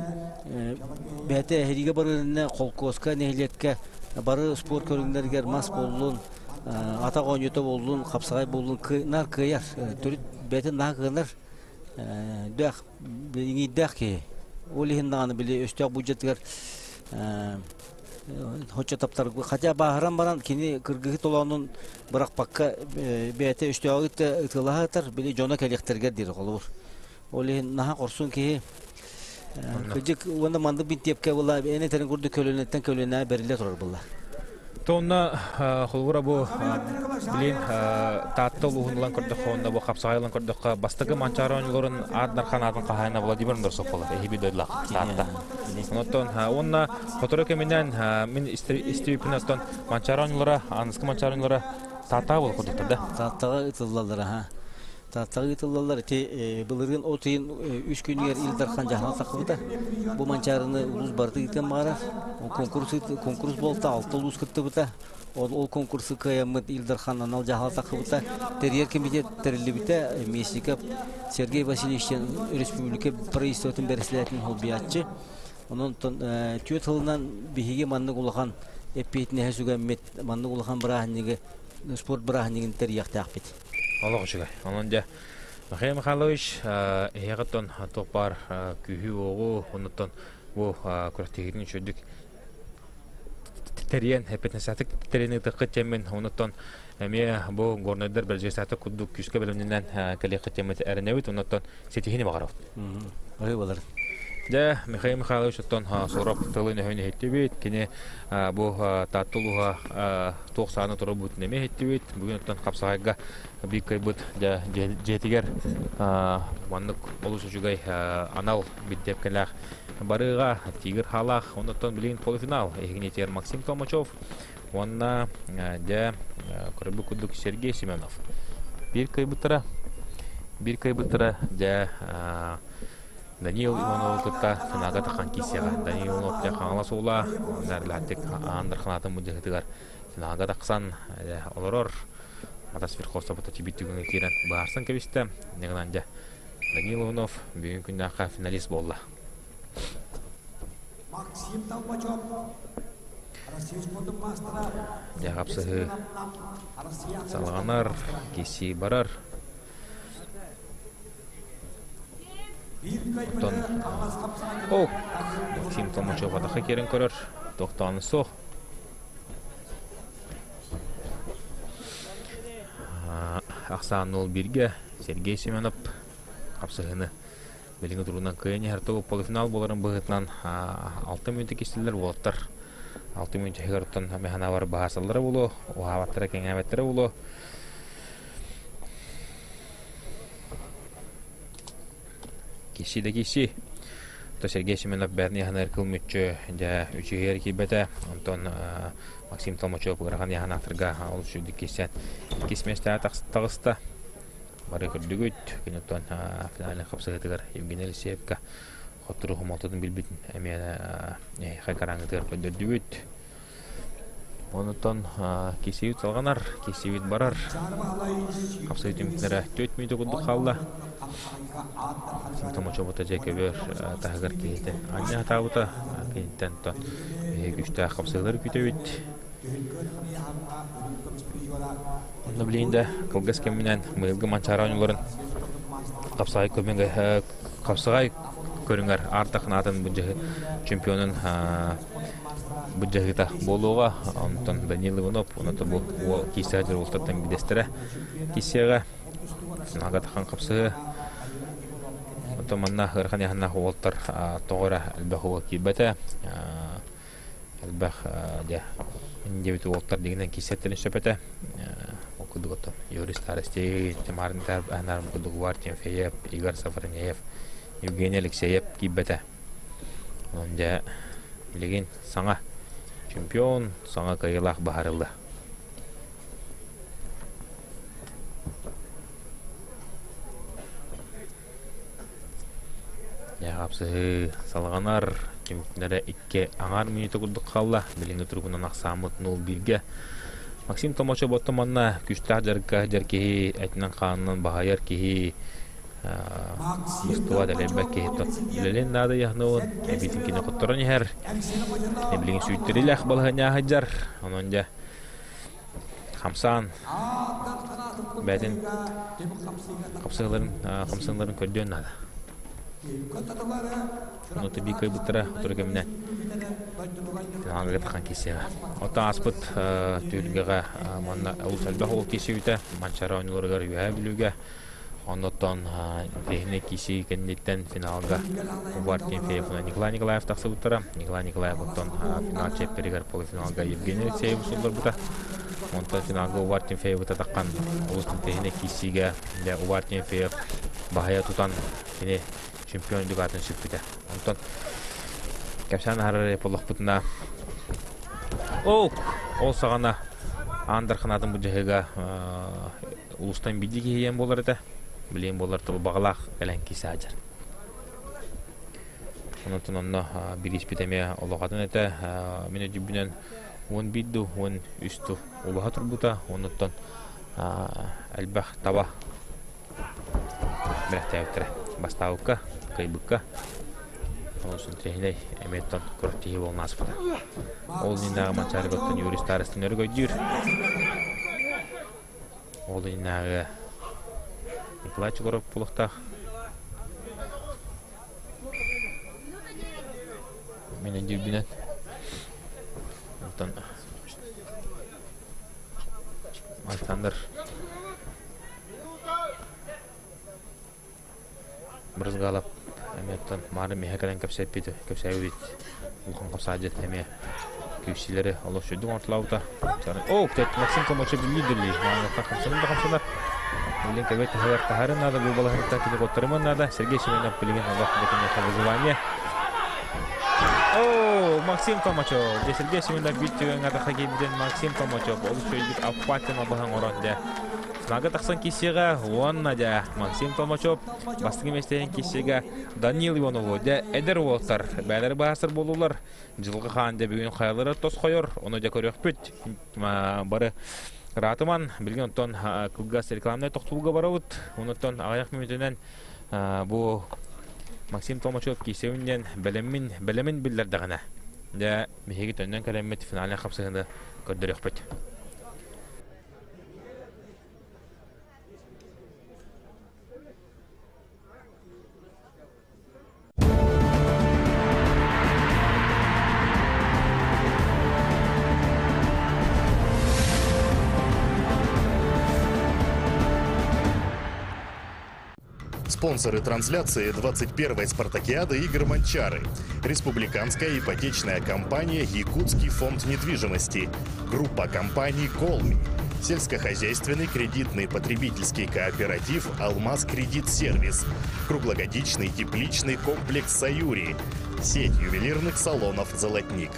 бэйэтэ эһиригэ барыынна холкуоска нэһилиэккэ бары спорт көрүҥнэригэр мас буоллун атах оонньуута буоллун хапсаҕай буоллун наар кыайар төрүт бэйэтин наһаа кыанар дөөх иҥиирдээх киһи. Ол иһин даҕаны били өстөөх буддьатыгар хочо таптарга хотя бааһыран баран кини кыргыһы толоонун бырахпакка бэйэтэ өстөөҕү ытыалаһа ытар били дьоно кэлиэхтэригэр диир холобур. Ол иһин наһаа хорсун киһи кырдьык уонна маннык бинтиэпкэ була эн этэрин курдук көлүөнэттэн көлүөнэ бэриллэ турар буолла. Тонна холобура бу билин Таатта улууһун ылан көрдөххө уонна бу хапсаҕай ылан көрдөххө бастакы Манчаары оонньууларын аат дархан аатын хаһаайына Владимир Норсов буолар эһиби дойдулаах Таатта. Онтон уонна сотору кэминэн мин истибиппин оттон Манчаары оонньуулара аныскы Манчаары оонньуулара Тааттаҕа буолар курдуктар да. Тааттаҕа ытыллаллар аха. Тааттаҕа ыытыллаллар. Ити былырыын от ыйын үс күнүгэр Ил Дархан дьаһала тахсыбыта. Бу Манчаарыны улуус барыта ыытыан баҕарар. Конкурс, конкурс буолта, алта улуус кыттыбыта. Ол, ол конкурсу кыайаммыт Ил Дархан анал дьаһала тахсыбыта. Тэрийэр комитет тэриллибитэ. Местников Сергей Васильевич республика правительствотын бэрэссэдээтэлин холбуйааччы. Онон түөрт сылынан биһиги маннык улахан эппиэтинэһи сүгэммит, маннык улахан бырааһынньыгы, спорт бырааһынньыгын тэрийиэхтээхпит. Олох үчүгэй. Онон дьэ, Михаил Михайлович, эһиэхэттэн туох баар күүһү-уоҕу, оннуттан бу күрэхтэһиитин үчүгэйдик тэрийэн, эппитинэстээх тэрийэн ыытыаххыт диэммин, оннуттан эмиэ бу горнайдар бэрдьигэстээх курдук күүскэ бэлэмнэнэн кэлиэххит диэммит эрэнэбит, оннуттан ситиһиини баҕарабыт. Ой болар. Дьэ, Михаил Михайлович оттон сорох тылын-өһүн иһиттибит. Кини бу Таатта улууһа туох сааны турар эмиэ иһиттибит. Бүгүн оттон хапсаҕайга биир кыайбыт дьэ дьиэтигэр маннык олус үчүгэй анал бинтиэпкэлээх барыыга Тигр хаалаах. Оннуттан билигин полуфинал эһигинитигэр Максим Толмачев уонна дьэ көрбүт курдук Сергей Семенов. Биир кыайбыттара биир кыайбыттара дьэ Даниил Иванову кытта финалга таххан киирсиэҕэ. Даниил Иванов дьэ Хаҥалас уола нэрлээтик Аан Дарханаатын мудьаһытыгар финалга тахсан олорор. Атас Верховцев тибит түгэҥҥэ киирэн быһаарсан кэбистэ. Инньэ дьэ Даниил Иванов бүгүн күннээххэ финалист буолла. Максим Толмачев, Россия спордун маастара, Дьэ хапсыһыы салҕанар, киирсии барар. Оттон ок Максим Толмачев атахха киирэн көрөр, тохтоону суох. Ахсаан 0-1-ге Сергей Семенов хапсыһыыны билиҥҥи туругунан кыайан иһэр тобук полуфинал буоларын быһыытынан 6 мүнүүтэ кистэллэр уолаттар 6 мүнүүтэ иһигэр оттон механабар баһаасаллара буолуо, уһаабаттара кэҥээбэттэрэ буолуо. Киси да киси. То Сергей Семенов бэрни яһанар кыл мүччү дьэ үчүгэр киирбэтэ. Онтон Максим Толмачев ыарахан яһанаахтарга ол үчүгдүк киирсэн иккис миэстэҕэ таҕыста. Бары көрдүгүт. Күнүттэн финальнай хапсыһыытыгар Евгений Алексеевка хоттору хомолтотун билбит эмиэ эһиэхэ караҥытыгар көрдөрдүбүт. Онутан кисибит салҕанар, кисибит барар. Хапсай түмүктэрэ 4 мүнүүтэ курдук хаалла. Томочобута дьэ көбөр таһыгар киһитэ анньа хатаабыта киниттэн тон күүстээх хапсыылар күтэбит. Онно билигин да кылгас кэминэн быйылгы Манчаары оонньууларын хапсаҕай көмөҥө хапсаҕай көрүҥэр Артах наатын былдьаһыы чемпионун былдьаһыыта буолуоҕа. Онтон Данил Иванов, онто бу уол киирсэ сылдьар уолаттартан биирдэстэрэ киирсиэҕэ. Финалга тахан хапсыһыа. Оттон манна ыарахан ыйааһыннаах уолаттар тоҕо эрэ элбэх уол киирбэтэ. Элбэх дьэ диэбит уолаттар дигинэн киирсэттэрин сөп этэ. Ол курдук оттон Юрий Старостей, Тимар курдук Увар Тимофеев, Игорь Сафронеев, Евгений Алексеев киирбэтэ. Онон дьэ билигин саҥа чемпион, саҥа кыайыылаах баһарылла. Дьэ хапсыһыы салҕанар, түмүктэрэ икки аҥаар мүнүүтэ курдук хаалла. Билиҥҥи туругунан ахсааммыт 0-1-гэ. Максим Томочев оттон манна күүстээх дьарыкка сылдьар киһи, этинэн-хаанынан баһыйар киһи, быстыбат элэйбэт киһи үлэлиэн наада ыйаһыныгын эбиитин кини хотторон иһэр. Кини билигин сүүйтэрилээх балаһыанньа сылдьар. Онон дьэ хамсаан бэйэтин хапсыһыыларын хамсаныыларын көрдүөн наада. Ону тэбии кыайбыттара утары кэминэн финалга тахан киирсиэҕэ. Оттон ааспыт түһүлгэҕэ манна олус элбэх уол киирсибитэ. Манчаары оонньууларыгар Үөһээ Бүлүүгэ Оннуттан интэриэһинэй киирсии кэнниттэн финалга Увар Тимофеев уонна Николай Николаев тахсыбыттара. Николай Николаев оттон финал чиэппэригэр полуфиналга Евгений Алексеев сулларбыта. Онтон финалга Увар Тимофеевы татаххан олус интэриэһинэй киирсиигэ дьэ Увар Тимофеев баһыйа тутан кини чемпион үрдүк аатын сүкпүтэ. Онтон кэпсээн аһарар буоллахпытына ол ол саҕана Аан Дархан аатын былдьаһыыга улуустан биирдии киһи буолар этэ. Билиэн буолар тыл баҕалаах кэлэн киирсэ сылдьар. Онтон онно бирииспит эмиэ олох атын этэ. Мин өйдүүрбүнэн 11 дуу, 13 дуу улаха турбута. Оннуттан элбэх таба бэлэхтээбиттэрэ. Бастаабыкка, кыайбыкка. Олус интэриэһинэй эмиэ оттон күрэхтэһии буолан ааспыта. Ол иннинээҕи Манчаарыга оттон Юрий Старостин өрөгөйдүүр. Ол иннинээҕи Николай Чугуров буолуохтаах. Мин өйдүүрбүнэн оттон Александр Брызгалов эмиэ оттон маары миэхэ кэлэн кэпсэппит, кэпсээбит улахан хапсаадьыт эмиэ күүсүлэри олус үрдүк оҥортолообута. О, Максим Томочев лидерли, маанаттан хамсанар да хамсанар. Билин кэбет таһыгар таһарын наада, бу балаһыттан кини коттарыман наада. Сергей Семенов билигин олох бэтинэхэ вызывание. О, Максим Томачев. Дьэ, Сергей Семенов биир түгэҥҥэ атахха киирбитин Максим Томачев олус үчүгэйдик аппааттан албаһын оҥорон дьэ Финалга тахсан киирсиэҕэ уонна дьэ Максим Толмачев бастакы миэстэһин киирсиигэ Даниил Иванову дьэ эдэр уолаттар бэйэлэрэ быһаарсар буоллулар. Дьылҕа хаан дьэ бүгүн хайалара тосхойор, ону дьэ көрүөхпүт. Бары ыраатыман, билигин онтон кылгас рекламнай тохтуулга барабыт. Онуттан аҕыйах мүнүүтүнэн бу Максим Толмачев киирсэбин диэн бэлэммин, бэлэмин биллэрдэҕинэ, дьэ биһиги төннөн кэлэммит финальнай хапсыһыыны көрдөрүөхпүт. Спонсоры трансляции 21-й спартакиады игр «Манчары». Республиканская ипотечная компания «Якутский фонд недвижимости». Группа компаний «Колми». Сельскохозяйственный кредитный потребительский кооператив «Алмаз Кредит Сервис». Круглогодичный тепличный комплекс «Саюри». Сеть ювелирных салонов «Золотник».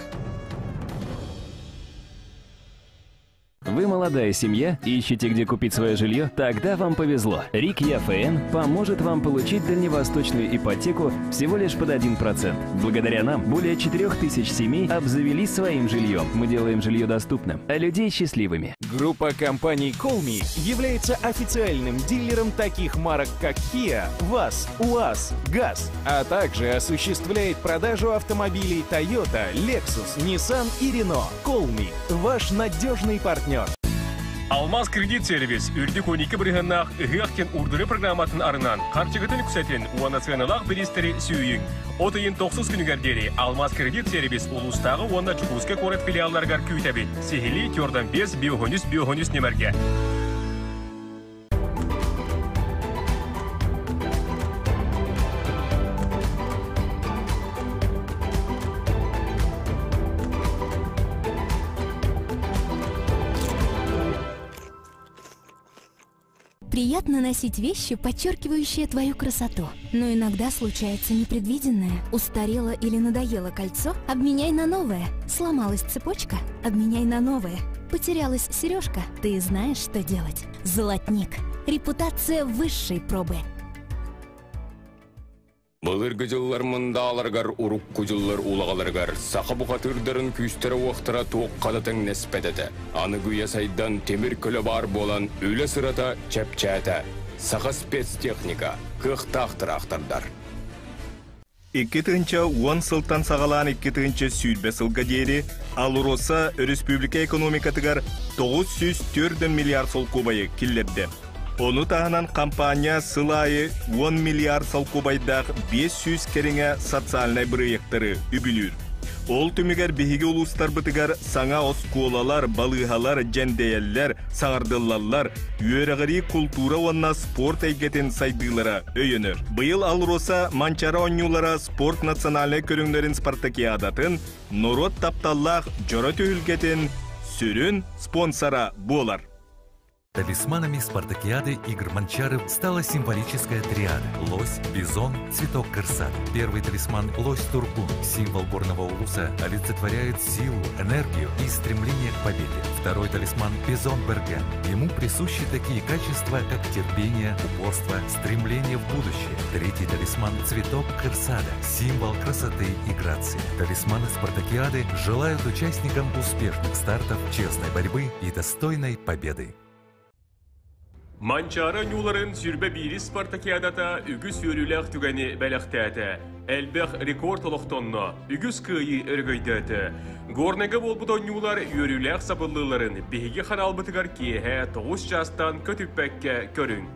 Вы молодая семья, ищете, где купить свое жилье? Тогда вам повезло. РИК ЯФН поможет вам получить дальневосточную ипотеку всего лишь под 1%. Благодаря нам более 4000 семей обзавелись своим жильем. Мы делаем жилье доступным, а людей счастливыми. Группа компаний Colmi является официальным дилером таких марок, как Kia, ВАЗ, УАЗ, ГАЗ, а также осуществляет продажу автомобилей Toyota, Lexus, Nissan и Renault. Colmi – ваш надежный партнер. Алмаз кредит сервис үрдүк 12 бырыһыаннаах ыһыах диэн урдуры программатын арынан харчыгытын үксэтин уонна сыаналаах бириистэри сүүйүҥ. От ыйын тохсус күнүгэр диэри Алмаз кредит сервис улуустааҕы уонна Дьокуускай куорат филиалларыгар күүтэбит. Сиһилии Тёрдан 5 биохонүс биохонүс нөмэргэ. Приятно носить вещи, подчеркивающие твою красоту. Но иногда случается непредвиденное. Устарело или надоело кольцо? Обменяй на новое. Сломалась цепочка? Обменяй на новое. Потерялась сережка? Ты знаешь, что делать. Золотник. Репутация высшей пробы. Былыргы дьыллар мындааларыгар, урукку дьыллар улаҕаларыгар саха бухатыырдарын күүстэрэ-уохтара туохха да тэҥнэспэт этэ. Аныгы үйэ сайдан тимир көлө баар буолан үлэ сырата чэпчээтэ. Саха спецтехника, кыахтаах тыраахтардар. 2010 сылтан саҕалаан 2020 сылга диэри АЛРОСА өрөспүүбүлүкэ экономикатыгар 904 миллиард солкуобайы киллэрдэ. Ону таһынан компания сыл аайы 10 миллиард солкуобайдаах 500 кэриҥэ социальнай бырайыактары үбүлүүр. Ол түмүгэр биһиги улуустарбытыгар саҥа оскуолалар, балыыһалар дьэндэйэллэр, саҥардыллаллар, үөрэҕирии, култуура уонна спорт эйгэтин сайдыылара өйөнөр. Быйыл АЛРОСА Манчаары оонньуулара спорт национальнай көрүҥнэрин спартакиадатын норуот тапталлаах дьоро түһүлгэтин сүрүн спонсора буолар. Талисманами спартакиады игр Манчары стала символическая триада – лось, бизон, цветок кырсат. Первый талисман – лось Туркун, символ горного улуса, олицетворяет силу, энергию и стремление к победе. Второй талисман – бизон Берген. Ему присущи такие качества, как терпение, упорство, стремление в будущее. Третий талисман – цветок кырсада, символ красоты и грации. Талисманы спартакиады желают участникам успешных стартов, честной борьбы и достойной победы. Манчаары оонньууларын 21-ис спартакиадата үгүс үөрүүлээх түгэни бэлэхтээтэ. Элбэх рекорд олохтонно, үгүс кыайыы өрөгөйдөөтө. Горнайга буолбут оонньуулар үөрүүлээх сабыллыыларын биһиги ханаалбытыгар киэһэ тоҕус чаастан көтүппэккэ көрүҥ.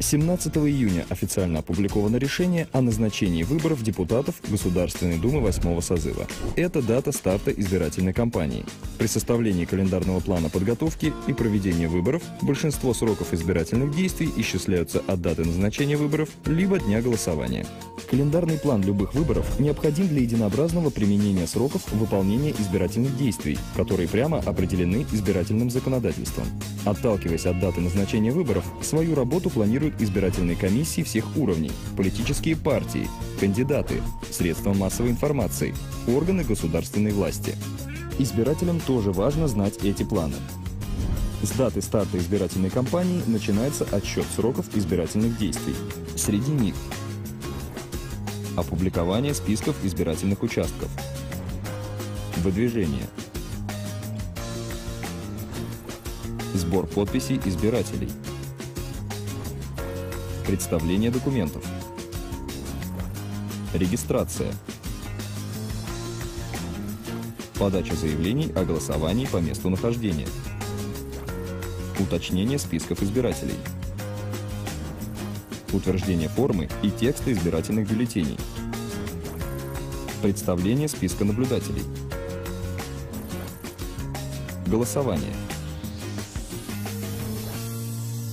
17 июня официально опубликовано решение о назначении выборов депутатов Государственной Думы 8 созыва. Это дата старта избирательной кампании. При составлении календарного плана подготовки и проведения выборов большинство сроков избирательных действий исчисляются от даты назначения выборов либо дня голосования. Календарный план любых выборов необходим для единообразного применения сроков выполнения избирательных действий, которые прямо определены избирательным законодательством. Отталкиваясь от даты назначения выборов, свою работу планируют избирательные комиссии всех уровней, политические партии, кандидаты, средства массовой информации, органы государственной власти. Избирателям тоже важно знать эти планы. С даты старта избирательной кампании начинается отсчет сроков избирательных действий. Среди них опубликование списков избирательных участков, выдвижение, сбор подписей избирателей, представление документов, регистрация, подача заявлений о голосовании по месту нахождения, уточнение списков избирателей, утверждение формы и текста избирательных бюллетеней, представление списка наблюдателей, голосование,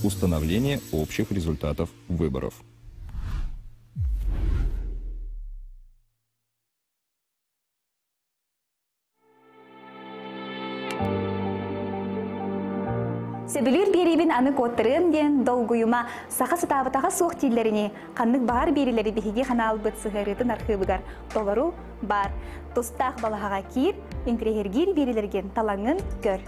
установление общих результатов выборов. Сөбүлүүр биэриибит Күүтэбин аны куоттарыам диэн долгуйума, саха сатаабатаҕа суох дииллэринии, ханнык баҕар биэрилэри биһиги ханаалбыт сыһыарыытын архыыбыгар толору баар. Тустаах балаһаҕа киир, интэриэһиргиир биэрилэргин талаҥҥын көр.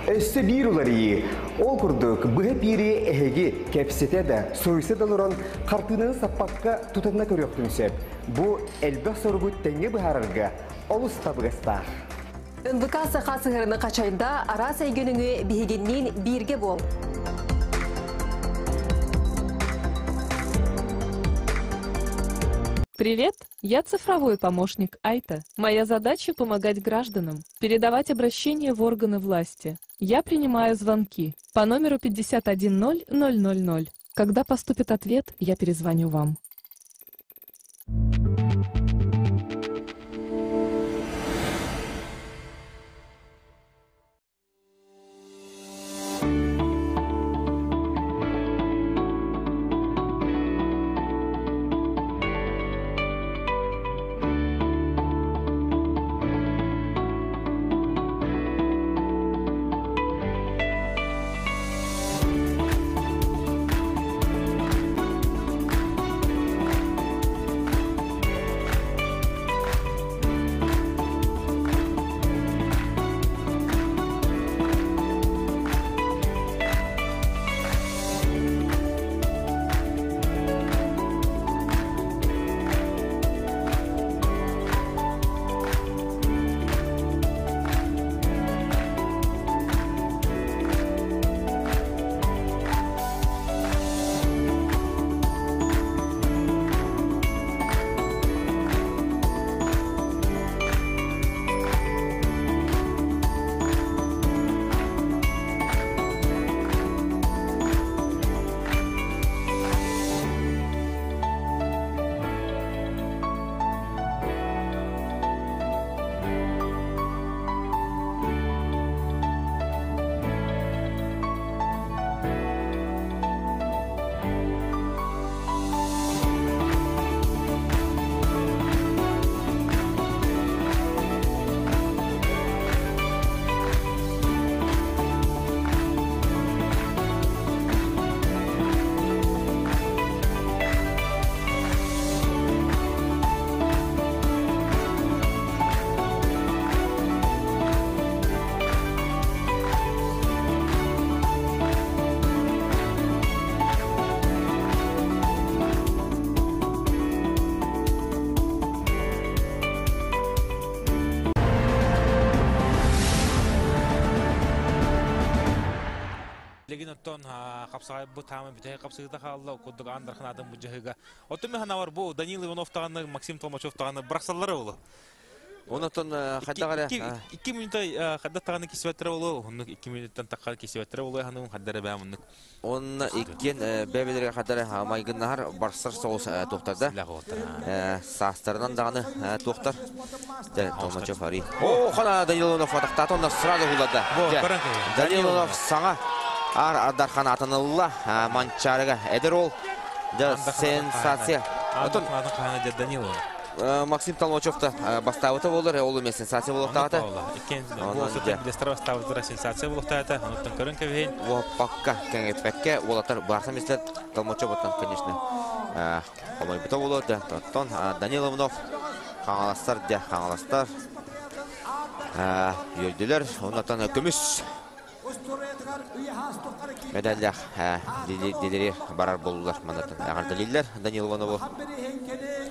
Өссө биир уларыйыы. Ол курдук, быһа пиири эһиги кэпсэтэ да, суруйса да олорон хартыынаны саппакка тутанна көрүөхтүн сөп. Бу элбэх соругу тэҥҥэ быһаарарга олус табыгастаах. НВК Саха сыһырыны қачайда араас эйгөнүңү биһигинниин бииргэ буол. Привет, я цифровой помощник Айта. Моя задача помогать гражданам, передавать обращения в органы власти. Я принимаю звонки по номеру 510000. Когда поступит ответ, я перезвоню вам. Билигин оттон хапсаҕай бу таамы бүтэһик хапсыыта хаалла курдук аан дархан бу дьаһыга. Оттон мен ханавар бу Данил Иванов таҕаны Максим Толмачев таҕаны бырахсаллара болу. Онотон хайдах эрэ Икки минута хайдах таҕаны кисибэттэрэ болу, оннук икки минуттан тахха кисибэттэрэ болу ханым хаддара бэм оннук. Онно иккиэн бэйбэлэргэ хаддара майгыннаһар барсар соҕус туохтарда. Саастарынан даҕаны туохтар. Толмачев ари. О, хана Данил Иванов атахтаата, онно сразу хулларда. Данил Иванов саҥа ар Ардархан атанылла Манчаарыга эдэр ол сенсация. Отон Данил Максим Толмачев та бастаабыта буолар, ол эмиэ сенсация буолуохтаата. Иккен сенсация буолуохтаата. Онуттан көрөн кэбиһин. Уоппакка, кэҥэппэккэ, уолаттар баарсан мистер Толмачев оттон, конечно, хомойбута буолуо. Оттон Данил Иванов хаҥаластар дьэ, хаҥаластар үөрдүлэр. Оннотон көмүс Медаллаах дилери барар буоллулар манатын эҕэрдэлииллэр Данил Иванову.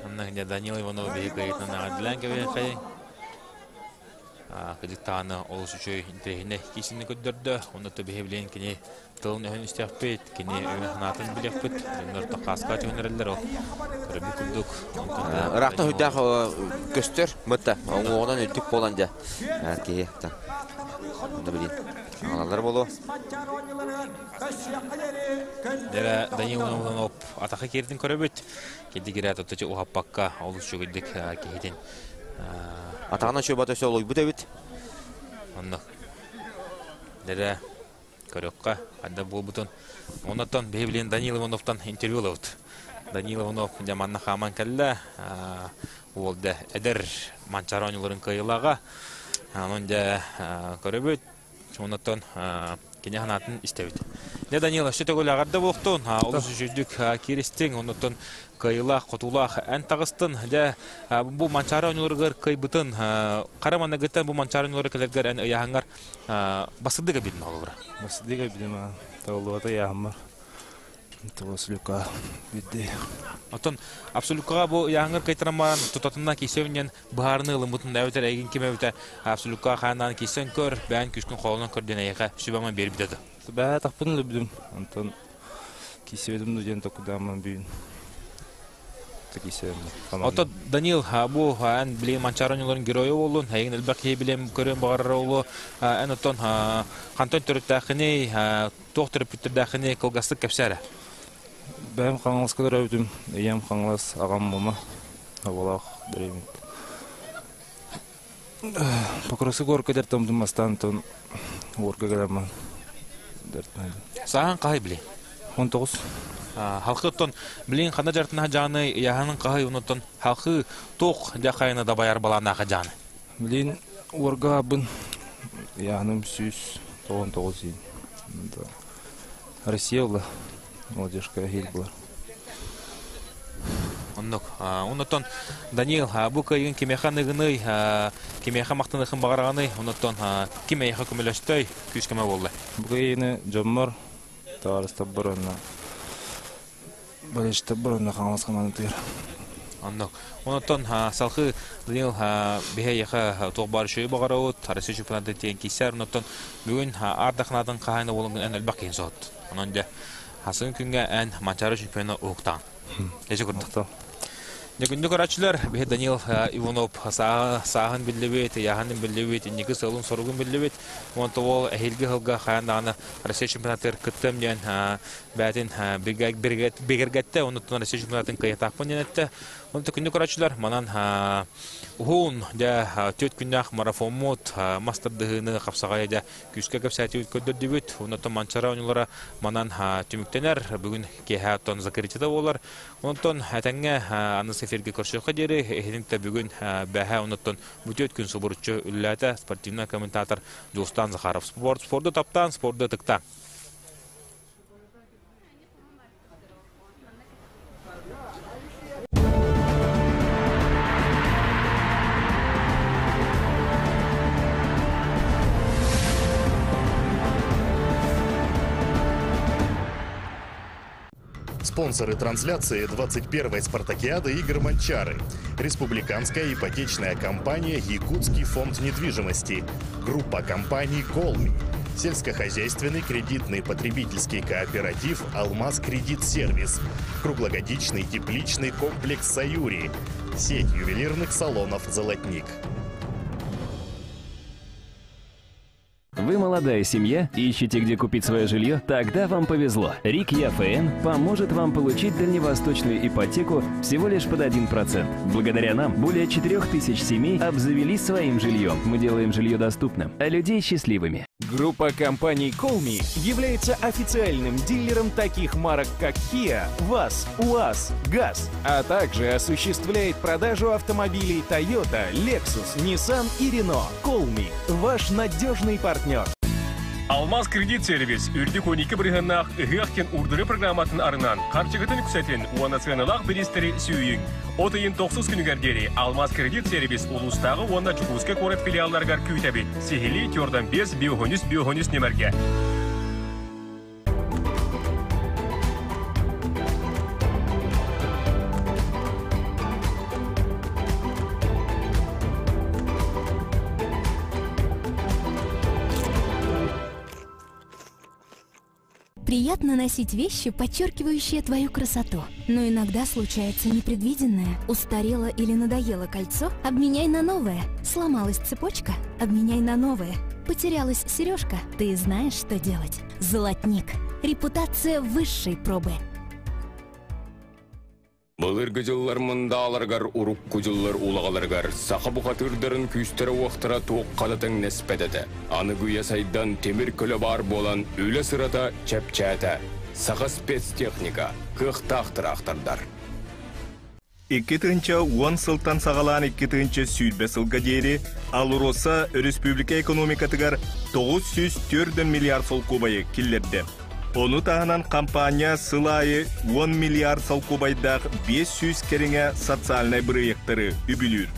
Онно Данил Иванов биһи кыайыытынан эҕэрдэлээн кэбиһиэххэйиҥ. Кыдьыктааны олус үчүгэй интэриэһинэй киисини көрдөрдө. Онно биһи билигин кини тылын өһүн истиэхпит, кини өйүн санаатын билиэхпит. Дьоннор тахааска түһүнэрэллэр ол. Көрөбүт курдук. Ыраахтан хүдээх көстөр мытта оҥуоҕунан үрдүк буолан дьэ киһи Онно билин аҥалалар болу. Дэрэ Данил Иванов атаха киирдин көрөбүт. Кидигирэ тотучу уһаппакка олус үчүгэйдик киһитин Атаҕынан чуйбата өссө олуйбут эбит. Онно. Дэрэ көрөххө ханна буолбутун. Оннотон биһи билин Данил Ивановтан интервью ылабыт. Данил Иванов дьэ манна хааман кэллэ. Уол дьэ эдэр Манчаары оонньууларын кыайыылааҕа. Онон дьэ көрөбүт. Оннотон Кини санаатын истэбит. Дьэ, Данила, өссө төгүл эҕэрдэ буолуохтун. Олус үчүгдүк кииристиҥ, оннуттан кыайыылаах, хотуулаах эн таҕыстын. Дьэ, бу Манчаары оонньууларыгар кыайбытын, хара маныгыттан бу Манчаары оонньууларыгар кэлэргэр эн ыйааһыҥҥар бассыдыга билин олора. Бассыдыга билим, табыллыбата ыйааһыммар. Абсолюка бидди. Оттон Абсолюкаҕа бу ыйааһыҥҥар кыайтаран баран тутатына киисэбинэн быһаарыныы ылыммытын эбэтэр эйигин ким эбитэ Абсолюкаҕа хааннаан киирсэн көр, бэйэн күүскүн холонон көр диэн эйиэхэ сүбэ-ама биэрбитэ да. Бэйэ тахпын ылбытым. Онтон киисэбитим да диэн токудааммын бүгүн Оттон Данил, бу эн билигин Манчаары оонньууларын геройа буоллун, эйигин элбэх киһи билэн көрүөн баҕарар буолуо. Эн оттон хантан төрүттээххиний, туох төрөппүттэрдээххиний кылгастык кэпсээ эрэ. Бэйэм Хаҥаласка төрөөбүтүм. Ийэм Хаҥалас, аҕам Мума. Абалаах дэриэбинэ. Покровскай горка дэртомтум бастаан тон уорга кэлэммин Сааһын хаһай били? 19. Халқы оттон билин хана жартына жааны яһанын хаһай онуттан халқы туох жахайына дабайар балаанаха жааны. Билин уорга абын яһаным 199 ин. Россия була. Молодежка хил булар. Оннук. Оннуттан Даниил, бу кыайыгын кимиэхэ аныгыный, кимиэхэ махтаныхын баҕараҕыный, оннуттан ким эйиэхэ көмөлөстөй, күүс-көмө буолла? Бу кыайыыны дьоммор, табаарыстарбар уонна болельщиктарбар уонна Хаҥалас хамаандатыгар. Оннук. Оннуттан салхыы Даниил биһи эйиэхэ туох баар үчүгэйи баҕарабыт, Россия чемпионатын тиийэн киирсэр, оннуттан бүгүн аар дахнаатын хаһаайына буолан эн элбэх киһини соһуттун. Онон дьэ, хасын күҥҥэ эн Манчаары чемпиона уһуктаан. Эчи курдук. Дьэ, күндү көрөөччүлэр, биһи Данил Иванов сааһын биллибит, ыйааһынын биллибит, инники сыалын-соругун биллибит. Уонна ол эһиилги сылга хайаан даҕаны Россия чемпионатыгар кыттыам диэн бэйэтин бигэргэттэ, оннуттан Россия чемпионатын кыайыахтаахпын диэн эттэ. Онто күндү көрөөччүлэр, манан уһун, дьэ, түөрт күннээх марафоммут, мас тардыһыыны, хапсаҕайы дьэ күүскэ кэпсээтибит, көрдөрдүбүт. Оннуттан Манчара оонньуулара манан түмүктэнэр. Бүгүн киэһэ оттон закрытиета буолар. Онтон этэҥҥэ аны эфиргэ көрсүөххэ диэри иһитинтэ бүгүн бэһэ онуттан бүтүөт күн субуруччу үллээтэ спортивный комментатор Дьулустаан Захаров. Спорт, спорду таптаан, спорду ытыктаан. Спонсоры трансляции 21-й спартакиады игр «Манчары». Республиканская ипотечная компания «Якутский фонд недвижимости». Группа компаний «Колми». Сельскохозяйственный кредитный потребительский кооператив «Алмаз Кредит Сервис». Круглогодичный тепличный комплекс «Саюри». Сеть ювелирных салонов «Золотник». Вы молодая семья, ищете где купить свое жилье? Тогда вам повезло. РИК ЯФН поможет вам получить дальневосточную ипотеку всего лишь под 1%. Благодаря нам более 4000 семей обзавелись своим жильем. Мы делаем жилье доступным, а людей счастливыми. Группа компаний Colmi является официальным дилером таких марок, как Kia, ВАЗ, УАЗ, ГАЗ, а также осуществляет продажу автомобилей Toyota, Lexus, Nissan и Renault. Colmi – ваш надежный партнер. Алмаз кредит сервис үрдүк 12 бырыһыаннаах ыһыах диэн урдуры программатын арынан харчыгытын үксэтин уонна сыаналаах бириистэри сүүйүҥ. От ыйын тохсус күнүгэр диэри Алмаз кредит сервис улуустааҕы уонна Дьокуускай куорат филиалларыгар күүтэбит. Сиһилии Тёрдан 5 биохонүс биохонүс нөмэргэ. Приятно носить вещи, подчеркивающие твою красоту. Но иногда случается непредвиденное. Устарело или надоело кольцо? Обменяй на новое. Сломалась цепочка? Обменяй на новое. Потерялась сережка? Ты знаешь, что делать. Золотник. Репутация высшей пробы. Былыргы дьыллар мындааларыгар, урукку дьыллар улаҕаларыгар саха бухатыырдарын күүстэрэ-уохтара туохха да тэҥнэспэт этэ. Аныгы үйэ сайдан тимир көлө баар буолан үлэ сырата чэпчээтэ. Саха спецтехника, кыахтаах тыраахтардар. 2010 сылтан саҕалаан 2020 сылга диэри АЛРОСА өрөспүүбүлүкэ экономикатыгар 904 миллиард солкуобайы киллэрдэ. Ону таһынан компания сыл аайы 10 миллиард солкуобайдаах 500 кэриҥэ социальнай бырайыактары үбүлүүр.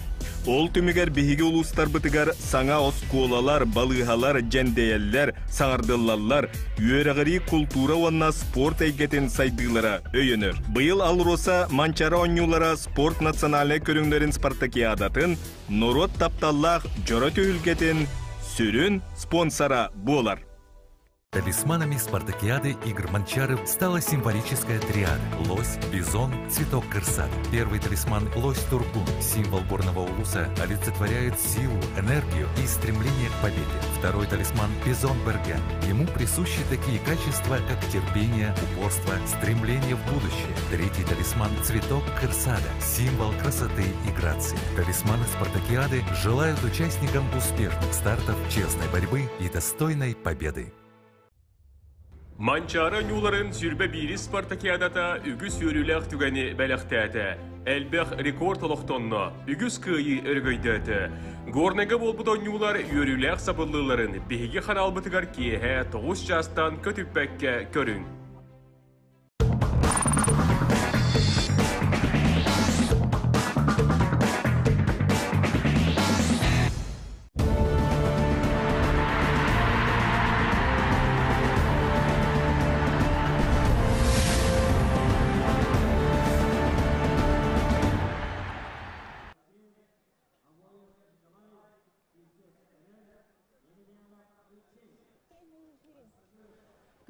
Ол түмүгэр биһиги улуустарбытыгар саҥа оскуолалар, балыыһалар дьэндэйэллэр, саҥардыллаллар, үөрэҕирии, култуура уонна спорт эйгэтин сайдыылара өйөнөр. Быйыл АЛРОСА Манчаары оонньуулара спорт национальнай көрүҥнэрин спартакиадатын, норуот тапталлаах дьоро түһүлгэтин сүрүн спонсора буолар. Талисманами спартакиады игр Манчары стала символическая триада – лось, бизон, цветок кырсат. Первый талисман – лось Тургун, символ горного улуса, олицетворяет силу, энергию и стремление к победе. Второй талисман – бизон Берген. Ему присущи такие качества, как терпение, упорство, стремление в будущее. Третий талисман – цветок кырсада, символ красоты и грации. Талисманы спартакиады желают участникам успешных стартов, честной борьбы и достойной победы. Манчаары ньууларын 21-ис спартакиадата үгүс үөрүүлээх түгэни бэлэхтээтэ. Элбэх рекорд олохтонно, үгүс кыайыы өрөгөйдөөтө. Горнайга буолбут оонньуулар үөрүүлээх сабыллыыларын биһиги ханаалбытыгар киэһэ 9 чаастан көтүппэккэ көрүҥ.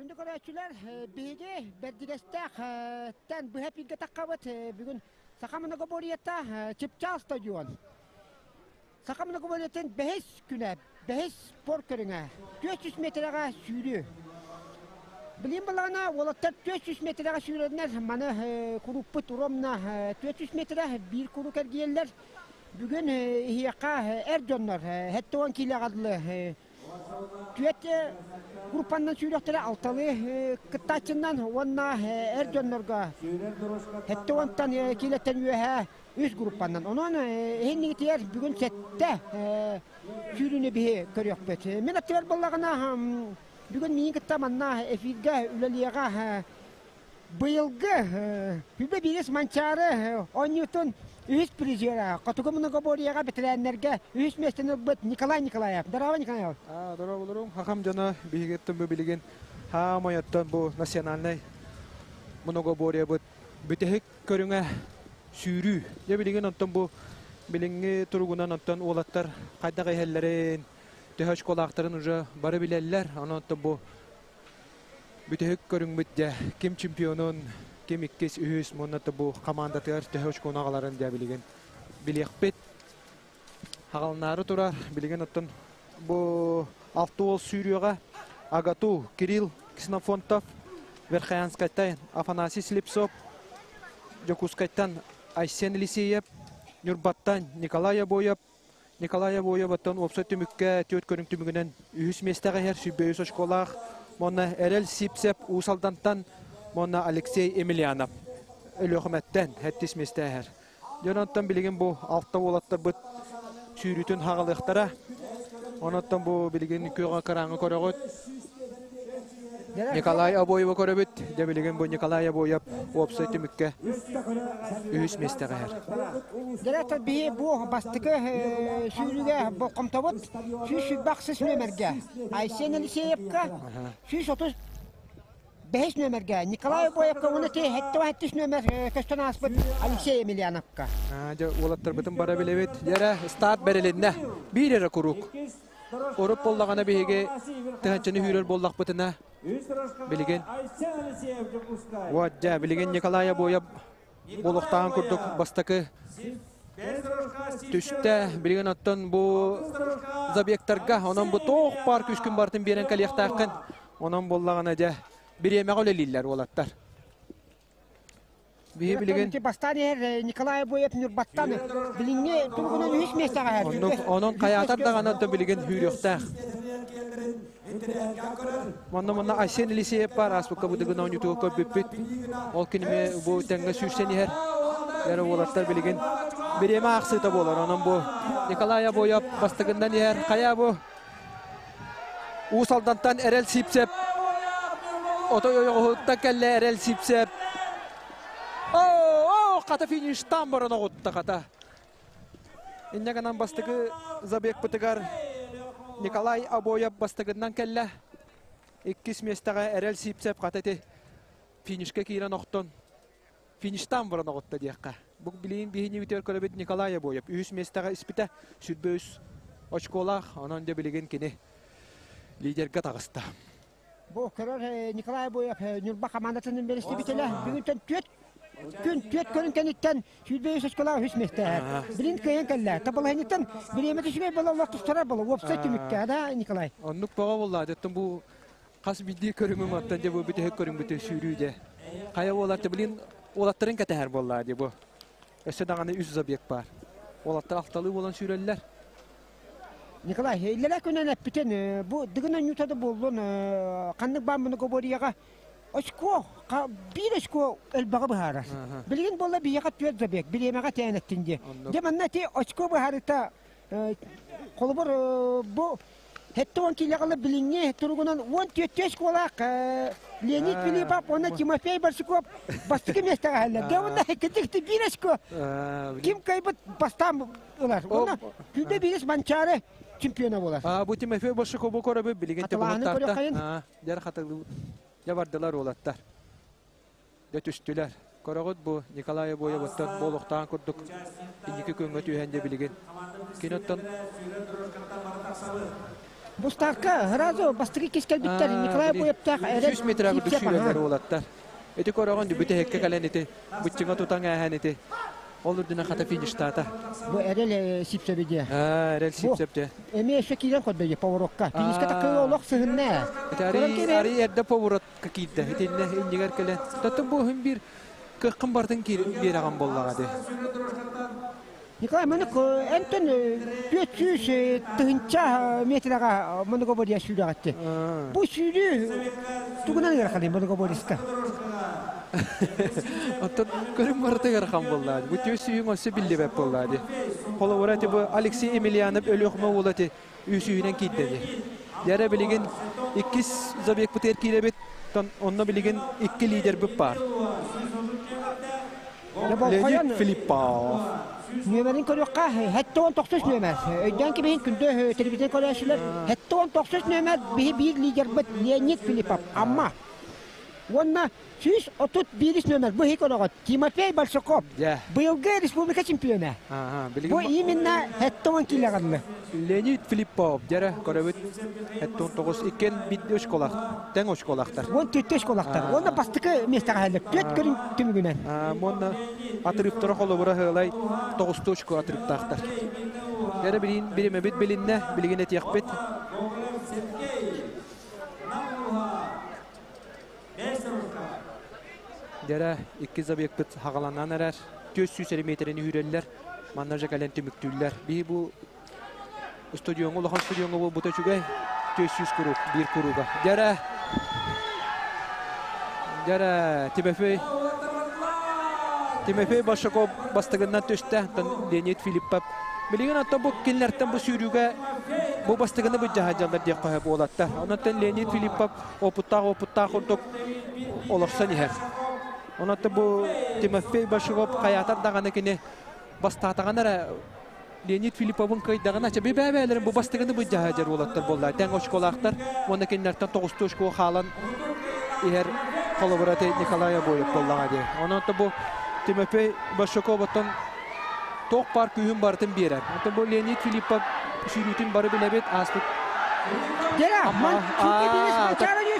Күндү көрөөччүлэр, биһиги Бэрдигэстээх-тэн быһа эпииргэ таххабыт. Бүгүн Саха многоборьета Чыпчаал стадион. Саха многоборьетын бэһис күнэ, бэһис спорт көрүҥэ. 400 метрэҕэ сүүрүү. Билин балаҕана уолаттар 400 метрэҕэ сүүрэннэр маны куруппут ровно 400 метрэ биир куруук эргийэллэр. Бүгүн иһиэхэ эр дьоннор 70 киилэҕэ дылы түөрт группаннан сүүрүөхтэрэ алталыы кыттааччыннан уонна эр дьоннорго 70-тан киилэттэн үөһэ үс группаннан. Онон иһиннигитигэр бүгүн сэттэ сүүрүүнү биһи көрүөхпүт. Мин аттыбар буоллаҕына бүгүн миигин кытта манна эфиргэ үлэлиэҕэ Быйылгы Хүбэ биирис Манчаары оонньуутун үһүс призера Хотугу многоборьеҕа бэтэрээннэргэ үһүс миэстэни ылбыт Николай Николаев. Здорово, Николаев. Здорово, Хахам дьоно биһигиттэн бу билигин хаамайоттон бу национальнай многоборьебыт бүтэһик көрүҥэ сүүрүү. Дьэ билигин онтон бу билиҥҥи туругунан онтон уолаттар хайдах иһэллэрин, төһө очколаахтарын уже бары билэллэр. Онон бу Бүтэһик көрүҥмүт дьэ ким чемпионун, ким иккис, үһүс уонна бу хамаандатыгар төһө очкону аҕаларын дьэ билигин билиэхпит. Хаҕалнаары турар билигин оттон бу алты уол сүүрүөҕэ Агату Кирилл Ксенофонтов, Верхоянскайтан Афанасий Слепцов, Дьокуускайтан Айсен Елисеев, Ньурбаттан Николай Обоев, Николай Обоеваттан уопсай түмүккэ түөрт көрүҥ түмүгүнэн үһүс миэстэҕэ иһэр 103 очколаах уонна Эрэл Сипсеп Уус Алдантан уонна Алексей Емельянов Өлүөхүмэттэн сэттис миэстэ иһэр. Дьон онтон билигин бу алта уолаттарбыт сүүрүүтүн хаҕалыахтара. Онон бу билигин күөҕэ кырааҥы көрөҕүт. Николай Обоева көрөбүт. Дьэ билигин бу Николай Обоев уопсай түмүккэ үһүс миэстэҕэ иһэр. Директор биһи бу бастакы сүүрүүгэ болҕомтобут 126 нүөмэргэ Айсен Елисеевка 135 нүөмэргэ Николай Обоевка уонна 77 нүөмэр көстөн ааспыт Алексей Емельяновка. Дьэ уолаттарбытын бара билэбит. Дьэ старт бэрилиннэ. Биир эрэ куруук. Урут буоллаҕына биһиги тыһанчаны үүрэр буоллахпытына билигин вот дьэ билигин Николай Обоев буолуохтааҕын курдук бастакы түстэ билигин оттон бу забегтарга онон бу туох баар күүскүн барытын биэрэн кэлиэхтээххин онон буоллаҕына дьэ бириэмэҕэ үлэлииллэр уолаттар Биһи билигин бастаан иһэр Николай Боев Ньурбаттан билиҥҥи туругунан үһүс миэстэҕэ иһэр. Онон хайаатар даҕаны оттон билигин сүүрүөхтээх. Манна манна Айсен Елисеев бар ааспыкка бу дыгын оонньуутугар көрбүппүт. Ол киними бу тэҥҥэ сүүрсэн иһэр. Эрэ уолаттар билигин бириэмэ аахсыыта буолар. Онон бу Николай Обоев бастакыннан иһэр. Хайа бу Уус Алдантан Эрэл Сипсеп отой ойоҕоһуттан кэллэ Эрэл Сипсеп. Оо, хата фиништан баран оҕутта хата. Инньэ гынан бастакы забегпытыгар Николай Обоев бастакыннан кэллэ. Иккис миэстэҕэ Эрэл Сипсеп хата ити финишке киирэн охтон фиништаан баран оҕутта диэххэ. Бу билигин биһини бүтэр көрөбүт Николай Обоев үһүс миэстэҕэ испитэ 23 очколаах, онон дьэ билигин кини лидергэ таҕыста. Бу көрөр Николай Обоев Ньурба хамаандатын бэрэстэбиитэлэ бүгүнтэн түөрт күн түөрт көрүн кэнниттэн 23 очколаах үһүс миэстэһэр. Билин кыайан кэллэ. Табалаһыныттан бириэмэ үчүгэй буола олох тустарар буола. Уопсай түмүккэ да Николай? Оннук бөҕө буолла. Оттон бу хас биирдии көрүҥүм оттон дьэ бу бүтэһик көрүҥмүтү сүүрүү дьэ. Хайа уолатты билин уолаттарын кэтэһэр буоллаа дии бу. Өссө даҕаны үс забег баар. Уолаттар алталыы буолан сүүрэллэр. Николай, иллэрээ күнэн эппитин, бу дыгын онньуута да буоллун, ханнык баан многоборьеҕа очко, биир очко элбэҕи быһаарар. Билигин буолла биһиэхэ түөрт забег, бириэмэҕэ тээн эттин диye. Дьэ манна ити очко быһаарыта холобур бу 70 киилэҕэ билиҥҥи туругунан 14 оскуолаах Леонид Филиппов уонна Тимофей Барсуков бастакы миэстэҕэ иһэллэр. Дьэ уонна кырдьык биир очко ким кыайбыт бастаан ылар. Уонна күндэ биирис Манчаары чемпиона буолар. Бу Тимофей Барсукову көрөбүт билигин тыбыһыттарта. Дьэр хатылы дьэ бардылар уолаттар. Дьэ түстүлэр. Көрөҕүт бу Николай Обоевыттан буолуохтаан курдук инники күҥҥэ түһэн дьэ билигин. Кини оттон Бу ставка сразу бастакы кис кэлбиттэр Николай Обоевтаах эрэл 100 метр курдук сүүрэллэр уолаттар. Ити көрөҕүн бүтэһиккэ кэлэн ити быччыҥа тутан ээһэн ити Ол үрдүнэн хата фиништаата. Бу эрэл Сипсеби диэ. Эрэл Сипсеп диэ. Эмиэ өссө киирэн көрдөйө поворотка. Финишка такыы олох сыһынна. Ари эрдэ поворотка киирдэ. Итиннэ иннигэр кэлэн. Таттын бу үһүн биир кыаххын бартын биэрэҕин буоллаҕа дии. Николай, маны энтэн 400 тыһынча метраҕа многоборье сүүрэҕитти. Бу сүүрүү тугунан ыараханый многоборьеска? Оттон көрүҥ барыта ыарахан буоллаа. Бу түөс сүүһүҥ өссө биллибэт буоллаа дии. Холобура ити бу Алексей Емельянов Өлүөхүмэ уола ити үсүһүнэн киирдэ дии. Дьэрэ билигин иккис забегпытыгар киирэбит. Онно билигин икки лидербит баар. Леонид Филиппов. Нүөмэрин көрүөххэ, 79 нүөмэр. Өйдөөн кэбиһин күндү телевизор көрөөччүлэр. 79 нүөмэр биһи биир лидербит Леонид Филиппов. Амма. Уонна 131 нүөмэр бу иһик олоҕот Тимофей Большаков. Быйылгы республика чемпиона. Бу именно 70 килоҕанны. Леонид Филиппов дьэрэ көрөбүт 79 иккен бидди очколах тэҥ очколахтар. Уон түттэ очколахтар. Уонна бастакы миэстэҕэ хааллар. Түөрт көрүҥ түмүгүнэн. Уонна атырыптара холобура сыалай тоҕустуу очко атырыптаахтар. Дьэрэ билин биримэбит билиннэ, билигин этиэхпит. Дьэрэ икки забегпыт хаҕаланан эрэр. 400 метрини үүрэллэр. Манна же кэлэн түмүктүүллэр. Биһи бу стадиоҥҥа улахан стадиоҥҥа буолбута үчүгэй. 400 куруук, биир курууга. Дьэрэ Дьэрэ Тимофей Тимофей Большаков бастыгынан түстэ. Леонид Филиппов Билигин оттон бу кинилэртэн бу сүүрүүгэ бу бастыгыны быдьаһа дьаллар диэххэ сөп уолаттар. Онон Леонид Филиппов опыттаах опыттаах курдук олорсон иһэр. Онон бу Тимофей Большаков хайаатар даҕаны кини бастаатаҕына эрэ Леонид Филипповын кыайдаҕына, чэ бэбээлэрин бу бастыгыны быдьаһа дьэр уолаттар буолла. Тэҥ очколаахтар уонна кинилэртэн тоҕустуу очко хаалан иһэр холобура Николай Обоев буоллаҕа дии. Онон бу Тимофей Большаков оттон туох баар күүһүн барытын биэрэр. Оттон бу Леонид Филиппов сүүрүүтүн бары билэбит, ааспыт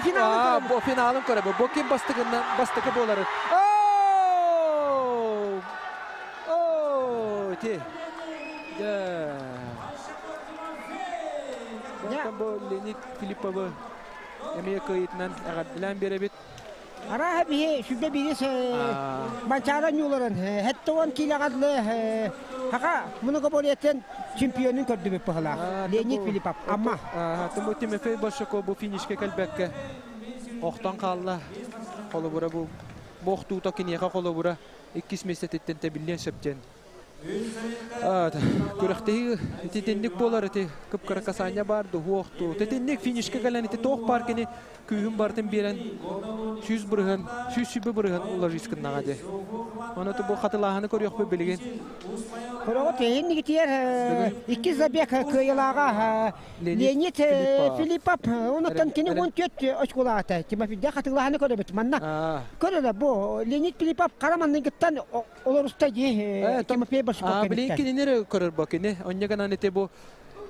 финалын финалын көрөбүт. Бу ким бастыгынан бастакы буолары. Оо, ти. Дьэ. Оттон бу Леонид Филипповы эмиэ кыайыытынан эҕэрдэлээн биэрэбит. Арааһа биһи сүрдэ биирис Манчаара ньууларын 70 киилэҕэ дылы хака многоборьеттан чемпионун көрдүбүт быһылаах. Леонид Филиппов Амма. Бу Тимофей Большаков бу финишке кэлбэккэ охтон хаалла. Холобура бу охтуута киниэхэ холобура. Иккис миэстэтиттэн тэбиллиэн сөп диэн. Күрэхтэһии итинник буолар ити кып-кыра касание баар дуһуох туу. Тэтинник финишка кэлэн ити туох баар кини күүһүн барытын биэрэн 100%, 120 бырыһын уложискыннаҕа дии. Оны бу хатылааһыны көрүөхпүт билигин. Көрөҕүт иннигитигэр икки забег кыайылааҕа Леонид Филиппов онуттан кини 14 очколаата. Тимофейда хатылааһыны көрөбүт. Манна көрөрө бу Леонид Филиппов хара манныгыттан олоруста дии Тимофей Большаков. Билин кинини көрөр бу кини. Онньа гынан ити бу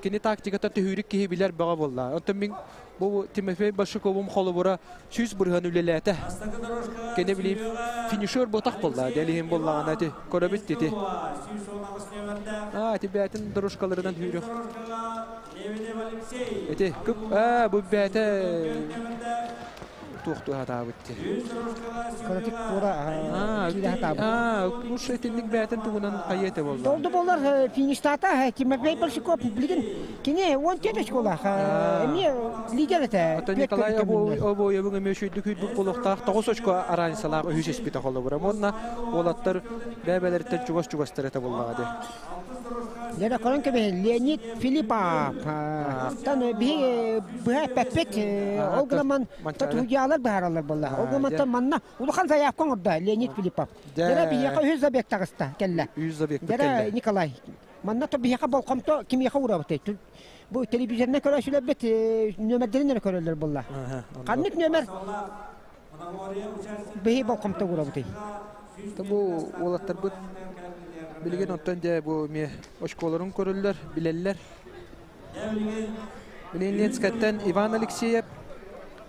кини тактиката түһүүрүк киһи билэр бөҕө буолла. Оттон мин бу Тимофей Большаковум холобура 100% үлэлээтэ. Кини билим финишер ботах буолла. Дэлиһин буоллаҕына ити көрөбүт ити. А, ити бээтин дорожкаларынан хүүрүх. Ити кып аа бу бээтэ туох туһатаабыт ти. Кыратык туора киирэ сатаабыт. Аа, лучше итинник бээтин тугунан хайа этэ буолла. Толду боллар фиништата Тимофей Большаков билигин кини 14 очколаах эмиэ лидер этэ. Оттон Николай Обоевың эмиэ үчүйдүк күүрбүт буолуохтаах 9 очко арааньсалаах үһүс испитэ холобура. Уонна уолаттар бэйбэлэриттэн чугас-чугастар этэ буоллаҕа дии. Лена көрөн кэбиһин Леонид Филиппов тан биһи быһа эппэппит ол гынан татуйаалар быһаараллар буолла. Ол гынан манна улахан заявка оҥордо Леонид Филиппов. Дьэ биһиэхэ үһүс забег таҕыста кэллэ. Үһүс забег кэллэ. Николай манна то биһиэхэ болҕомто кимиэхэ уурабыт бу телевизорынан көрөөчүлэрбит нүөмэрдэрин эрэ көрөллөр буолла. Ханнык нүөмэр биһи болҕомто уурабытый? Бу уолаттарбыт билигин оттон дьэ бу эмиэ очколорун көрөллөр, билэллэр. Ленинскэттэн Иван Алексеев,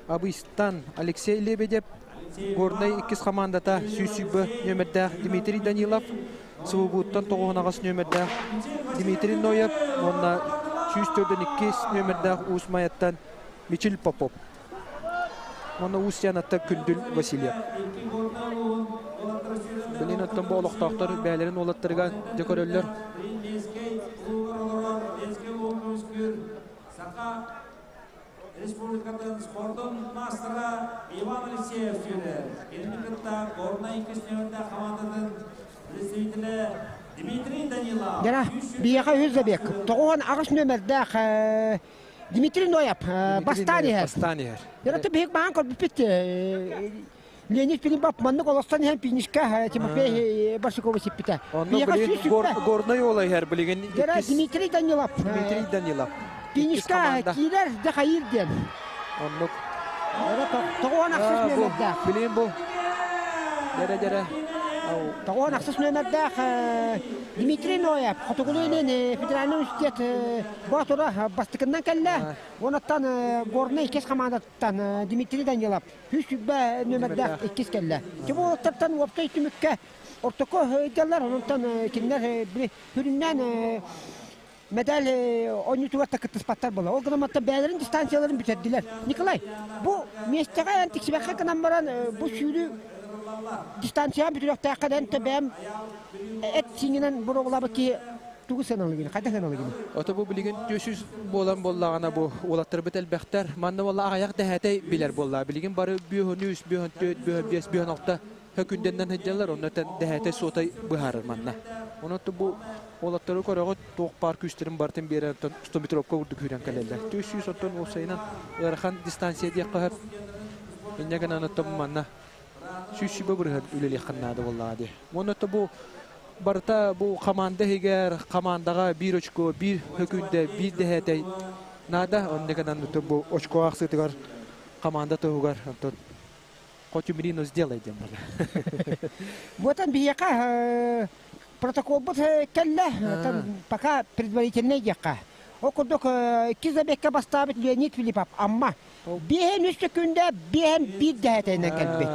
Абыйстан Алексей Лебедев, Горнай иккис хамаандата 120 нүөмэрдээх Дмитрий Данилов, СВГУ-ттан тоҕуһун нүөмэрдээх Дмитрий Ноев уонна 142 нүөмэрдээх Уус Майаттан Мичил Попов. Уонна Уус Янаттан Күндүл Васильев. Билин оттон бу олохтоохтор бэйэлэрин уолаттарыгар дьэ көрөллөр. Республикатын спордун маастара Иван Алексеев сүүрэр. Кинини кытта Горнай иккис нөмердээх хамаандатын представителэ Дмитрий Данилов. Дара, биһиэхэ үс забег. 98 нөмердээх Дмитрий Ноев бастаан иһэр. Бастаан иһэр. Яраты биһик баан көрбүппүт Леонид Филиппов маннык олохтон иһэн финишка Тимофей Барсукову сиппитэ. Онно билигин Горнай уола иһэр билигин. Дара Дмитрий Данилов. Дмитрий Данилов. Финишка киирэр да хайыр диэн. Оннук. Тоҕуон ахсыс нүөмэрдээх. Билигин бу. Дэрэ дэрэ. Тоҕуон ахсыс нүөмэрдээх Дмитрий Ноев Хотугулуу-Илин федеральный университет Боотура бастакыннан кэллэ. Онуттан Горнай иккис хамаандаттан Дмитрий Данилов 120 нүөмэрдээх иккис кэллэ. Тимур уолаттартан уопсай түмүккэ ортоку ыйдаллар. Онтон кинилэр хүрүннээн медаль оонньуутугар да кыттыспаттар буолла. Ол гынан бэйэлэрин дистанцияларын бүтэрдилэр. Николай, бу миэстэҕэ эн тиксибэххэ гынан баран бу сүүрүү дистанцияны бүтүрүөхтээххэ эн бэйэм эт сиҥинэн боруобалаабыт киһи тугу сыаналыгын, хайдах сыаналыгын? Ото бу билигин 400 буолан буоллаҕына бу уолаттарбыт элбэхтэр. Манна буолла аҕыйах дэһээтэй билэр буолла. Билигин бары бүөһүн үс, бүөһүн төрт, бүөһүн биэс, бүөһүн алта хөкүндэннэн сылдьаллар. Онно дэһээтэй суотай быһаарар манна. Онон бу уолаттары көрөҕүт туох баар күүстэрин барытын биэрэн оттон 100 метровка курдук күүрэн кэлэллэр. 400 оттон уопсайынан ыарахан дистанция диэххэ сөп. Инньэ гынан оттон манна 120 бырыһан үлэлиэххин наада буоллаҕа дии. Уонна бу барыта бу команда иһигэр командаҕа биир очко, биир хөкүндэ, биир дэһээтэй наада. Онно гынан бу очко ахсыытыгар команда туһугар онтон хоть умри, но сделай диэн буолла. Буотан биһиэхэ протоколбут кэллэ, пока предварительный диэххэ. Ол курдук икки забегка бастаабыт Леонид Филиппов Амма. Биэһэн үс секунда, биэһэн биир дэһээтэнэн кэлбит.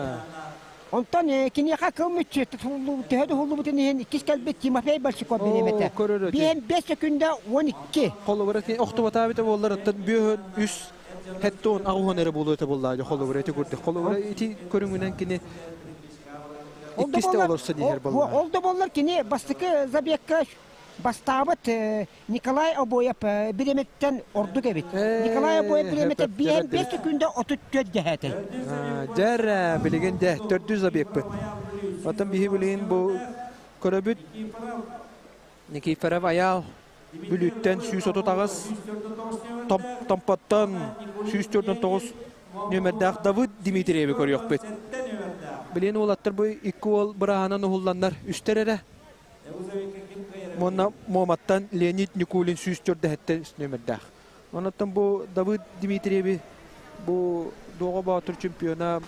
Онтон киниэхэ кыл мүччү төһө да уһуллубутун иһин иккис кэлбит Тимофей Большаков бириэмэтэ. Биэһэн 5 секунда 12. Холобура охтубатаабыта буоллар оттон бүөһөн үс хеттон аҕуһан эрэ буолуо этэ буоллаа холобура ити курдук. Холобура ити көрүҥүнэн кини иккисте олорсо диһэр буоллаа. Ол да буоллар кини бастакы забегка бастаабыт Николай Обоев бириэмэттэн ордук эбит. Николай Обоев бириэмэтэ биэһэн 5 секунда 34 дэһээтэй. Дьэр билигин дэ төрдүс забегпыт. Оттон биһи билигин бу көрөбүт Никифоров Айаал Бүлүүттэн 138, Томпоттон 149 нүөмэрдээх Давыд Дмитриеви көрүөхпүт. Билин уолаттар бу икки уол бырааһынан уһулланнар үстэр эрэ. Уонна Муоматтан Леонид Никулин 147 нүөмэрдээх. Оннуттан бу Давыд Дмитриеви бу Дуоҕа Боотур чемпиона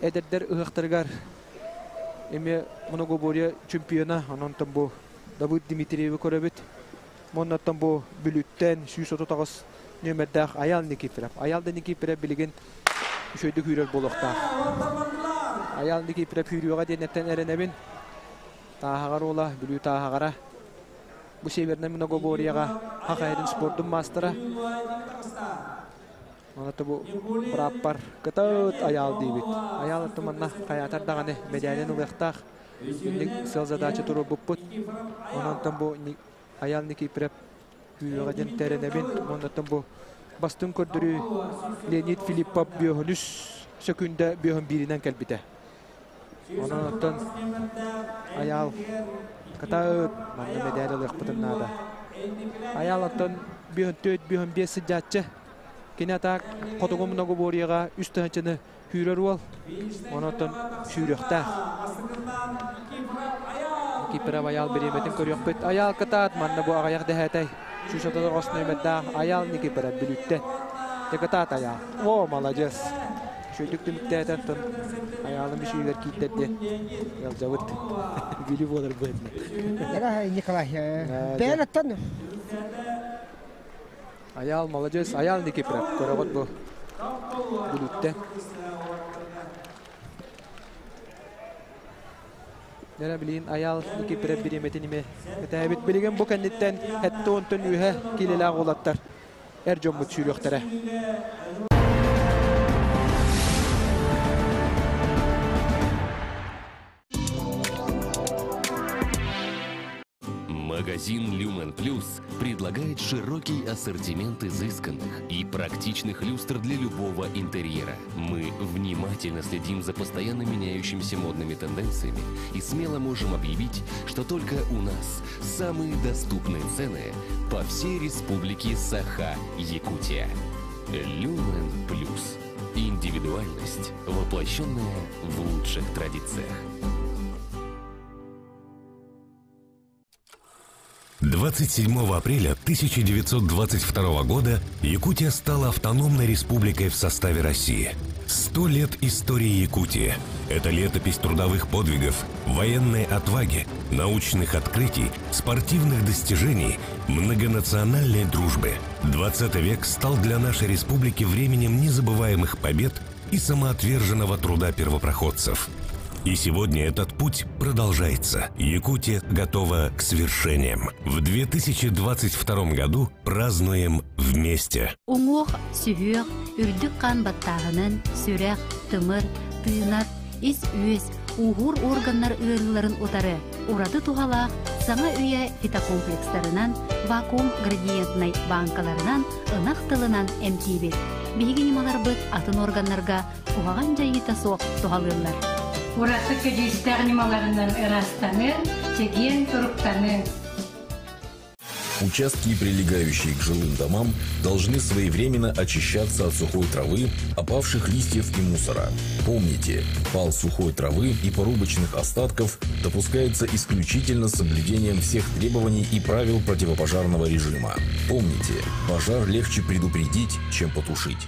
эдэрдэр ыһыахтарыгар эмиэ многоборье чемпиона. Ононтон бу Давыд Дмитриеви көрөбүт. Оннуттан бу Бүлүүттэн 138 нүөмэрдээх Аял Никифоров. Аял да Никифоров билигин үчүгэйдик күүрэр буолуохтаах. Аял Никифоров күүрүөҕэ диэннэртэн эрэнэбин. Тааһаҕар уола, Бүлүү Тааһаҕара. Бу Севернай многоборьеҕа Хахайдын спордун маастара. Оното бу бырааппар кытаыт Айаал диибит. Айаал атту манна хайаатар даҕаны мэдээлин ылыахтаах. Инник сыал задача туруорбуппут. Ононтон бу Айаал Никифоров күүһүҕэ диэн тэрэнэбин. Оннуттан бу бастыҥ көрдөрүү Леонид Филиппов бүөһүнүс сөкүндэ бүөһүн бииринэн кэлбитэ. Онон оттон Айаал кытаыт манна мэдээл ылыахпытын наада. Айаал оттон бүөһүн төрт бүөһүн биэс сылдьааччы. Кини атаак хотугу многоборьеҕа үс тыһыынчаны күүрэр уол. Онон сүүрүөхтээх. Кипров Айаал бириэмэтин көрүөхпүт. Айаал кытаат, манна бу аҕыйах дэһээтэй. 139 нүөмэрдээх Айаал Никифоров Бүлүүттэн. Дьэ кытаат Айаал. О, маладьыас. Үчүгэйдик түмүктээтэ оттон Айаалым үсүүгэр киирдэр диэн ыалдьабыт. Бүлүү буолар быһыытынан. Николай, бэйэн оттон Айаал маладьыас, Айаал Никифоров көрөҕүт бу Бүлүүттэн. Нэрэ билигин Айаал Никифоров бириэмэтин ими кэтээбит. Билигин бу кэнниттэн хэттэ онтон үөһэ киилэлээх уолаттар эр дьоммут сүүрүөхтэрэ. Магазин Люмен Плюс предлагает широкий ассортимент изысканных и практичных люстр для любого интерьера. Мы внимательно следим за постоянно меняющимися модными тенденциями и смело можем объявить, что только у нас самые доступные цены по всей республике Саха-Якутия. Люмен Плюс. Индивидуальность, воплощенная в лучших традициях. 27 апреля 1922 года Якутия стала автономной республикой в составе России. Сто лет истории Якутии. Это летопись трудовых подвигов, военной отваги, научных открытий, спортивных достижений, многонациональной дружбы. 20 век стал для нашей республики временем незабываемых побед и самоотверженного труда первопроходцев. И сегодня этот путь продолжается. Якутия готова к свершениям. В 2022 году празднуем вместе. Уҥуох, сүһүөх, үрдүк хаан баттааһынын, сүрэх, тымыр, тыынар, ис-үөс, ууһуур органнар ыарыыларын утары ураты туһалаах саҥа үйэ фитокомплекстарынан, вакуум градиентнай бааҥкаларынан ынах тылынан эмтиибит. Биһиги ньымаларбыт атын органнарга куһаҕан дьайыыта суох туһалыыллар. Ураты көдьүүстээх ньымаларынан ыраастаныы, чэгиэн туруктаныы. Участки, прилегающие к жилым домам, должны своевременно очищаться от сухой травы, опавших листьев и мусора. Помните, пал сухой травы и порубочных остатков допускается исключительно с соблюдением всех требований и правил противопожарного режима. Помните, пожар легче предупредить, чем потушить.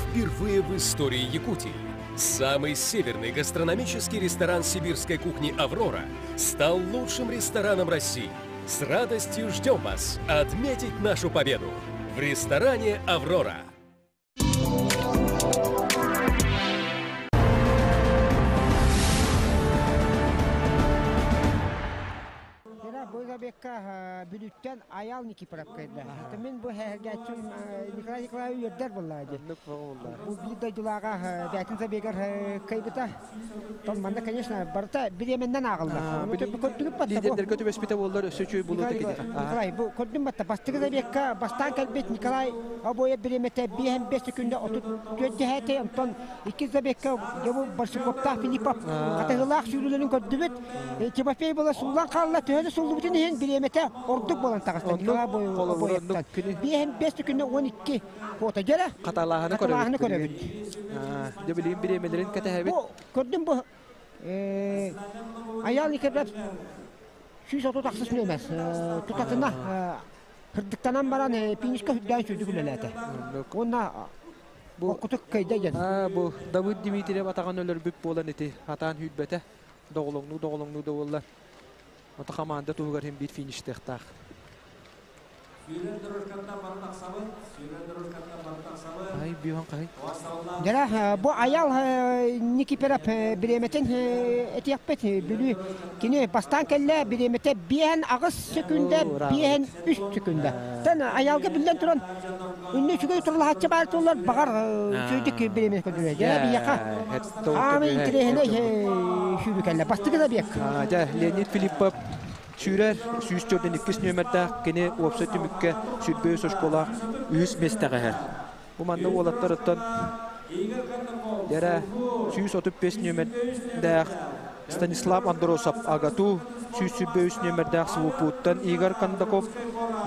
Впервые в истории Якутии самый северный гастрономический ресторан сибирской кухни «Аврора» стал лучшим рестораном России. С радостью ждем вас отметить нашу победу в ресторане «Аврора». Бу забекка Бүлүүттэн Аял Никифоров кэллэ. Мин бу һээһэргээччим Николай Николаевич үөрдэр буоллаа дии. Бу биир дойдулааҕа бээтин забегар кыайбыта. Тон манна, конечно, барыта бириэмэннэн ааҕыллар. Көрдүгүт батта бу. Лидердерге түбэспитэ буоллар өссө үчүгэй буолуо этэ киниэхэ. Николай, бу көрдүм батта. Бастакы забегка бастаан кэлбит Николай Обоев бириэмэтэ 5 секунда 34 дэһээтэй, онтон иккис забегка дьэ бу Барсуковтаах Филиппов хатыһыылаах сүүрүүлэрин көрдүбүт. Тимофей була сууллан хаалла, төһө да сууллубутун иһин бириэмэтэ ордук буолан таҕыста. Николай Обоевтан. 5 секунда 12 фото дьэрэ. Хаталааһыны Хаталааһыны көрөбүт. көрөбүт. Дьэ билигин бириэмэлэрин кэтэһэбит. Бу көрдүм бу Аял Николаев 138 нүөмэр тутатына кырдыктанан баран финишка үрдээн сүүрдүк үлэлээтэ. Уонна бу кутук кыйда диэн. Бу Давыд Дмитриев атаҕын өлөрбүт буолан ити атаан сүүрбэтэ. Доҕолоҥнуу доҕолоҥнуу да буоллар. Ото хамаанда туһугар иһин биир фиништыахтаах. Сүүрэн дорожкаттан бары тахсабыт, сүүрэн дорожкаттан бары тахсабыт. Ай, бүһөн хаһый. Дьэ, бу Аял Никиперов бириэмэтин этиэхпит. Бүлүү кини бастаан кэллэ, бириэмэтэ 5 секунда, 5 3 секунда. Тэн Аялга биллэн туран, үннү үчүгэй турулаһаччы баар туллар, баҕар үчүгэйдик бириэмэ көрдөрөр. Дьэ, биһиэхэ аамай интэриэһинэй сүүрүү кэллэ. Бастакы да биэк. Дьэ, Леонид Филиппов сүүрэр 142 нүөмэрдээх кини уопсай түмүккэ 23 очколаах үһүс миэстэҕэ иһэр. Бу манна уолаттарыттан Дэрэ 135 нүөмэрдээх Станислав Андросов АГАТУ, 123 нүөмэрдээх СВПУ-ттан Игорь Кондаков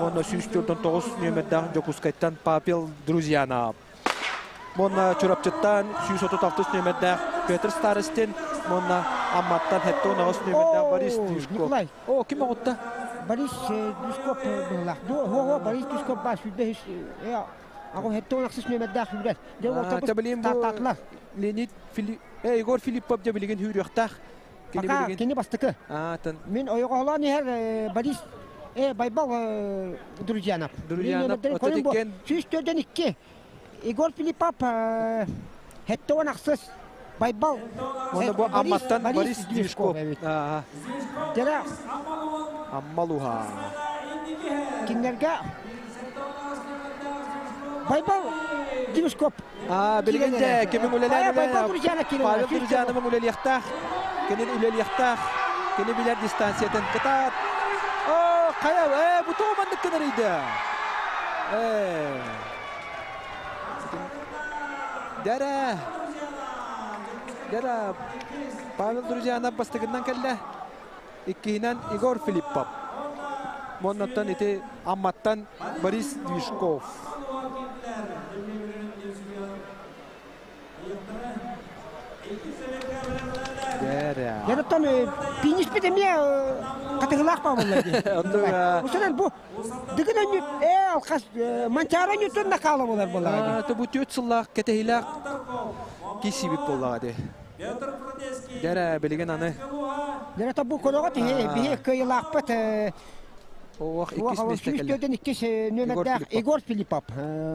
уонна 149 нүөмэрдээх Дьокуускайтан Павел Друзьянов. Уонна Чурапчыттан 136 нүөмэрдээх Петр Старостин уонна Амматтан 78 нүөмэрдээх Борис Движков. Николай. О, ким оҕутта? Борис Движков быһылаах. Хо, Борис Движков баар 105 аҕу 76 нүөмэрдээх сүүрэр. Дьэ, Тэбилин бу Леонид Филипп, Егор Филиппов дьэ билигин хүүрүөхтээх. Кини билигин кини бастакы. Мин ойоҕолоон иһэр Борис Байбал Друзьянов. Друзьянов. 142. Егор Филиппов 76. Байбал. Онно бу Амматтан Борис Движков. Дьэ Аммалуха. Кинилэргэ Байбал Движков. Билигин дьэ кимин үлэлээн Байбал Друзьянов Павел Друзьяновым үлэлиэхтээх. Кини үлэлиэхтээх. Кини билэр дистанциятын кытаат. О, хайа, бу тоҕо маннык гынарыйда? Дэрэ! Дэрэ! Павел Друзьянов бастакынан кэллэ. Иккиһинэн Егор Филиппов. Моннаттан ити Амматтан Борис Движков. Дьэ, финишпит эмиэ хатыгылаах баабыллар дии. Усунан бу дыгын өннүт ээ алхас Манчаары өннүттэн накаала болар буоллаҕа дии. Бу 4 сыллаах кэтэһиилээх киирсиибит буоллаҕа дии. Дьэ, билигин аны. Дьэ, бу көрөҕө тиһи биһи кыайылаахпыт Оох иккис миэстэ кэллэ. Сүүс иккис нүөмэрдээх Егор Филиппов.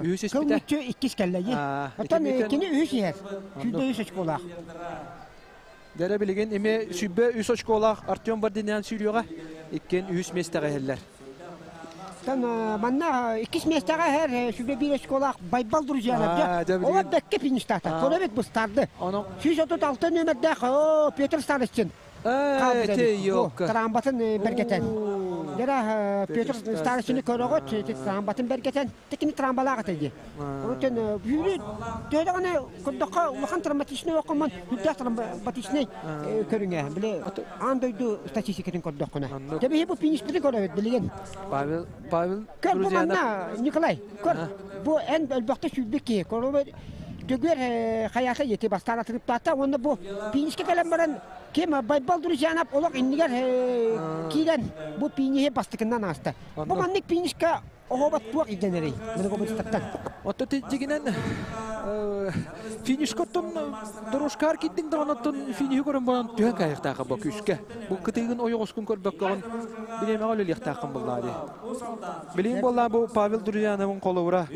Үһүс Кыл мүччү иккис кэллэ. Оттон кини үһүс иһэр. 103 очколаах. Дьэрэ билигин эми сүүрбэ үс очколаах Артем Бардинян сүүрүөҕэ. Иккиэн үһүс миэстэҕэ иһэллэр. Тан манна иккис миэстэҕэ иһэр 101 очколаах Байбал Друзьянов. Ол бэккэ фиништаата. Көрөбүт быстарды. 136 нүөмэрдээх Петр Старостин. Трамбатын бэргэтэн. Дера Петр Старостины көрөҕөт, трамбатын бэргэтэн, текини трамбалаах этэ дии. Онтон үүрү төһөдөҕүнэ көрдөххө улахан травматичнай оккомон үрдээх травматичнай көрүҥэ. Били аан дойду статистикатын көрдөххүнэ. Дьэ биһи бу финишпитин көрөбүт билигин. Павел Павел Көр бу манна Николай, көр бу эн өлбөхтө сүүрбүт киһи. Королбой Дөгүөр хайаата ети бастаан атырыптаата уонна бу финишке кэлэн баран ким Байбал Друзьянов олох иннигэр киирэн бу финиһи бастакынан ааста. Бу маннык финишка оҕобот туох ирдэнэрий? Мин Отто дьигинэн финишка оттон дорожкаар киирдиҥ даҕаны оттон финиши көрөн баран түһэн кайыахтаахха бу күүскэ. Бу кытыыгын ойоҕоскун көрбөккөҕүн бириэмэҕэ үлэлиэхтааххын буллаа дии. Билигин буоллаа бу Павел Друзьяновын холобура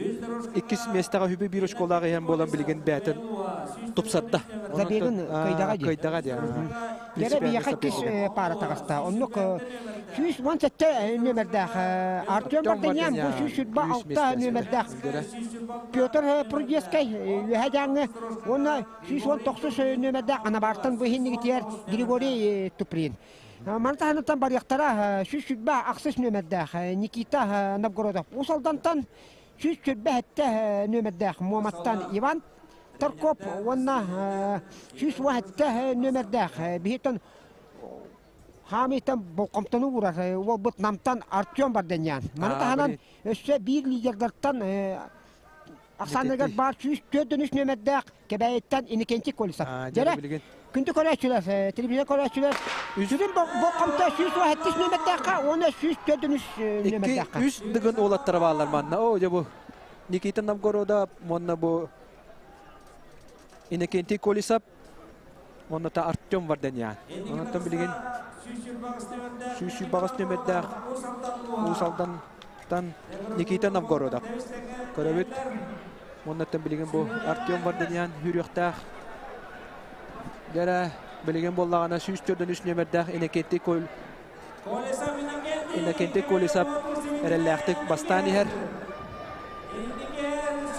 иккис миэстэҕэ үбү биир очколаах иһэн буолан билигин бээтин тупсарда. Забегын кыйдаға дии. Кыйдаға дии. Дэрэ биһиэхэ иккис паара таҕыста. Оннук 117 нүөмэрдээх Артем Бартынян, бу 126 нүөмэрдээх Петр Прудецкай Үөһэ Дьааҥы уонна 119 нүөмэрдээх Анабартан бу иһиннигитигэр Григорий Туприн. Маны таһынан барыахтара 126 нүөмэрдээх Никита Новгородов. Уус Алдантан 127 нүөмэрдээх Муоматтан Иван Таркоп уонна 117 нүөмэрдээх биһиттэн хаамыйтан болҕомтону уурар уолбут Намтан Артем Барденьян. Маны таһынан өссө биир лидердартан ахсааныгар баар 143 нүөмэрдээх Кэбээйиттэн Иннокентий Колесов. Дьэрэ, күндү көрөөччүлэр, телевизор көрөөччүлэр, сүрүн болҕомто 117 нүөмэрдээххэ уонна 143 нүөмэрдээххэ. Үс дыгын уолаттара бааллар манна. О, дьэ бу Никита Новгородов уонна бу Иннокентий Колесов уонна та Артем Варданян. Онтон билигин 128 нүөмэрдээх Уус Алдантан Никита Новгородов. Көрөбүт. Уоннаттан билигин бу Артем Варданян хүрүөхтээх. Дьэрэ билигин буоллаҕына 143 нүөмэрдээх Иннокентий Кол Иннокентий Колесов эрэллээхтик бастаан иһэр.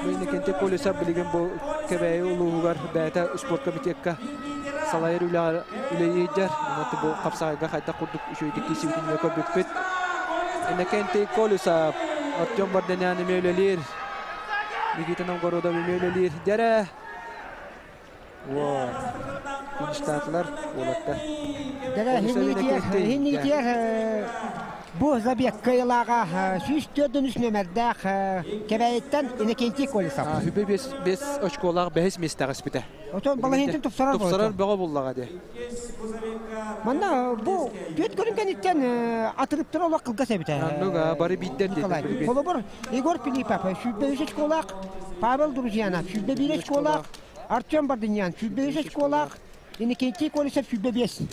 Иннокентий Колесов билигин бу Кэбээйи улууһугар бэйэтэ спорт комитекка салайар үлэҕэ үлэлиир. Онон бу хапсаҕайга хайдах курдук үчүгэйдик киирсибитин көрбүппүт. Иннокентий Колесов Артем Варданян эмиэ үлэлиир. Никита Новгородов эмиэ үлэлиир. Дьэрэ! Фиништаатылар уолаттар. Дьэрэ, хиннигитиэр бу забег кыайылааҕа 104 нүөмэрдээх Кэбээйиттэн Иннокентий Колесов. Хүбэ бес очколаах бэһис миэстэҕэ испитэ. Отон балаһыынтын тупсарар Тупсарар бөҕө буллаҕа дии. Манна бу түөрт көрүҥ кэнниттэн атырыптар олох кылгас эбит. Оннук бары биирдэр Николай. Холобур, Егор Филиппов 103 очколаах, Павел Друзьянов 101 очколаах, Артем Бардыньян 105 очколаах, Иннокентий Колесов 105.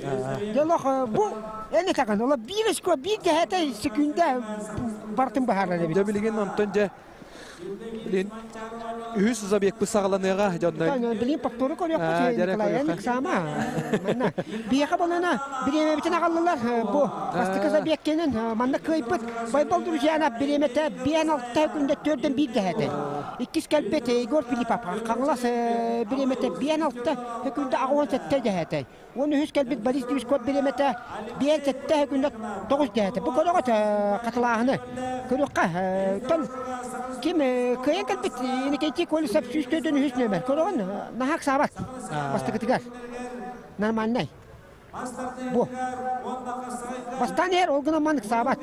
Дьэ бу эн этаҕын, ола биир очко, биир дэһэтэ секүндэ бартын баһаарар эбит. Дьэ билигин онтон дьэ Билин үһүс забегпыт саҕаланыаҕа дьонно. Билин повтору көрүөхпүт Николай Эн саама. Манна биэхэ болана бириэмэбитин аҕаллылар бу бастакы забег кэнин манна кыайбыт Байбал Друзьянов бириэмэтэ биэн алта күндэ төрдөн биир дэһэтэ. Иккис кэлбит Егор Филиппов Хаҥалас бириэмэтэ биэн алта күндэ аҕуон сэттэ дэһэтэ. Уон үһүс кэлбит Борис Дивисков бириэмэтэ биэн сэттэ күнэ тоҕус дэһэтэ. Бу көрөҕүт хатылааһыны. Көрүөххэ. Тон ким кыайан кэлбит Иннокентий Колесов 143 нүөмэр. Көрөҕүн наһаа ыксаабат. Бастакытыгар. Нормальнай. Бу. Бастаан иһэр ол гынан маннык саабат.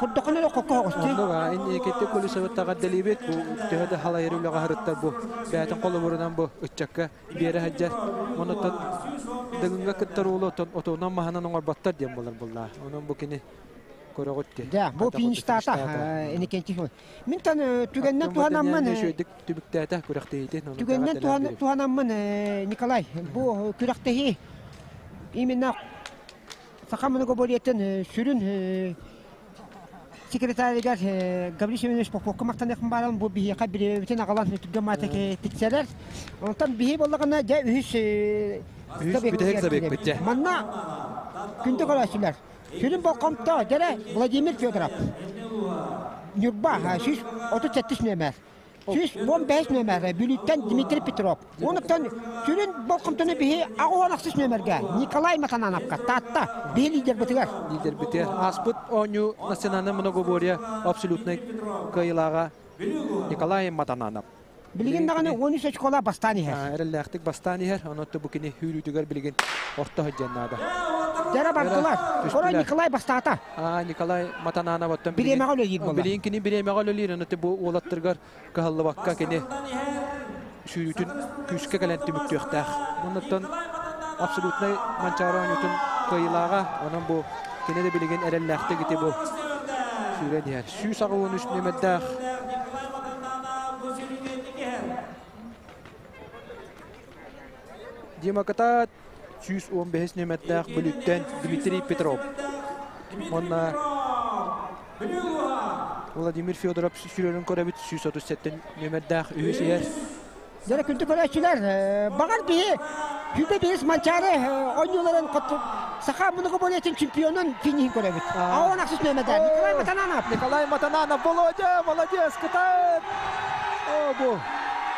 Курдукун эрэ хокко хоҕустуу. Оннук Иннокентий Колесовы таҕарделиибит. Бу төһө да халайыр үлэҕэ сырыттар бу бэйэтин холобурунан бу ыччакка биэрэ сылдьар. Онуттан Дыгыҥҥа кыттар уолу отон отонон маһынан оҥорботтор диэн буолар буллаа. Онон бу кини көрөҕүт дии. Да, бу фиништаата Иннокентий Мин тан түгэннэн туһанаммын үчүгэйдик түмүктээтэ күрэхтэһиитин. Түгэннэн туһанаммын Николай бу күрэхтэһии именно Саха многоборьетын сүрүн секретарыгар Гаврил Семенович Поповка махтаныахпын бааран бу биһиэхэ бириэмэбитин аҕалан түргэн маатык тиксэрэр. Онтон биһи буоллаҕына дьэ үһүс бүтэһик забегпыт дьэ. Манна күндү көрөөччүлэр. Сүрүн болҕомто дьэрэ Владимир Федоров. Ньурба 137 нүөмэр. 115 нүөмэр Бүлүүттэн Дмитрий Петров. Онуттан сүрүн болҕомтону биһи 86 нүөмэргэ Николай Матанановка Таатта биһи лидербытыгар. Лидербитигэр ааспыт оонньуу национальнай многоборье абсолютнай кыайыылааҕа Николай Матананов. Билигин даҕаны 13 очкола бастаан иһэр. Эрэллээхтик бастаан иһэр. Онон бу кини сүүрүүтүгэр билигин орто сылдьан наада. Дьара бардылар. Корой Николай бастаата. Николай Матананов оттон бириэмэҕэ үлэлиир буолла. Билигин кини бириэмэҕэ үлэлиир. Онон бу уолаттаргар кыһаллыбакка кини сүүрүүтүн күүскэ кэлэн түмүктүөхтээх. Оннуттан абсолютнай Манчаары оонньуутун кыайыылааҕа. Онон бу кини да билигин эрэллээхтик ити бу сүүрэн иһэр. 183 нүөмэрдээх Дима Катат 115 нүөмэрдээх Бүлүүттэн Дмитрий Петров. Уонна Владимир Федоров сүүрэрин көрөбүт 137 нүөмэрдээх үһүс иһэр. Дьэ күндү көрөөччүлэр, баҕар биһи Хүбэ биһис Манчаары оонньууларын саха многоборьетын чемпионун финишин көрөбүт. Аон ахсыс нүөмэрдэр Николай Матананов. Николай Матананов, Володя, молодец, кытаат! О, бу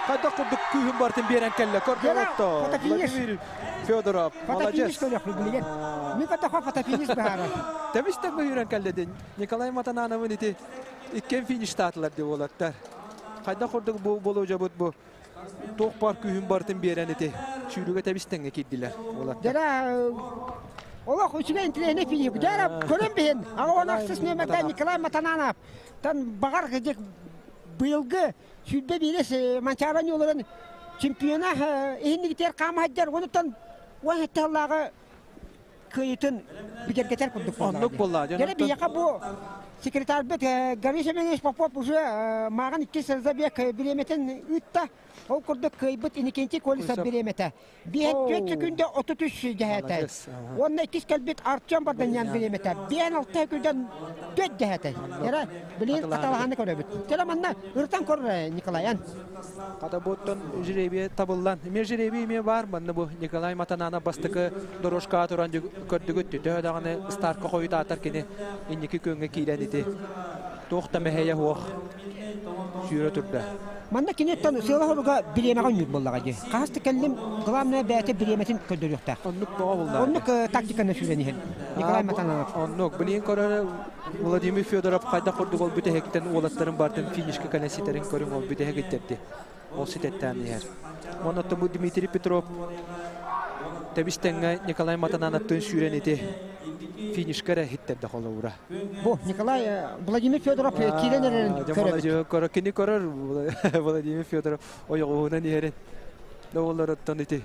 хайдах курдук күүһүн бартын биэрэн кэллэ. Көрдөрөттө. Владимир Федоров, молодец. Фотофиниш көрөхпүт билигин. Мин көрдөххө фотофиниш быһаарар. Тэбис тэҥҥэ үүрэн кэллэ дин. Николай Матанановын ити иккен фиништаатылар деп уолаттар. Хайдах курдук бу Болуодьабыт бу туох бар күүһүн барытын биэрэн ити сүүрүүгэ тэбис тэҥҥэ киирдилэр уолаттар. Дьара олох үчүгэй интириэһинэй финик. Дьара көрөн биһин. Аҕа ахсыс нүөмэрдээх Николай Матананов тан баҕар кыдьык быйылгы 21 Манчаары оонньууларын чемпиона иһиннигитигэр хаамаһайдар онуттан уон сэттэ сыллааҕы кыайыытын бигэргэтэр курдук буолла. Оннук буолла. Дьэ биһиэхэ бу секретарбыт Гаврил Семенович Попов уже мааҕын иккис забег бириэмэтин ыытта. Ол курдук кыайбыт Иннокентий Колесов бириэмэтэ. Биэһэн түөрт секүндэ 33 дьэһээтэй. Уонна иккис кэлбит Артем Барданян бириэмэтэ. Биэһэн алта секүндэн түөрт дьэһээтэй. Эрэ билигин хаталаһаны көрөбүт. Кэлэ манна ырытан көр Николай ан. Хата буоттан жребий табыллан. Эмиэ жребий эмиэ бар. Манна бу Николай Матанана бастакы дорожкаҕа туран көрдүгүт. Төһө даҕаны старка хойутаатар кини инники күөҥҥэ киирэн ити. Туох да мэһэйэ суох сүүрэ турда. Манна киниттэн сыала-соруга бириэмэҕэ үннүк буоллаҕа дии. Хаһыс да кэллим, главное бэйэтэ бириэмэтин көрдөрүөхтээх. Оннук тоҕо буллаҕа. Оннук тактиканы сүүрэн иһэн. Николай Матананов. Оннук. Билигин көрөр Владимир Федоров хайдах курдук ол бүтэһиктэн уолаттарын бартын финишка кэлэн ситэрин көрүҥ ол бүтэһик иттэрди. Ол ситэттээн иһэр. Онон бу Дмитрий Петров тэбис тэҥҥэ Николай Матанановтыын сүүрэн ити финишка эрэ иһиттэрдэ холобура. Бу Николай Владимир Федоров киирэн эрэрин көрөбүт. Көрө кини көрөр Владимир Федоров ойоҕоһунан иһэрин. Доҕоллороттон ити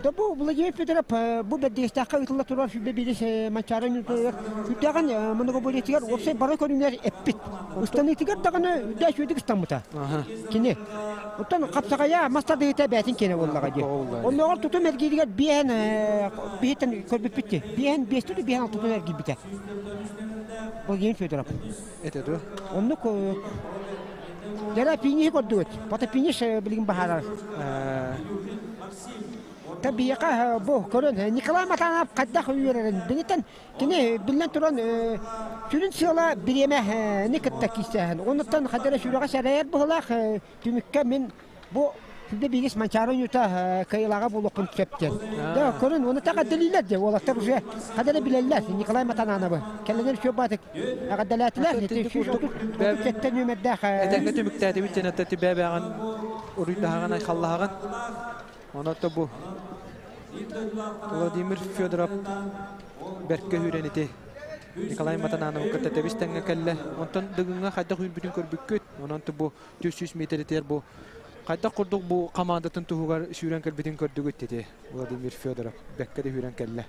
Да бу Владимир Федоров бу бэрдигэстээххэ ыытылла турар сүбэ биирис Манчаары ойуутугар сүрдээҕин многоборьетыгар уопсай бары көрүҥэр эппит. Ыстаныытыгар даҕаны үрдээх үчүгэйдик ыстаммыта. Кини. Оттон хапсаҕайа мас тардыһыыта бэйэтин киэнэ буоллаҕа дии. Оннооҕор тутум эргииригэр биэһэн биһиттэн көрбүппүт дии. Биэһэн биэстүү биэһэн алтытын эргийбитэ. Владимир Федоров. Этэ дуо? Оннук Дьэ финиши көрдүгүт. Фото финиш билигин баһаарар. Та биһиэхэ бу көрөн Николай Матанов хайдах үөрэрин билитэн кини биллэн туран сүрүн сыала бириэмэни кытта киирсээһин. Онуттан хайдара сүрэҕэ сэрэйэр быһылаах түмүккэ мин бу Сүрдэ биирис Манчаары ойуута кыайыылааҕа буолуохпун сөп диэн. Да, көрүн, уонна эҕэрдэлииллэр дии, уолаттар уже хадара билэллэр Николай Матанановы. Кэлэнэр үчүгэй баатык эҕэрдэлээтилэр. Ити 137 нүөмэрдээх Этэҥҥэ түмүктээтибит диэн аты бэбэҕин уруйдаһаҕын, айхаллаһаҕын. Онон бу Владимир Федоров бэркэ үүрэн ити Николай Матанановы кытта тэбис тэҥҥэ кэллэ. Онтон Дыгыҥҥа хайдах үүрбүтүн көрбүккүт. Онон бу 400 миэтэрэтигэр бу хайдах курдук бу хамаандатын туһугар сүүрэн кэлбитин көрдүгүт ити Владимир Федоров бэккэ да сүүрэн кэллэ.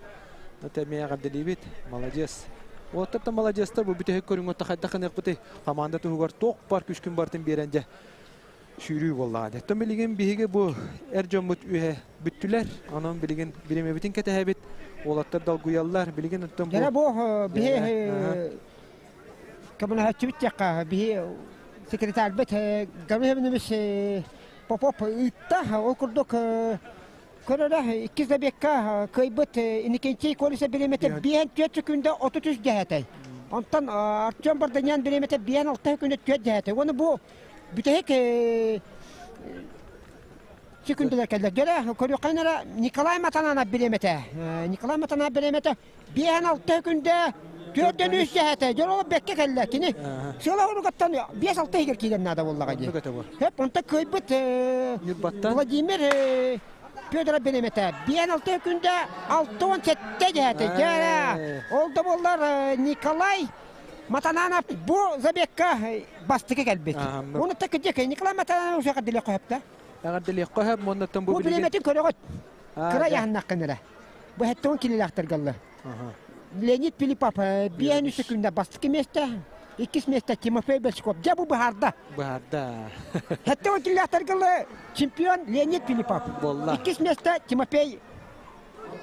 Это эмиэ эҕэрдэлиибит. Молодец. Уоттар молодецтар бу бүтэһик көрүҥ хайдах гыныахпытый? Хамаанда туһугар туох бар күскүн бартын биэрэн дьэ сүүрүү буоллаҕа. Оттон билигин биһиги бу эр дьоммут үөһэ бүттүлэр. Онон билигин бириэмэбитин кэтэһэбит. Уолаттар долгуйаллар. Билигин оттон бу Дьэ бу биһи көмөлөһөөччүбүт диэххэ биһи секретарьбыт Гаврил Семенович Попов ыытта. Ол курдук көрөрө иккис забегка кыайбыт Иннокентий Колесов бириэмэтэ биэһэн түөрт секунда 33 дьэһэтэй. Онтон Артем Барданян бириэмэтэ биэһэн алта секунда түөрт дьэһэтэй. Уонна бу бүтэһик секундалар кэллэр. Дьэ көрүөххэ эрэ Николай Матананов бириэмэтэ. Николай Матананов бириэмэтэ биэһэн алта күндэ төрдөн үс дьэһэтэ дьон ол бэккэ кэллэ кини сыала оругаттан биэс алта иһигэр киирэн наада буоллаҕа дии хөп онто кыайбыт Владимир Федоров бириэмэтэ биэһэн алта күндэ 67 дьэһэтэ дьэ ол да буоллар Николай Матананов бу забегка бастакы кэлбит оны так Николай Матананов уже эҕэрдэлиэххэ сөптө эҕэрдэлиэххэ сөп уоннаттан бу бириэмэтин көрөҕүт кыра яһыннаххын эрэ Бу 70 килилээхтэргэ Леонид Пилипов биэһин үс күндэ бастакы миэстэ, иккис миэстэ Тимофей Большаков. Дьэ бу быһаарда. Быһаарда. 70 килилээхтэргэ чемпион Леонид Пилипов. Буолла. Иккис миэстэ Тимофей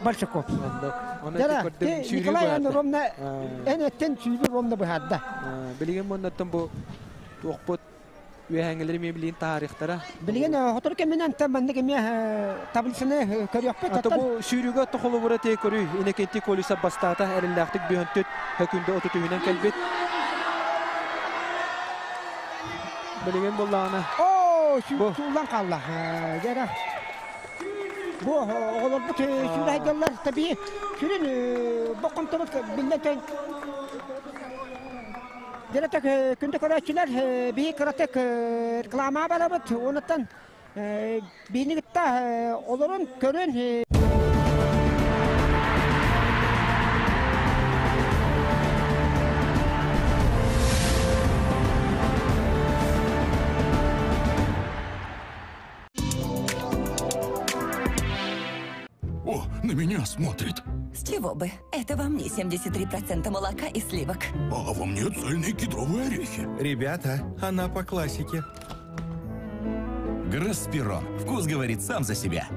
Большаков. Дьэ, Николай эн ровно эн эттен сүүрүү ровно быһаарда. Билигин муннаттан бу туохпут. Үөһэҥҥилэри эмиэ билигин таһаарыахтара. Билигин сотору кэминэн антан маннык эмиэ таблицаны көрүөхпүт. Ата бу сүүрүүгэ отто холобура тиэ көрүй. Иннокентий Колесов бастаата эрэллээхтик бүһөнтүт хөкүндэ отутуһунан кэлбит. Билигин буллаҕына. Оо, сууллан хаалла. Дьэ бу оҕолорбут сүүрэ сылдьаллар. Таби сүрүн боккомтобут биллэн Дьэ күндү көрөөччүлэр, биһи кыратык реклама барабыт, онуттан биһини кытта олорун көрүн. О, на меня смотрит. С чего бы? Это во мне 73% молока и сливок. А во мне цельные кедровые орехи. Ребята, она по классике. Гроспирон. Вкус говорит сам за себя.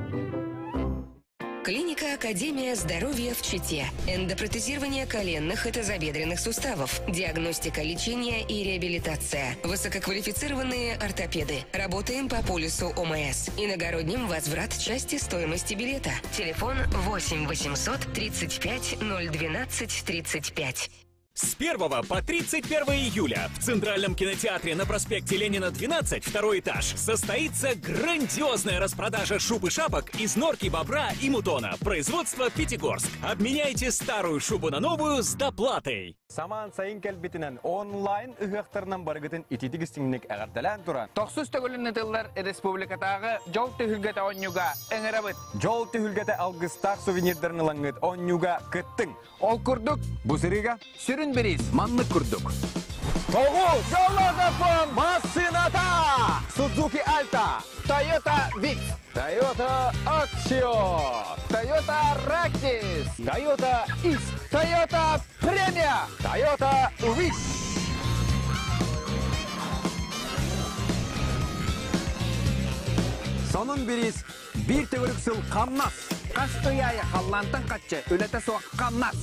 Клиника Академия здоровья в Чите. Эндопротезирование коленных и тазобедренных суставов. Диагностика, лечение и реабилитация. Высококвалифицированные ортопеды. Работаем по полису ОМС. Иногородним возврат части стоимости билета. Телефон 8 800 35 012 35. С 1 по 31 июля в Центральном кинотеатре на проспекте Ленина, 12, второй этаж, состоится грандиозная распродажа шуб и шапок из норки бобра и мутона. Производство Пятигорск. Обменяйте старую шубу на новую с доплатой. Самаан сайын кэлбитинэн онлайн ыһыахтарынан барыгытын итиитик истиҥник эҕэрдэлээн туран. Тохсус төгүлүн ыытыллар республикатааҕы Дьол түһүлгэтэ оонньууга ыҥырабыт. Дьол түһүлгэтэ алгыстаах сувенирдарын ылаҥҥыт оонньууга кыттыҥ. Ол курдук, бу сырыыга сүрүн бириис маннык курдук. Тоҕу Жолодофон массыыната! Suzuki Alta, Toyota Vitz, Toyota Axio, Toyota Ractis, Toyota X, Toyota Premia, Toyota Wish. Сонун бириис биир төгүрүк сыл хамнас. Хас ый аайы халлаантан хаччы, үлэтэ суох хамнас.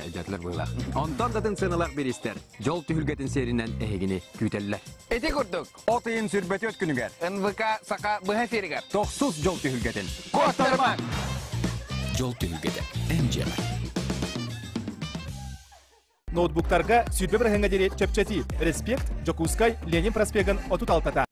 Дьэтилэр быһыылаах. Онтон датын сыаналаах бириистэр дьол түһүлгэтин сиэринэн эһигини күүтэллэр. Ити курдук. От ыйын сүрбэтиэт күнүгэр. НВК Саха быһа эфиригэр. Тохсус дьол түһүлгэтин. Куоттарымаҥ! Дьол түһүлгэтэ. МДМ. Ноутбуктарга 20 бырыһыаҥҥа диэри чэпчэтии. Респект, Дьокуускай, Ленин проспегын 36-та.